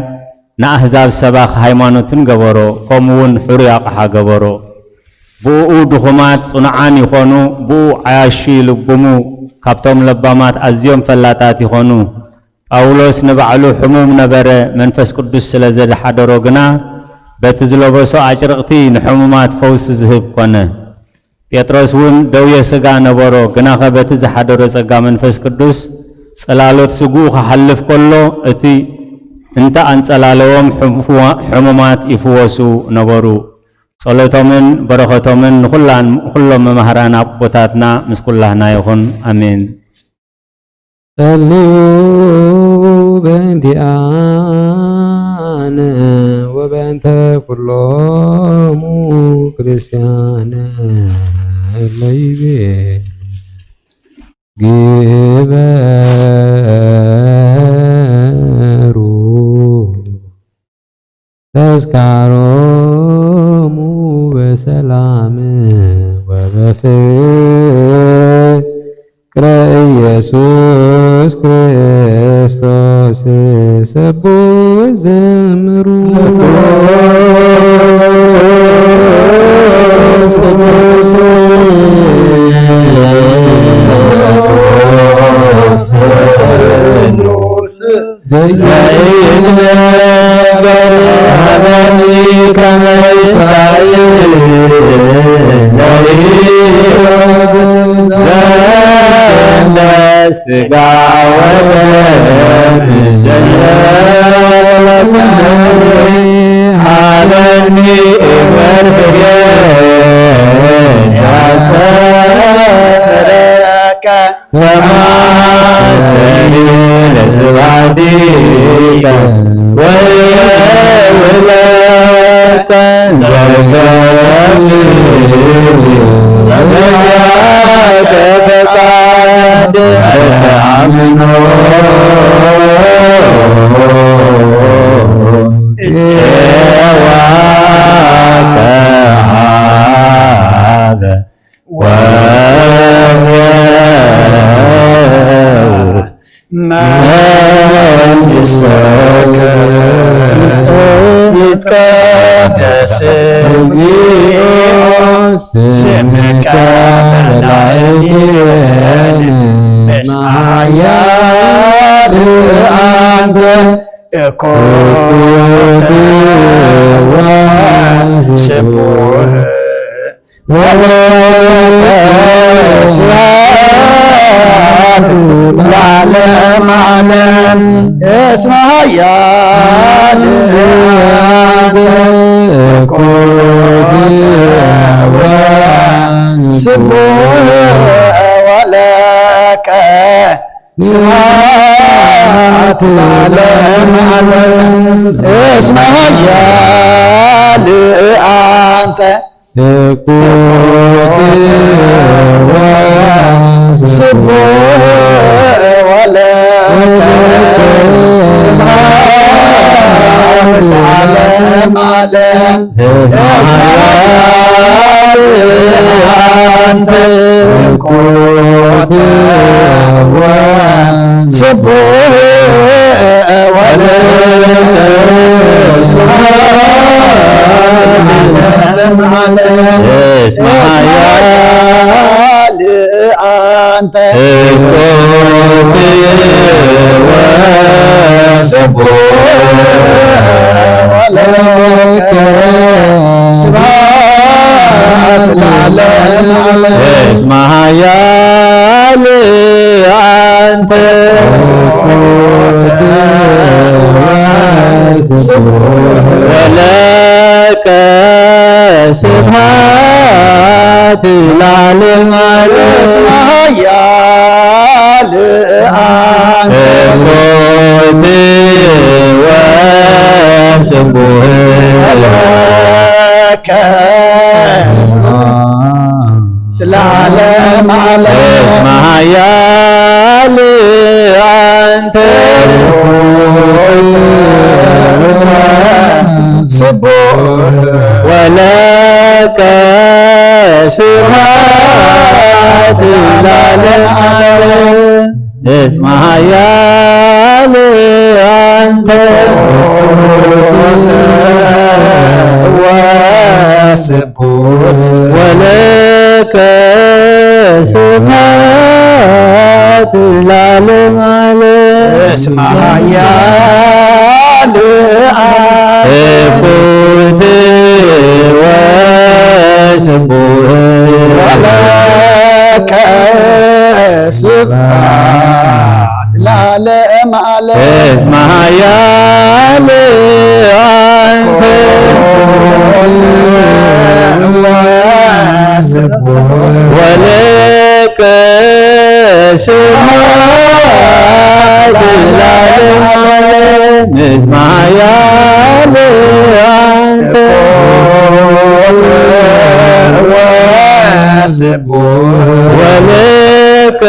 ንኣህዛብ ሰባኽ ሃይማኖትን ገበሮ፣ ከምኡውን ሕሩይ ኣቕሓ ገበሮ። ብእኡ ድኹማት ጽኑዓን ይኾኑ፣ ብእኡ ዓያሹ ይልብሙ፣ ካብቶም ለባማት ኣዝዮም ፈላጣት ይኾኑ። ጳውሎስ ንባዕሉ ሕሙም ነበረ፣ መንፈስ ቅዱስ ስለ ዘድሓደሮ ግና በቲ ዝለበሶ ኣጭርቕቲ ንሕሙማት ፈውሲ ዝህብ ኮነ። ጴጥሮስ እውን ደውየ ሥጋ ነበሮ፣ ግናኸ በቲ ዝሓደሮ ጸጋ መንፈስ ቅዱስ ጽላሎት ስግኡ ክሓልፍ ከሎ እቲ እንተ ኣንጸላለዎም ሕሙ-፣ ሕሙማት ይፍወሱ ነበሩ። ጸሎቶምን በረኸቶምን ንኹላን-፣ ኩሎም መማህራን ኣቦታትና ምስ ኩላህና ይኹን። ኣሜን። ጸልዩ በእንቲኣነ ወበእንተ ኩሎሙ ክርስቲያን እለ ይቤ ግበሩ ተስካሮሙ በሰላም ወበፍቅረ ኢየሱስ ክርስቶስ ሰቡ ዘምሩ። ዘይትነበረኒ ከመይሳይ ለህይወት ዘለ ስጋ ወደም ዘለኒ ሃበኒ እበርህየ ያስተረከ ተማስተኒ ለስብሐቲከ ወየውለከ ዘከኒ ዘከ ፈቃድ ተአምኖ እስዋ ተሃበ ወዘው መንግሥትከ ይትቀደስ እግዚኦ ስምከ በላዕሌነ እስመ ኃያል አንተ እኮ ስቡሕ ወለተ ስብሐት ለዓለመ ዓለም። እስመ ኃያል አንተ እኮ ስቡሕ ወለከ ስብሐት ለዓለመ ዓለም። እስመ ኃያል አንተ እኩት ወስቡሕ ወለከ ስብሐት ለዓለመ ዓለም። እስመ ኃያል አንተ እኩት ወስቡሕ ወለከ ስብሐት ለዓለመ ዓለም። እስመ ኃያል አንተ እኩት ወስቡሕ ወለከ ስብሐት ለዓለመ ዓለም። እስመ ኃያል አንተ እኩት ወስቡሕ ወለከ ስብሐት ለዓለመ ዓለም። እስመ ኃያል አንተ እኩት ወስቡሕ ወለከ ለዓለመ ዓለም። እስመ ኃያል አንተ ስቡሕ ወለከ ስብሐት ለዓለመ ዓለም። እስመ ኃያል አንተ ወስቡሕ ወለከ ስብሐት ለዓለመ ዓለም። እስመ ኃያል አንተ እኩት ወስቡሕ ወለከ ስብሐት ለዓለመ ዓለም። እስመ ኃያል አንተ እኩት ወስቡሕ ወለከ ስብሐት ለዓለመ ዓለም። እስመ ኃያል አንተ እኩት ወስቡሕ ወለከ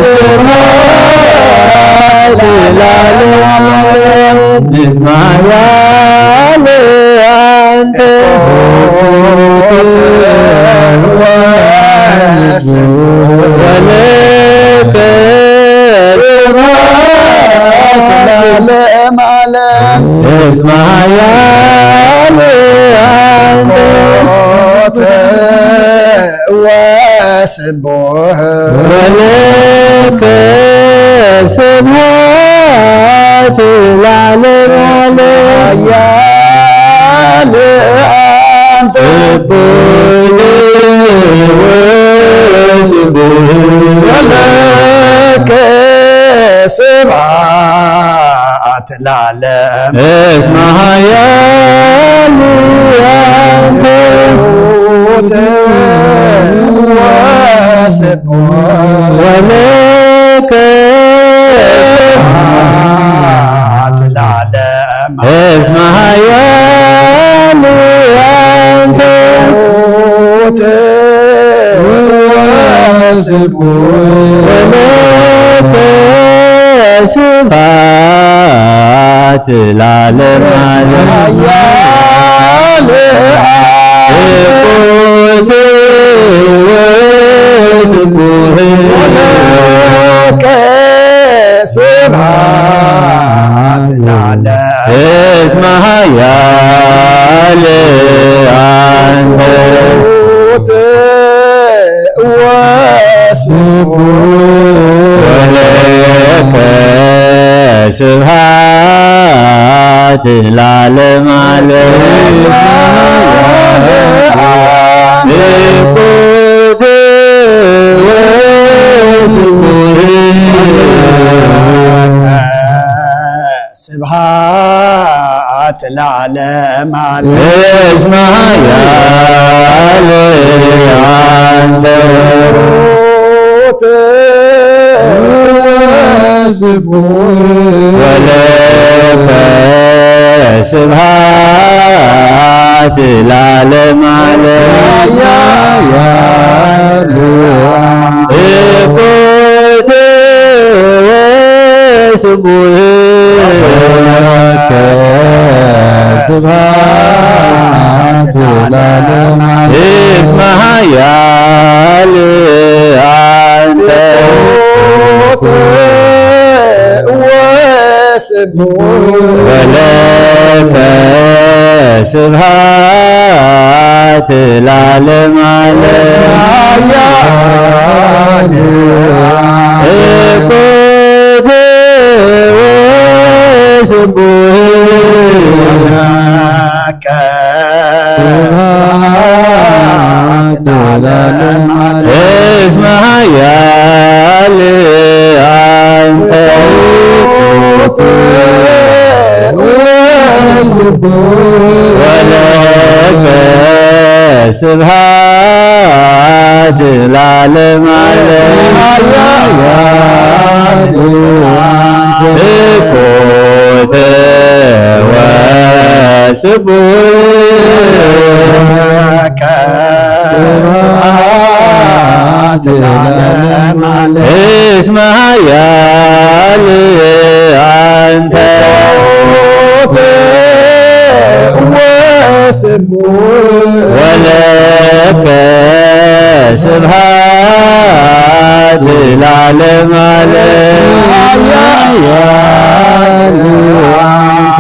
ስብሐት ለዓለመ ዓለም። እስመ ኃያል አንተ እኩት ወስቡሕ ወለከ ስብሐት ለዓለመ ዓለም። እስመ ኃያል አንተ እኩት ወስቡሕ ወለከ ስብሐት ለዓለመ ዓለም። ኃያል አንተ እኩት ወስቡሕ ወለከ ስብሐት ለዓለም። እስመ ኃያል አንተ እኩት ወስቡሕ ወለከ ስብሐት ለዓለም። እስመ ኃያል አንተ እኩት ወስቡሕ ወለከ ስብሐት ለዓለመ ዓለም። ኃያል እኩት ወስቡሕ ወለከ ስብሐት ለዓለም። እስመ ኃያል አንተ እኩት ወስቡሕ ወለከ ስብሐት ለዓለመ ዓለም። ስብሐት ለዓለመ ዓለም። እስመ ኃያል አንተ ወለከ ስብሐት ለዓለመ ዓለም። ስብሐት ለዓለመ ዓለም። እስመ ኃያል አንተ ወለከ ስብሐት ለዓለመ ዓለም። እኩት ወስቡሕ ለከ ስብሐት ለዓለመ ዓለም። እስመ ኃያል አንተ ወለከ ስብሐት ለዓለመ ዓለም። እኩት ወስቡሕ ለከ ስብሐት ለዓለመ ዓለም። እስመ ኃያል አንተ ወስቡሕ ወለከ ስብሐት ለዓለመ ዓለም።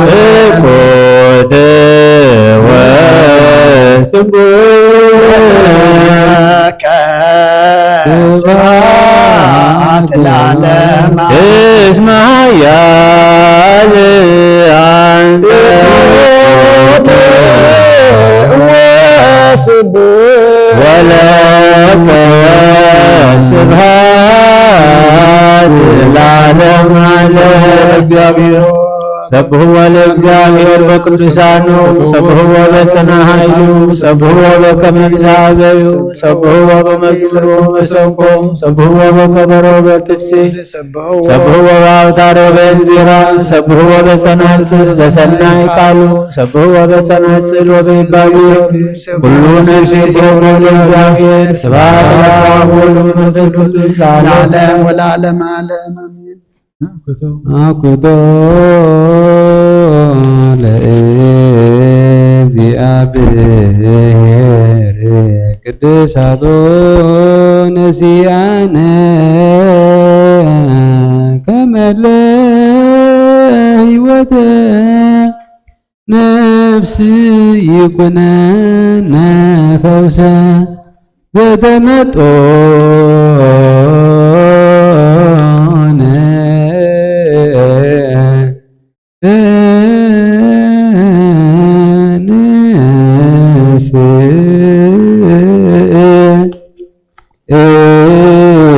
እኩት ወስቡሕ ለከ ስብሐት ለዓለመ። እስመ ኃያል አንተ ወስቡሕ ወለከ ስብሐት ለዓለመ ዓለም። እግዚአብሔር ሰብሕዎ ለእግዚአብሔር በቅዱሳኑ፣ ሰብሕዎ በጸና ኃይሉ፣ ሰብሕዎ በከመ ይትሐበዩ፣ ሰብሕዎ በመዝሙር ወመሰንቆ፣ ሰብሕዎ በከበሮ ወበትፍሲ፣ ሰብሕዎ በአውታር ወበእንዚራ፣ ሰብሕዎ በጸናጽል በሰናይ ቃሉ፣ ሰብሕዎ በጸናጽል ወበይባቤ፣ ኩሉ ነፍስ ይሴብሖ ለእግዚአብሔር፣ ስብሐት ለአብ ወወልድ ወመንፈስ ቅዱስ ለዓለም ወለዓለመ ዓለም አሜን። አኩቶ ለእግዚአብሔር ቅድሳቶ ነሲአነ ከመለ ሕይወተ ነፍስ ይኩነነ ፈውሰ ዘተመጦነ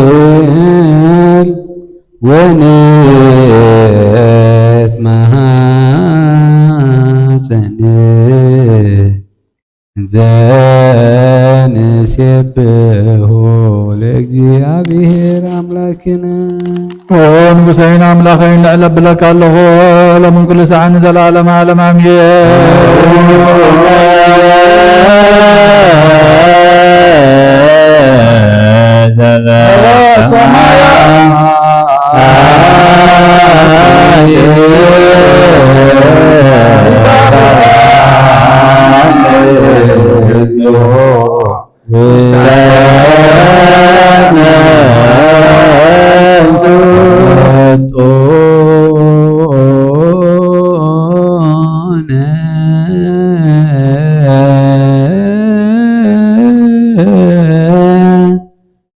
ንስእል ወንትማጸን ዘንሴብሖ ለእግዚአብሔር አምላክነ። ኦ ንጉሰይን ኣምላኸይን፣ ልዕል ኣብለካ ኣለኹ፣ ሎምን ኩሉ ሰዓት ንዘለዓለመ ዓለም ኣሜን።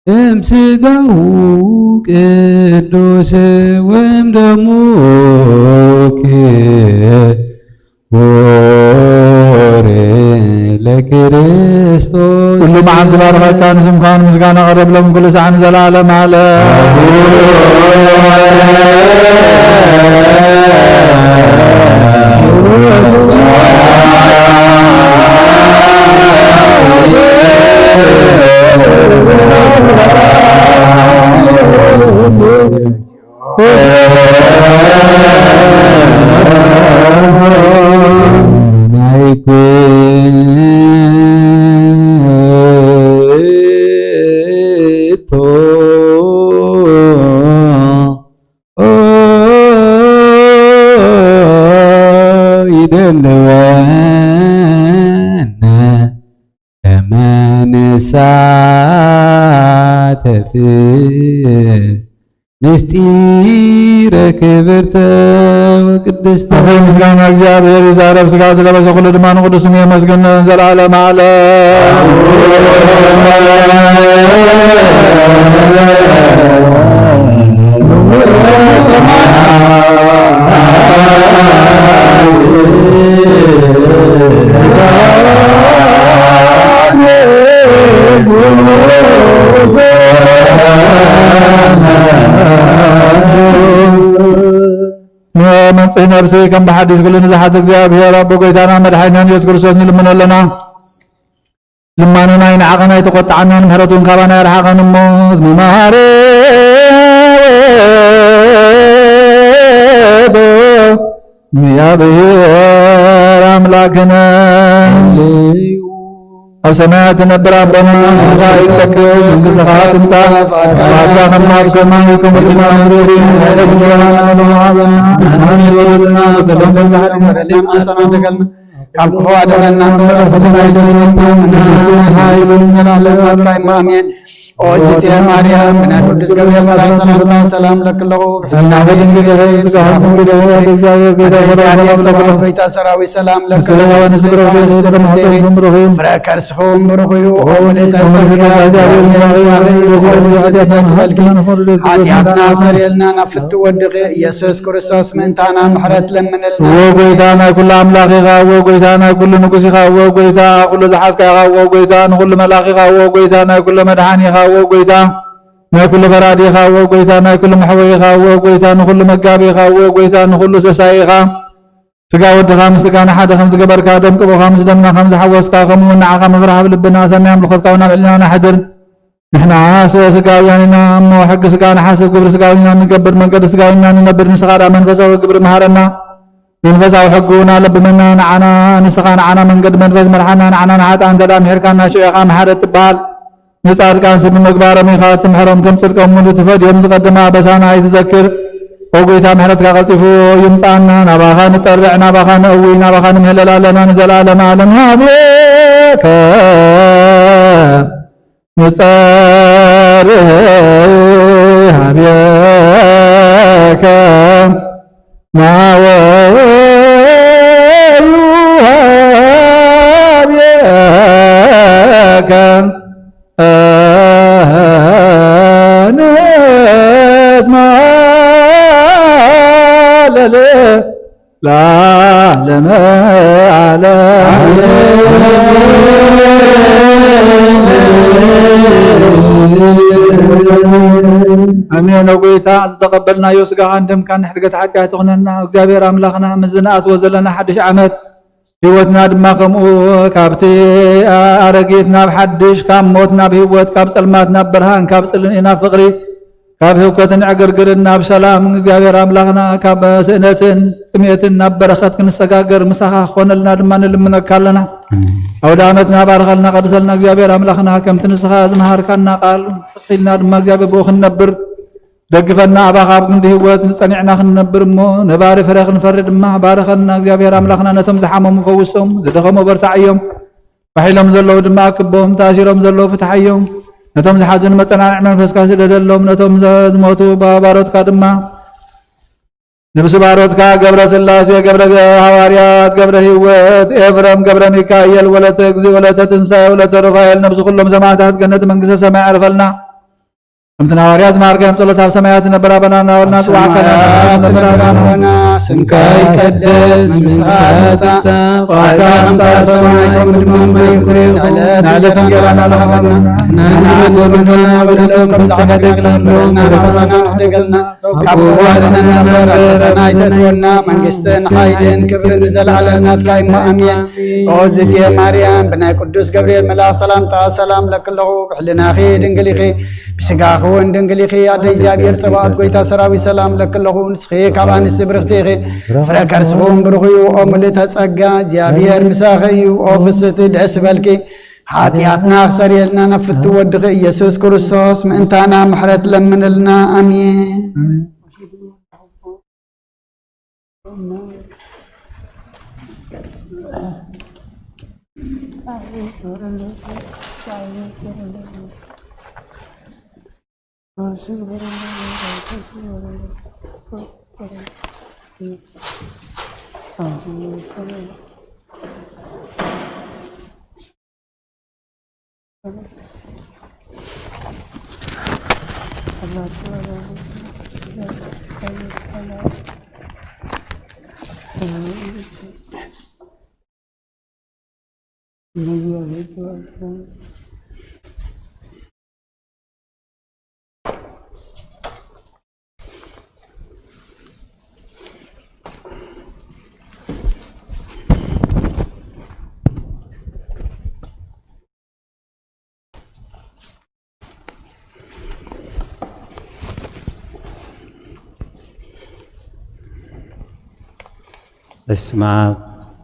እምስጋሁ ቅዱስ ወእምደሙ ክቡር ክቡር ለክርስቶስ። ኩሉ መዓልቲ ባርኸካ፣ ንስምካ ንምስጋና ቀረብ ሎም ኩሉ ሳዕ ንዘለዓለም ዓለም። ይደልወነ ከመ ንሳተፍ ምስጢረ ክብርተ ወቅድስተ። ኣቦይ ምስጋና እግዚኣብሔር ይዛረብ፣ ስጋ ዝለበሰ ኩሉ ድማ ንቅዱስ ስሙ የመስግን ንዘለዓለመ ዓለም። መምጽኢ ነብሲ ከም ብሓዲስ ኩሉ ንዝሓዘ እግዚኣብሔር ኣቦ ጎይታና መድሓኒና ኢየሱስ ክርስቶስ ንልምኖ ኣለና። ልማኖና ኣይንዓቐን ኣይተቖጥዓና፣ ንምሕረቱ እውን ካባና ኣይርሓቐን እሞ፣ እስመ መሓሪ ውእቱ እግዚአብሔር አምላክነ። ኣብ ሰማያት ትነብር ኣቦና፣ ስምካ ይትቀደስ፣ መንግስትኻ ትምጻእ፣ ፈቃድካ ከም ኣብ ሰማይ ከምኡ ድማ ኣብ ምድሪ። ንሕና ንህበና ዘለና ሃበና፣ ንሕና ንህበና ዘለና ዘለና ካብ ክፉ ኣድነና እምበር፣ ኣብ ፈተና ኣይተእትወና፣ መንግስቲ፣ ሓይልን ዘላለምን ናትካ እዩ። ኣሜን። ኦ እግዝእትየ ማርያም፣ ብናይ ቅዱስ ገብርኤል መልኣክ ሰላምታ ሰላም እለኪ ኣለኹ። ብሕልናኺ ድንግል ኢኺ፣ ብስጋኺ እውን ድንግል ኢኺ። እግዚኣብሔር ጎይታ ሰራዊት ሰላም እለኪ። ፍረ ከርስኺ እውን ብሩኽ እዩ። ኦ ወልደተ ጸጋ፣ እግዚኣብሔር ምሳኺ ይኹን። ደስ ይበልኪ። ሓጢኣትና ሰሪየልና ናብ ፍትው ወድኺ ኢየሱስ ክርስቶስ ምእንታና ምሕረት ለምንልና። እወ ጎይታ ናይ ኩሉ ኣምላኽ ኢኻ፣ እወ ጎይታ ናይ ኩሉ ንጉስ ኢኻ፣ እወ ጎይታ ኩሉ ዝሓዝካ ኢኻ፣ እወ ጎይታ ንኹሉ መላኺ ኢኻ፣ እወ ጎይታ ናይ ኩሉ መድሓኒ ኢኻ፣ እወ ጎይታ ናይ ኩሉ ፈራዲ ኢኻ፣ እወ ጎይታ ናይ ኩሉ መሕወይ ኢኻ፣ እወ ጎይታ ንኹሉ መጋቢ ኢኻ፣ እወ ጎይታ ንኹሉ ሰሳይ ኢኻ። ስጋ ወድኻ ምስ ስጋና ሓደ ከም ዝገበርካ፣ ደም ቅብኡኻ ምስ ደምና ከም ዝሓወስካ፣ ከምኡ እውን ንዓኻ ምፍራሕ ኣብ ልብና ኣሰናይ ኣምልኾትካ እውን ኣብ ልዕሌና ነሕድር። ንሕናስ ስጋውያን ኢና እሞ፣ ሕጊ ስጋ ንሓስብ፣ ግብሪ ስጋውያን ኢና ንገብር፣ መንገዲ ስጋውያን ኢና ንነብር። ንስኻ ደኣ መንፈሳዊ ግብሪ መሃረና፣ መንፈሳዊ ሕጊ እውን ኣለብመና። ንዓና፣ ንስኻ ንዓና መንገዲ መንፈስ መርሓና። ንዓና ንሓጥኣን እንተ ደኣ ምሒርካና፣ ሽዑ ኢኻ መሓሪ እትበሃል። ንጻድቃንስ ብምግባሮም ኢኻ እትምሕሮም፣ ከም ጽድቆም እውን ትፈድዮም። ዝቐደመ ኣበሳና ኣይትዘክር። ኦ ጐይታ፣ ምሕረትካ ቀልጢፉ ይምጽኣና። ናባኻ ንጠርዕ፣ ናባኻ ነእዊ፣ ናባኻ ንምህለል ኣለና ንዘለኣለመ ዓለም። ሃቤከ ንጸርህ፣ ሃቤከ ናወዩ፣ ሃቤከ ንትማለል ለዓለመ ዓለም። ኣሜን። ኦ ጐይታ፣ ዝተቐበልናዮ ስጋኻን ደምካን ንሕድገት ሓጢኣት ይኹነና። እግዚኣብሔር ኣምላኽና፣ ምስዚ ንኣትዎ ዘለና ሓድሽ ዓመት፣ ህይወትና ድማ ከምኡ ካብቲ ኣረጊት ናብ ሓድሽ፣ ካብ ሞት ናብ ህይወት፣ ካብ ጸልማት ናብ ብርሃን፣ ካብ ጽልኢ ናብ ፍቕሪ፣ ካብ ህውከትን ዕግርግርን ናብ ሰላም፣ እግዚኣብሔር ኣምላኽና፣ ካብ ስእነትን ጥሜትን ናብ በረኸት ክንሰጋገር ምሳኻ ክኾነልና ድማ ንልምነካ ኣለና። ኣውደ ዓመትና ባርኸልና፣ ቀድሰልና እግዚኣብሔር ኣምላኽና፣ ከምቲ ንስኻ ዝመሃርካና ቃል ተኺልና ድማ እግዚኣብሔር ብኡ ክንነብር ደግፈና። ኣባኻ ኣብ ክንዲ ህይወት ጸኒዕና ክንነብር እሞ ነባሪ ፍረ ክንፈሪ ድማ ባርኸና። እግዚኣብሔር ኣምላኽና፣ ነቶም ዝሓመሙ ፈውሶም፣ ዝደኸሙ በርታዓዮም፣ ባሒሎም ዘለዉ ድማ ኣክቦም፣ ተኣሲሮም ዘለዉ ፍትሓዮም፣ ነቶም ዝሓዝኑ መጸናንዒ መንፈስካ ስደደሎም፣ ነቶም ዝሞቱ ባሮትካ ድማ ነብሲ ባሮትካ ገብረ ስላሴ፣ ገብረ ሃዋርያት፣ ገብረ ህይወት፣ ኤፍረም፣ ገብረ ሚካኤል፣ ወለተ እግዚእ፣ ወለተ ትንሳኤ፣ ወለተ ሩፋኤል፣ ነብሲ ኩሎም ሰማዕታት ገነት መንግስተ ሰማይ ኣዕርፈልና። ከምቲ ንሃዋርያት ዝመሃርካዮም ጸሎት፣ ኣብ ሰማያት ትነብር ኣቦና እናበልና ኣብ ጽዋዕካ ሰማያት ትነብር ኣቦና ስምካ ይቀደስ፣ መንግስትኻ ትምጻእ፣ ፍቓድካ ከምታ ኣብ ሰማይ ከምኡ ድማ ኣብ መሬት ይኹን። ዕለት እንጀራና ሃበና፣ ንሕና ንበድለና በደሎ ከም ዝሓደገና ንበደልና፣ ካሳና ንሕደገልና፣ ካብ ክፉእ ኣድሕነና እምበር፣ ኣብ ፈተና ኣይተእትወና፣ መንግስትን ሓይልን ክብርን ንዘለኣለም ናትካ እሞ፣ ኣሜን። ኦ ዝቴ ማርያም፣ ብናይ ቅዱስ ገብርኤል መልኣኽ ሰላምታ ሰላም እለኪ ኣለኹ። ብሕልናኺ ድንግል ኢኺ፣ ብስጋኺ እውን ድንግል ኢኺ። ኣደ እግዚኣብሔር ጸባኦት፣ ጎይታ ሰራዊት፣ ሰላም እለኪ ኣለኹ። ንስኺ ካብ ኣንስቲ ብርኽቲ ኢኺ፣ ፍረ ከርስኺ እውን ብሩኽ እዩ። ኦ ምልእተ ጸጋ፣ እግዚኣብሔር ምሳኺ እዩ። ኦ ፍስቲ፣ ደስ በልኪ። ሓጢኣትና ክሰርየልና ናብ ፍቱ ወድኺ ኢየሱስ ክርስቶስ ምእንታና ምሕረት ለምንልና። ኣሜን። በስመ አብ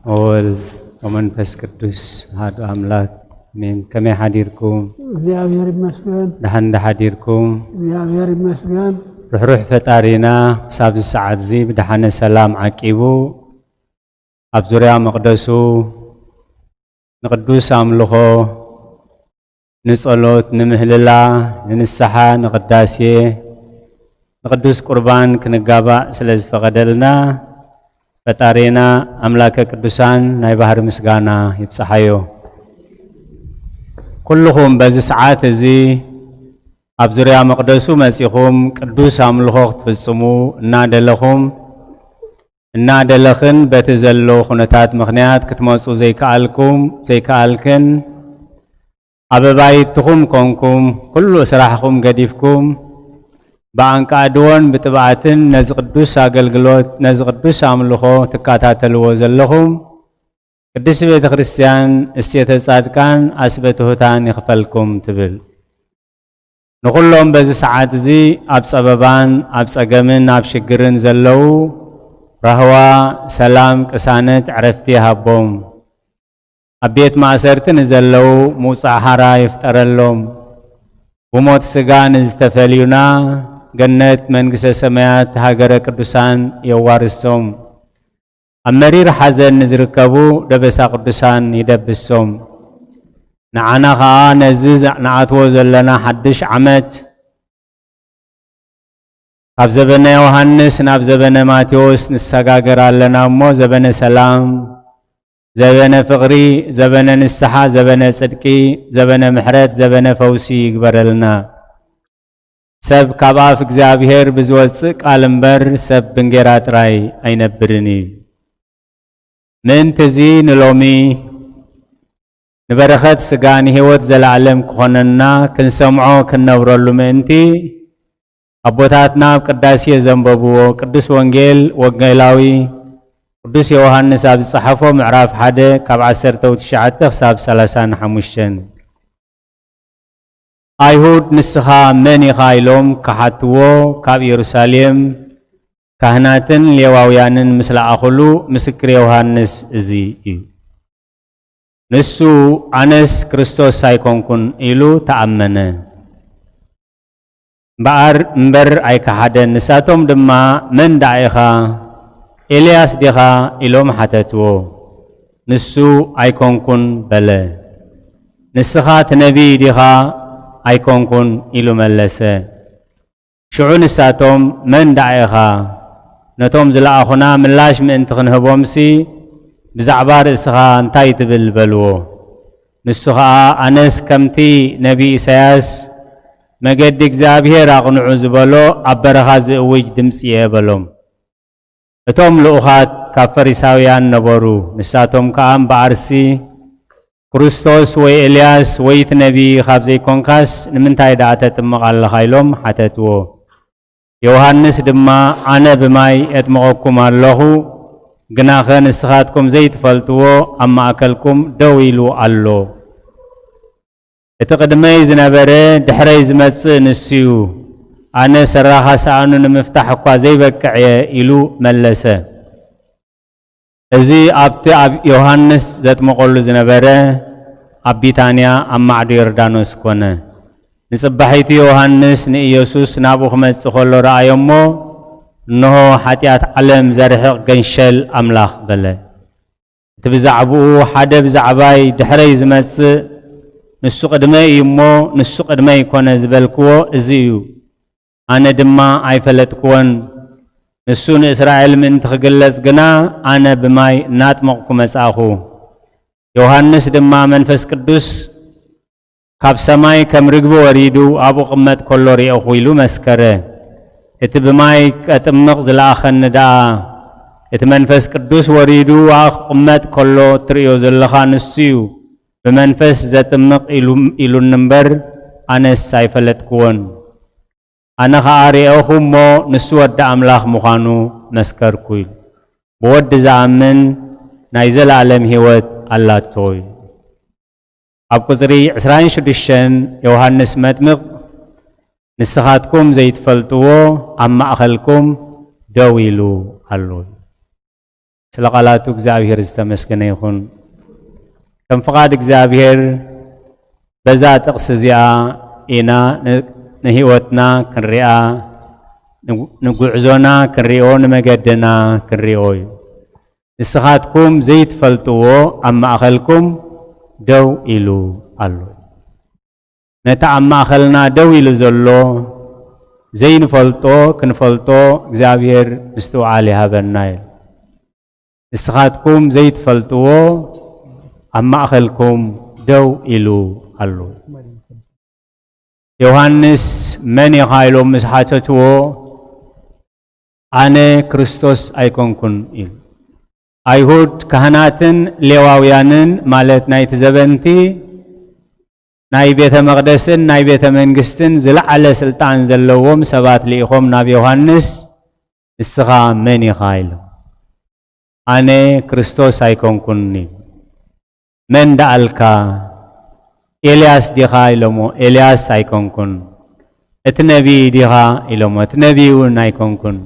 ወወልድ ወመንፈስ ቅዱስ አሐዱ አምላክ አሜን። ከመይ ሓዲርኩም? እግዚኣብሔር ይመስገን። ደሓን ዶ ሓዲርኩም? እግዚኣብሔር ይመስገን። ርሕሩሕ ፈጣሪና ክሳብ እዚ ሰዓት እዚ ብደሓነ ሰላም ዓቂቡ ኣብ ዙርያ መቕደሱ ንቅዱስ ኣምልኾ፣ ንጸሎት፣ ንምህልላ፣ ንንስሓ፣ ንቅዳሴ፣ ንቅዱስ ቁርባን ክንጋባእ ስለ ዝፈቐደልና ፈጣሪና ኣምላከ ቅዱሳን ናይ ባህሪ ምስጋና ይብጽሓዮ። ኩልኹም በዚ ሰዓት እዚ ኣብ ዙርያ መቕደሱ መጺኹም ቅዱስ ኣምልኾ ክትፍጽሙ እናደለኹም፣ እናደለኽን በቲ ዘሎ ኩነታት ምኽንያት ክትመጹ ዘይከኣልኩም፣ ዘይከኣልክን፣ ኣብ ኣባይትኹም ኮንኩም፣ ኩሉ ስራሕኹም ገዲፍኩም፣ ብኣንቃድዎን ብጥብኣትን ነዚ ቅዱስ ኣገልግሎት፣ ነዚ ቅዱስ ኣምልኾ ትከታተልዎ ዘለኹም፣ ቅድስቲ ቤተ ክርስቲያን እስቴተ ጻድቃን ኣስበ ትሑታን ይኽፈልኩም ትብል። ንኹሎም በዚ ሰዓት እዚ ኣብ ጸበባን ኣብ ጸገምን ኣብ ሽግርን ዘለዉ ራህዋ፣ ሰላም፣ ቅሳነት፣ ዕረፍቲ ይሃቦም። ኣብ ቤት ማእሰርቲ ንዘለዉ ምውጻእ ሓራ ይፍጠረሎም። ብሞት ስጋ ንዝተፈልዩና ገነት መንግስተ ሰማያት ሃገረ ቅዱሳን የዋርሶም። ኣብ መሪር ሓዘን ንዝርከቡ ደበሳ ቅዱሳን ይደብሶም። ንዓና ኸኣ ነዚ ንኣትዎ ዘለና ሓድሽ ዓመት ካብ ዘበነ ዮሃንስ ናብ ዘበነ ማቴዎስ ንሰጋገር ኣለና እሞ፣ ዘበነ ሰላም፣ ዘበነ ፍቕሪ፣ ዘበነ ንስሓ፣ ዘበነ ጽድቂ፣ ዘበነ ምሕረት፣ ዘበነ ፈውሲ ይግበረልና። ሰብ ካብ ኣፍ እግዚኣብሔር ብዝወጽእ ቃል እምበር ሰብ ብእንጌራ ጥራይ ኣይነብርን እዩ። ምእንቲ እዚ ንሎሚ ንበረኸት ስጋ ንህይወት ዘለዓለም ክኾነና ክንሰምዖ ክንነብረሉ ምእንቲ ኣቦታትና ኣብ ቅዳሴ ዘንበብዎ ቅዱስ ወንጌል ወንጌላዊ ቅዱስ ዮሃንስ ኣብ ዝጸሓፎ ምዕራፍ ሓደ ካብ ዓሰርተ ትሽዓተ ክሳብ ሰላሳን ሓሙሽተን። ኣይሁድ ንስኻ መን ኢኻ ኢሎም ክሓትዎ ካብ ኢየሩሳሌም ካህናትን ሌዋውያንን ምስ ለኣኹሉ ምስክር ዮሃንስ እዚ እዩ። ንሱ ኣነስ ክርስቶስ ኣይኮንኩን ኢሉ ተኣመነ። እምበኣር እምበር ኣይከሓደን። ንሳቶም ድማ መን ደኣ ኢኻ? ኤልያስ ዲኻ? ኢሎም ሓተትዎ። ንሱ ኣይኮንኩን በለ። ንስኻ እቲ ነቢይ ዲኻ? ኣይኮንኩን ኢሉ መለሰ። ሽዑ ንሳቶም መን ደኣ ኢኻ? ነቶም ዝለኣኹና ምላሽ ምእንቲ ክንህቦምሲ ብዛዕባ ርእስኻ እንታይ ትብል? በልዎ። ንሱ ኸኣ ኣነስ ከምቲ ነቢ ኢሳያስ መገዲ እግዚኣብሔር ኣቕንዑ ዝበሎ ኣብ በረኻ ዝእውጅ ድምጺ እየ በሎም። እቶም ልኡኻት ካብ ፈሪሳውያን ነበሩ። ንሳቶም ከኣ ብዓርሲ፣ "ክርስቶስ ወይ ኤልያስ ወይ እቲ ነቢይ ካብ ዘይኮንካስ፣ ንምንታይ ደኣ ተጥምቕ ኣለኻ?" ኢሎም ሓተትዎ። ዮሃንስ ድማ፣ "ኣነ ብማይ የጥምቐኩም ኣለኹ፣ ግናኸ ንስኻትኩም ዘይትፈልጥዎ ኣብ ማእከልኩም ደው ኢሉ ኣሎ። እቲ ቅድመይ ዝነበረ ድሕረይ ዝመጽእ ንሱ እዩ። ኣነ ሰራኻ ሰኣኑ ንምፍታሕ እኳ ዘይበቅዕ እየ" ኢሉ መለሰ። እዚ ኣብቲ ኣብ ዮሃንስ ዘጥምቐሉ ዝነበረ ኣብ ቢታንያ ኣብ ማዕዶ ዮርዳኖስ ኮነ። ንጽባሒቱ ዮሃንስ ንኢየሱስ ናብኡ ክመጽእ ከሎ ረኣዮ እሞ፣ "እንሆ፣ ሓጢኣት ዓለም ዘርሕቕ ገንሸል ኣምላኽ" በለ። እቲ ብዛዕባኡ ሓደ ብዛዕባይ ድሕረይ ዝመጽእ ንሱ ቅድመይ እዩ እሞ፣ ንሱ ቅድመይ ኮነ ዝበልክዎ እዚ እዩ። ኣነ ድማ ኣይፈለጥክዎን። ንሱ ንእስራኤል ምእንቲ ክግለጽ ግና፣ ኣነ ብማይ እናጥመቕኩ መጻእኹ። ዮሃንስ ድማ መንፈስ ቅዱስ ካብ ሰማይ ከም ርግቢ ወሪዱ ኣብኡ ክቕመጥ ከሎ ርኤኹ" ኢሉ መስከረ። እቲ ብማይ ከጥምቕ ዝለኣኸኒ ደኣ፣ እቲ መንፈስ ቅዱስ ወሪዱ ኣብኡ ክቕመጥ ከሎ እትርእዮ ዘለኻ ንሱ እዩ፣ ብመንፈስ ዘጥምቕ ኢሉ፣ ኢሉኒ እምበር፣ ኣነስ ኣይፈለጥክዎን። ኣነ ኸኣ ርኤኹ እሞ፣ ንሱ ወዲ ኣምላኽ ምዃኑ መስከርኩ ኢሉ። ብወዲ ዝኣምን ናይ ዘለኣለም ህይወት ኣላቶ እዩ። ኣብ ቁጽሪ ዕስራን ሽዱሽተን ዮሃንስ መጥምቕ፣ "ንስኻትኩም ዘይትፈልጥዎ ኣብ ማእከልኩም ደው ኢሉ ኣሎ" እዩ። ስለ ቃላቱ እግዚኣብሔር ዝተመስገነ ይኹን። ከም ፍቓድ እግዚኣብሔር በዛ ጥቕሲ እዚኣ ኢና ን-፣ ንህይወትና ክንሪኣ፣ ንጉ-፣ ንጉዕዞና ክንሪኦ፣ ንመገድና ክንሪኦ እዩ። "ንስኻትኩም ዘይትፈልጥዎ ኣብ ማእከልኩም ደው ኢሉ ኣሎ" እዩ። ነቲ ኣብ ማእከልና ደው ኢሉ ዘሎ ዘይንፈልጦ ክንፈልጦ እግዚኣብሔር ምስትውዓል ይሃበና ኢሉ። "ንስኻትኩም ዘይትፈልጥዎ ኣብ ማእከልኩም ደው ኢሉ ኣሎ።" ዮሃንስ "መን ኢኻ?" ኢሎም ምስ ሓተትዎ፣ "ኣነ ክርስቶስ ኣይኮንኩን" ኢሉ። ኣይሁድ ካህናትን ሌዋውያንን፣ ማለት ናይቲ ዘበንቲ ናይ ቤተ መቕደስን ናይ ቤተ መንግስትን ዝለዓለ ስልጣን ዘለዎም ሰባት ልኢኾም ናብ ዮሃንስ፣ "ንስኻ መን ኢኻ?" ኢሎም። "ኣነ ክርስቶስ ኣይኮንኩን" ኢሉ። "መን ደኣልካ? ኤልያስ ዲኻ?" ኢሎሞ። "ኤልያስ ኣይኮንኩን።" "እቲ ነቢይ ዲኻ?" ኢሎሞ። "እቲ ነቢይ እውን ኣይኮንኩን።"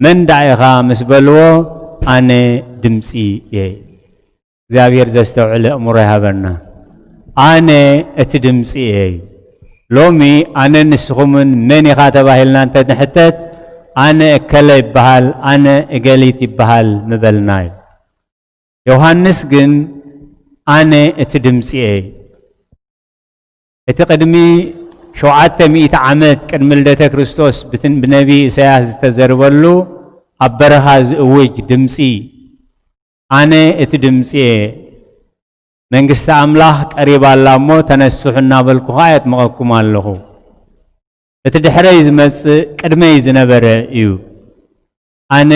"መን ደኣ ኢኻ?" ምስ በልዎ፣ "ኣነ ድምጺ እየ።" እግዚኣብሔር ዘስተውዕል ኣእምሮ ይሃበና። "ኣነ እቲ ድምጺ እየ" እዩ። ሎሚ ኣነ ንስኹምን መን ኢኻ ተባሂልና እንተ ንሕተት፣ "ኣነ እከለ ይበሃል፣ ኣነ እገሊት ይበሃል" ምበልና እዩ። ዮሃንስ ግን፣ "ኣነ እቲ ድምጺ እየ" እዩ። እቲ ቅድሚ ሸውዓተ ሚእቲ ዓመት ቅድሚ ልደተ ክርስቶስ ብትን-፣ ብነቢይ ኢሳያስ ዝተዘርበሉ ኣብ በረኻ ዝእውጅ ድምጺ፣ "ኣነ እቲ ድምጺ እየ፣ መንግስቲ ኣምላኽ ቀሪባ ኣላ እሞ ተነስሑ እናበልኩ ኸኣ የጥምቐኩም ኣለኹ።" እቲ ድሕረይ ዝመጽእ ቅድመይ ዝነበረ እዩ። ኣነ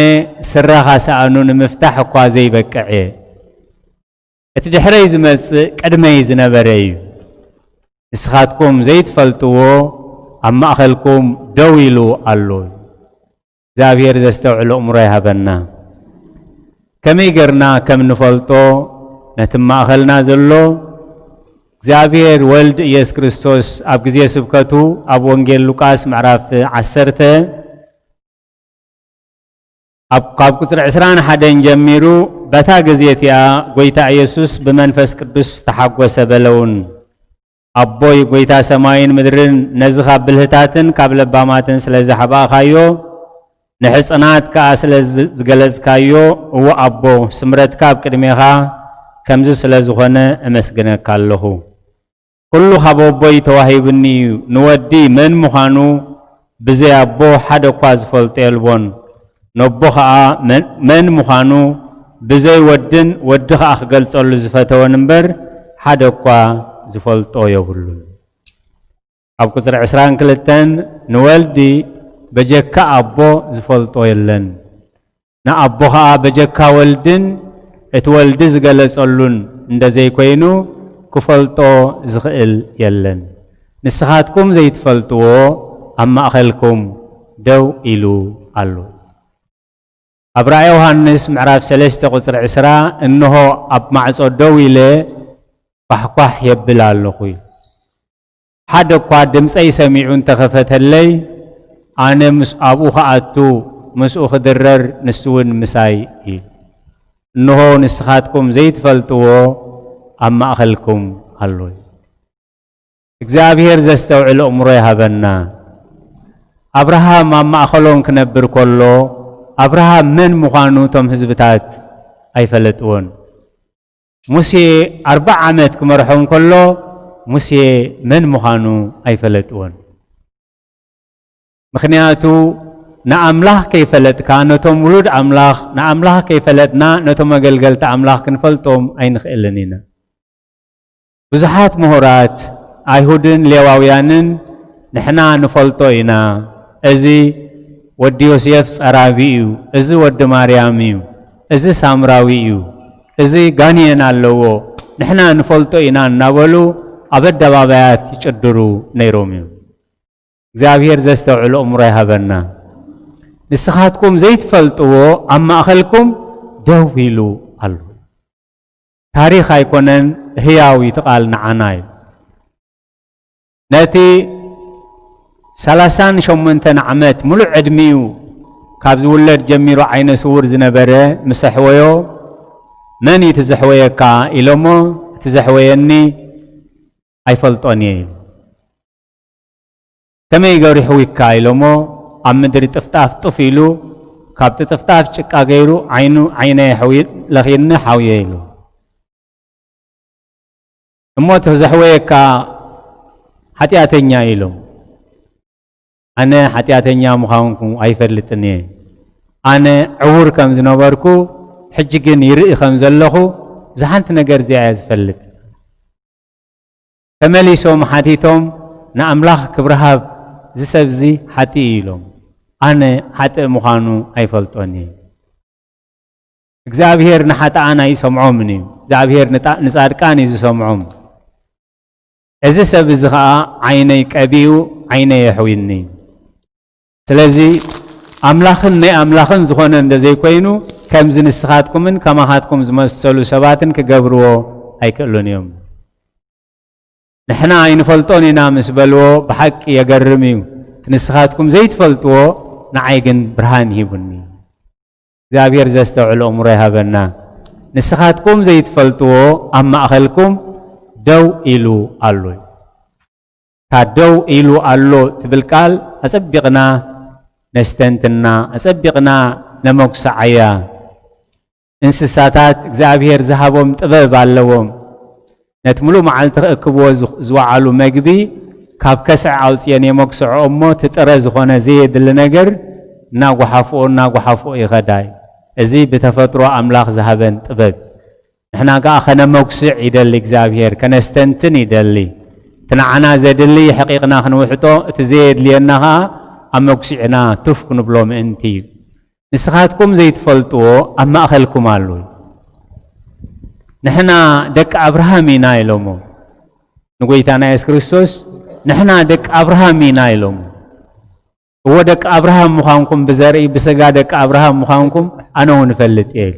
ስረኻ ሰኣኑ ንምፍታሕ እኳ ዘይበቅዕ እየ። እቲ ድሕረይ ዝመጽእ ቅድመይ ዝነበረ እዩ። ንስኻትኩም ዘይትፈልጥዎ ኣብ ማእከልኩም ደው ኢሉ ኣሎ። እግዚኣብሔር ዘስተውዕሎ እምሮ ይሃበና። ከመይ ጌርና ከም ንፈልጦ ነቲ ማእከልና ዘሎ እግዚኣብሔር ወልድ ኢየሱስ ክርስቶስ ኣብ ግዜ ስብከቱ ኣብ ወንጌል ሉቃስ ምዕራፍ ዓሰርተ ኣብ፣ ካብ ቁጽሪ ዕስራን ሓደን ጀሚሩ፣ በታ ግዜ እቲኣ ጐይታ ኢየሱስ ብመንፈስ ቅዱስ ተሓጐሰ በለውን። ኣቦይ፣ ጐይታ ሰማይን ምድርን፣ ነዚ ካብ ብልህታትን ካብ ለባማትን ስለ ዝሓባእካዮ፣ ንሕጽናት ከኣ ስለ ዝ-፣ ዝገለጽካዮ፣ እወ ኣቦ፣ ስምረትካ ኣብ ቅድሜኻ ከምዚ ስለ ዝኾነ እመስግነካ ኣለኹ። ኩሉ ካብ ኣቦይ ተዋሂቡኒ እዩ። ንወዲ መን ምዃኑ ብዘይ ኣቦ ሓደ እኳ ዝፈልጦ የልቦን። ነቦ ኸኣ መን፣ መን ምዃኑ ብዘይ ወድን ወዲ ኸኣ ክገልጸሉ ዝፈተወን እምበር ሓደ እኳ ዝፈልጦ የብሉን። ኣብ ቁጽሪ ዕስራን ክልተን፣ ንወልዲ በጀካ ኣቦ ዝፈልጦ የለን። ንኣቦ ኸኣ በጀካ ወልድን እቲ ወልዲ ዝገለጸሉን እንደ ዘይኮይኑ ክፈልጦ ዝኽእል የለን። ንስኻትኩም ዘይትፈልጥዎ ኣብ ማእከልኩም ደው ኢሉ ኣሎ። ኣብ ራእየ ዮሃንስ ምዕራፍ ሰለስተ ቁጽሪ ዕስራ፣ "እንሆ ኣብ ማዕጾ ደው ኢለ ኳሕኳሕ የብል ኣለኹ" ኢሉ። "ሓደ እኳ ድምጸይ ሰሚዑ እንተኸፈተለይ፣ ኣነ ምስ ኣብኡ ክኣቱ፣ ምስኡ ክድረር፣ ንሱ እውን ምሳይ" ኢሉ። እንሆ ንስኻትኩም ዘይትፈልጥዎ ኣብ ማእከልኩም ኣሎ። እግዚኣብሔር ዘስተውዕል ኣእምሮ ይሃበና። ኣብርሃም ኣብ ማእከሎም ክነብር ከሎ፣ ኣብርሃም መን ምዃኑ እቶም ህዝብታት ኣይፈለጥዎን። ሙሴ ኣርብዓ ዓመት ክመርሖም ከሎ፣ ሙሴ መን ምዃኑ ኣይፈለጥዎን። ምኽንያቱ፣ ንኣምላኽ ከይፈለጥካ፣ ነቶም ውሉድ ኣምላኽ፣ ንኣምላኽ ከይፈለጥና፣ ነቶም ኣገልገልቲ ኣምላኽ ክንፈልጦም ኣይንኽእልን ኢና። ብዙሓት ምሁራት ኣይሁድን ሌዋውያንን፣ "ንሕና ንፈልጦ ኢና፣ እዚ ወዲ ዮሴፍ ጸራቢ እዩ፣ እዚ ወዲ ማርያም እዩ፣ እዚ ሳምራዊ እዩ፣ እዚ ጋንየን ኣለዎ፣ ንሕና ንፈልጦ ኢና" እናበሉ ኣብ ኣደባባያት ይጭድሩ ነይሮም እዮም። እግዚኣብሔር ዘስተውዕል ኣእምሮ ይሃበና። ንስኻትኩም ዘይትፈልጥዎ ኣብ ማእከልኩም ደው ኢሉ ኣሎ። ታሪኽ ኣይኮነን፣ ህያው እዩ እቲ ቃል ንዓና እዩ። ነቲ ሰላሳን ሸሞንተን ዓመት ምሉእ ዕድሚኡ ካብ ዝውለድ ጀሚሩ ዓይነ ስውር ዝነበረ ምስ ኣሕወዮ፣ "መን እዩ እቲ ዘሕወየካ?" ኢሎሞ፣ "እቲ ዘሕወየኒ ኣይፈልጦን እየ" ኢሉ። "ከመይ ገይሩ ይሕዊካ?" ኢሎሞ፣ ኣብ ምድሪ ጥፍጣፍ ጡፍ ኢሉ፣ ካብቲ ጥፍጣፍ ጭቃ ገይሩ ዓይኑ፣ "ዓይነ የሕዊ-፣ ለኺኒ ሓውየ" ኢሉ። "እሞ እቲ ዘሕወየካ ሓጢኣተኛ" ኢሎም፣ "ኣነ ሓጢኣተኛ ምዃንኩ ኣይፈልጥን እየ። ኣነ ዕዉር ከም ዝነበርኩ፣ ሕጂ ግን ይርኢ ከም ዘለኹ፣ እዛ ሓንቲ ነገር እዚኣ እየ ዝፈልጥ።" ተመሊሶም ሓቲቶም፣ "ንኣምላኽ ክብሪ ሃብ፣ እዚ ሰብ'ዚ ሓጢእ እዩ" ኢሎም። "ኣነ ሓጥእ ምዃኑ ኣይፈልጦን እየ።" እግዚኣብሔር ንሓጥኣን ኣይሰምዖምን እዩ። እግዚኣብሔር ንጣ-፣ ንጻድቃን እዩ ዝሰምዖም። እዚ ሰብ እዚ ኸኣ ዓይነይ ቀቢኡ፣ ዓይነይ የሕዊኒ። ስለዚ ኣምላኽን ናይ ኣምላኽን ዝኾነ እንደ ዘይኮይኑ፣ ከምዚ ንስኻትኩምን ከማኻትኩም ዝመሰሉ ሰባትን ክገብርዎ ኣይክእሉን እዮም። ንሕና ኣይንፈልጦን ኢና ምስ በልዎ፣ ብሓቂ የገርም እዩ። እቲ ንስኻትኩም ዘይትፈልጥዎ ንዓይ ግን ብርሃን ሂቡኒ። እግዚኣብሔር ዘስተውዕል ኣእምሮ ይሃበና። ንስኻትኩም ዘይትፈልጥዎ ኣብ ማእከልኩም ደው ኢሉ ኣሎ። እታ ደው ኢሉ ኣሎ ትብል ቃል ኣጸቢቕና ነስተንትና፣ ኣጸቢቕና ነመጉስዓያ። እንስሳታት እግዚኣብሔር ዝሃቦም ጥበብ ኣለዎም። ነቲ ምሉእ መዓልቲ ክእክብዎ ዝኽ-፣ ዝወዓሉ መግቢ ካብ ከስዐ ኣውጽየን የመጉስዐኦ እሞ፣ እቲ ጥረ ዝኾነ ዘየድሊ ነገር እናጓሓፍኦ፣ እናጓሓፍኦ ይኸዳ እዩ። እዚ ብተፈጥሮ ኣምላኽ ዝሃበን ጥበብ። ንሕና ከኣ ከነመጉስዕ ይደሊ እግዚኣብሔር፣ ከነስተንትን ይደሊ። እቲ ንዓና ዘድሊ ሕቂቕና ክንውሕጦ፣ እቲ ዘየድልየና ከኣ ኣመጉሲዕና ቱፍ ክንብሎ ምእንቲ እዩ። ንስኻትኩም ዘይትፈልጥዎ ኣብ ማእከልኩም ኣሎ። ንሕና ደቂ ኣብርሃም ኢና ኢሎሞ። ንጎይታና የሱስ ክርስቶስ፣ "ንሕና ደቂ ኣብርሃም ኢና" ኢሎሞ። እዎ፣ ደቂ ኣብርሃም ምዃንኩም፣ ብዘርኢ ብስጋ ደቂ ኣብርሃም ምዃንኩም ኣነ እውን እፈልጥ እየ ኢሉ።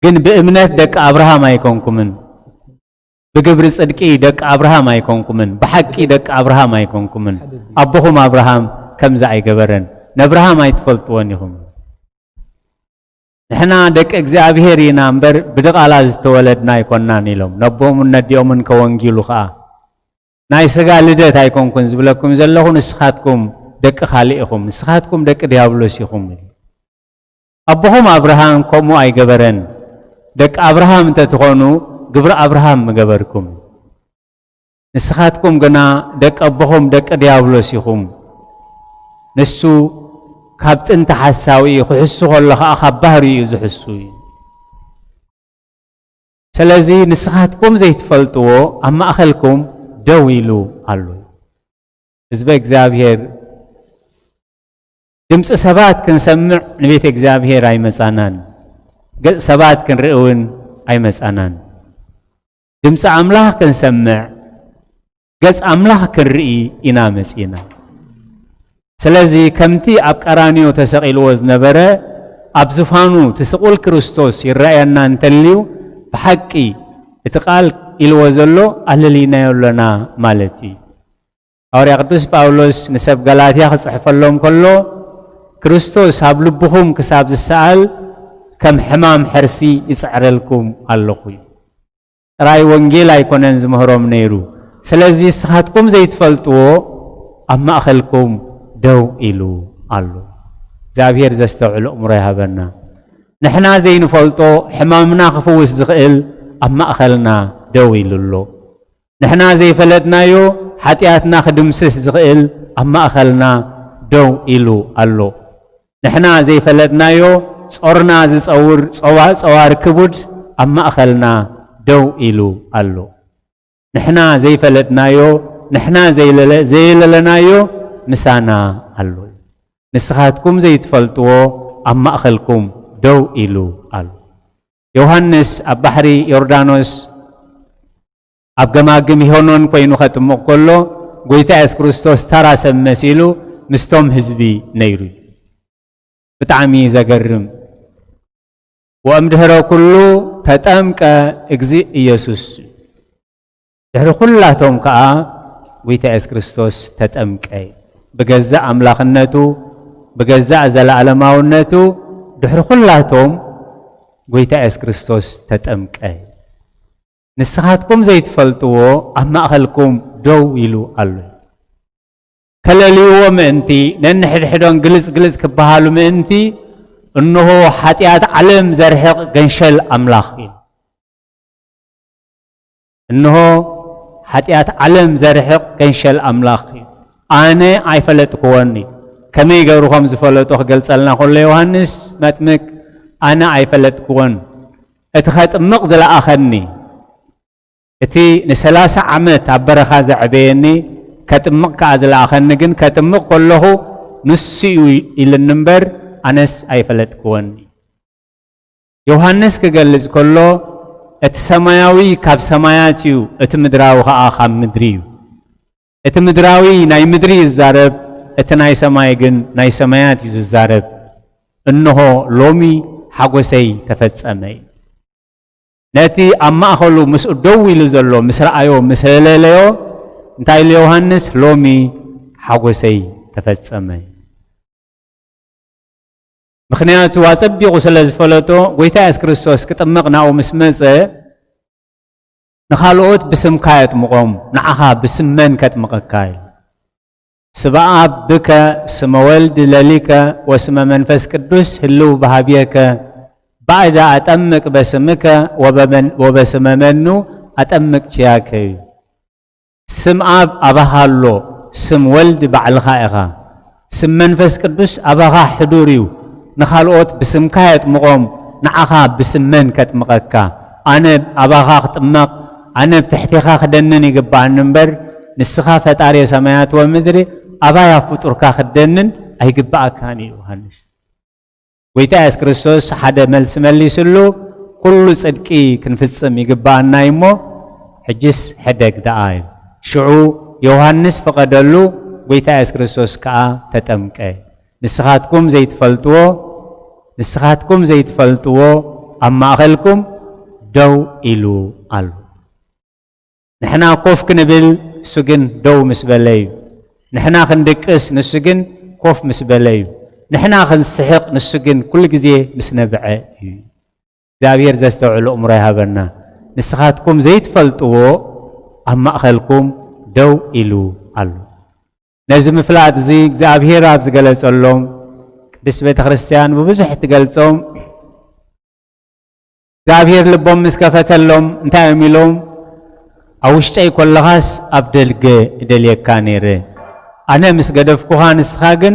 ግን ብእምነት ደቂ ኣብርሃም ኣይኮንኩምን፣ ብግብሪ ጽድቂ ደቂ ኣብርሃም ኣይኮንኩምን፣ ብሓቂ ደቂ ኣብርሃም ኣይኮንኩምን። ኣቦኹም ኣብርሃም ከምዚ ኣይገበረን፣ ነብርሃም ኣይትፈልጥዎን ኢኹም። ንሕና ደቂ እግዚኣብሔር ኢና እምበር፣ ብድቓላ ዝተወለድና ኣይኮናን ኢሎም። ነቦኦምን ነዲኦምን ከወንጊሉ ኸኣ፣ "ናይ ስጋ ልደት ኣይኮንኩን ዝብለኩም ዘለኹ፣ ንስኻትኩም ደቂ ካልእ ኢኹም፣ ንስኻትኩም ደቂ ዲያብሎስ ኢኹም" ኢሉ። ኣቦኹም ኣብርሃም ከምኡ ኣይገበረን። ደቂ ኣብርሃም እንተ ትኾኑ፣ ግብሪ ኣብርሃም ምገበርኩም። ንስኻትኩም ግና ደቂ ኣቦኹም ደቂ ዲያብሎስ ኢኹም። ንሱ ካብ ጥንቲ ሓሳዊ እዩ፣ ክሕሱ ከሎ ኸኣ ካብ ባህሪኡ እዩ ዝሕሱ እዩ። ስለዚ ንስኻትኩም ዘይትፈልጥዎ ኣብ ማእከልኩም ደው ኢሉ ኣሎ። ህዝበ እግዚኣብሔር ድምፂ ሰባት ክንሰምዕ ንቤተ እግዚኣብሔር ኣይመፃናን። ገፅ ሰባት ክንርኢ እውን ኣይመፃናን። ድምፂ ኣምላኽ ክንሰምዕ፣ ገፅ ኣምላኽ ክንርኢ ኢና መፂና። ስለዚ ከምቲ ኣብ ቀራንዮ ተሰቒልዎ ዝነበረ፣ ኣብ ዝፋኑ እቲ ስቑል ክርስቶስ ይረኣየና እንተልዩ፣ ብሓቂ እቲ ቃል ኢልዎ ዘሎ ኣለሊናዮ ኣለና ማለት እዩ። ሃዋርያ ቅዱስ ጳውሎስ ንሰብ ገላትያ ክጽሕፈሎም ከሎ፣ ክርስቶስ ኣብ ልብኹም ክሳብ ዝሰኣል ከም ሕማም ሕርሲ ይጽዕረልኩም ኣለኹ እዩ። ጥራይ ወንጌል ኣይኮነን ዝምህሮም ነይሩ። ስለዚ ንስኻትኩም ዘይትፈልጥዎ ኣብ ማእኸልኩም ደው ኢሉ ኣሎ። እግዚኣብሔር ዘስተውዕል ኣእምሮ ይሃበና። ንሕና ዘይንፈልጦ ሕማምና ክፍውስ ዝኽእል ኣብ ማእኸልና ደው ኢሉ ኣሎ። ንሕና ዘይፈለጥናዮ ሓጢኣትና ክድምስስ ዝኽእል ኣብ ማእኸልና ደው ኢሉ ኣሎ። ንሕና ዘይፈለጥናዮ ጾርና ዝጸውር ጸዋ-፣ ጸዋር ክቡድ ኣብ ማእኸልና ደው ኢሉ ኣሎ። ንሕና ዘይፈለጥናዮ፣ ንሕና ዘይለለ-፣ ዘየለለናዮ ምሳና ኣሎ። ንስኻትኩም ዘይትፈልጥዎ ኣብ ማእኸልኩም ደው ኢሉ ኣሎ። ዮሃንስ ኣብ ባሕሪ ዮርዳኖስ ኣብ ገማግም ሄኖን ኮይኑ ከጥምቕ ከሎ፣ ጎይታ የሱስ ክርስቶስ ተራ ሰብ መሲሉ ምስቶም ህዝቢ ነይሩ እዩ። ብጣዕሚ ዘገርም። "ወእምድህረ ኩሉ ተጠምቀ እግዚእ ኢየሱስ።" ድሕሪ ኩላቶም ከኣ ጎይታ የሱስ ክርስቶስ ተጠምቀ። ብገዛእ ኣምላኽነቱ፣ ብገዛእ ዘለኣለማውነቱ፣ ድሕሪ ኩላቶም ጎይታ የሱስ ክርስቶስ ተጠምቀ። ንስኻትኩም ዘይትፈልጥዎ ኣብ ማእኸልኩም ደው ኢሉ ኣሎ። ከለልይዎ ምእንቲ፣ ነንሕድሕዶም ግልጽ ግልጽ ክበሃሉ ምእንቲ፣ እንሆ ሓጢኣት ዓለም ዘርሕቕ ገንሸል ኣምላኽ እዩ። እንሆ ሓጢኣት ዓለም ዘርሕቕ ገንሸል ኣምላኽ እዩ። ኣነ ኣይፈለጥክዎን እዩ። ከመይ ገይሩ ከም ዝፈለጦ ክገልጸልና ከሎ ዮሃንስ መጥምቅ፣ ኣነ ኣይፈለጥክዎን። እቲ ኸጥምቕ ዝለኣኸኒ፣ እቲ ንሰላሳ ዓመት ኣብ በረኻ ዘዕበየኒ፣ ከጥምቕ ከኣ ዝለኣኸኒ ግን፣ ከጥምቕ ከለኹ ንሱ እዩ ኢልኒ እምበር፣ ኣነስ ኣይፈለጥክዎን። ዮሃንስ ክገልጽ ከሎ፣ እቲ ሰማያዊ ካብ ሰማያት እዩ፣ እቲ ምድራዊ ከኣ ካብ ምድሪ እዩ። እቲ ምድራዊ ናይ ምድሪ ይዛረብ፣ እቲ ናይ ሰማይ ግን ናይ ሰማያት እዩ ዝዛረብ። እንሆ ሎሚ ሓጎሰይ ተፈጸመ እዩ። ነቲ ኣብ ማእኸሉ ምስኡ ደው ኢሉ ዘሎ ምስ ረኣዮ፣ ምስ ለለዮ፣ እንታይ ኢሉ ዮሃንስ? ሎሚ ሓጎሰይ ተፈጸመ። ምኽንያቱ ኣጸቢቑ ስለ ዝፈለጦ፣ ጎይታ የሱስ ክርስቶስ ክጥመቕ ናብኡ ምስ መጸ፣ ንኻልኦት ብስምካ የጥምቖም፣ ንዓኻ ብስም መን ከጥምቐካ? ኢሉ። ስመ ኣብ ብከ፣ ስመ ወልድ ለሊከ፣ ወስመ መንፈስ ቅዱስ ህልው በሃብየከ፣ ባዕዳ ኣጠምቅ በስምከ፣ ወበመን-፣ ወበስመ መኑ ኣጠምቅ ኪያከ እዩ። ስም ኣብ ኣባኻ ኣሎ፣ ስም ወልድ ባዕልኻ ኢኻ። ስም መንፈስ ቅዱስ ኣባኻ ሕዱር እዩ። ንኻልኦት ብስምካ የጥምቖም፣ ንዓኻ ብስም መን ከጥምቐካ? ኣነ ኣባኻ ክጥመቕ፣ ኣነ ብትሕቴኻ ክደንን ይግብኣኒ እምበር፣ ንስኻ ፈጣሪ ሰማያት ወምድሪ፣ ኣባይ ኣብ ፍጡርካ ክትደንን ኣይግብኣካን እዩ። ዮሃንስ። ጎይታ የሱስ ክርስቶስ ሓደ መልሲ መሊስሉ፣ "ኩሉ ጽድቂ ክንፍጽም ይግብኣና እዩ እሞ፣ ሕጅስ ሕደግ ደኣ" እዩ። ሽዑ ዮሃንስ ፈቐደሉ፣ ጎይታ የሱስ ክርስቶስ ከኣ ተጠምቀ። ንስኻትኩም ዘይትፈልጥዎ፣ ንስኻትኩም ዘይትፈልጥዎ ኣብ ማእኸልኩም ደው ኢሉ ኣሎ። ንሕና ኮፍ ክንብል፣ ንሱ ግን ደው ምስ በለ እዩ። ንሕና ክንድቅስ፣ ንሱ ግን ኮፍ ምስ በለ እዩ። ንሕና ክንስሕቕ፣ ንሱ ግን ኩሉ ግዜ ምስ ነብዐ እዩ። እግዚኣብሔር ዘስተውዕል ኣእምሮ ይሃበና። ንስኻትኩም ዘይትፈልጥዎ ኣብ ማእኸልኩም ደው ኢሉ ኣሎ። ነዚ ምፍላጥ እዚ እግዚኣብሔር ኣብ ዝገለጸሎም፣ ቅድስት ቤተ ክርስቲያን ብብዙሕ ትገልጾም፣ እግዚኣብሔር ልቦም ምስ ከፈተሎም እንታይ እዮም ኢሎም? "ኣብ ውሽጠይ ኮለኻስ ኣብ ደገ እደልየካ ነይረ። ኣነ ምስ ገደፍኩኻ ንስኻ ግን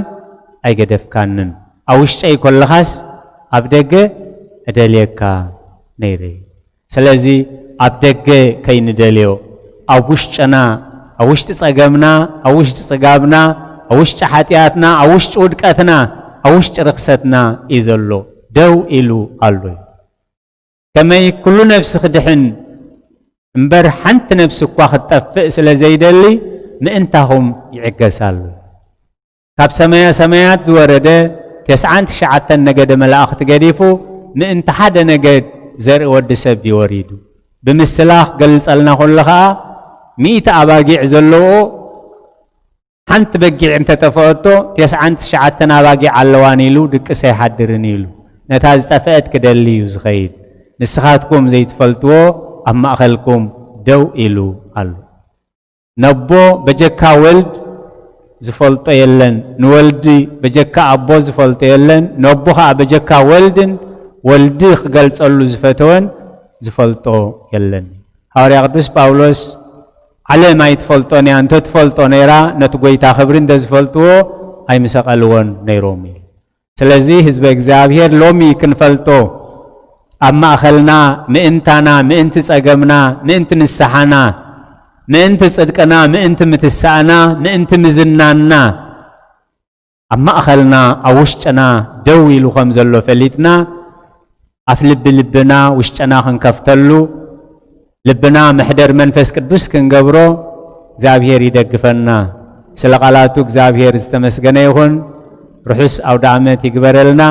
ኣይገደፍካንን። ኣብ ውሽጠይ ኮለኻስ ኣብ ደገ እደልየካ ነይረ።" ስለዚ ኣብ ደገ ከይንደልዮ፣ ኣብ ውሽጥና፣ ኣብ ውሽጢ ጸገምና፣ ኣብ ውሽጢ ጽጋብና፣ ኣብ ውሽጢ ሓጢኣትና፣ ኣብ ውሽጢ ውድቀትና፣ ኣብ ውሽጢ ርኽሰትና እዩ ዘሎ፣ ደው ኢሉ ኣሎ እዩ። ከመይ ኩሉ ነፍሲ ክድሕን እምበር ሓንቲ ነፍሲ እኳ ክትጠፍእ ስለ ዘይደሊ ምእንታኹም ይዕገስ ኣሎ። ካብ ሰማያ ሰማያት ዝወረደ ተስዓን ትሽዓተን ነገደ መላእኽቲ ገዲፉ ምእንቲ ሓደ ነገድ ዘርኢ ወዲ ሰብ ድዩ ወሪዱ። ብምስላ ክገልጸልና ከሎ ኸኣ ሚእቲ ኣባጊዕ ዘለዎ ሓንቲ በጊዕ እንተጠፍኦቶ፣ ተስዓን ትሽዓተን ኣባጊዕ ኣለዋን ኢሉ ድቅስ ኣይሓድርን ኢሉ፣ ነታ ዝጠፍአት ክደሊ እዩ ዝኸይድ። ንስኻትኩም ዘይትፈልጥዎ ኣብ ማእኸልኩም ደው ኢሉ ኣሎ። ነቦ በጀካ ወልድ ዝፈልጦ የለን፣ ንወልዲ በጀካ ኣቦ ዝፈልጦ የለን፣ ነቦ ኸኣ በጀካ ወልድን ወልዲ ክገልጸሉ ዝፈተወን ዝፈልጦ የለን። ሃዋርያ ቅዱስ ጳውሎስ ዓለም ኣይትፈልጦን እያ፣ እንተትፈልጦ ነይራ ነቲ ጐይታ ክብሪ እንተዝፈልጥዎ ኣይምሰቐልዎን ነይሮም እዩ። ስለዚ ህዝበ እግዚኣብሔር ሎሚ ክንፈልጦ ኣብ ማእኸልና ምእንታና፣ ምእንቲ ጸገምና፣ ምእንቲ ንስሓና፣ ምእንቲ ጽድቅና፣ ምእንቲ ምትሳእና፣ ምእንቲ ምዝናና ኣብ ማእኸልና ኣብ ውሽጥና ደው ኢሉ ከም ዘሎ ፈሊጥና ኣፍ ልቢ ልብና ውሽጥና ክንከፍተሉ ልብና መሕደር መንፈስ ቅዱስ ክንገብሮ እግዚኣብሔር ይደግፈና። ስለ ቃላቱ እግዚኣብሔር ዝተመስገነ ይኹን። ርሑስ ኣውደ ዓመት ይግበረልና።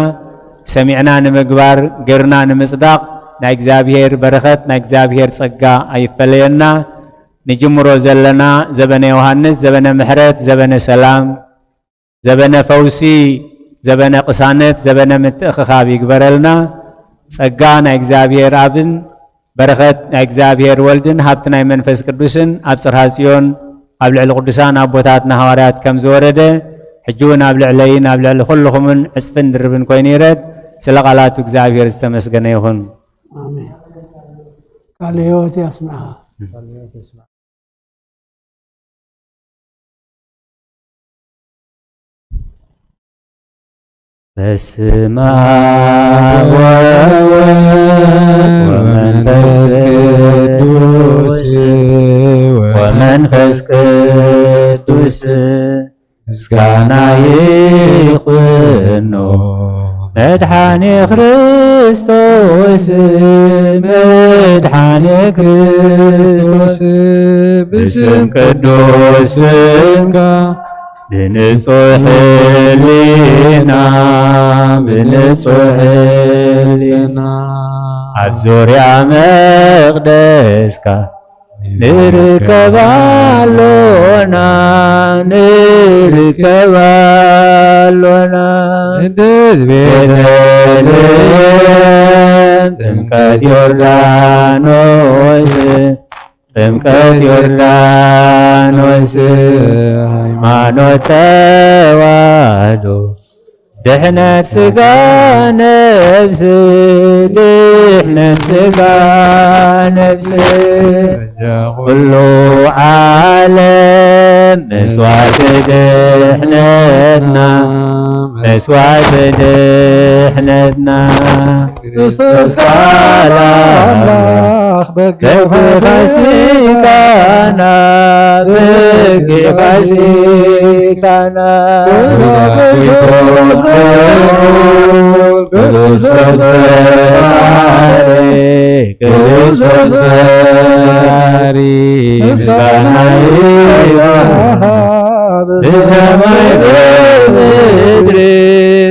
ሰሚዕና ንምግባር፣ ገርና ንምጽዳቕ ናይ እግዚኣብሔር በረኸት፣ ናይ እግዚኣብሔር ጸጋ ኣይፈለየና። ንጅምሮ ዘለና ዘበነ ዮሃንስ፣ ዘበነ ምሕረት፣ ዘበነ ሰላም፣ ዘበነ ፈውሲ፣ ዘበነ ቅሳነት፣ ዘበነ ምትእኽኻብ ይግበረልና። ጸጋ ናይ እግዚኣብሔር ኣብን በረኸት ናይ እግዚኣብሔር ወልድን ሃብቲ ናይ መንፈስ ቅዱስን ኣብ ጽርሃ ጽዮን ኣብ ልዕሊ ቅዱሳን ኣቦታትና ሃዋርያት ከም ዝወረደ፣ ሕጂ እውን ኣብ ልዕለይን ኣብ ልዕሊ ኩልኹምን ዕጽፍን ድርብን ኮይኑ ይረድ። ስለ ቃላቱ እግዚኣብሔር ዝተመስገነ ይኹን። ኣሜን። ቃለ ሕይወት ያስምዐኻ። በስመ አብ ወወልድ ወመንፈስ ቅዱስ ወመንፈስ ቅዱስ ምስጋና ይኹኖ መድኃኔ ክርስቶስ፣ መድኃኔ ክርስቶስ፣ ብስም ቅዱስ ስምካ፣ ብንጹሕ ሕሊና፣ ብንጹሕ ሕሊና፣ ኣብ ዙርያ መቕደስካ ንርከብ ኣሎና፣ ንርከብ ኣሎና። ቅድስት ቤተልሔም ጥምቀት ዮርዳኖስ፣ ጥምቀት ዮርዳኖስ፣ ሃይማኖት ተዋህዶ ድሕነት ሥጋ ነፍስ፣ ድሕነት ሥጋ ነፍስ። ኩሉ ዓለም መስዋዕቲ ድሕነትና፣ መስዋዕቲ ድሕነትና። ክርስቶስ ቃል ኣምላኽ በግ ፋሲካና፣ በግ ፋሲካና። ክርስቶስ ፈጣሪ፣ ክርስቶስ ፈጣሪ፣ ምስጋና ይግባእ። ብሰማይ ብምድሪ፣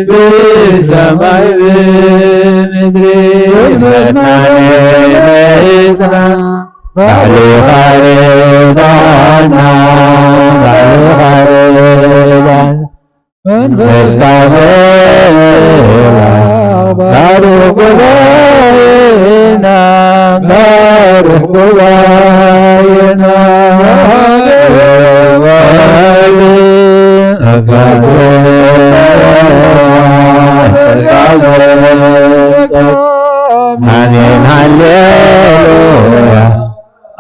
ብሰማይ ብምድሪ፣ መድኃኔ መጽአ፣ ባዕልኻ ርዳና፣ ባዕልኻ ርዳና። መንፈስካ ምሕላ፣ ባርኽ ጉባኤና፣ ባርኽ ጉባኤና። አሜን ሃሌሉያ።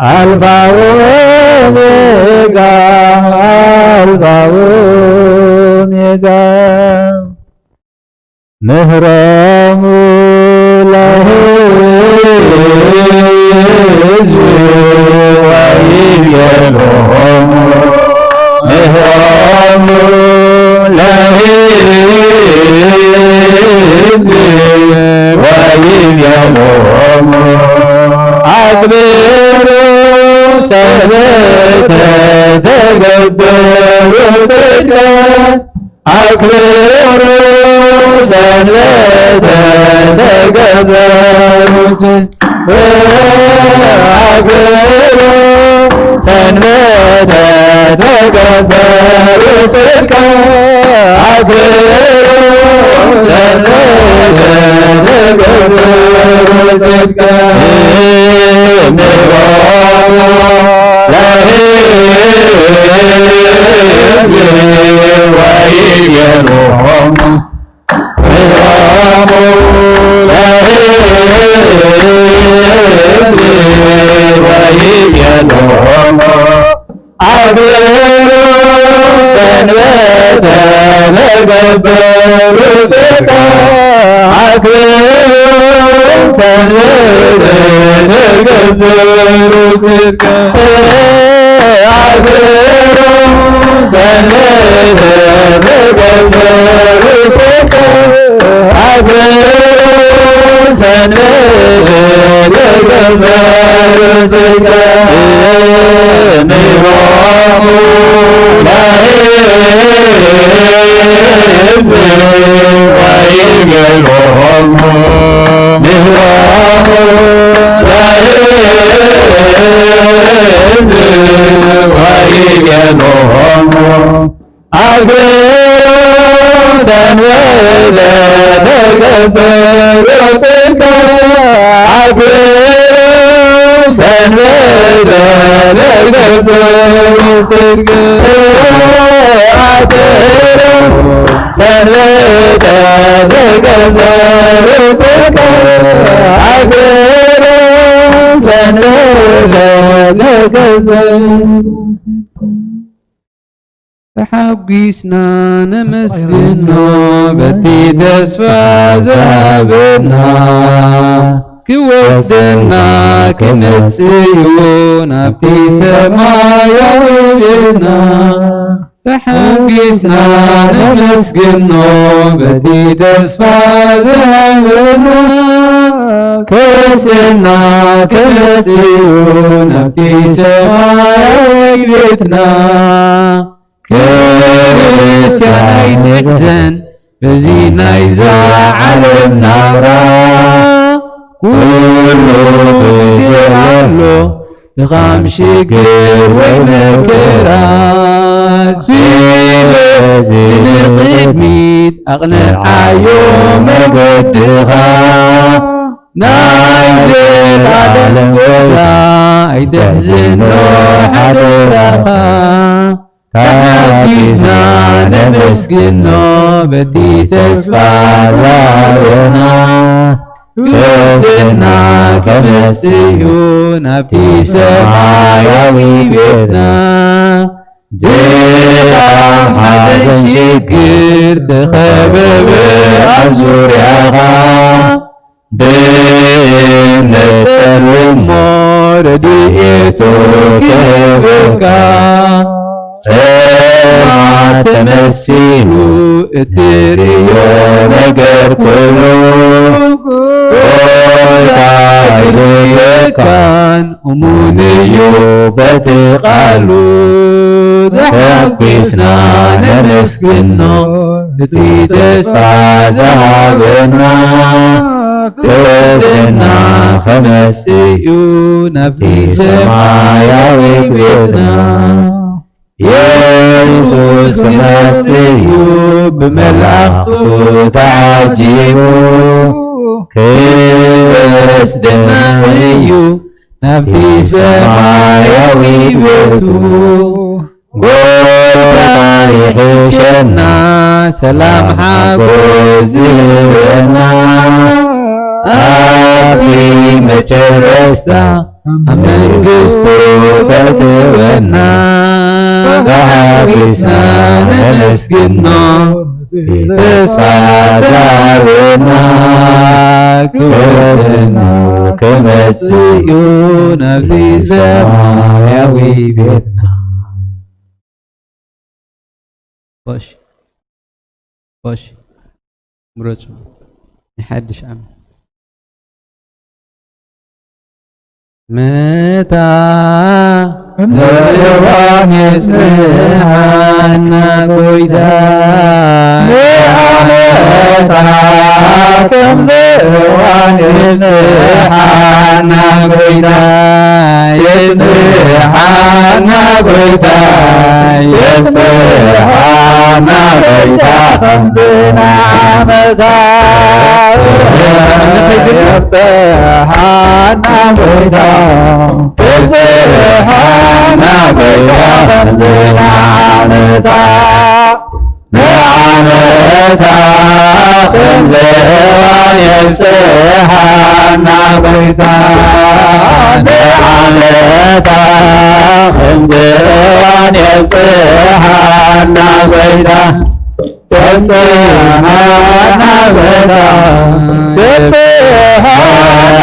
አልፋ ወኦሜጋ፣ አልፋ ወኦሜጋ። ምህሮሙ ለህዝብ ወይቤሎሙ፣ ምህሮሙ ለህዝብ ይቤሎሙ ኣክብሩ ሰንበተ ተገብሩ ጽድቀ። ኣክብሩ ሰንበተ ተገብሩ ጽድቀ። ኣክብሩ ሰንበተ ተገብሩ ጽድቀ። ኣክብሩ ሰንበተ ተገብሩ ጽድቀ። እምሆሙ ለህዝብ ወይቤሎሙ አክብሩ ሰንበተ ተገብሩ ጽድቀ። አክብሩ ሰንበተ ተገብሩ ጽድቀ። አክብሩ ሰንበተ ተገብሩ ጽድቀ። አክብሩ ሰንበተ ተገብሩ ጽድቀ። ምህሮሙ ለህዝብ ወይቤሎሙ ምህሮሙ ለህዝብ ወይቤሎሙ አክብሩ ሰንበተ ተገብሩ ጽድቀ። አክብሩ ሰንበተ ተገብሩ ጽድቀ። አክብሩ ሰንበተ ተገብሩ ጽድቀ። አክብሩ ሰንበተ ተገብሩ ተሓጒስና ነመስግኖ በቲ ተስፋ ዝሃበና። ክወስደና ክመጽእ እዩ ናብቲ ሰማያዊ ቤትና። ተሓጒስና ነመስግኖ በቲ ተስፋ ዝሃበና። ክወስደና ክመጽእ እዩ ናብቲ ሰማያዊ ቤትና። ክርስትያን ኣይትሕዘን በዚ ናይዛ ዓለም ናብራ። ኩሉ ብግዜ ኣሎ ድኻም ሽግር ወይ መከራ። ስለዚ ንቕድሚት ኣቕንዓዮ መገድኻ። ናይ ዘላለም ቦታ ኣይተሕዝኖ ሓደራኻ። ተሓጒስና ነመስግኖ በቲ ተስፋ ዝሃበና። ክርስትና ከመጽእ እዩ ናብቲ ሰማያዊ ቤትና። ድኻም ሓዘን ሽግር ተኸበበ ኣብ ዙርያኻ። ብእምነት ጸልዎ እሞ ረድኤቱ ክህበካ። ጸልማት ተመሲሉ እትርእዮ ነገር ኩሉ፣ ጎይታ ኣይለየካን እሙን እዩ በቲ ቃሉ። ተሓጒስና ነመስግኖ እቲ ተስፋ ዝሃበና። ክርስትና ከመጽእ እዩ ናብቲ ሰማያዊ ቤትና። የሱስ ክመጽእ እዩ ብመላእኽቱ ተዓጂቡ። ክወስደና እዩ ናብቲ ሰማያዊ ቤቱ። ጎይታ ይሕሸና፣ ሰላም ሓጎስ ዝህበና። ኣብቲ መጨረስታ ኣብ መንግስቱ ከእትወና። ተሓጒስና ነመስግኖ ተስፋ ዝሃበና። ክወስደና ክመጽእ እዩ ናብቲ ሰማያዊ ቤትና። ቆሽ፣ ቆሽ፣ ምረጹ። ናይ ሓድሽ ዓመት። ምታ እዋን የጽንሓና ጎይታ። ከምዚ እዋን የጽንሓና ጎይታ፣ የጽንሓና ጎይታ፣ የጽንሓና ጎይታ። ከምዚ ንዓመታ የብጽሓና ጎይታ። የብጽሓና ጎይታ። ከምዚ ንዓመታ ንዓመታ ከምዚ እዋን የብጽሓና ጎይታ። ንዓመታ ከምዚ እዋን የብጽሓና ጎይታ። የብጽሓና ጎይታ። የብጽሓና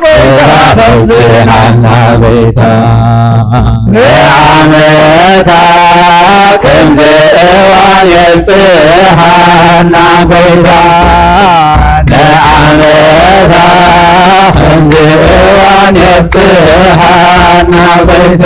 ጎይታ። የብጽሓና ጎይታ። ንዓመታ ከምዚ እዋን የብጽሓና ጎይታ። ንዓመታ ከምዚ እዋን የብጽሓና ጎይታ።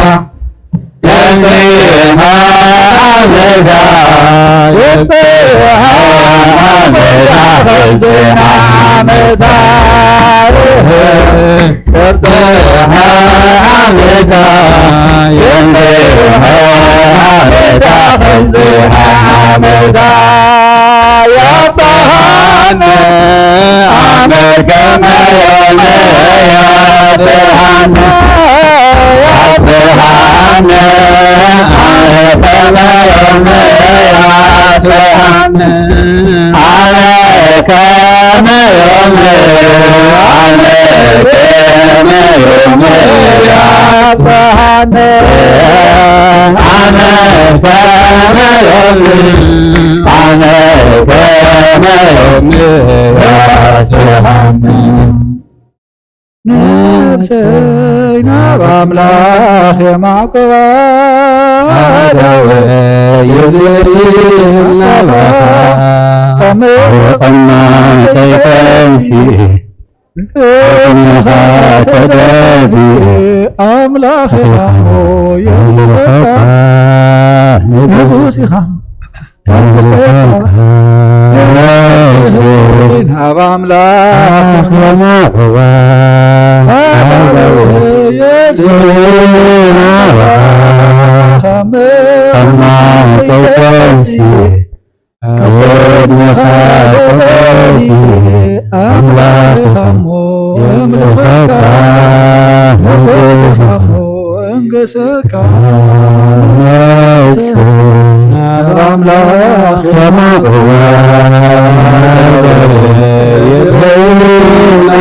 ነፍሰይ ናብ ኣምላኽ የማዕቁባ፣ ኣደወ ይልይ ናባኻ፣ ኣውቐና ከይፈንሲ፣ ቅድመኻ ተደፊ፣ ኣምላኽ ኢኻ እሞ የምልኸካ፣ ንጉስ ኢኻ። ናብ ኣምላኽ ኣምላኽ ኣምላኽ ኣምላኽ እንገሰካ፣ ነፍሰይ ናብ ኣምላኽ የማዕዋ፣ የብህና፣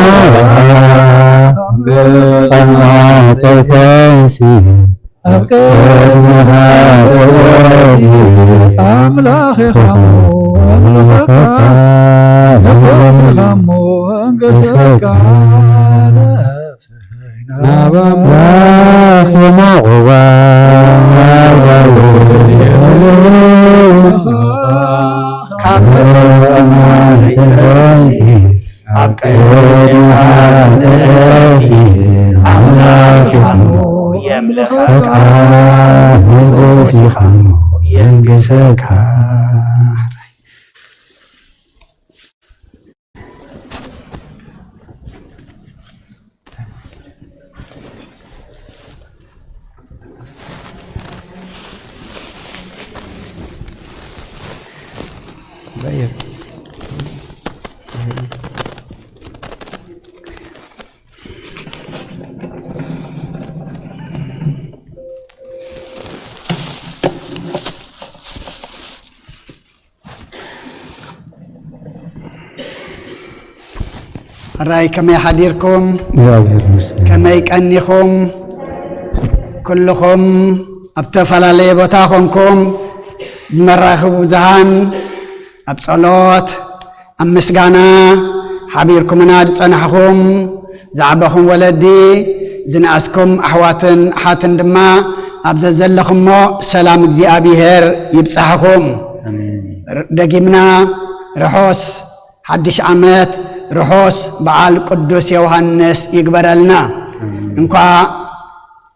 ብቐና ተፈሲ፣ ኣብ ቅድሚኻ ተወዲ፣ ኣምላኽ ኢኻ እሞ ኣምልኸካ፣ ንጉስ ኢኻ እሞ እንገሰካ። ናብ ኣምላኽ የማዕዋ፣ ካብ ኣብ ቅድሚኻ ንእረፊ፣ ኣምላኽ ኢኻ እሞ የምልኸካ፣ ንጉስ ኢኻ እሞ የንግሰካ። ሕራይ ከመይ ሓዲርኩም? እግዚኣብሔር ይመስገን። ከመይ ቀኒኹም? ኩልኹም ኣብ ዝተፈላለየ ቦታ ኾንኩም ብመራኽቢ ብዙሃን ኣብ ጸሎት፣ ኣብ ምስጋና ሓቢርኩምና ዝጸናሕኹም ዝዓበኹም ወለዲ፣ ዝነኣስኩም ኣሕዋትን ኣሓትን ድማ ኣብ ዘዘለኹሞ ሰላም እግዚኣብሔር ይብጻሕኹም። ደጊምና ርሑስ ሓድሽ ዓመት፣ ርሑስ በዓል ቅዱስ ዮሃንስ ይግበረልና። እንኳ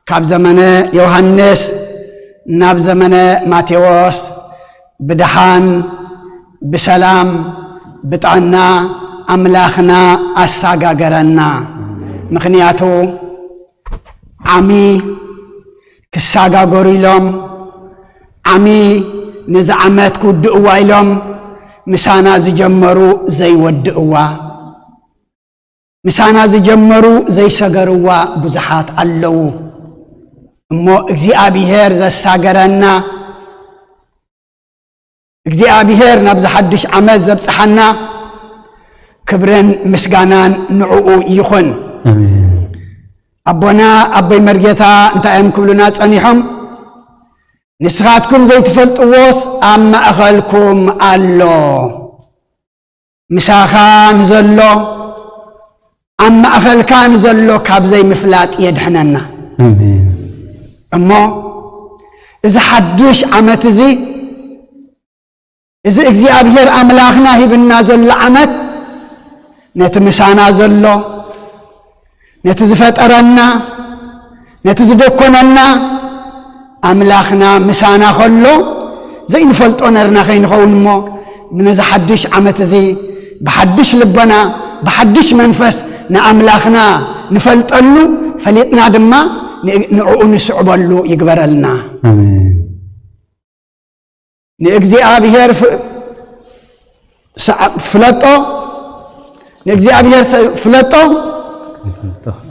ካብ ዘመነ ዮሃንስ ናብ ዘመነ ማቴዎስ ብደሓን ብሰላም ብጥዕና ኣምላኽና ኣሳጋገረና። ምኽንያቱ ዓሚ ክሳጋገሩ ኢሎም፣ ዓሚ ነዚ ዓመት ክውድእዋ ኢሎም ምሳና ዝጀመሩ ዘይወድእዋ፣ ምሳና ዝጀመሩ ዘይሰገርዋ ብዙሓት ኣለዉ። እሞ እግዚኣብሔር ዘሳገረና፣ እግዚኣብሔር ናብዚ ሓድሽ ዓመት ዘብጽሓና ክብርን ምስጋናን ንዕኡ ይኹን። ኣቦና ኣቦይ መርጌታ እንታይ እዮም ክብሉና ጸኒሖም? ንስኻትኩም ዘይትፈልጥዎስ ኣብ ማእኸልኩም ኣሎ። ምሳኻ ንዘሎ፣ ኣብ ማእኸልካ ንዘሎ ካብ ዘይምፍላጥ የድሕነና። እሞ እዚ ሓድሽ ዓመት እዚ፣ እዚ እግዚኣብሔር ኣምላኽና ሂብና ዘሎ ዓመት፣ ነቲ ምሳና ዘሎ፣ ነቲ ዝፈጠረና፣ ነቲ ዝደኮነና ኣምላኽና ምሳና ከሎ ዘይንፈልጦ ነርና ከይንኸውን እሞ፣ ነዚ ሓድሽ ዓመት እዚ ብሓድሽ ልቦና፣ ብሓድሽ መንፈስ ንኣምላኽና ንፈልጠሉ፣ ፈሊጥና ድማ ን-፣ ንዕኡ ንስዕበሉ ይግበረልና። ኣሜን። ንእግዚኣብሔር ፍ-፣ ሰዓ-፣ ፍለጦ፣ ንእግዚኣብሔር ሰ-፣ ፍለጦ፣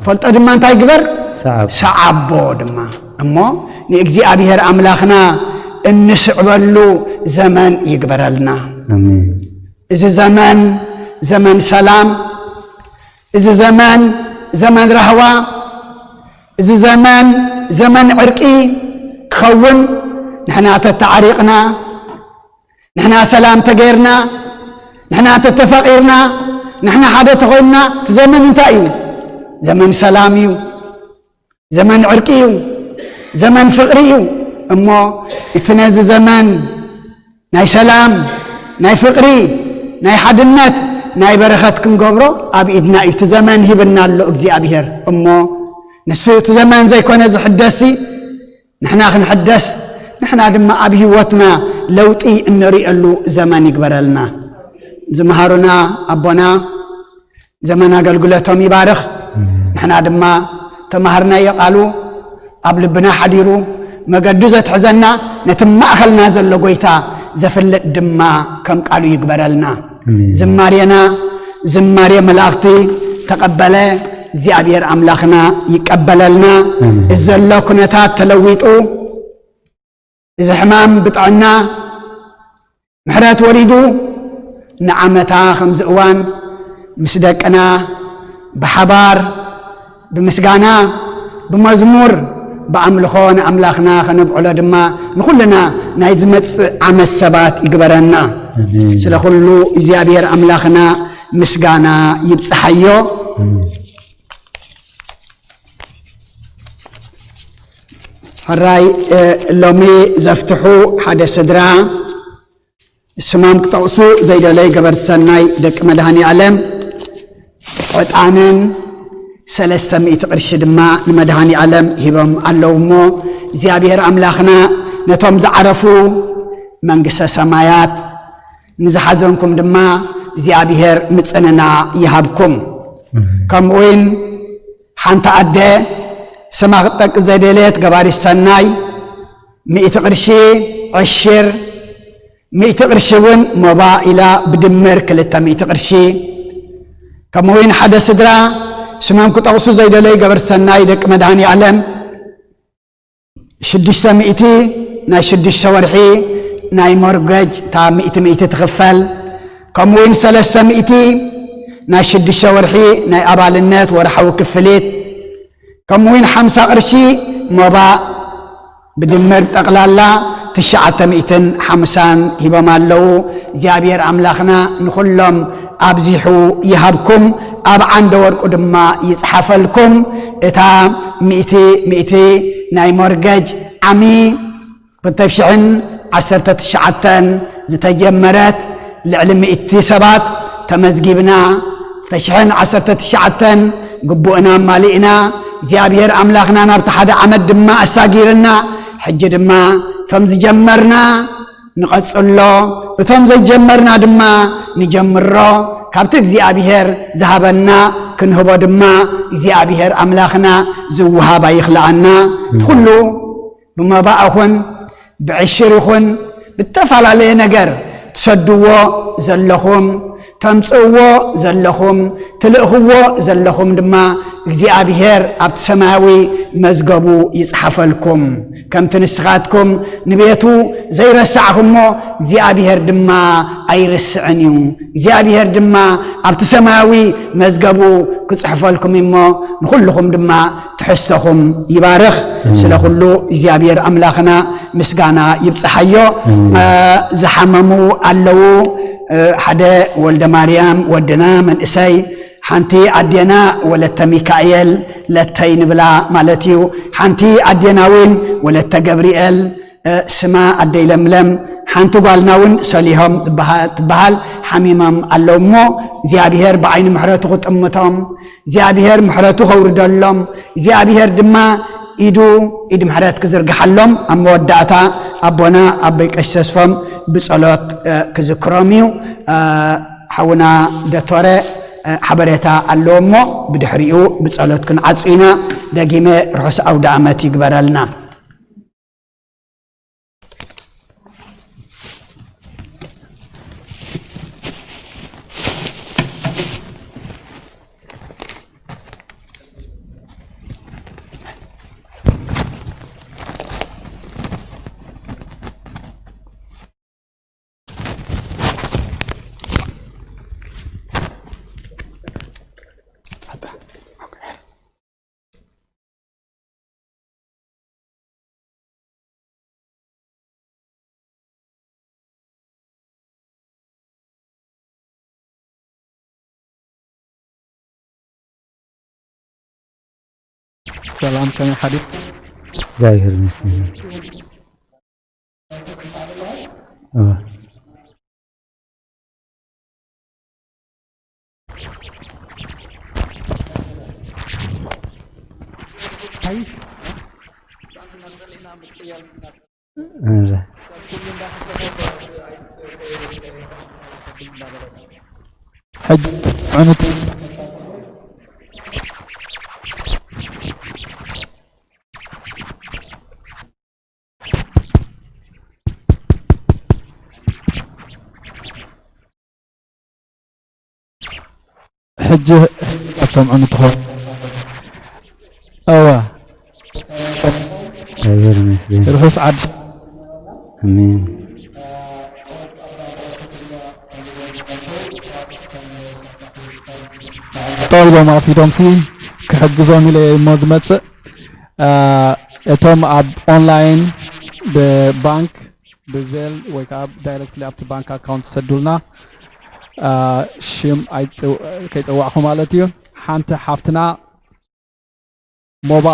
ፈልጦ ድማ እንታይ ግበር? ሰዓቦ። ሰዓቦ ድማ። እሞ ንእግዚኣብሔር ኣምላኽና እንስዕበሉ ዘመን ይግበረልና። ኣሜን። እዚ ዘመን፣ ዘመን ሰላም፣ እዚ ዘመን፣ ዘመን ራህዋ፣ እዚ ዘመን፣ ዘመን ዕርቂ ክኸውን፣ ንሕና ተተዓሪቕና፣ ንሕና ሰላም ተገይርና፣ ንሕና ተተፋቒርና፣ ንሕና ሓደ ተኾይንና፣ እቲ ዘመን እንታይ እዩ? ዘመን ሰላም እዩ። ዘመን ዕርቂ እዩ። ዘመን ፍቕሪ እዩ። እሞ እቲ ነዚ ዘመን ናይ ሰላም፣ ናይ ፍቕሪ፣ ናይ ሓድነት፣ ናይ በረኸት ክንገብሮ ኣብ ኢድና እዩ። እቲ ዘመን ሂብና ኣሎ እግዚኣብሔር። እሞ ንሱ እቲ ዘመን ዘይኮነ ዝሕደስሲ፣ ንሕና ክንሕደስ፣ ንሕና ድማ ኣብ ህይወትና ለውጢ እንርእየሉ ዘመን ይግበረልና። ዝመሃሩና ኣቦና ዘመን ኣገልግሎቶም ይባርኽ። ንሕና ድማ ተማሃርናዮ ቃሉ ኣብ ልብና ሓዲሩ መገዱ ዘትሕዘና፣ ነቲ ማእኸልና ዘሎ ጎይታ ዘፍልጥ ድማ ከም ቃሉ ይግበረልና። ኣሜን። ዝማሬና ዝማሬ መላእኽቲ ተቐበለ እግዚኣብሔር ኣምላኽና ይቀበለልና። ኣሜን። እዚ ዘሎ ኩነታት ተለዊጡ፣ እዚ ሕማም ብጥዕና ምሕረት ወሪዱ ንዓመታ ከምዚ እዋን ምስ ደቅና ብሓባር ብምስጋና፣ ብመዝሙር፣ ብኣምልኾ ንኣምላኽና ከነብዕሎ ድማ ንኹልና ናይ ዝመጽእ ዓመት ሰባት ይግበረና። ኣሜን። ስለ ኩሉ እግዚኣብሔር ኣምላኽና ምስጋና ይብጽሓዮ። ኣሜን። ሕራይ፣ እ፣ ሎሚ ዘፍትሑ ሓደ ስድራ ስሞም ክጠቕሱ ዘይደለይ ገበርቲ ሰናይ ደቂ መድኃኔ ዓለም ዕጣንን ሰለስተ ሚእቲ ቅርሺ ድማ ንመድኃኔ ዓለም ሂቦም ኣለዉ እሞ፣ እግዚኣብሔር ኣምላኽና ነቶም ዝዓረፉ መንግሥተ ሰማያት፣ ንዝሓዘንኩም ድማ እግዚኣብሔር ምጽንና ይሃብኩም። ከምኡውን ሓንቲ ኣደ ስማ ክትጠቅስ ዘይደለየት ገባሪት ሰናይ ሚእቲ ቅርሺ ዕሽር፣ ሚእቲ ቅርሺ እውን ሞባ ኢላ ብድምር ክልተ ሚእቲ ቅርሺ፣ ከምኡውን ሓደ ስድራ ስሞም ክጠቕሱ ዘይደለዩ ገበርቲ ሰናይ ደቂ መድኃኔ ዓለም ሽዱሽተ ሚእቲ ናይ ሽዱሽተ ወርሒ ናይ ሞርገጅ እታ ሚእቲ ሚእቲ ትኽፈል፣ ከምኡውን ሰለስተ ሚእቲ ናይ ሽዱሽተ ወርሒ ናይ ኣባልነት ወርሓዊ ክፍሊት፣ ከምኡውን ሓምሳ ቅርሺ ሞባእ ብድምር ጠቕላላ ትሽዓተ ሚእትን ሓምሳን ሂቦም ኣለዉ። እግዚኣብሔር ኣምላኽና ንኹሎም ኣብዚሑ ይሃብኩም፣ ኣብ ዓንደ ወርቁ ድማ ይጽሓፈልኩም። እታ ሚእቲ ሚእቲ ናይ ሞርገጅ ዓሚ ክልተ ሽሕን ዓሰርተ ትሽዓተን ዝተጀመረት ልዕሊ ሚእቲ ሰባት ተመዝጊብና። ክልተ ሽሕን ዓሰርተ ትሽዓተን ግቡእና ኣማሊእና፣ እግዚኣብሔር ኣምላኽና ናብቲ ሓደ ዓመት ድማ ኣሳጊርና። ሕጂ ድማ እቶም ዝጀመርና ንቐጽሎ፣ እቶም ዘይጀመርና ድማ ንጀምሮ። ካብቲ እግዚኣብሔር ዝሃበና ክንህቦ ድማ እግዚኣብሔር ኣምላኽና ዝወሃብ ኣይኽልኣና። እቲ ኩሉ ብመባእ ይኹን ብዕሽር ይኹን ብተፈላለየ ነገር ትሰድዎ ዘለኹም፣ ተምጽእዎ ዘለኹም፣ ትልእኽዎ ዘለኹም ድማ እግዚኣብሔር ኣብቲ ሰማያዊ መዝገቡ ይጽሓፈልኩም። ከምቲ ንስኻትኩም ንቤቱ ዘይረሳዕኹሞ እግዚኣብሔር ድማ ኣይርስዕን እዩ። እግዚኣብሔር ድማ ኣብቲ ሰማያዊ መዝገቡ ክጽሕፈልኩም እሞ ንኹልኹም ድማ ትሕዝቶኹም ይባርኽ። ስለ ኩሉ እግዚኣብሔር ኣምላኽና ምስጋና ይብጽሓዮ። እ፣ ዝሓመሙ ኣለዉ። እ፣ ሓደ ወልደ ማርያም ወድና መንእሰይ፣ ሓንቲ ኣዴና ወለተ ሚካኤል ለተይ ንብላ ማለት እዩ። ሓንቲ ኣዴና እውን ወለተ ገብርኤል፣ እ፣ ስማ ኣደይ ለምለም፣ ሓንቲ ጓልና እውን ሰሊሆም ዝበሃ-፣ ትበሃል ሓሚሞም ኣለዉ እሞ እግዚኣብሔር ብዓይኒ ምሕረቱ ክጥምቶም፣ እግዚኣብሔር ምሕረቱ ከውርደሎም፣ እግዚኣብሔር ድማ ኢዱ፣ ኢድ ምሕረት ክዝርግሓሎም። ኣብ መወዳእታ ኣቦና ኣቦይ ቀሺ ተስፎም ብጸሎት፣ እ፣ ክዝክሮም እዩ። እ፣ ሓውና ዶቶረ፣ እ፣ ሓበሬታ ኣለዎ እሞ ብድሕሪኡ ብጸሎት ክንዓጹ ኢና። ደጊመ ርሑስ ኣውደ ዓመት ይግበረልና። ሰላም፣ ከመይ ሓዲርኩም? እግዚኣብሔር ይመስገን። እወ። እወ። ሕጂ ዕኑት ሕጂ ኣሰምዑኒ ትኾኑ። እወ። እግዚኣብሔር ይመስገን። ርሑስ ዓዲ። ኣሜን። ጠቕሊሎም ኣርፊዶምሲ ክሕግዞም ኢለ እየ እሞ ዝመጽእ። እ፣ እቶም ኣብ ኦንላይን ብባንክ ብዜል ወይ ከዓ ዳይሬክትሊ ኣብቲ ባንክ ኣካውንት ትሰዱልና፣ እ፣ ሽም ኣይጽው-፣ ከይጸዋዕኹ ማለት እዩ። ሓንቲ ሓፍትና ሞባ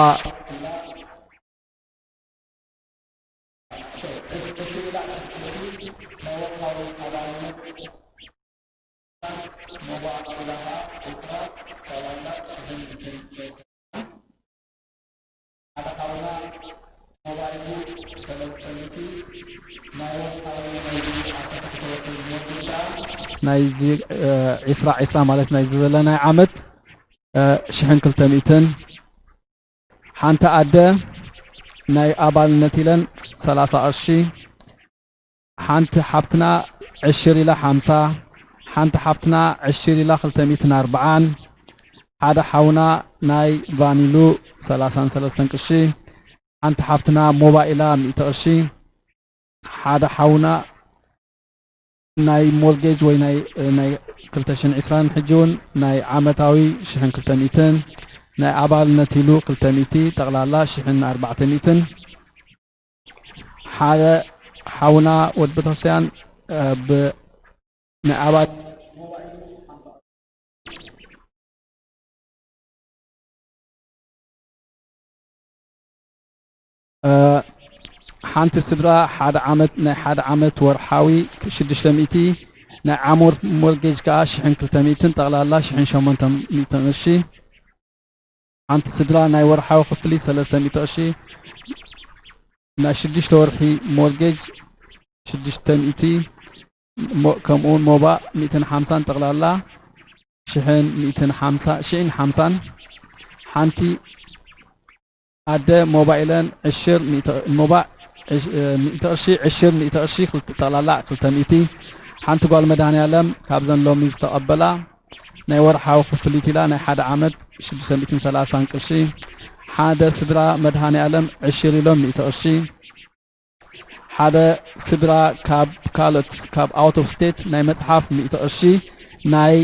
ናይዚ፣ እ፣ ዒስራ ዒስራ ማለት ናይዚ ዘለናይ ዓመት፣ እ፣ ሽሕን ክልተ ሚእትን። ሓንቲ ኣደ ናይ ኣባልነት ኢለን ሰላሳ ቅርሺ፣ ሓንቲ ሓብትና ዕሽር ኢላ ሓምሳ፣ ሓንቲ ሓብትና ዕሽር ኢላ ክልተ ሚእትን ኣርብዓን፣ ሓደ ሓውና ናይ ቫኒሉ ሰላሳን ሰለስተን ቅርሺ፣ ሓንቲ ሓብትና ሞባይላ ሚእቲ ቅርሺ፣ ሓደ ሓውና ናይ ሞርጌጅ ወይ ናይ፣ ናይ ክልተ ሽሕን ዕስራን ሕጂ እውን ናይ ዓመታዊ ሽሕን ክልተ ሚእትን፣ ናይ ኣባልነት ኢሉ ክልተ ሚእቲ፣ ጠቕላላ ሽሕን ኣርባዕተ ሚእትን። ሓደ ሓውና ወዲ ቤተክርስትያን፣ እ፣ ብ-፣ ናይ ኣባል፣ እ፣ ሓንቲ ስድራ ሓደ ዓመት፣ ናይ ሓደ ዓመት ወርሓዊ ሽዱሽተ ሚእቲ፣ ናይ ዓሙር ሞርጌጅ ከኣ ሽሕን ክልተ ሚእትን፣ ጠቕላላ ሽሕን ሸሞንተ ሚእትን ቅርሺ። ሓንቲ ስድራ ናይ ወርሓዊ ክፍሊት ሰለስተ ሚእቲ ቅርሺ፣ ናይ ሽዱሽተ ወርሒ ሞርጌጅ ሽዱሽተ ሚእቲ፣ ሞ-፣ ከምኡውን ሞባእ ሚእትን ሓምሳን፣ ጠቕላላ ሽሕን ሚእትን ሓምሳ፣ ሽሕን ሓምሳን። ሓንቲ ኣደ ሞባይለን ዕሽር ሚእቲ፣ ሞባእ ዕሽ-፣ እ፣ ሚእቲ ቅርሺ፣ ዕሽር ሚእቲ ቅርሺ፣ ክልተ፣ ጠቕላላ ክልተ ሚእቲ። ሓንቲ ጓል መድኃኔዓለም ካብዘን ሎሚ ዝተቐበላ ናይ ወርሓዊ ክፍሊት ኢላ ናይ ሓደ ዓመት ሽዱሽተ ሚእትን ሰላሳን ቅርሺ። ሓደ ስድራ መድኃኔዓለም ዕሽር ኢሎም ሚእቲ ቅርሺ። ሓደ ስድራ ካብ ካልኦት፣ ካብ out of state ናይ መጽሓፍ ሚእቲ ቅርሺ፣ ናይ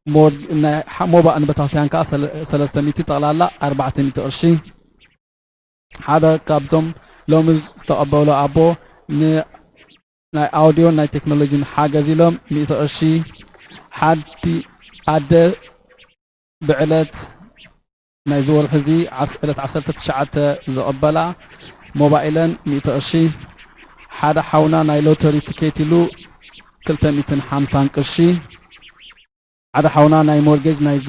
ሞድ-፣ ናይ ሓ-፣ ሞባእ ንቤተክርስትያን ከኣ ሰለ-፣ ሰለስተ ሚእቲ፣ ጠቕላላ ኣርባዕተ ሚእቲ ቅርሺ። ሓደ ካብዞም ሎሚ ዝተቐበሉ ኣቦ ን-፣ ናይ ኣውዲዮን ናይ ቴክኖሎጂን ሓገዝ ኢሎም ሚእቲ ቅርሺ። ሓንቲ ኣደ ብዕለት ናይዚ ወርሒ እዚ ዓስ-፣ ዕለት ዓሰርተ ትሽዓተ ዝቕበላ ሞባይለን ሚእቲ ቅርሺ። ሓደ ሓውና ናይ ሎተሪ ትኬት ኢሉ ክልተ ሚእትን ሓምሳን ቅርሺ። ሓደ ሓውና ናይ ሞርጌጅ ናይዚ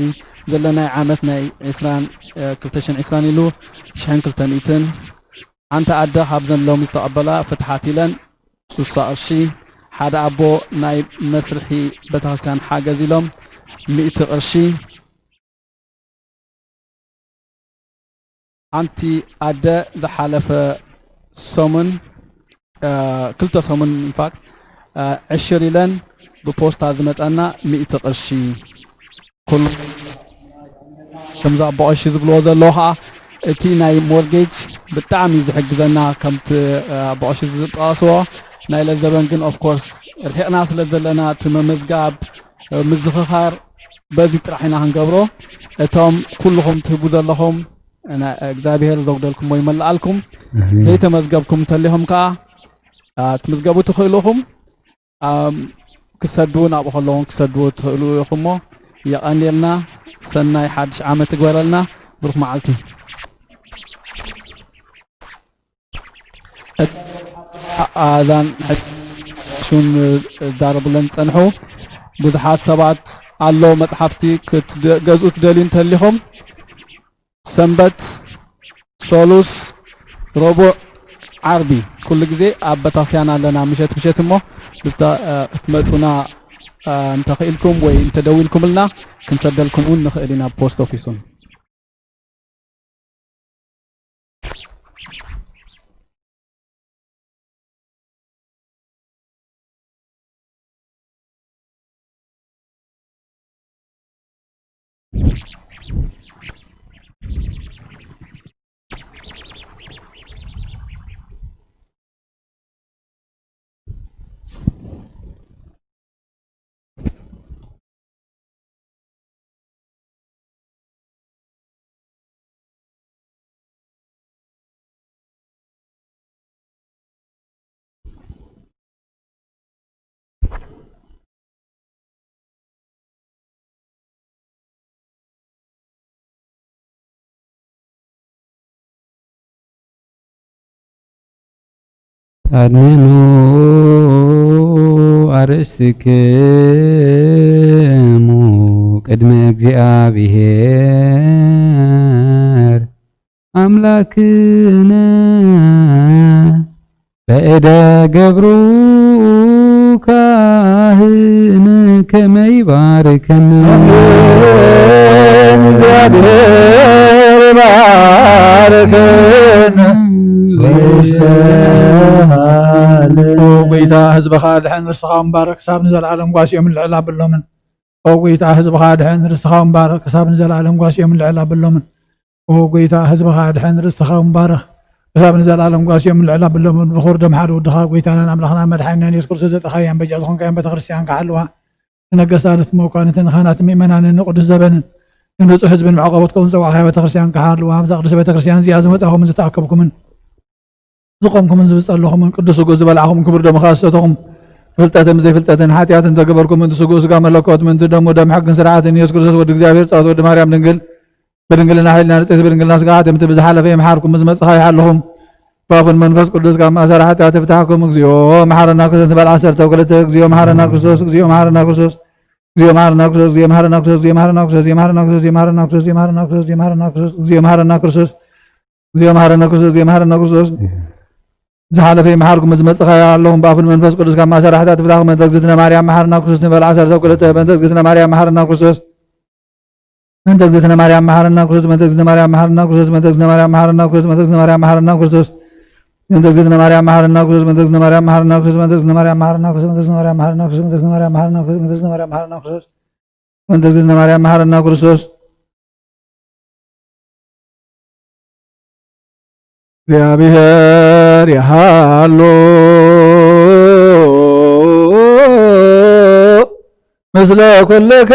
ዘለናይ ዓመት ናይ ዕስራን፣ እ፣ ክልተ ሽሕን ዕስራን ኢሉ ሽሕን ክልተ ሚእትን። ሓንቲ ኣደ ካብዘን ሎሚ ዝተቐበላ ፍትሓት ኢለን ሱሳ ቅርሺ። ሓደ ኣቦ ናይ መስርሒ ቤተክርስትያን ሓገዝ ኢሎም ሚእቲ ቅርሺ። ሓንቲ ኣደ ዝሓለፈ ሰሙን፣ እ፣ ክልተ ሰሙን ኢንፋክት፣ እ፣ ዕሽር ኢለን ብፖስታ ዝመጸና ሚእቲ ቅርሺ። ኩሉ ከምዚ ኣቦ ቀሺ ዝብልዎ ዘለዉ ኸዓ እቲ ናይ ሞርጌጅ ብጣዕሚ እዩ ዝሕግዘና። ከምቲ፣ እ፣ ኣቦ ቀሺ ዝጠቐስዎ ናይ ለዘበን ግን ኦፍ ኮርስ ርሒቕና ስለ ዘለና እቲ ምምዝጋብ፣ እ፣ ምዝኽኻር በዚ ጥራሕ ኢና ክንገብሮ። እቶም ኩልኹም ትህቡ ዘለኹም ና-፣ እግዚኣብሔር ዘጉደልኩሞ ይመልኣልኩም። ኣሜን። ዘይተመዝገብኩም እንተሊኹም ከኣ፣ እ፣ ትምዝገቡ ትኽእሉ ኢኹም። ኣም፣ ክሰድዉ ናብኡ ከለኹም ክሰድዉ ትኽእሉ ኢኹም እሞ የቐንየልና። ሰናይ ሓድሽ ዓመት ይግበረልና። ብሩኽ መዓልቲ። እት-፣ ኣዛን ሕጂ ሽም ዝዛረቡለን ዝጸንሑ ብዙሓት ሰባት ኣለዉ። መጽሓፍቲ ክትገዝኡ ትደልዩ እንተሊኹም ሰንበት፣ ሰሉስ፣ ረቡዕ፣ ዓርቢ ኩሉ ግዜ ኣብ ቤተክርስትያን ኣለና። ምሸት ምሸት እሞ ብዝተ-፣ እ፣ ክትመጹና፣ እ፣ እንተኽኢልኩም ወይ እንተደዊልኩምልና ክንሰደልኩም እውን ንኽእል ኢና ብፖስት ኦፊስ እውን። ኣድንኑ ኣርእስትክሙ ቅድመ እግዚኣብሔር ኣምላክነ በእደ ገብሩ ካህን ከመ ይባርከነ። ኣሜን። እግዚኣብሔር ይባርከነ። ኦ ጎይታ፣ ህዝብኻ ድሐን፣ ርስትኻ ምባረኽ፣ ክሳብ ንዘለዓለም ጓስዮም ልዕል ኣብሎምን። ኦ ጎይታ፣ ህዝብኻ ድሐን፣ ርስትኻ ምባረኽ፣ ክሳብ ንዘለዓለም ጓስዮም ልዕል ኣብሎምን። ኦ ጎይታ፣ ህዝብኻ ድሐን፣ ርስትኻ ምባረኽ፣ ክሳብ ንዘለዓለም ጓስዮም ልዕል ኣብሎምን። ብኹር ደም ሓደ ወድኻ፣ ጎይታናን ኣምላኽናን መድሓኒናን የሱስ ክርስቶስ፣ ዘጥረኻያን በጃ ዝኾንካያን ቤተክርስትያን ክሓልዋ፣ ንነገስታትን መኳንንትን ንኻህናትን ምእመናንን ንቅዱስ ዘበንን ንንጹሕ ህዝብን መዕቆቦት ከውን ጸዋዕኻ ቤተክርስትያን ክሓልዋ፣ ኣብዛ ቅድስቲ ቤተክርስትያን እዚኣ ዝመጻኹምን ዝተኣከብኩምን ዝቆምኩምን ዝጸለኹምን ቅዱስ ስግኡ ዝበላዕኹም ክቡር ደምኻ ዝሰተኹም ብፍልጠትን ብዘይፍልጠትን ሓጢኣትን ተገበርኩም ምእንቲ ስግኡ ስጋ መለኮት ምእንቲ ደሙ ደም ሕግን ስርዓትን ኢየሱስ ክርስቶስ ወዲ እግዚኣብሔር ጻወት ወዲ ማርያም ድንግል ብድንግልና ሓይልና ንጽሕቲ ብድንግልና ስጋ ሓትምቲ ብዝሓለፈ ይምሓርኩም ምስ መጽኻ ይሓለኹም ባፉን መንፈስ ቅዱስ ካብ ማእሰር ሓጢኣት ይፍታሕኩም። እግዚኦ መሓረና ክርስቶስ ንበል ዓሰርተ ክልተ። እግዚኦ መሓረና ክርስቶስ፣ እግዚኦ መሓረና ክርስቶስ፣ እግዚኦ መሓረና ክርስቶስ፣ እግዚኦ መሓረና ክርስቶስ፣ እግዚኦ መሓረና ክርስቶስ፣ እግዚኦ መሓረና ክርስቶስ፣ እግዚኦ መሓረና ክርስቶስ፣ እግዚኦ መሓረና ክርስቶስ። ዝሓለፈ ይምሓርኩም፣ ዝመጽእ ይምሓረኩም። ብኣፉን መንፈስ ቅዱስ ካብ ማእሰር ሓጢኣት ይፍታሕኩም። በእንተ እግዝእትነ ማርያም መሓረና ክርስቶስ ንበል ዓሰርተ ክልተ። በእንተ እግዝእትነ ማርያም መሓረና ክርስቶስ። በእንተ እግዝእትነ ማርያም መሓረና ክርስቶስ። በእንተ እግዝእትነ ማርያም መሓረና ክርስቶስ። በእንተ እግዝእትነ ማርያም መሓረና ክርስቶስ። በእንተ እግዝእትነ ማርያም መሓረና ክርስቶስ። በእንተ እግዝእትነ ማርያም መሓረና ክርስቶስ። በእንተ እግዝእትነ ማርያም መሓረና ክርስቶስ። በእንተ እግዝእትነ ማርያም መሓረና ክርስቶስ። በእንተ እግዝእትነ ማርያም መሓረና ክርስቶስ። በእንተ እግዝእትነ ማርያም መሓረና ክርስቶስ። በእንተ እግዝእትነ ማርያም መሓረና ክርስቶስ። እግዚኣብሔር ይሃሉ ምስለ ኩልክሙ።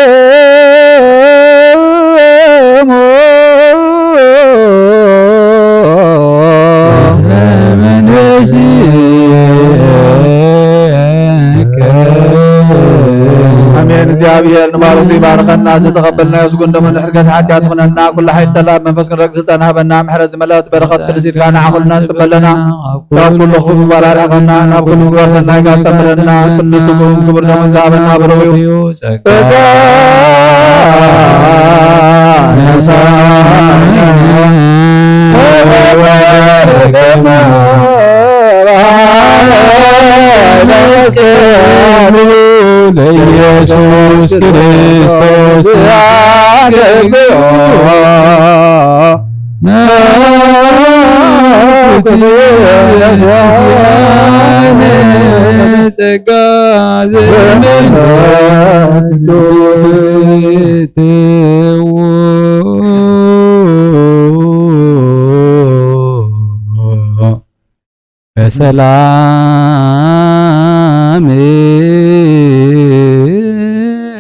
ኣሜን። እግዚኣብሔር ንባሮቱ ይባርከና። ዝተቐበልናዮ ስጉን ደሙን ሕርገት ሓጢኣት ይኹነና። ኩሉ ሓይል ጸላእ መንፈስ ክንረግጽ ጸና ሃበና። ምሕረት ዝመልአት በረኸት ቅድስት ኢልካ ንዓኹልና ንጽበለና። ካብ ኩሉ ክፉእ ምግባር ኣርሕቐና። ናብ ኩሉ ምግባር ሰናይ ጋር ጸምረና። ቅዱስ ስጉን ክቡር ደሙን ዝሃበና ብርኡ እዩ። ጸጋ ነሳና ለመስቀሉ ለኢየሱስ ክርስቶስ አገልግሎ። ጸጋ ዘመንፈስ ቅዱስ ትዎ በሰላም።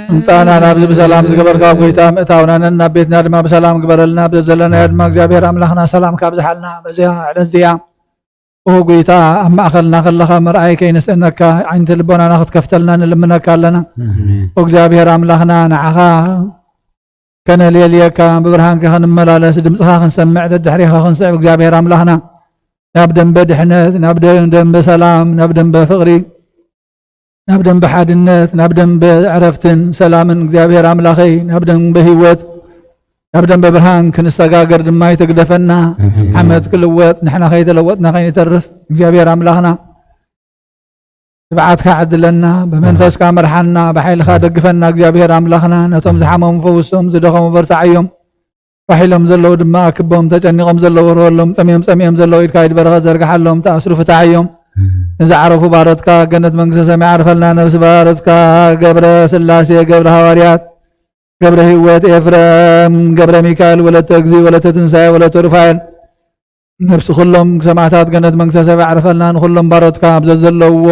ምምጻእና ናብዚ ብሰላም ዝገበርካ ጎይታ፣ ምእታውናን ናብ ቤትና ድማ ብሰላም ግበረልና። ብዘለናዮ ድማ እግዚኣብሔር ኣምላኽና ሰላም ካብዝሓልና በዚያ ዕለት እዚኣ። ኦ ጎይታ፣ ኣብ ማእኸልና ከለኻ ምርኣይ ከይንስእነካ፣ ዓይንቲ ልቦናና ክትከፍተልና ንልምነካ ኣለና። ኣሜን። ኦ እግዚኣብሔር ኣምላኽና፣ ንዓኻ ከነልየልየካ፣ ብብርሃንካ ክንመላለስ፣ ድምፅኻ ክንሰምዕ፣ ደድሕሪኻ ክንስዕብ፣ እግዚኣብሔር ኣምላኽና፣ ናብ ደንበ ድሕነት፣ ናብ ደ-፣ ደንበ ሰላም፣ ናብ ደንበ ፍቕሪ፣ ናብ ደንበ ሓድነት፣ ናብ ደንበ ዕረፍትን ሰላምን፣ እግዚኣብሔር ኣምላኸይ፣ ናብ ደንበ ህይወት፣ ናብ ደንበ ብርሃን ክንሰጋገር ድማ ይትግደፈና። ኣሜን። ዓመት ክልወጥ፣ ንሕና ከይተለወጥና ከይንተርፍ፣ እግዚኣብሔር ኣምላኽና፣ ትብዓትካ ዕድለና፣ ብመንፈስካ መርሓና፣ ብሓይልኻ ደግፈና፣ እግዚኣብሔር ኣምላኽና። ነቶም ዝሓመሙ ፈውሶም፣ ዝደኸሙ በርትዓዮም፣ ፋሕ ኢሎም ዘለዉ ድማ ኣክቦም፣ ተጨኒቖም ዘለዉ ርወሎም፣ ጠምዮም ጸሚኦም ዘለዉ ኢድካ ኢድ በረኸት ዘርግሓሎም፣ ተኣስሩ ፍታሓዮም። ንዝዓረፉ ባሮትካ ገነት መንግስተ ሰማይ ዓርፈልና። ነብሲ ባሮትካ ገብረ ስላሴ፣ ገብረ ሃዋርያት፣ ገብረ ህይወት፣ ኤፍረም፣ ገብረ ሚካኤል፣ ወለተ እግዚ፣ ወለተ ትንሳኤ፣ ወለተ ሩፋኤል፣ ነብሲ ኩሎም ሰማዕታት ገነት መንግስተ ሰማይ ዓርፈልና። ንኩሎም ባሮትካ ኣብ ዘዘለውዎ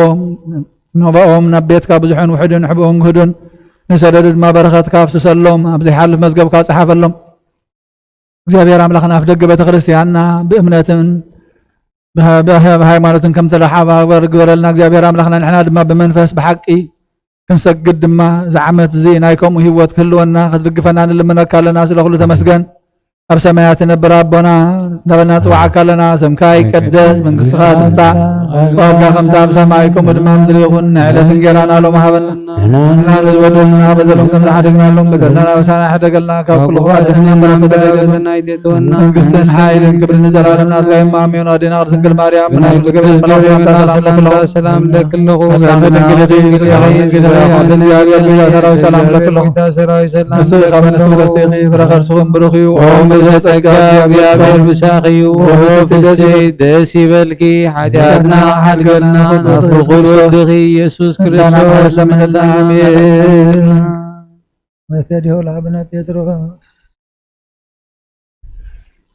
ነባኦም ናብ ቤትካ ብዙሕን ውሑድን፣ ሕብኦም ግህዱን ንሰደዱ ድማ በረኸትካ ኣፍስሰሎም። ኣብ ዘይሓልፍ መዝገብካ ጸሓፈሎም። እግዚኣብሔር ኣምላኽና፣ ኣብ ደገ ቤተ ክርስቲያንና ብእምነትን ብሃ-፣ ብሃ-፣ ብሃይማኖትን ከም ተደሓባበር ግበረልና። እግዚኣብሔር ኣምላኽና፣ ንሕና ድማ ብመንፈስ ብሓቂ ክንሰግድ ድማ፣ እዚ ዓመት እዚ ናይ ከምኡ ህይወት ክህልወና ክትድግፈና ንልምነካ ኣለና። ስለ ኩሉ ተመስገን። ኣብ ሰማያት ትነብር ኣቦና፣ እንዳበልና ንጽውዓካ ኣለና። ስምካ ይቀደስ፣ መንግስትኻ ትምጻእ፣ ፈቃድካ ከምቲ ኣብ ሰማይ ከምኡ ድማ ኣብ ምድሪ ይኹን። ንዕለት እንጌራና ሎም ሃበና። ንሕና ንዝበደሉና በደሎም ከም ዝሓደግናሎም በደልና ናበሳና ይሕደገልና። ካብ ኩሉ ክፉእ ኣድሕነና እምበር፣ ፈተና ኣይእትወና። መንግስትን ሓይልን ክብርን ንዘለኣለም ናትካ እዩ። ኣሜን። ኣዴና ቅድስት ድንግል ማርያም፣ ብናይ ቅዱስ ገብርኤል መልኣክ ሰላምታ ሰላም ለክለኹ። ሰላም ለክለኹ። ሰላም ለክለኺ፣ ሰላም ለክለኺ፣ ኣዴ እግዚኣብሔር፣ ጌታ ሰራዊት ሰላም ለክለኹ። ሰራዊት ሰላም ንስኺ ካብ ኣንስቲ ብልጽቲ ኢኺ፣ ፍረ ከርስኺ እውን ብሩኽ እዩ። ኦ ምልዕተ ጸጋ፣ እግዚኣብሔር ምሳኺ እዩ። ኦ ፍስሕቲ ደስ ይበልኪ፣ ሓጢኣትና ሓድገልና፣ ናብ ፍቑር ወድኺ ኢየሱስ ክርስቶስ ለምንልና። ኣሜን። መተድዮ ለአቡነ ጴጥሮስ።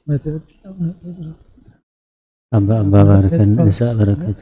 መተድዮ ለአቡነ ጴጥሮስ። ኣባ፣ ኣባ ባርከን፣ ንሳ በረከት።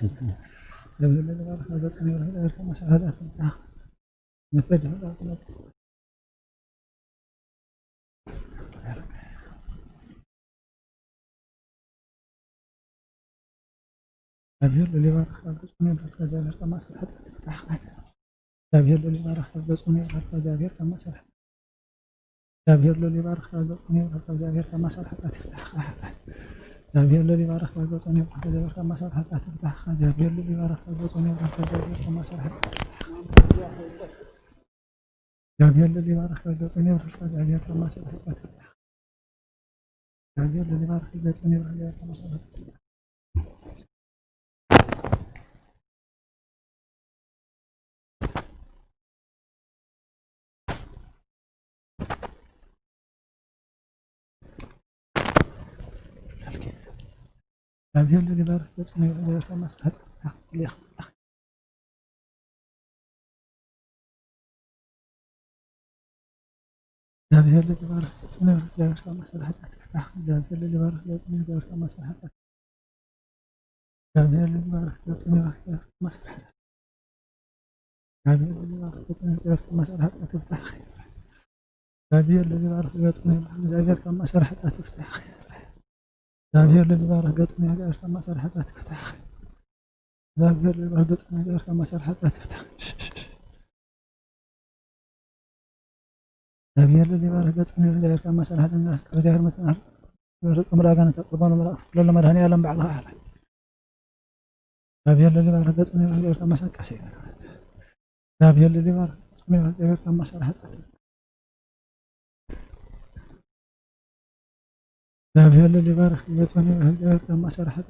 እግዚኣብሔር ልል ይባርኽ፣ በገጾም ይብርህ፣ ለእግዚኣብሔር ከማሰር ኃጢአት ይፍታሕ። እግዚኣብሔር ልል ይባርኽ፣ በገጾም ይብርህ፣ ለእግዚኣብሔር ከማሰር ኃጢአት ይፍታሕ። እግዚኣብሔር ልል ይባርኽ፣ በገጾም ይብርህ፣ ለእግዚኣብሔር ከማሰር ኃጢአት ይፍታሕ። እግዚኣብሔር ልል ይባርኽ፣ በገጾም ይብርህ፣ ለእግዚኣብሔር ከማሰር ኃጢአት ይፍታሕ። እግዚኣብሔር ልል ይባርኽ፣ በገጾም ይብርህ፣ ለእግዚኣብሔር ከማሰር ኃጢአት ይፍታሕ። እግዚኣብሔር ልል ይባርኽ፣ በገጾም ይብርህ፣ ለእግዚኣብሔር ከማሰር ኃጢአት ይፍታሕ። እግዚኣብሔር ልል ይባርኽ፣ በገጾም ይብርህ፣ ለእግዚኣብሔር ከማሰር ኃጢአት ይፍታሕ። እግዚኣብሔር ልል ይባርኽ፣ በገጾም ይብርህ፣ ለእግዚኣብሔር ከማሰር ኃጢአት ይፍታሕ። እግዚኣብሔር ልል ይባርኽ፣ በገጾም ይብርህ፣ ለእግዚኣብሔር ከማሰር ኃጢአት ይፍታሕ። እግዚኣብሔር ልል ይባርኽ፣ በገጾም ይብርህ፣ ለእግዚኣብሔር ከማሰር ኃጢአት ይፍታሕ። እግዚኣብሔር ልል ይባርኽ፣ በገጾም ይብርህ፣ ለእግዚኣብሔር ከማሰር ኃጢአት ይፍታሕ። እግዚኣብሔር ልል ይባርኽ፣ በገጾም ይብርህ፣ ለእግዚኣብሔር ከማሰር ኃጢአት ይፍታሕ። እግዚኣብሔር ልል ይባርኽ፣ በገጾም ይብርህ፣ ለእግዚኣብሔር ከማሰር ኃጢአት ይፍታሕ። እግዚኣብሔር መድኃኔ ዓለም ባዕልኻ ኣለ። እግዚኣብሔር ልል ይባርኽ፣ በገጾም ይብርህ፣ ለእግዚኣብሔር ከማሰር ኃጢአት ይፍታሕ። እግዚኣብሔር ልል ይባርኽ፣ በገጾም ይብርህ፣ ለእግዚኣብሔር ከማሰር ኃጢአት ይፍታሕ። እግዚኣብሔር ልል ይባርኽ፣ በገጾም ይብርህ፣ ለእግዚኣብሔር ከማሰር ኃጢአት